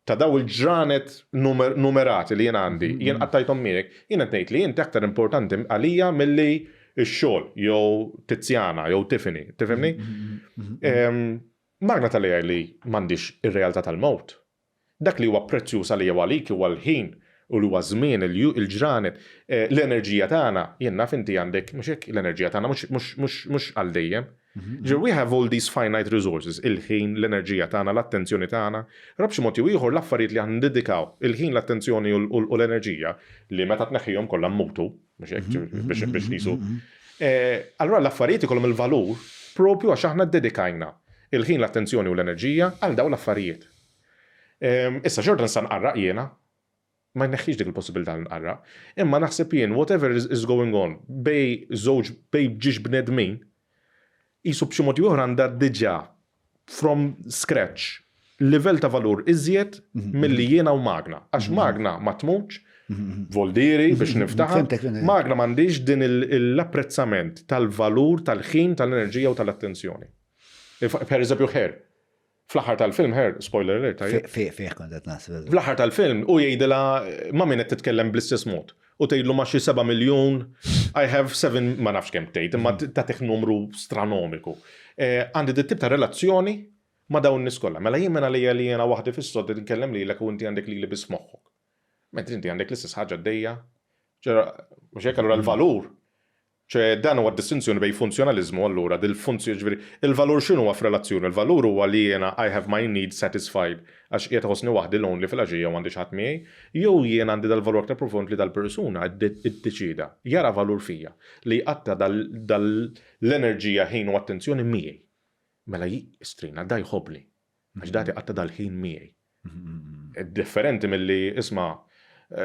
A: ta' dawn il-ġranet numerati li jien għandi, jien qattajthom miegħek, jien qed ngħid li inti aktar importanti għalija milli x-xogħol jew Tiziana jew Tiffany, tifhimni? Magna tal-AI li m'għandhiex ir-realtà tal-mewt. Dak li huwa prezzjuż għalija u għalik huwa l-ħin u li huwa ż-żmien, il-ġranet, l-enerġija tagħna. Jien naf inti għandek, mhux hekk, l-enerġija tagħna mhux għal dejjem. Ġifieri we have all these finite resources, il-ħin, l-enerġija tagħna, l-attenzjoni tagħna. Però b'xi mod jew ieħor l-affarijiet li aħna niddedikaw il-ħin, l-attenzjoni u l-enerġija, li meta tneħħihom kollha mmutu, mhux hekk, biex qisu. Allura l-affarijiet ikollhom il-valur propju għax aħna ddedikajna il-ħin, l-attenzjoni u l-enerġija għal dawn l-affarijiet. Issa xorta nista' nqarraq jiena, ma jneħħix dik il-possibilità li nqarraq. Imma naħseb jien whatever is going on bej żewġ bej ġiex bnedmin, qisu b'xi mod jew ieħor għandha diġà from scratch livell ta' valur iżjed milli jiena u magna. Għax magna ma tmutx, voldieri biex niftaħha, magna m'għandhiex din l-apprezzament tal-valur tal-ħin, tal-enerġija u tal-attenzjoni. Per eżempju, Her. Fl-aħħar tal-film Her, spoiler alert, tajjeb.
B: Fih kont qed naħseb.
A: Fl-aħħar tal-film hu jgħidilha ma' min qed titkellem bl-istess mod. u tgħidlu ma' xi 7 miljun, I have 7, ma nafx kemm tgħid, imma tagħtih numru stranomiku. Eh, għandi dit tip ta' relazzjoni ma' dawn nies kollha. Mela jien minn għalija li jiena waħdi fis-sodda nkellem lilek u inti għandek lili biss f'moħħok. Mentri inti għandek l-istess ħaġa għaddejja. Mhux hekk allura l-valur ċe dan huwa d-distinzjoni bejn funzjonaliżmu allura dil-funzjoni ġifieri il-valur x'inhuwa f'relazzjoni? Il-valur huwa li jiena I have my needs satisfied għax qiegħed iħossni waħdi lonely filgħaxija u m'għandi xi ħadd miegħi, jew jien għandi dal-valur aktar profond li dal-persuna ddeċieda, jara valur fija, li jqatta' dal-enerġija, ħin u attenzjoni miegħi. Mela istrina, da jħobbni. Għax da qed iqatta' dal-ħin miegħi. Differenti milli isma'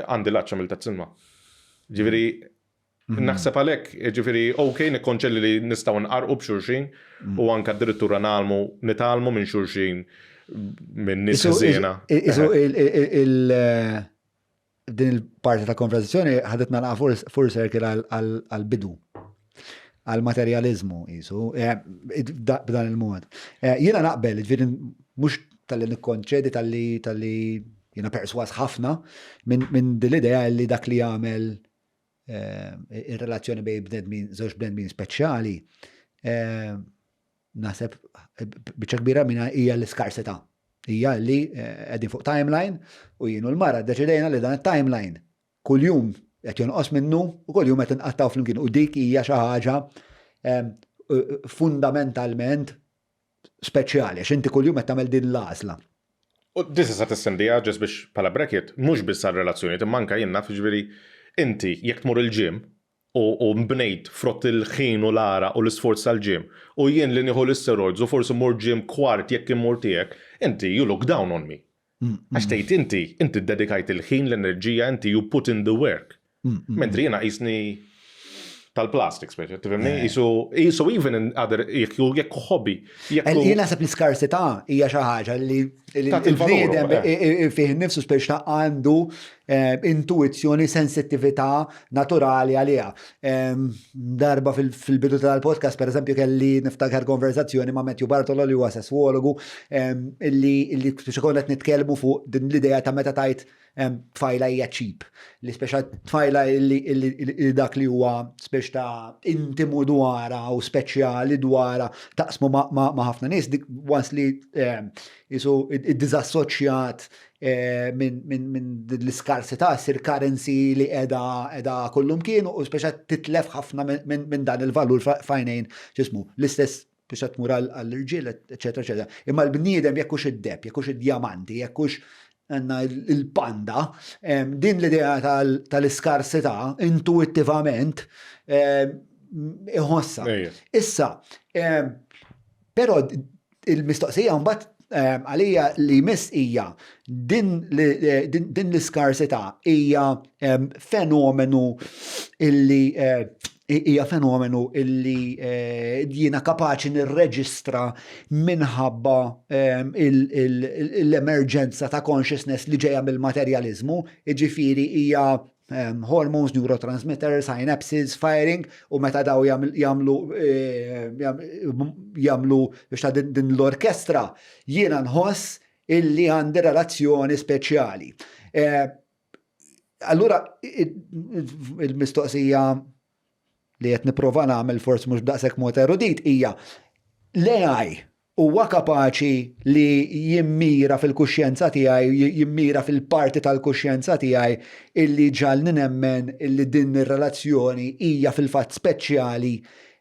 A: għandi l-għatx għamilt tazz ilma. Ġifieri Naħseb għalhekk, ġifieri ok nikkonċelli li nistgħu nqarrqu b'xulxin u anke addirittura nagħlmu nitgħallmu minn xulxin minn nies ħżiena.
B: Isu il din il-parti ta' konversazzjoni ħadetna naqa full circle għal-bidu għal-materjalizmu jisu, eh, b'dan il-mod. Eh, jiena naqbel, ġifieri mhux tal-li nikkonċedi tal-li tal-li jiena perswas ħafna minn din l-idea li dak li jagħmel eh, ir-relazzjoni bejn bnedmin, żewġ bnedmin speċjali, eh, naħseb biċċa kbira minna hija l-iskarsità. Hija li eh, qegħdin fuq timeline u jien u l-mara ddeċidejna li dan it-timeline kuljum qed jonqos minnu u kuljum qed inqattaw flimkien u dik hija xi ħaġa fundamentalment speċjali għax inti kuljum qed tagħmel din l-għażla.
A: U this is testendija ġest biex bħala bracket, mhux biss għar-relazzjonijiet imma anke jien naf jiġifieri inti jekk tmur il-gym u u nbnejt frott il-ħin u l-għaraq u l-isforz tal-gym u jien li nieħu l-isteroids u forsi mmur gym kwart jekk immur tiegħek, inti you look down on me. Għax tgħid inti, inti ddedikajt il-ħin, l-enerġija, inti you put in the work. Mentri jiena qisni tal-plastic speċi, tifhimni? Isu, isu even in other, jekk jekk hobby.
B: Jien naħseb l-iskarsità hija xi ħaġa li l-bniedem eh. fih innifsu speċi għandu eh, intuizzjoni, sensittività naturali għaliha. Darba fil-bidu tal-podcast, per eżempju, kelli niftakar konversazzjoni ma' Matthew Bartolo li huwa sesswologu, illi illi konna qed nitkellmu fuq din l-idea ta' meta tajt tfajla hija cheap, li speċa tfajla li dak li huwa speċ ta' intimu dwara u speċjali dwara taqsmu ma' ħafna nies, dik once li jisu id-dizassoċjat Eh, minn l-iskarsità ssir currency li qiegħda qiegħda kullumkien u speċa titlef ħafna minn dan il-valur fajnejn ġismu. L-istess biex tmur għall-irġiel, eċetera, eċetera. Imma l-bniedem jekk hux id-deb, jekk hux id-djamanti, jekk hux għandna il-panda, din l-idea tal-iskarsità intuittivament iħossa. Issa, però il-mistoqsija mbagħad ehm, għalija li jmiss hija din l-iskarsità hija ehm, fenomenu illi eh, hija fenomenu illi eh, jiena kapaċi nirreġistra minħabba ehm, l-emerġenza ta' consciousness li ġejja mill-materjaliżmu, jiġifieri hija hormones, neurotransmitters, synapses, firing, u meta daw jagħmlu eh, jagħmlu biex ta' din l-orkestra, jiena nħoss illi għandi relazzjoni speċjali. Eh, allura il-mistoqsija li qed nipprova nagħmel forsi mhux b'daqshekk mod erudit hija l-AI huwa kapaċi li jimmira fil-kuxjenza tiegħi, jimmira fil-parti tal-kuxjenza tiegħi illi ġalni nemmen illi din ir-relazzjoni hija fil-fatt speċjali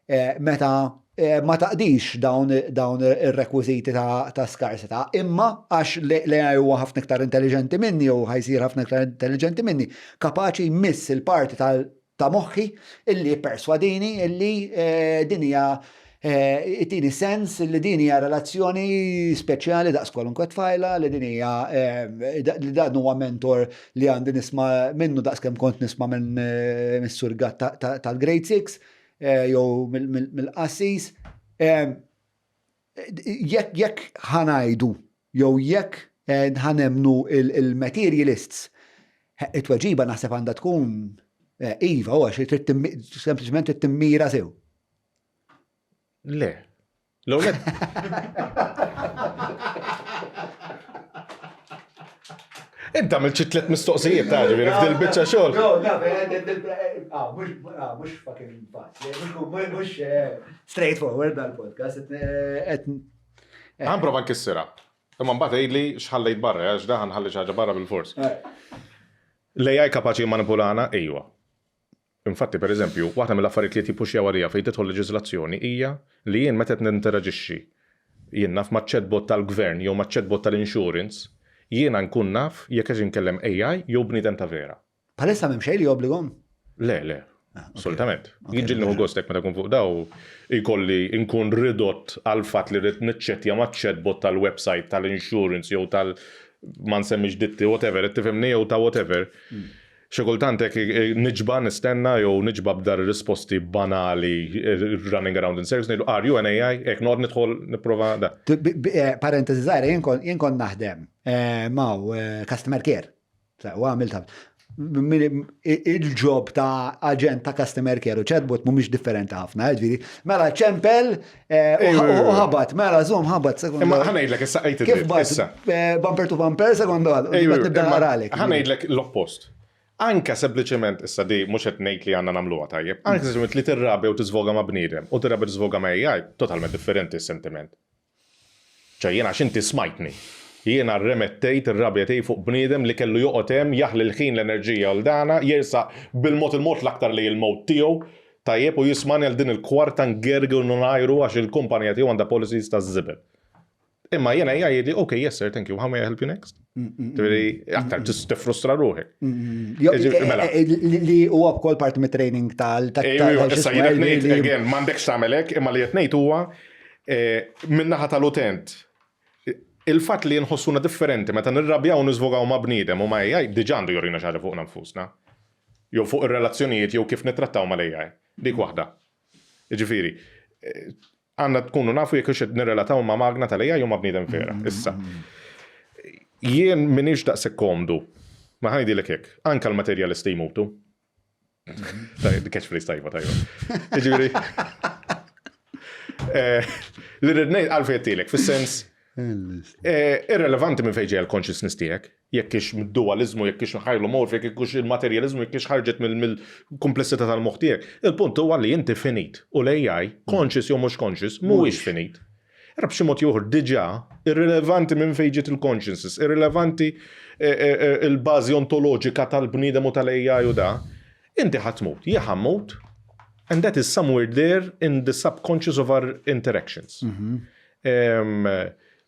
B: eh, meta eh, ma taqdix dawn, dawn ir-rekwiżiti ta', ta skarsità, imma għax l-AI huwa ħafna iktar intelligenti minni u ħajsir ħafna iktar intelligenti minni, kapaċi jmiss il-parti tal ta' moħħi illi jipperswadini illi eh, din hija eh, tini sens li din hija relazzjoni speċjali daqs kwalunkwe tfajla li din hija eh, li dan huwa mentor li għandi nisma' minnu daqs kemm kont nisma' minn mis-surgat tal-Grade 6 jew mill-qassis. Jekk jekk ħanajdu jew jekk eh, ħanemnu il-materialists, it-tweġiba naħseb għandha tkun eh, iva, u għax trid sempliċement trid timmira sew.
A: Le. L-ewwel Inta għamilt xi tliet mistoqsijiet ta' ġifieri f'dil biċċa xogħol.
B: No, no, mhux fucking faċli, mhux straightforward dal-podcast.
A: Ħa nprova nkissirha. Imma mbagħad għidli x'ħallejt barra, għax da ħa nħalli xi ħaġa barra bilfors. L-AI kapaċi jimmanipulana? Ejwa. Infatti, per eżempju, waħda mill-affarijiet li qed jippuxjaw għaliha fejn tidħol leġiżlazzjoni hija li jien meta qed ninteraġixxi, jien naf, maċ-chatbot tal-gvern jew maċ-chatbot tal-insurance, jiena nkun naf jekk qed inkellem AI jew bniedem ta' vera.
B: Bħalissa m'hemm xejn li jobbligahom?
A: Le, le. Assolutament. Jien ġieli nieħu gost hekk meta nkun fuq daw jkolli nkun ridott għall-fatt li rrid niċċettja maċ-chatbot tal-website tal-insurance jew tal ma nsemmix ditti whatever, qed tifhimni jew ta' whatever. Xi kultant hekk niġba nistenna jew niġba b'dar risposti banali running around in circles ngħidu are you an AI? Hekk noqgħod nidħol nipprova da.
B: Parentesi żgħira jien kont naħdem ma' customer care. U għamilt il-job ta' aġent ta' customer care u chatbot mhumiex differenti ħafna, ġifieri. Mela ċempel u ħabat, mela zoom ħabat sekonda.
A: Imma ħa ngħidlek issa għid
B: Kif bat? Bumper to bumper sekonda nibda naqralek.
A: Ħa ngħidlek l-oppost. Anka sempliċement issa di mhux qed ngħid li għandna nagħmluha tajjeb, anke sempliċement li tirrabja u tiżvoga ma' bniedem u tirrabja tiżvoga ma' AI, totalment differenti s-sentiment. Ċe jien għax inti smajtni. Jiena rremettejt ir-rabja tiegħi fuq bniedem li kellu joqgħod hemm jaħli l-ħin, l-enerġija u l-dana, jersaq bil-mod il-mod l-aktar lejn il-mewt tiegħu, tajjeb, u jismagħni għal din il-kwarta ngerger u ngħajru għax il-kumpanija tiegħu għandha policies taż-żibel. Imma jiena hija jgħidli, ok, yes sir, thank you, how may I help you next? Ġifieri, aktar tifrustra ruħek.
B: Mela. Li huwa wkoll parti mit-training tal.
A: Issa jien qed ngħid, again, m'għandekx tagħmel hekk, imma li qed ngħid huwa Min-naħa tal-utent, il-fatt li nħossuna differenti meta nirrabjaw u niżvogaw ma' bniedem u ma' AI diġà għandu jurina xi ħaġa fuqna nfusna. Jew fuq ir-relazzjonijiet jew kif nittrattaw mal-AI. Dik waħda. Jiġifieri, għandna tkunu nafu jekk hux qed nirrelataw ma' magna tal-AI jew ma' bniedem vera. Issa, jien m'iniex daqshekk komdu, ma ħa ngħidilek hekk, anke l-materjalisti jmutu. Catchphrase tajba, tajba. Ġifieri. Eh, li rrid ngħid għalfejn qedtilek, fis-sens eh, irrelevanti minn fejn ġejja l-consciousness tiegħek, jekk ix mid-dualizmu, jekk ix hylomorph, jekk ix il-materjalizmu, jekk ix ħarġet mill-kumplessità tal-moħħ tiegħek. Il-punt huwa li inti finit u l-AI, conscious jew mhux conscious, mhuwiex finit. Era b'xi mod jew ieħor diġà irrilevanti minn fejn ġiet il-consciousness, irrilevanti eh, eh, eh, il-bażi ontoloġika tal-bniedem u tal-AI u da, inti ħa tmut, jien ħa mmut, and that is somewhere there in the subconscious of our interactions. Mhm.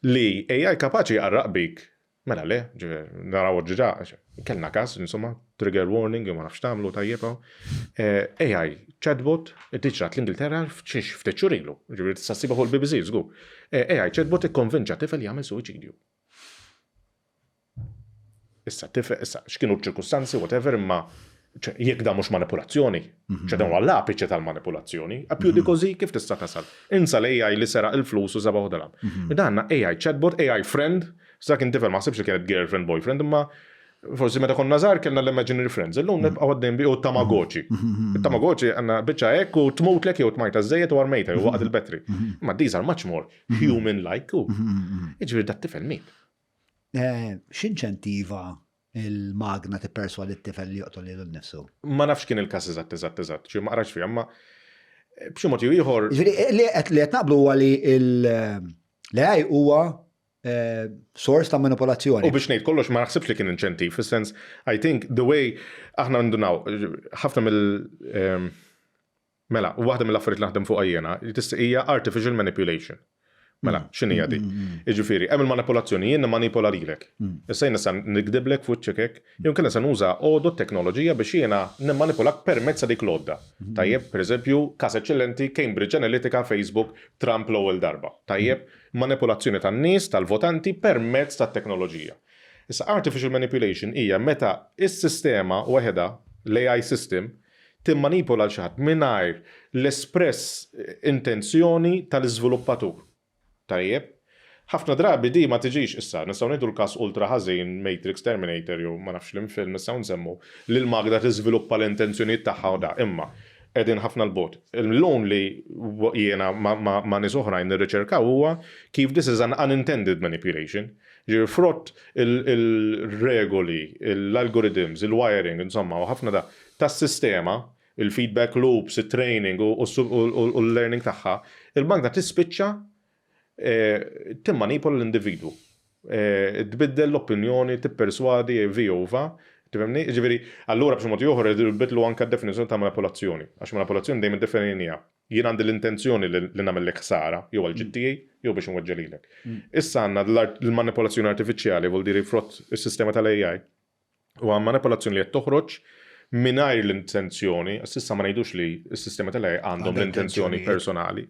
A: Li AI kapaċi jqarraq bik Mela le, ġifieri naraw ġiġa, kellna każ, insomma, trigger warning, jew ma nafx tagħmlu tajjeb hawn. Eh, AI chatbot, diġrat l-Ingilterra f'xiex ftit xhur ilu, ġifieri tista' ssibha fuq il-BBC żgur. Eh, AI chatbot ikkonvinċa tifel jagħmel suwiċidju. Issa tifel, issa x'kienu ċ-ċirkustanzi, whatever, imma jekk da mhux manipulazzjoni, mhm. ċe dan huwa l-apiċe tal-manipulazzjoni, a più di mhm. così kif tista' tasal. Insa l-AI li seraq il-flus u żabaħu dalam. Mhm. Dan AI chatbot, AI friend, sa kien tifel ma ħsibx li kienet girlfriend, boyfriend, imma forsi meta konna żgħar kellna l-imaginary friends, illum nibqgħu għaddejn bi u tamagotchi. Il-tamagotchi għandna biċċa hekk u tmutlek jew tmajta żejjed u armejta jew waqgħet il-battery. Imma these are much more human-like. Jiġifieri dat-tifel miet.
B: Eh, x'inċentiva il-magna tipperswadi t-tifel li joqtol lilu nnifsu.
A: Ma nafx kien il-każ eżatt eżatt eżatt, ġi ma qrajtx fiha, imma eh, b'xi mod jew ieħor.
B: Ġifieri eh, li qed li qed naqblu huwa li l-AI huwa eh, sors ta' manipolazzjoni.
A: U biex ngħid kollox ma naħsibx li kien inċentiv, fis-sens I think the way aħna ndunaw ħafna mill ehm, Mela, waħda mill-affarijiet li naħdem fuqha jiena hija artificial manipulation. Mela, mm. x'inhija di? Mm, mm, Jiġifieri, hemm il-manipolazzjoni, jien nimmanipola lilek. Issa jiena sa nikdiblek f'wiċċek hekk, jew inkella se nuża għodod teknoloġija biex jiena nimmanipulak permezz ta' dik l-għodda. Tajjeb, pereżempju, każ eċċellenti, Cambridge Analytica, Facebook, Trump l-ewwel darba. Tajjeb, manipolazzjoni tan-nies, tal-votanti permezz tat-teknoloġija. Issa artificial manipulation hija meta s-sistema waħedha, l-AI system, timmanipula 'l xi ħadd mingħajr l-espress intenzjoni tal-iżviluppatur. Tajjeb? Ħafna drabi di ma tiġix, issa, nistgħu ngħidu l-każ ultra ħażin, Matrix, Terminator jew ma nafx liem film nistgħu nsemmu, li l-magna tiżviluppa l-intenzjonijiet tagħha u da, imma. Qegħdin ħafna 'l bogħod. Illum li jiena ma' nies oħrajn nirriċerkaw huwa kif this is an unintended manipulation. Jiġifieri frott il-regoli, l-algorithms, il-wiring, insomma, u ħafna da, tas-sistema, il-feedback loops, it-training u l-learning tagħha, il-magna tispiċċa timmanipola l-individwu. Tbiddel l-opinjoni, tipperswadi, VOVA, tifhimni? Jiġifieri, allura b'xi mod jew ieħor irridu nbiddlu anke d-definizzjoni ta' manipolazzjoni, għax manipolazzjoni dejjem iddefinejniha. Jien għandi l-intenzjoni li nagħmillek ħsara, jew għall-ġid tiegħi, jew biex inweġġa' lilek. Issa għandna l-manipolazzjoni artifiċjali, vuol dire frott is-sistema tal-AI, Huwa manipolazzjoni li qed toħroġ mingħajr l-intenzjoni, s'issa ma ngħidux li s-sistema tal-AI għandhom l-intenzjoni personali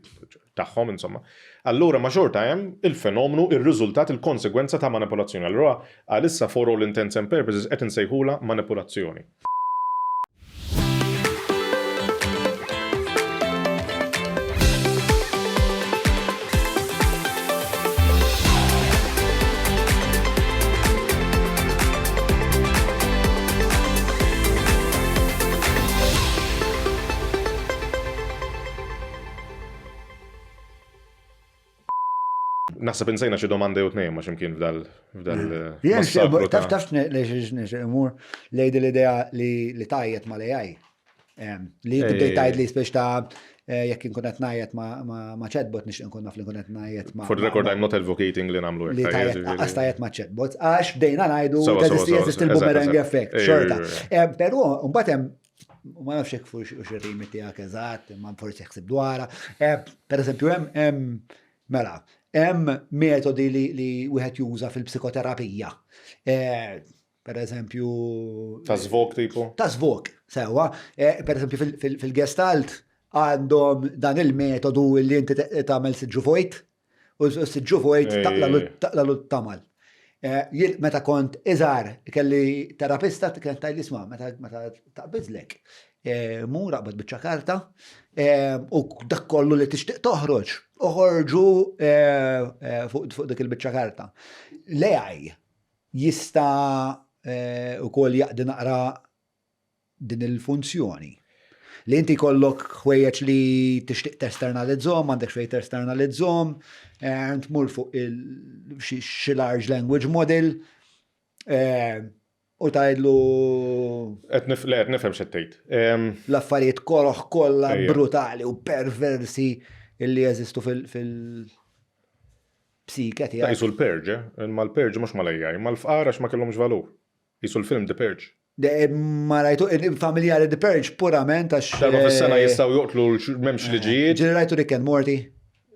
A: tagħhom insomma. Allura ma xorta hemm il-fenomenu, ir-riżultat, il-konsegwenza ta' manipolazzjoni. Allura għalissa for all intents and purposes qed insejħulha manipolazzjoni. Naħseb insejna xi domanda jew tnejn ma x'imkien f'dal f'dal.
B: Jien taf taf lejx imur lejn l-idea li tajjet mal-AI. Li tibdej tgħid li spiex ta' eh, jekk inkun qed ngħajjed ma' chatbot nixtieq nkun naf li nkun qed ngħajjed ma'
A: For the record I'm not advocating li nagħmlu
B: hekk. Li tgħajjed tgħajjed ma' chatbot għax bdejna ngħidu teżisti jeżisti l-boomerang effect xorta. Però mbagħad hemm ma nafx jekk fuq xi rimi tiegħek eżatt, imma forsi ħsib dwarha. Per eżempju hemm mela, hemm metodi li wieħed juża fil-psikoterapija. Eh, Per eżempju.
A: Ta' zvok tipo?
B: Ta' zvok, sewa. Eh, per eżempju fil-gestalt għandhom dan il-metodu li inti tagħmel siġġu vojt u siġġu vojt taqla l tamal. Eh, jien meta kont iżgħar kelli terapista kienet tgħidli isma' meta taqbiżlek. Eh, mur aqbad biċċa karta u dak kollu li tixtieq toħroġ, oħorġu fuq dik il-biċċa karta. L-AI jista' wkoll jaqdi naqra din il-funzjoni. Li inti jkollok ħwejjeġ li tixtieq testernalizzhom, m'għandekx fejn testernalizzhom, eh, tmur fuq xi large language model eh, u tgħidlu.
A: Qed nifhem x'qed tgħid.
B: L-affarijiet koroħ kollha brutali u perversi illi jeżistu fil- psike
A: tiegħek. Ta' qisu l-Purge, eh? Imma l-Purge mhux mal-AI, mal-fqar għax ma kellhomx valur. Qisu l-film The Purge.
B: Ma rajtu, familjari The Purge purament għax.
A: Darba fis-sena eh, jistgħu joqtlu m'hemmx eh, liġijiet.
B: Ġieli rajtu Rick and Morty?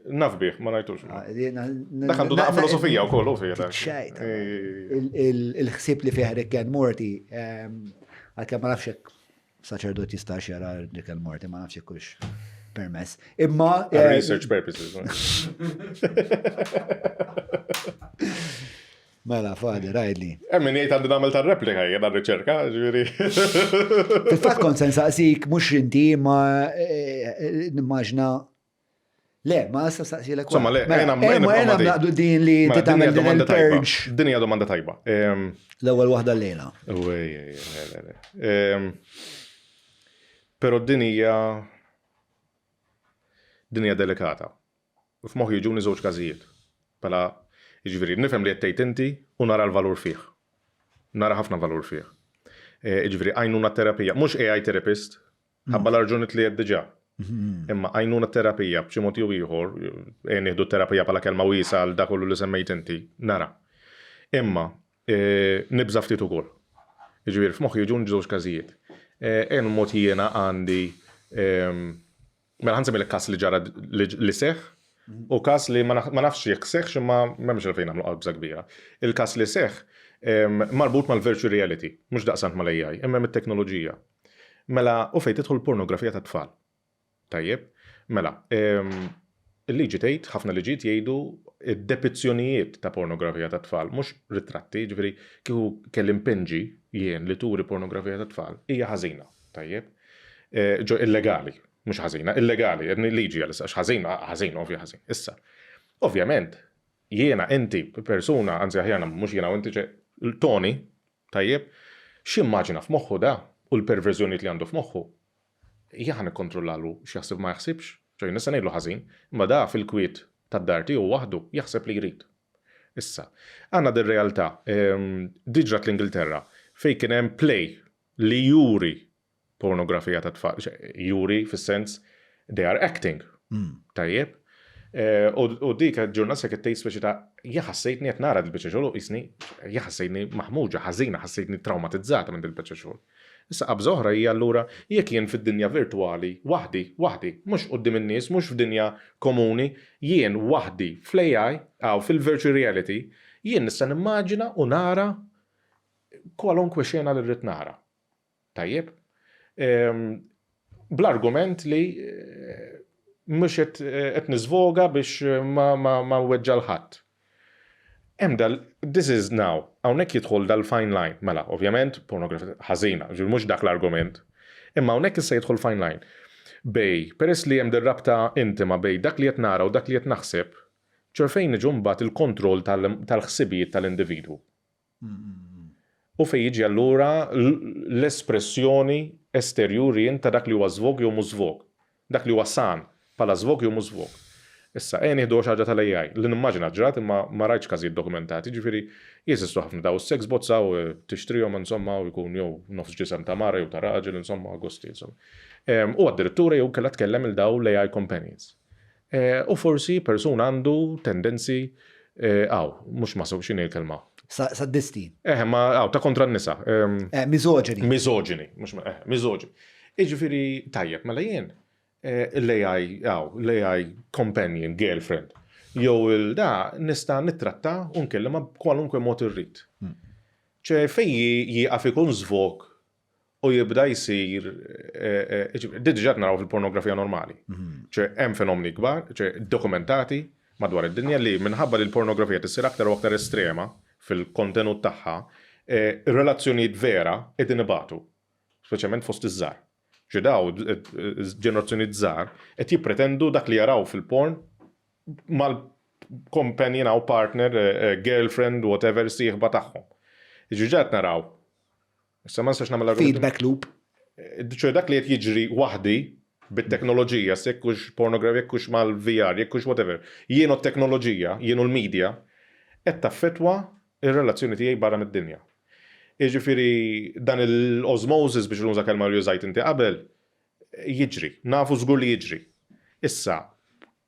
A: Naf bih, ma rajtux. Ah, Dak għandu daqqa filosofija wkoll u fih.
B: Xejt. Il-ħsieb li fih Rick and Morty, ehm, għalkemm ma nafx hekk saċerdot jistax jara Rick and Morty, ma nafx jekk hux permess. Imma.
A: Eh, research purposes.
B: Mela, fadi, rajdli.
A: Eh, min jgħid għandi nagħmel tar-replika jiena riċerka, ġifieri.
B: Fil-fatt kont se nsaqsik mhux inti ma eh, nimmaġna Le, ma issa saqsilek.
A: Insomma, le, mela,
B: ejna ejna naqdu din li
A: mela, tagħmel din il-purge. Din hija domanda tajba.
B: L-ewwel waħda l-lejla.
A: Però din hija din hija delikata. F'moħħi jiġuni żewġ każijiet. Pala, jiġifieri, nifhem li qed tgħid inti u nara l-valur fih. Nara ħafna valur fih. E, jiġifieri, għajnuna terapija, mhux AI therapist, ħabba l-arġunit li qed diġà. Imma għajnuna terapija b'xi mod jew ieħor, e nieħdu terapija bħala kelma wiesa għal dak kollu li semmejt inti, nara. Imma e, nibża' ftit ukoll. Jiġifieri f'moħħi jiġuni żewġ każijiet. E, mod jiena għandi Mela ħa nsemmilek każ li ġara li seħħ u każ li ma nafx jekk seħħx imma m'hemmx għalfejn nagħmlu qabża kbira. Il-każ li seħħ marbut mal-virtual reality, mhux daqsant mal-AI, imma hemm it-teknoloġija. Mela u fejn tidħol pornografija tat-tfal. Tajjeb? Mela, il-liġi tgħid, ħafna liġijiet jgħidu d-depizzjonijiet ta' pornografija tat-tfal, mhux ritratti, jiġifieri kieku kelli npinġi jien li turi pornografija tat-tfal, hija ħażina. Tajjeb? Eh, ġo illegali, mhux ħażina, illegali, liġi għal issa, ħażina, ħażin, ovvja ħażin. Issa, ovvjament, jiena, inti, persuna, anzi aħjar mhux jiena u inti, Tony, tajjeb, x'immaġina f'moħħu da u l-perverżjonijiet li għandu f'moħħu. Jien ħa nikkontrollalu x'jaħseb ma jaħsibx, ċoè nista' ngħidlu ħażin, imma da fil-kwiet tad-dar tiegħu waħdu jaħseb li jrid. Issa, għandna dir-realtà, di ġrat l-Ingilterra, fejn kien hemm play li juri pornografija ta' tfal, juri fis-sens they are acting. Tajjeb? U dik ġurnalista kienet tgħid speċi ta' jien ħassejtni qed nara dil-biċċa xogħol u qisni jien ħassejtni maħmuġa, ħażina, ħassejtni trawmatizzata minn dil-biċċa xogħol. Issa qabża oħra hija allura jekk jien fid-dinja virtwali waħdi, waħdi, mhux quddiem in-nies, mhux f'dinja komuni, jien waħdi fl-AI, aw fil-virtual reality, jien nista' nimmaġina u nara kwalunkwe xena li rrid nara. Tajjeb? Bl-argument li mhux qed niżvoga biex ma nweġġa' 'l ħadd. Hemm dal, this is now, hawnhekk jidħol dal-fine line, mela, ovvjament, pornografija ħażina, ġifieri mhux dak l-argument. Imma hawnhekk issa jidħol fine line bejn, peress li hemm dir-rabta intima bejn dak li qed nara u dak li qed naħseb, ċoe fejn niġu mbagħad il-kontroll tal-ħsibijiet tal-individwu. U fejn jiġi allura l-espressjoni esterjuri ta' dak li huwa żvog jew mhux żvog. Dak li huwa san bħala żvog jew mhux żvog. Issa, ejja nieħdu xi ħaġa tal-AI, li nimmaġina ġrat imma ma rajtx każijiet dokumentati, jiġifieri jeżistu ħafna daw is-sex bots hawn tixtrihom insomma u jkun jew nofs ġisem ta' mara jew ta' raġel insomma gosti insomma. U addirittura jew kellha tkellem 'il daw l-AI companions. U forsi persuna għandu tendenzi hawn, mhux maso, x'inhi l-kelma?
B: Sadisti.
A: Eħe, ma hawn, ta' kontra n-nisa.
B: Misoġini.
A: Misoġini, mhux eħe, misoġini. Jiġifieri, tajjeb, mela jien l-AI, hawn, l-AI companion, girlfriend, jew il-da nista' nittratta u nkellimha b'kwalunkwe mod irrid. Ċe fejn jieqaf ikun żvog u jibda jsir, di diġà qed naraw fil-pornografija normali. Ċe hemm fenomeni kbar, ċe dokumentati madwar id-dinja li minħabba li l-pornografija tissir aktar u aktar estrema fil-kontenut tagħha, ir-relazzjonijiet vera qegħdin ibatu, speċjalment fost iż-żgħar. Ċe daw ġenerazzjonijiet żgħar qed jippretendu dak li jaraw fil-porn mal-companion aw partner, girlfriend, whatever, sieħba tagħhom. Jiġifieri ġa qed naraw Issa ma nistax nagħmel
B: argument. Feedback loop.
A: Ċoe dak li qed jiġri waħdi bit-teknoloġija, se jekk hux pornografija, jekk hux mal-VR, jekk hux whatever. Jien u t-teknoloġija, jien u l-media, qed taffettwa r-relazzjoni tiegħi barra mid-dinja. Jiġifieri dan il-osmosis biex nuża kelma li użajt inti qabel, jiġri, nafu żgur li jiġri. Issa,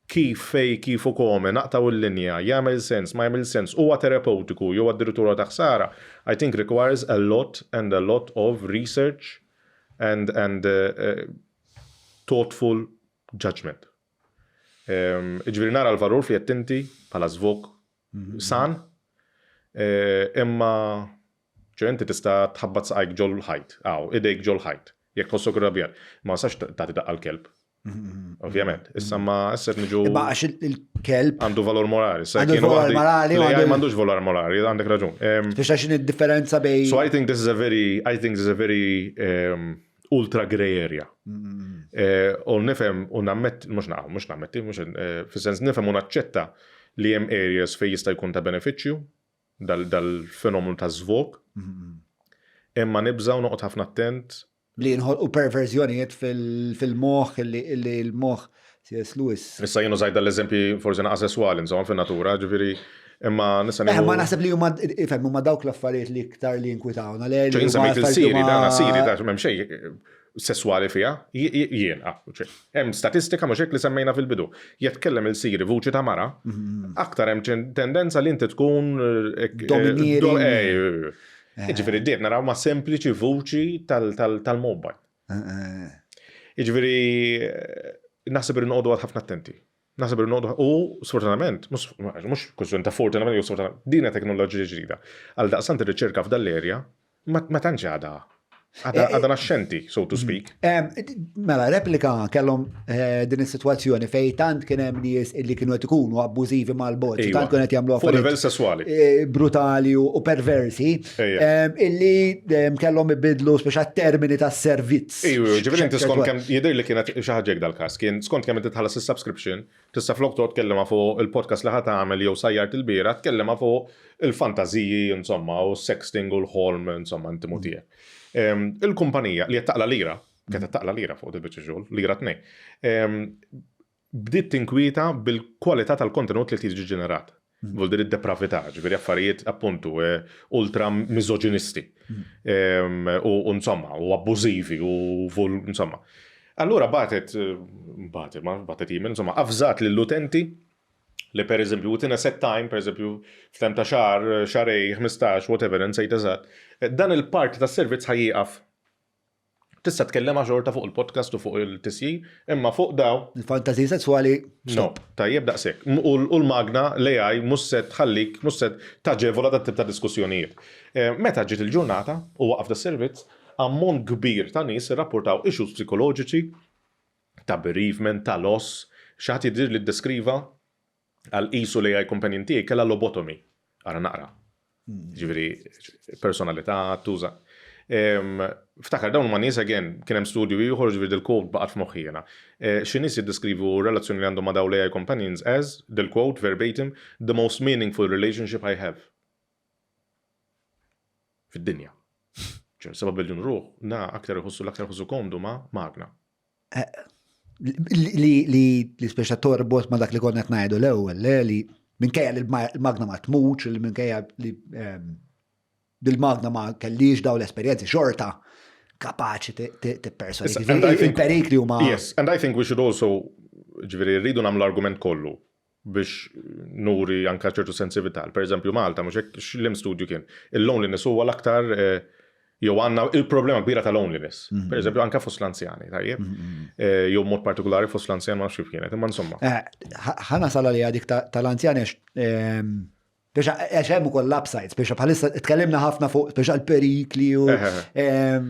A: kif, fejn, kif u come, naqtgħu l-linja, jagħmel sens, ma jagħmilx sens, huwa terapewtiku jew addirittura ta' ħsara, I think requires a lot and a lot of research and and thoughtful judgement. Jiġifieri nara l-valur f'li għedt inti bħala żvog san, imma ċe inti tista' tħabbat saqajk ġol-ħajt, aw, idejk ġol-ħajt, jekk tħossok irrabjat, ma tistax tagħti daqqa l-kelb. Ovvjament, issa ma issa niġu.
B: Imma għax il-kelb.
A: Għandu valur morali.
B: Għandu valur morali.
A: Le, m'għandux valur morali, għandek raġun.
B: Biex għax id-differenza bej.
A: So I think this is a very, I think this is a very ultra grey area. Eh, u nifhem u nammet, mhux naqgħu, mhux nammetti, mhux eh, fis-sens nifhem u naċċetta li hemm areas fejn jista' jkun ta' benefiċċju dal-fenomenu ta' żvog. Imma nibża' u noqgħod ħafna attent
B: Li jinħolqu perverżjonijiet fil-moħħ li l-moħħ C.S. Lewis.
A: Issa jien użajt dal-eżempji forsi naqa' sesswali insomma fin-natura, ġifieri imma nista'
B: eh, Ma naħseb li huma ifhem huma dawk l-affarijiet li iktar li jinkwitawna.
A: Ċe jien semmejt il-siri, dan siri ta' m'hemm xejn sesswali fiha, jien, ah, hemm statistika mhux hekk li semmejna fil-bidu. Jekk tkellem il-siri vuċi ta' mara, mhm. aktar hemm tendenza li inti tkun
B: eh, eh,
A: Jiġifieri dejjem naraw ma' sempliċi vuċi tal-mobile. Jiġifieri naħseb irrid noqogħdu ħafna attenti. Naħseb irrid noqogħdu u sfortunatament, mhux kwestjoni ta' fortunatament jew sfortunatament, din hija teknoloġija ġdida. Għaldaqstant ir-riċerka f'dan l-area ma tantx għadha Għadha naxxenti, so to speak.
B: Mela, replika kellhom eh, din is-sitwazzjoni fejn tant kien hemm nies illi kienu qed ikunu abbużivi mal-bot, tant kienu qed jagħmlu
A: fuq livell sesswali.
B: Eh, brutali u perversi, illi kellhom ibidlu speċa termini tas servizz.
A: Ejju, ġifieri inti skont kemm jidher li kienet xi ħaġa dal-każ, kien skont kemm inti tħallas is-subscription, tista' flok toqgħod tkellimha fuq il-podcast li ħa tagħmel jew sajjart il-bieraħ, tkellimha fuq il-fantażiji insomma u s-sexting u l-ħolm insomma intimu tiegħek. Il-kumpanija li qed taqla' lira. Kienet taqla lira fuq il-biċċa xogħol, lira tnej. Bdiet tinkwieta bil-kwalità tal-kontenut li tiġi ġenerat. Hmm. Vuol dire depravità, ġifieri affarijiet appuntu eh, ultra miżoġinisti. Hmm. U insomma, u abbużivi u insomma. Allura batet, eh, batet, ma batet email, insomma, avżat lill-utenti li per eżempju, within a set time, per eżempju, f'tem ta' xahar, xarej, 15, whatever, nsejt eżatt, dan il-part tas servizz ħajjiqaf. Tista' tkellimha xorta fuq il-podcast u fuq il-tisjir, imma fuq daw.
B: Il-fantaziji sesswali,
A: stop. No, tajjeb daqshekk. U l-magna, l-AI, mhux se tħallik, mhux se taġevola dat tip ta' diskussjonijiet. Eh, meta ġiet il-ġurnata u waqaf da servizz, ammont kbir ta' nies irrapportaw issues psikoloġiċi ta' bereavement, ta' loss, xi ħadd jidhirli li ddeskriva għal qisu l-AI companion tiegħi kellha lobotomy. Ara naqra. Ġifieri personalità tuża. Ftakar dawn huma nies again, kien hemm studju ieħor ġifieri dil-quote baqgħet f'moħħi jiena. Eh, xi nies jiddeskrivu r-relazzjoni li għandhom ma' dawn l-AI companions as, dil-quote verbatim, the most meaningful relationship I have. Fid-dinja. ċer, 7 biljun ruħ, na aktar iħossu l-aktar iħossu komdu ma' magna.
B: Eh, li li li speċa torbot ma dak li konna qed ngħidu l-ewwel, li minkejja li l-magna ma tmutx, li minkejja li ehm, bil-magna ma kellix daw l-esperjenzi xorta kapaċi tipperswadi. Il-perikli huma.
A: Yes, and I think we should also ġifieri rridu nagħmlu argument kollu biex nuri anka ċertu sensività. Per eżempju Malta, mhux hekk x'lim studju kien. Il-loneliness huwa l-aktar eh, jew għandna il-problema kbira ta' loneliness. Mhm. Per eżempju anka fost l-anzjani, tajjeb? Mhm. Eh, jew mod partikolari fost l-anzjani ma nafx kif kienet, imma insomma.
B: Eh, ħana sala li għadik tal-anzjani għax ehm, Biex għax hemm ukoll l-upsides, biex bħalissa tkellimna ħafna fuq biex għal-perikli u ehm,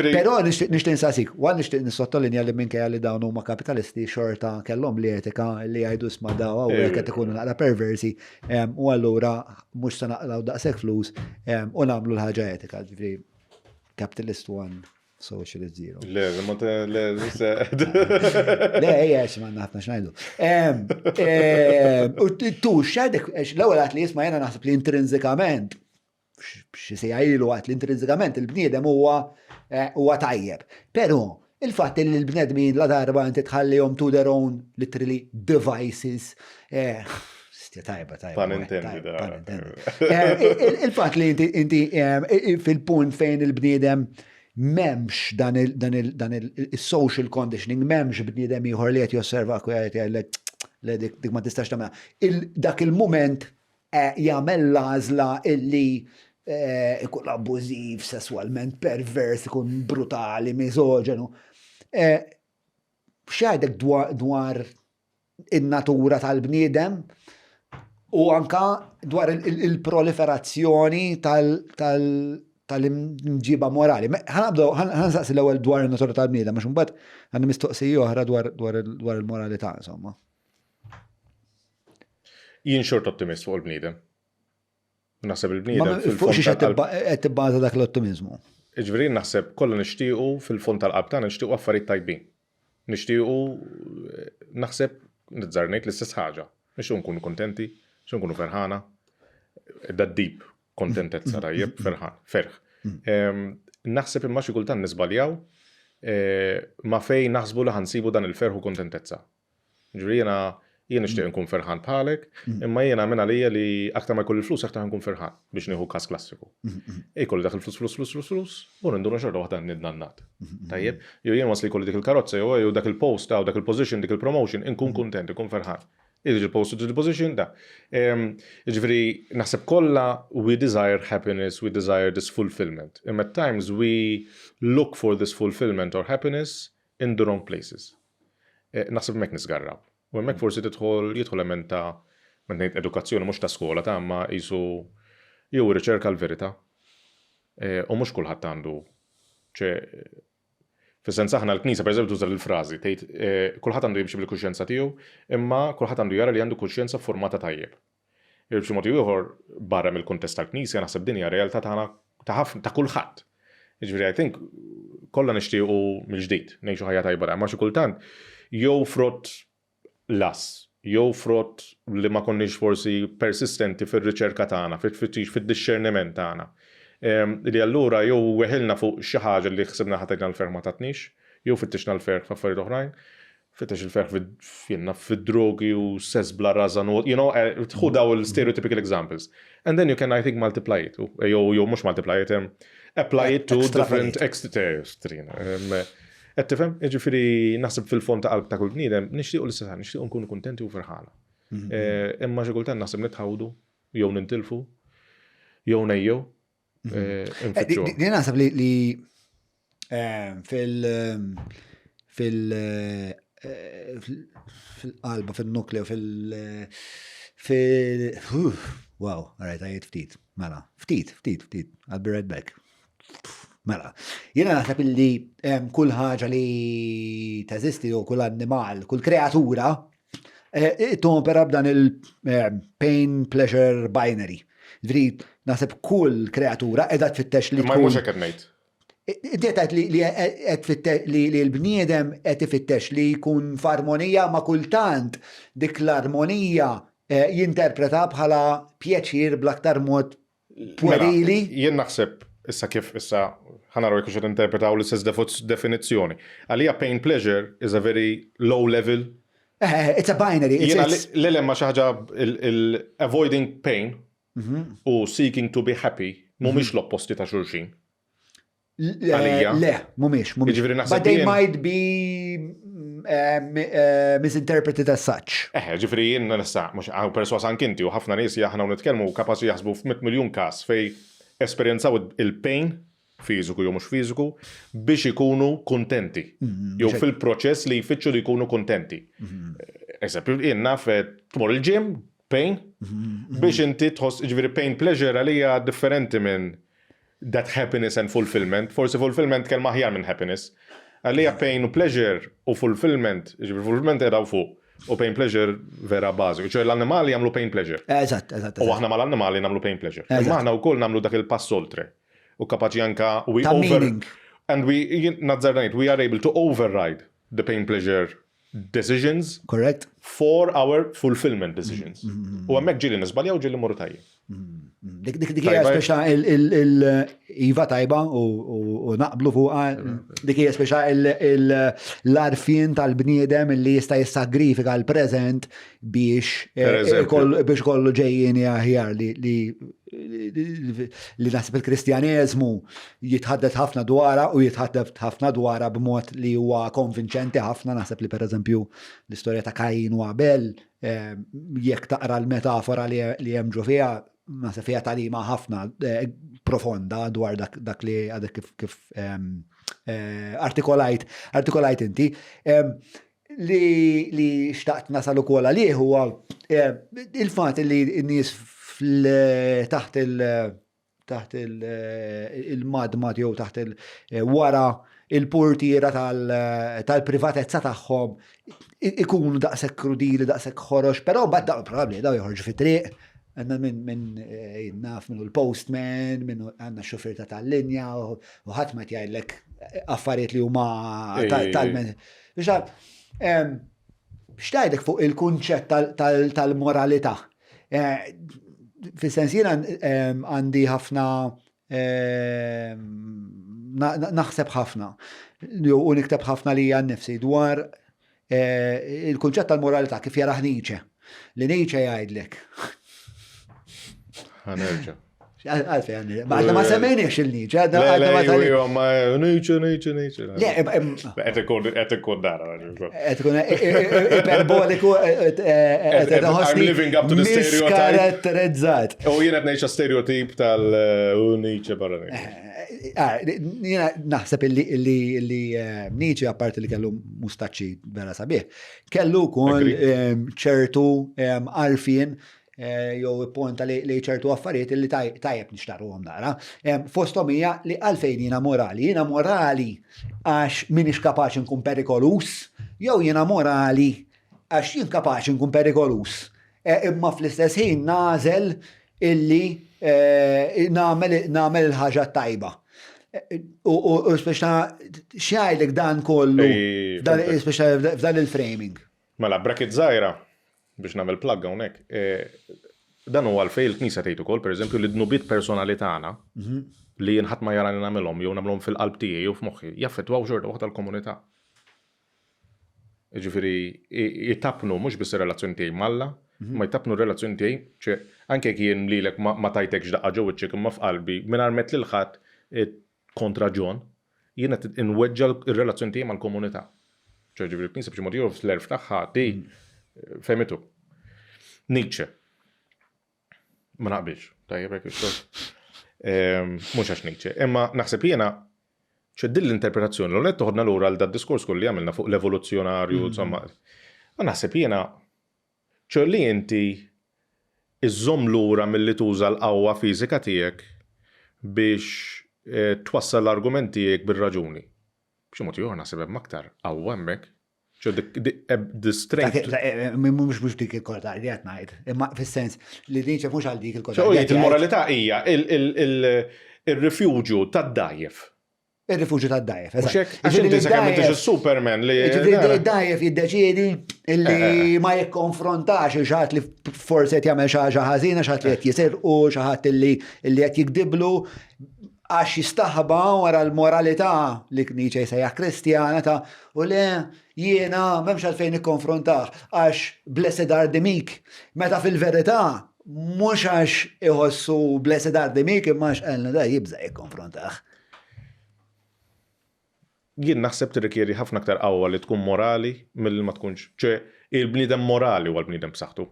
B: Però nixtieq nsaqsik, wa nixtieq nissottolinja li minkejja li dawn huma kapitalisti xorta kellhom l-etika li jgħidu isma' daw hawnhekk qed ikunu naqra perversi ehm, u allura mhux se naqlaw daqshekk flus ehm, u nagħmlu l-ħaġa etika, ġifieri capitalist one. Socialist Zero.
A: Le, ma te, le,
B: le. Le, ejja, ma ħafna xnajdu. U tu, xajdek, l-ewwel għat li jisma jena naħseb li intrinsikament, xi sejja ilu għat li intrinsikament il-bniedem huwa eh, huwa tajjeb. Però il-fatt li l-bnedmin la darba inti tħallihom to their own literally devices, eh, tajba, tajba.
A: Pun intended.
B: Eh, il-fatt li inti fil-punt fejn il-bniedem memx dan il-social conditioning, memx bniedem ieħor li qed josserva u qed jgħidlek le dik ma tistax tagħmilha. Dak il-mument eh, jagħmel l-għażla illi eh, ikun abbużiv, sesswalment pervers, ikun brutali, miżoġenu. Eh, x'għidek dwar in-natura tal-bniedem u anka dwar il-proliferazzjoni tal-imġiba morali. Ħanabdu, ħansaqsi l-ewwel dwar in-natura tal-bniedem, għax imbagħad għandi mistoqsija oħra dwar il-moralità, insomma.
A: Jien xort ottimist fuq il-bniedem. Naħseb il-bniedem.
B: Fuq xiex qed tibbaża dak l-ottimizmu?
A: Jiġifieri naħseb kollha nixtiequ fil-fond tal-qalb tagħna nixtiequ affarijiet tajbin. Nixtiequ naħseb nizzar ngħid l-istess ħaġa. Nixtiequ nkunu kuntenti, nixtiequ nkunu ferħana. Da deep kontentezza tajjeb, ferħan, ferħ. Naħseb imma xi kultant niżbaljaw eh, ma fejn naħsbu li ħansibu dan il-ferħ u kontentezza. Ġifieri jiena jien nixtieq nkun ferħan bħalek, mm. imma jiena minn għalija li aktar ma jkolli flus aktar nkun ferħan biex nieħu każ klassiku. Mm, mm, Ikolli dak il-flus flus flus flus flus u ninduna xorta waħda nidnannat. Tajjeb, jew jien wasli jkolli dik il-karozza jew jew dak il-post jew dak il-position, dik il-promotion, inkun kuntent, inkun ferħan. Iġi il-post u il-position da. Ġifieri naħseb kollha we desire happiness, we desire this fulfillment. Imma at times we look for this fulfillment or happiness in the wrong places. Eh, naħseb hemmhekk nisgarraw. U hemmhekk forsi tidħol jidħol element ta' meta ngħid edukazzjoni mhux ta' skola ta' imma qisu jew riċerka l-verità. Eh, u mhux kulħadd għandu ċe fis-sens aħna l-Knisja pereżempju tuża l-frażi tgħid eh, kulħadd għandu jimxi bil-kuxjenza tiegħu, imma kulħadd għandu jara li għandu kuxjenza formata tajjeb. B'xi mod jew ieħor, barra mill-kuntest tal-Knisja, naħseb din hija realtà tagħna ta' ħafna, ta' kulħadd. Jiġifieri I think kollha nixtiequ mill-ġdid ngħixu ħajja tajba, imma xi kultant jew frott l-għażż, jew frott li ma konniex forsi persistenti fir-riċerka tagħna, fit-tfittix, fid-dixxerniment tagħna. Li allura jew weħilna fuq xi ħaġa li ħsibna ħa tagħtina l-ferħ ma tatniex, jew fittixna l-ferħ f'affarijiet oħrajn, fittex il-ferħ f'jenna fid-drogi u sess bla rażan u you know, eh, tħu daw il-stereotypical examples. And then you can, I think, multiply it, jew jew mhux multiply it, apply it to different extreme. Qed tifhem? Jiġifieri naħseb fil-fond ta' qalb ta' kull bniedem nixtiequ l-istess nixtiequ nkunu kuntenti u ferħana. Mm-hmm. Eh, imma xi kultant naħseb nitħawdu jew nintilfu, jew nejjew. Mhm. Eh,
B: eh, Jien naħseb li eh, fil- fil- fil-qalba, fil-nukleo, fil- fil- wow, għarajt, għajt ftit, mela, ftit, ftit, ftit, I'll be right back. Mela, jiena naħseb illi kull ħaġa li teżisti u kull annimal, kull kreatura, eh, topera b'dan il-pain pleasure binary. Ġifieri naħseb kull kreatura qiegħda tfittex li
A: Ma mhux hekk qed ngħid.
B: Inti qed li qed li l-bniedem qed ifittex li jkun f'armonija ma' kultant dik l-armonija eh, jinterpreta bħala pjaċir bl-aktar mod
A: Mela,
B: puerili.
A: Jien naħseb issa kif issa ħa naraw jekk hux qed interpretaw l-istess definizzjoni. Għalija pain pleasure is a very low level.
B: Eh, eh, it's a binary.
A: Jiena le le ma xi ħaġa avoiding pain mhm. u seeking to be happy mhumiex mhm. l-opposti ta' xulxin.
B: Għalija. Le, mhumiex, mhumiex.
A: Jiġifieri naħseb
B: But they might be eh, eh, misinterpreted as such.
A: Eh, ġifieri jien nista' mhux hawn perswas anki inti u ħafna nies aħna u nitkellmu kapaċi jaħsbu f'mitt miljun każ fejn esperjenzaw il-pain fiżiku jew mhux fiżiku biex ikunu kuntenti. Mm-hmm. Jew fil-proċess li jfittxu li jkunu kuntenti. Mm-hmm. Eżempju, jien naf eh, tmur il-gym, pain, mm-hmm. biex inti tħoss, ġifieri pain pleasure għalija differenti minn that happiness and fulfillment, forsi fulfillment kelma aħjar minn happiness. Għalija pain u pleasure u fulfillment, ġifieri fulfillment qiegħda fuq, u pain pleasure vera bażiku. ċoè l-annimali jagħmlu pain pleasure.
B: Eżatt, eżatt.
A: U aħna mal-annimali nagħmlu pain pleasure. Imma aħna wkoll nagħmlu dak il-pass oltre. U kapaċi anka we over and we nazzarda ngħid we are able to override the pain pleasure decisions.
B: Correct.
A: For our fulfillment decisions. Mm, mm, mm, u hemmhekk ġieli niżbaljaw ġieli morru tajjeb.
B: Dik dik dik hija speċa il-iva tajba u naqblu fuqha, dik hija speċa l-arfien tal-bniedem li jista' jissagrifika l-preżent biex eh, biex kollu ġejjieni aħjar li li naħseb il-Kristjaneżmu jitħaddet ħafna dwarha u jitħaddet ħafna dwarha b'mod li huwa konvinċenti ħafna naħseb li pereżempju l-istorja ta' Kajin u Abel eh, jekk taqra l-metafora li hemm ġo fiha naħseb fiha tagħlima ħafna eh, profonda dwar dak li għadek kif, kif ehm, eh, artikolajt artikolajt inti. Ehm, li, li xtaqt nasal ukoll għalih huwa eh, il-fatt li n-nies taħt il- taħt il-madmad jew taħt il- eh, wara il-portiera tal-privatezza tagħhom ikunu daqshekk krudili, daqshekk ħorox, però mbagħad daw probabbli daw joħorġu fit-triq, għandna minn min eh, naf minnu l-postman, minnu għandna xufir ta' tal-linja u ħadd ma jgħidlek affarijiet li huma tal-men. X'tgħidlek fuq il-kunċett tal-moralità? Eh, fis-sens jiena għandi ħafna naħseb ħafna u nikteb ħafna li nnifsi dwar eh, il-kunċett tal-moralità kif jarah Nietzsche. Li Nietzsche jgħidlek.
A: Ħanerġa'.
B: Għalfej għanni. Ma għadna ma semmejniex il-Nietzsche. Għadna
A: ma ma Nietzsche, Nietzsche, Nietzsche. Le, qed ikun qed ikun dara.
B: Qed ikun iperboliku qed
A: I'm living up to the stereotype.
B: Karatterizzat.
A: U jien qed ngħix stereotip tal-Nietzsche barra.
B: Ah, jiena naħseb illi Nietzsche apparti li kellu mustaċċi vera sabiħ, kellu wkoll ċertu għarfien Eh, jew ipponta li ċertu affarijiet li tajjeb nixtarruhom nara. Fosthom hija li għalfejn jiena morali. Jiena morali għax minix kapaċi nkun perikolus, jew jiena morali għax jien kapaċi nkun perikolus. Eh, imma fl-istess ħin nażel illi eh, nagħmel il-ħaġa tajba. U speċa x'jgħidlek dan kollu, speċa f'dan il-framing.
A: Mela, bracket żgħira, biex nagħmel plug hawnhekk, dan huwa għalfejn il-Knisja tgħid ukoll, pereżempju, li d-dnubiet personali tagħna, mhm. li jien ħadd ma jarani nagħmilhom jew nagħmilhom fil-qalb tiegħi jew f'moħħi, jaffettwaw xorta waħda l-komunità. Jiġifieri jtappnu mhux biss ir-relazzjoni tiegħi m'Alla, mhm. ma jtappnu r-relazzjoni tiegħi, ċe anke jekk jien lilek ma tajtekx daqqa ġo wiċċek imma f'qalbi mingħajr met lil ħadd eh, kontra John, jien qed inweġġa' r-relazzjoni tiegħi mal-komunità. ċe ġifieri l-Knisja b'xi mod ieħor fl-erf tagħha di mm. fehmitu. Nietzsche. Ma naqbilx, tajjeb hekk ehm, Mhux għax Nietzsche, imma naħseb jiena ċe din l-interpretazzjoni l-għonet toħodna lura għal dad diskors kollu li għamilna fuq l-evoluzzjonarju, mm. insomma. Ma naħseb jiena ċe li inti iżżomm lura milli tuża l-qawwa fiżika tiegħek biex eh, twassal l-argument tiegħek bir-raġuni. B'xi mod ieħor naħseb hemm aktar qawwa hemmhekk So the, the, eh, the strength.
B: Eh, mhux mhux dik il-korta li qed ngħid, imma fis-sens li din mhux għal dik il-korta.
A: Il-moralità hija il-rifuġju tad-dajjef.
B: Il-rifuġju tad-dajjef.
A: Għax inti sakemm intix il-Superman li.
B: Id-dajjef jiddeċiedi illi eh, ma jikkonfrontax il xaħat li forsi qed jagħmel xi ħaġa ħażina, xi ħadd li qed jisirqu, xi ħadd illi qed jikdiblu għax jistaħba wara l-moralità li Nietzsche jsejjaħ Kristjana ta' u le jiena m'hemmx għalfejn nikkonfrontah għax blessed are the meek. Meta fil-verità mhux għax iħossu blessed are the meek imma għax qalna da jibża' jikkonfrontah.
A: Jien naħseb tirrikjedi ħafna aktar qawwa li tkun morali milli ma tkunx. Ċe il-bniedem morali huwa l-bniedem b'saħħtu.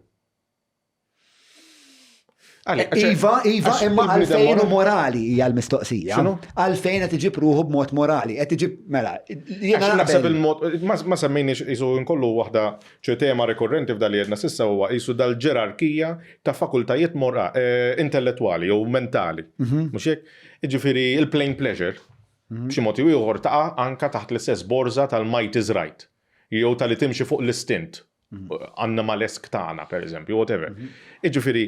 B: Iva, iva, imma għalfejn u morali hija l-mistoqsija. Għalfejn qed iġib ruħu b'mod morali, qed iġib mela.
A: Jiena naħseb il-mod, ma semmejniex isu nkollu waħda ċe tema rekurrenti f'dal li għedna sissa huwa isu dal-ġerarkija ta' fakultajiet eh, intellettwali jew mentali. Mhm. Mhux hekk? Jiġifieri il-plain pleasure mhm. b'xi mod jew ieħor taqa' anka taħt l-istess borża tal-might is right jew tal-li timxi fuq l-istint animalesk tagħna, per eżempju, whatever. Mhm. Iġifieri,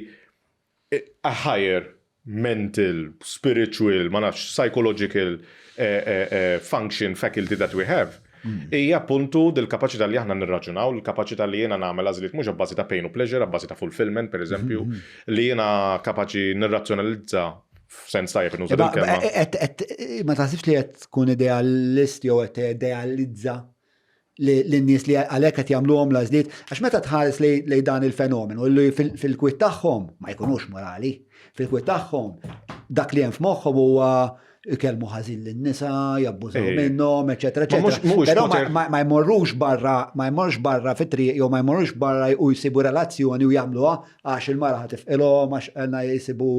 A: a higher mental, spiritual, ma nafx, psychological eh, eh, eh, function, faculty that we have, mm. hija appuntu dil-kapaċità li aħna nirraġunaw, il-kapaċità li jiena nagħmel għażliet mhux abbażi ta' pain u pleasure, abbażi ta' fulfillment, per eżempju, mm-hmm. li jiena kapaċi nirrazzjonalizza f'sens tajjeb nuża
B: il-kelma. Ma taħsibx li qed tkun idealist jew qed idealizza lin-nies li għalhekk qed jagħmluhom l-għażliet, għax meta tħares lejn dan il-fenomenu li fil-kwiet tagħhom ma jkunux morali, fil-kwiet tagħhom dak li hemm f'moħħhom huwa ikellmu ħażin lin-nisa, jabbużaw minnhom, eċetera, eċetera. Però ma jmorrux barra, ma jmorrux barra fit-triq jew ma jmorrux barra u jsibu relazzjoni u jagħmluha għax il-mara ħa tifqilhom, għax għandna jsibu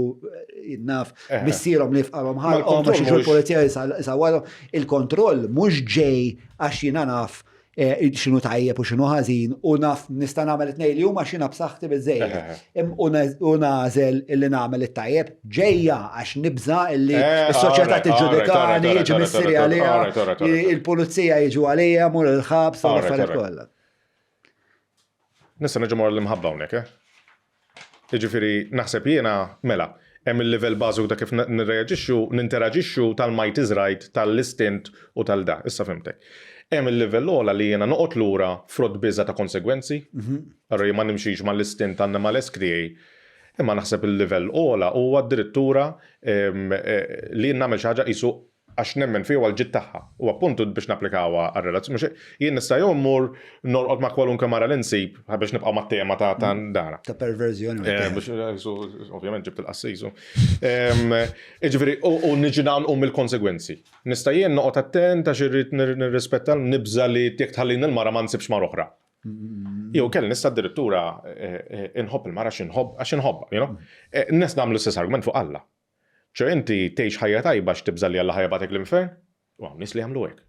B: naf missierhom li jifqalhom ħalqhom, għax jiġu l-pulizija jisawwarhom. Il-kontroll mhux ġej għax jiena naf eh, x'inhu tajjeb u x'inhu ħażin u naf nista' nagħmel it-tnejn li huma x'jiena b'saħħti biżejjed. U nagħżel illi nagħmel it-tajjeb ġejja għax nibża illi eh, s-soċjetà tiġġudikani, jiġi missieri għalija, il-pulizija jiġu għalija, mur il-ħabs u l-affarijiet kollha.
A: Nista' nerġa' mor l-imħabba hawnhekk, eh? Jiġifieri naħseb jiena, mela, hemm il-livell bażiku ta' kif nirreaġixxu, ninteraġixxu tal-might is right, tal-istint u tal-da. Issa fhimtek. Hemm il-livell ogħla li jiena noqgħod lura frott biża' ta' konsegwenzi, allura jien ma nimxix mal-istint annimalesk tiegħi. Imma naħseb il-livell ogħla huwa addirittura li jien nagħmel xi ħaġa qisu għax nemmen fiha u għall-ġid tagħha. U appuntu biex napplikawha għar-relazzjoni, mhux jien nista' jew immur norqod ma' kwalunkwe mara li nsib biex nibqgħu mat-tema ta' ta' dara.
B: Ta' perverżjoni.
A: Eh, biex eh, ovvjament ġibt il-qassis. Jiġifieri u niġi nqum mill-konsegwenzi. Nista' jien noqgħod attent għax irrid nirrispetta nibża' li jekk tħallini l-mara ma nsibx mara oħra. Jew kelli nista' addirittura eh, inħobb il-mara għax inħobb għax inħobbha, you know? Nista' nagħmlu l-istess argument fuq Alla. Ċoe inti tgħix ħajja tajba għax tibża' li Alla ħa jibgħatek l-infern? U hawn nies li jagħmlu hekk.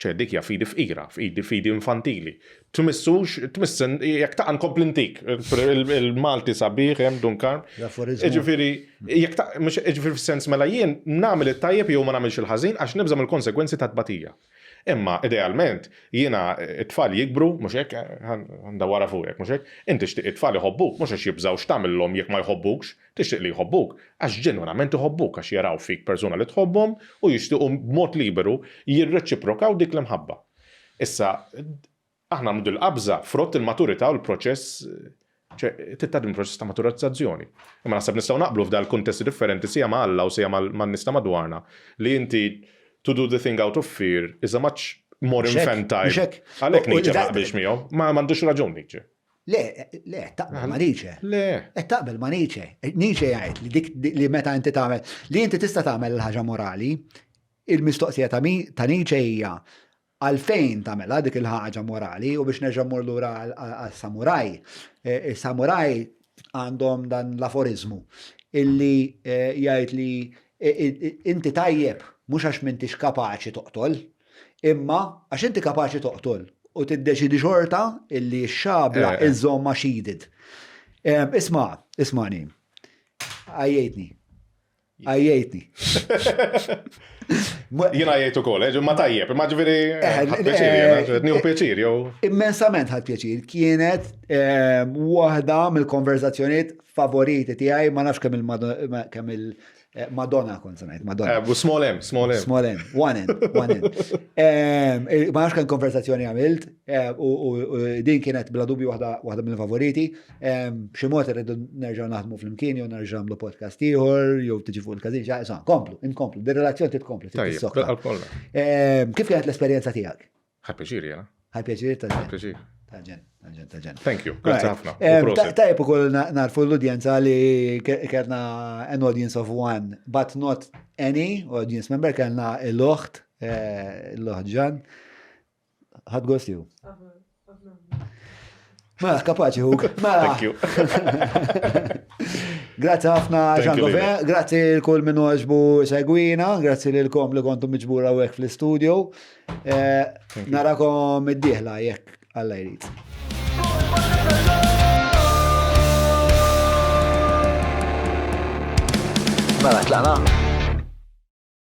A: Ċoe dik hija fidi fqira, fidi fidi infantili. Tmissux, tmiss jekk taqa' nkompli ntik. Il-Malti sabiħ hemm Dun Karm. Jiġifieri jekk ta' mhux jiġifieri fis-sens mela jien nagħmel it-tajjeb jew ma nagħmilx il-ħażin għax nibża' mill-konsegwenzi tat-tbatija. Imma idealment jiena t-tfal jikbru, mhux hekk, ħa ndawwarha fuqek, mhux hekk? Inti tixtieq it-tfal iħobbuk mhux għax jibżgħu x'tagħmilhom jekk ma jħobbukx, Tixtieq li jħobbuk għax ġenwinament iħobbuk, għax jaraw fik persuna li tħobbhom u jixtiequ b'mod liberu jirreċiprokaw dik l-imħabba. Issa, aħna nagħmlu dil-qabża frott il-maturità u l-proċess. Ċe, trid minn proċess ta' maturizzazzjoni. Imma naħseb nistgħu naqblu f'dal kuntesti differenti sija ma' Alla u sija man-nies ta' madwarna li inti to do the thing out of fear is a much more infantile. Għalhekk Nietzsche ma qbilx miegħu, ma m'għandux raġun Nietzsche.
B: Le, le, taqbel ma Nietzsche.
A: Le.
B: Qed taqbel ma Nietzsche. Nietzsche jgħid li dik li meta inti tagħmel li inti tista' tagħmel il-ħaġa morali, il-mistoqsija ta' Nietzsche hija għalfejn tagħmilha dik il-ħaġa morali u biex nerġa' mmur lura għas-samuraj. Is-samuraj għandhom dan l-aforiżmu illi jgħid li inti tajjeb mhux għax m'intix kapaċi toqtol, imma għax inti kapaċi toqtol u tiddeċidi xorta illi x-xabla iżżommha sheathed. Isma', ismagħni. Għajjejtni. Għajjejtni.
A: Jien għajjejt ukoll, eh, ma tajjeb, ma ġifieri eh, ħadd pjaċir, eh, nieħu pjaċir jew.
B: Immensament ħadd pjaċir. Kienet waħda mill-konverzazzjonijiet favoriti tiegħi, ma nafx kemm il kemm il Madonna kont se ngħid, Madonna.
A: Small M, small M.
B: Small M, one M, one M. Ma nafx kemm konverzazzjoni għamilt u din kienet bla dubju waħda mill-favoriti. B'xi mod irridu nerġgħu naħdmu flimkien jew nerġgħu nagħmlu podcast ieħor jew tiġi fuq il-każin, insomma, komplu, inkomplu, dir-relazzjoni titkompli, tissokta. Kif kienet l-esperjenza tiegħek?
A: Ħa pjaċir jiena.
B: Ħa pjaċir ta' ġen. Pjaċir. Ta' ġen, ta' ġen, ta' ġen.
A: Thank you, grazzi ħafna.
B: Tajjeb ukoll narfu l-udjenza li kellna an audience of one, but not any audience member, kellna l-oħt, eh, l-oħt Ġan. Ħadd gost ju. Mela, kapaċi huk. Mela.
A: Thank you.
B: Grazzi ħafna Jean Gauvain, grazzi l-kull minn għoġbu segwina, grazzi lilkom li kontu miġbura u fl-studio. Eh, narakom id-dieħla jekk Alla jrid. Mela, tlaqna?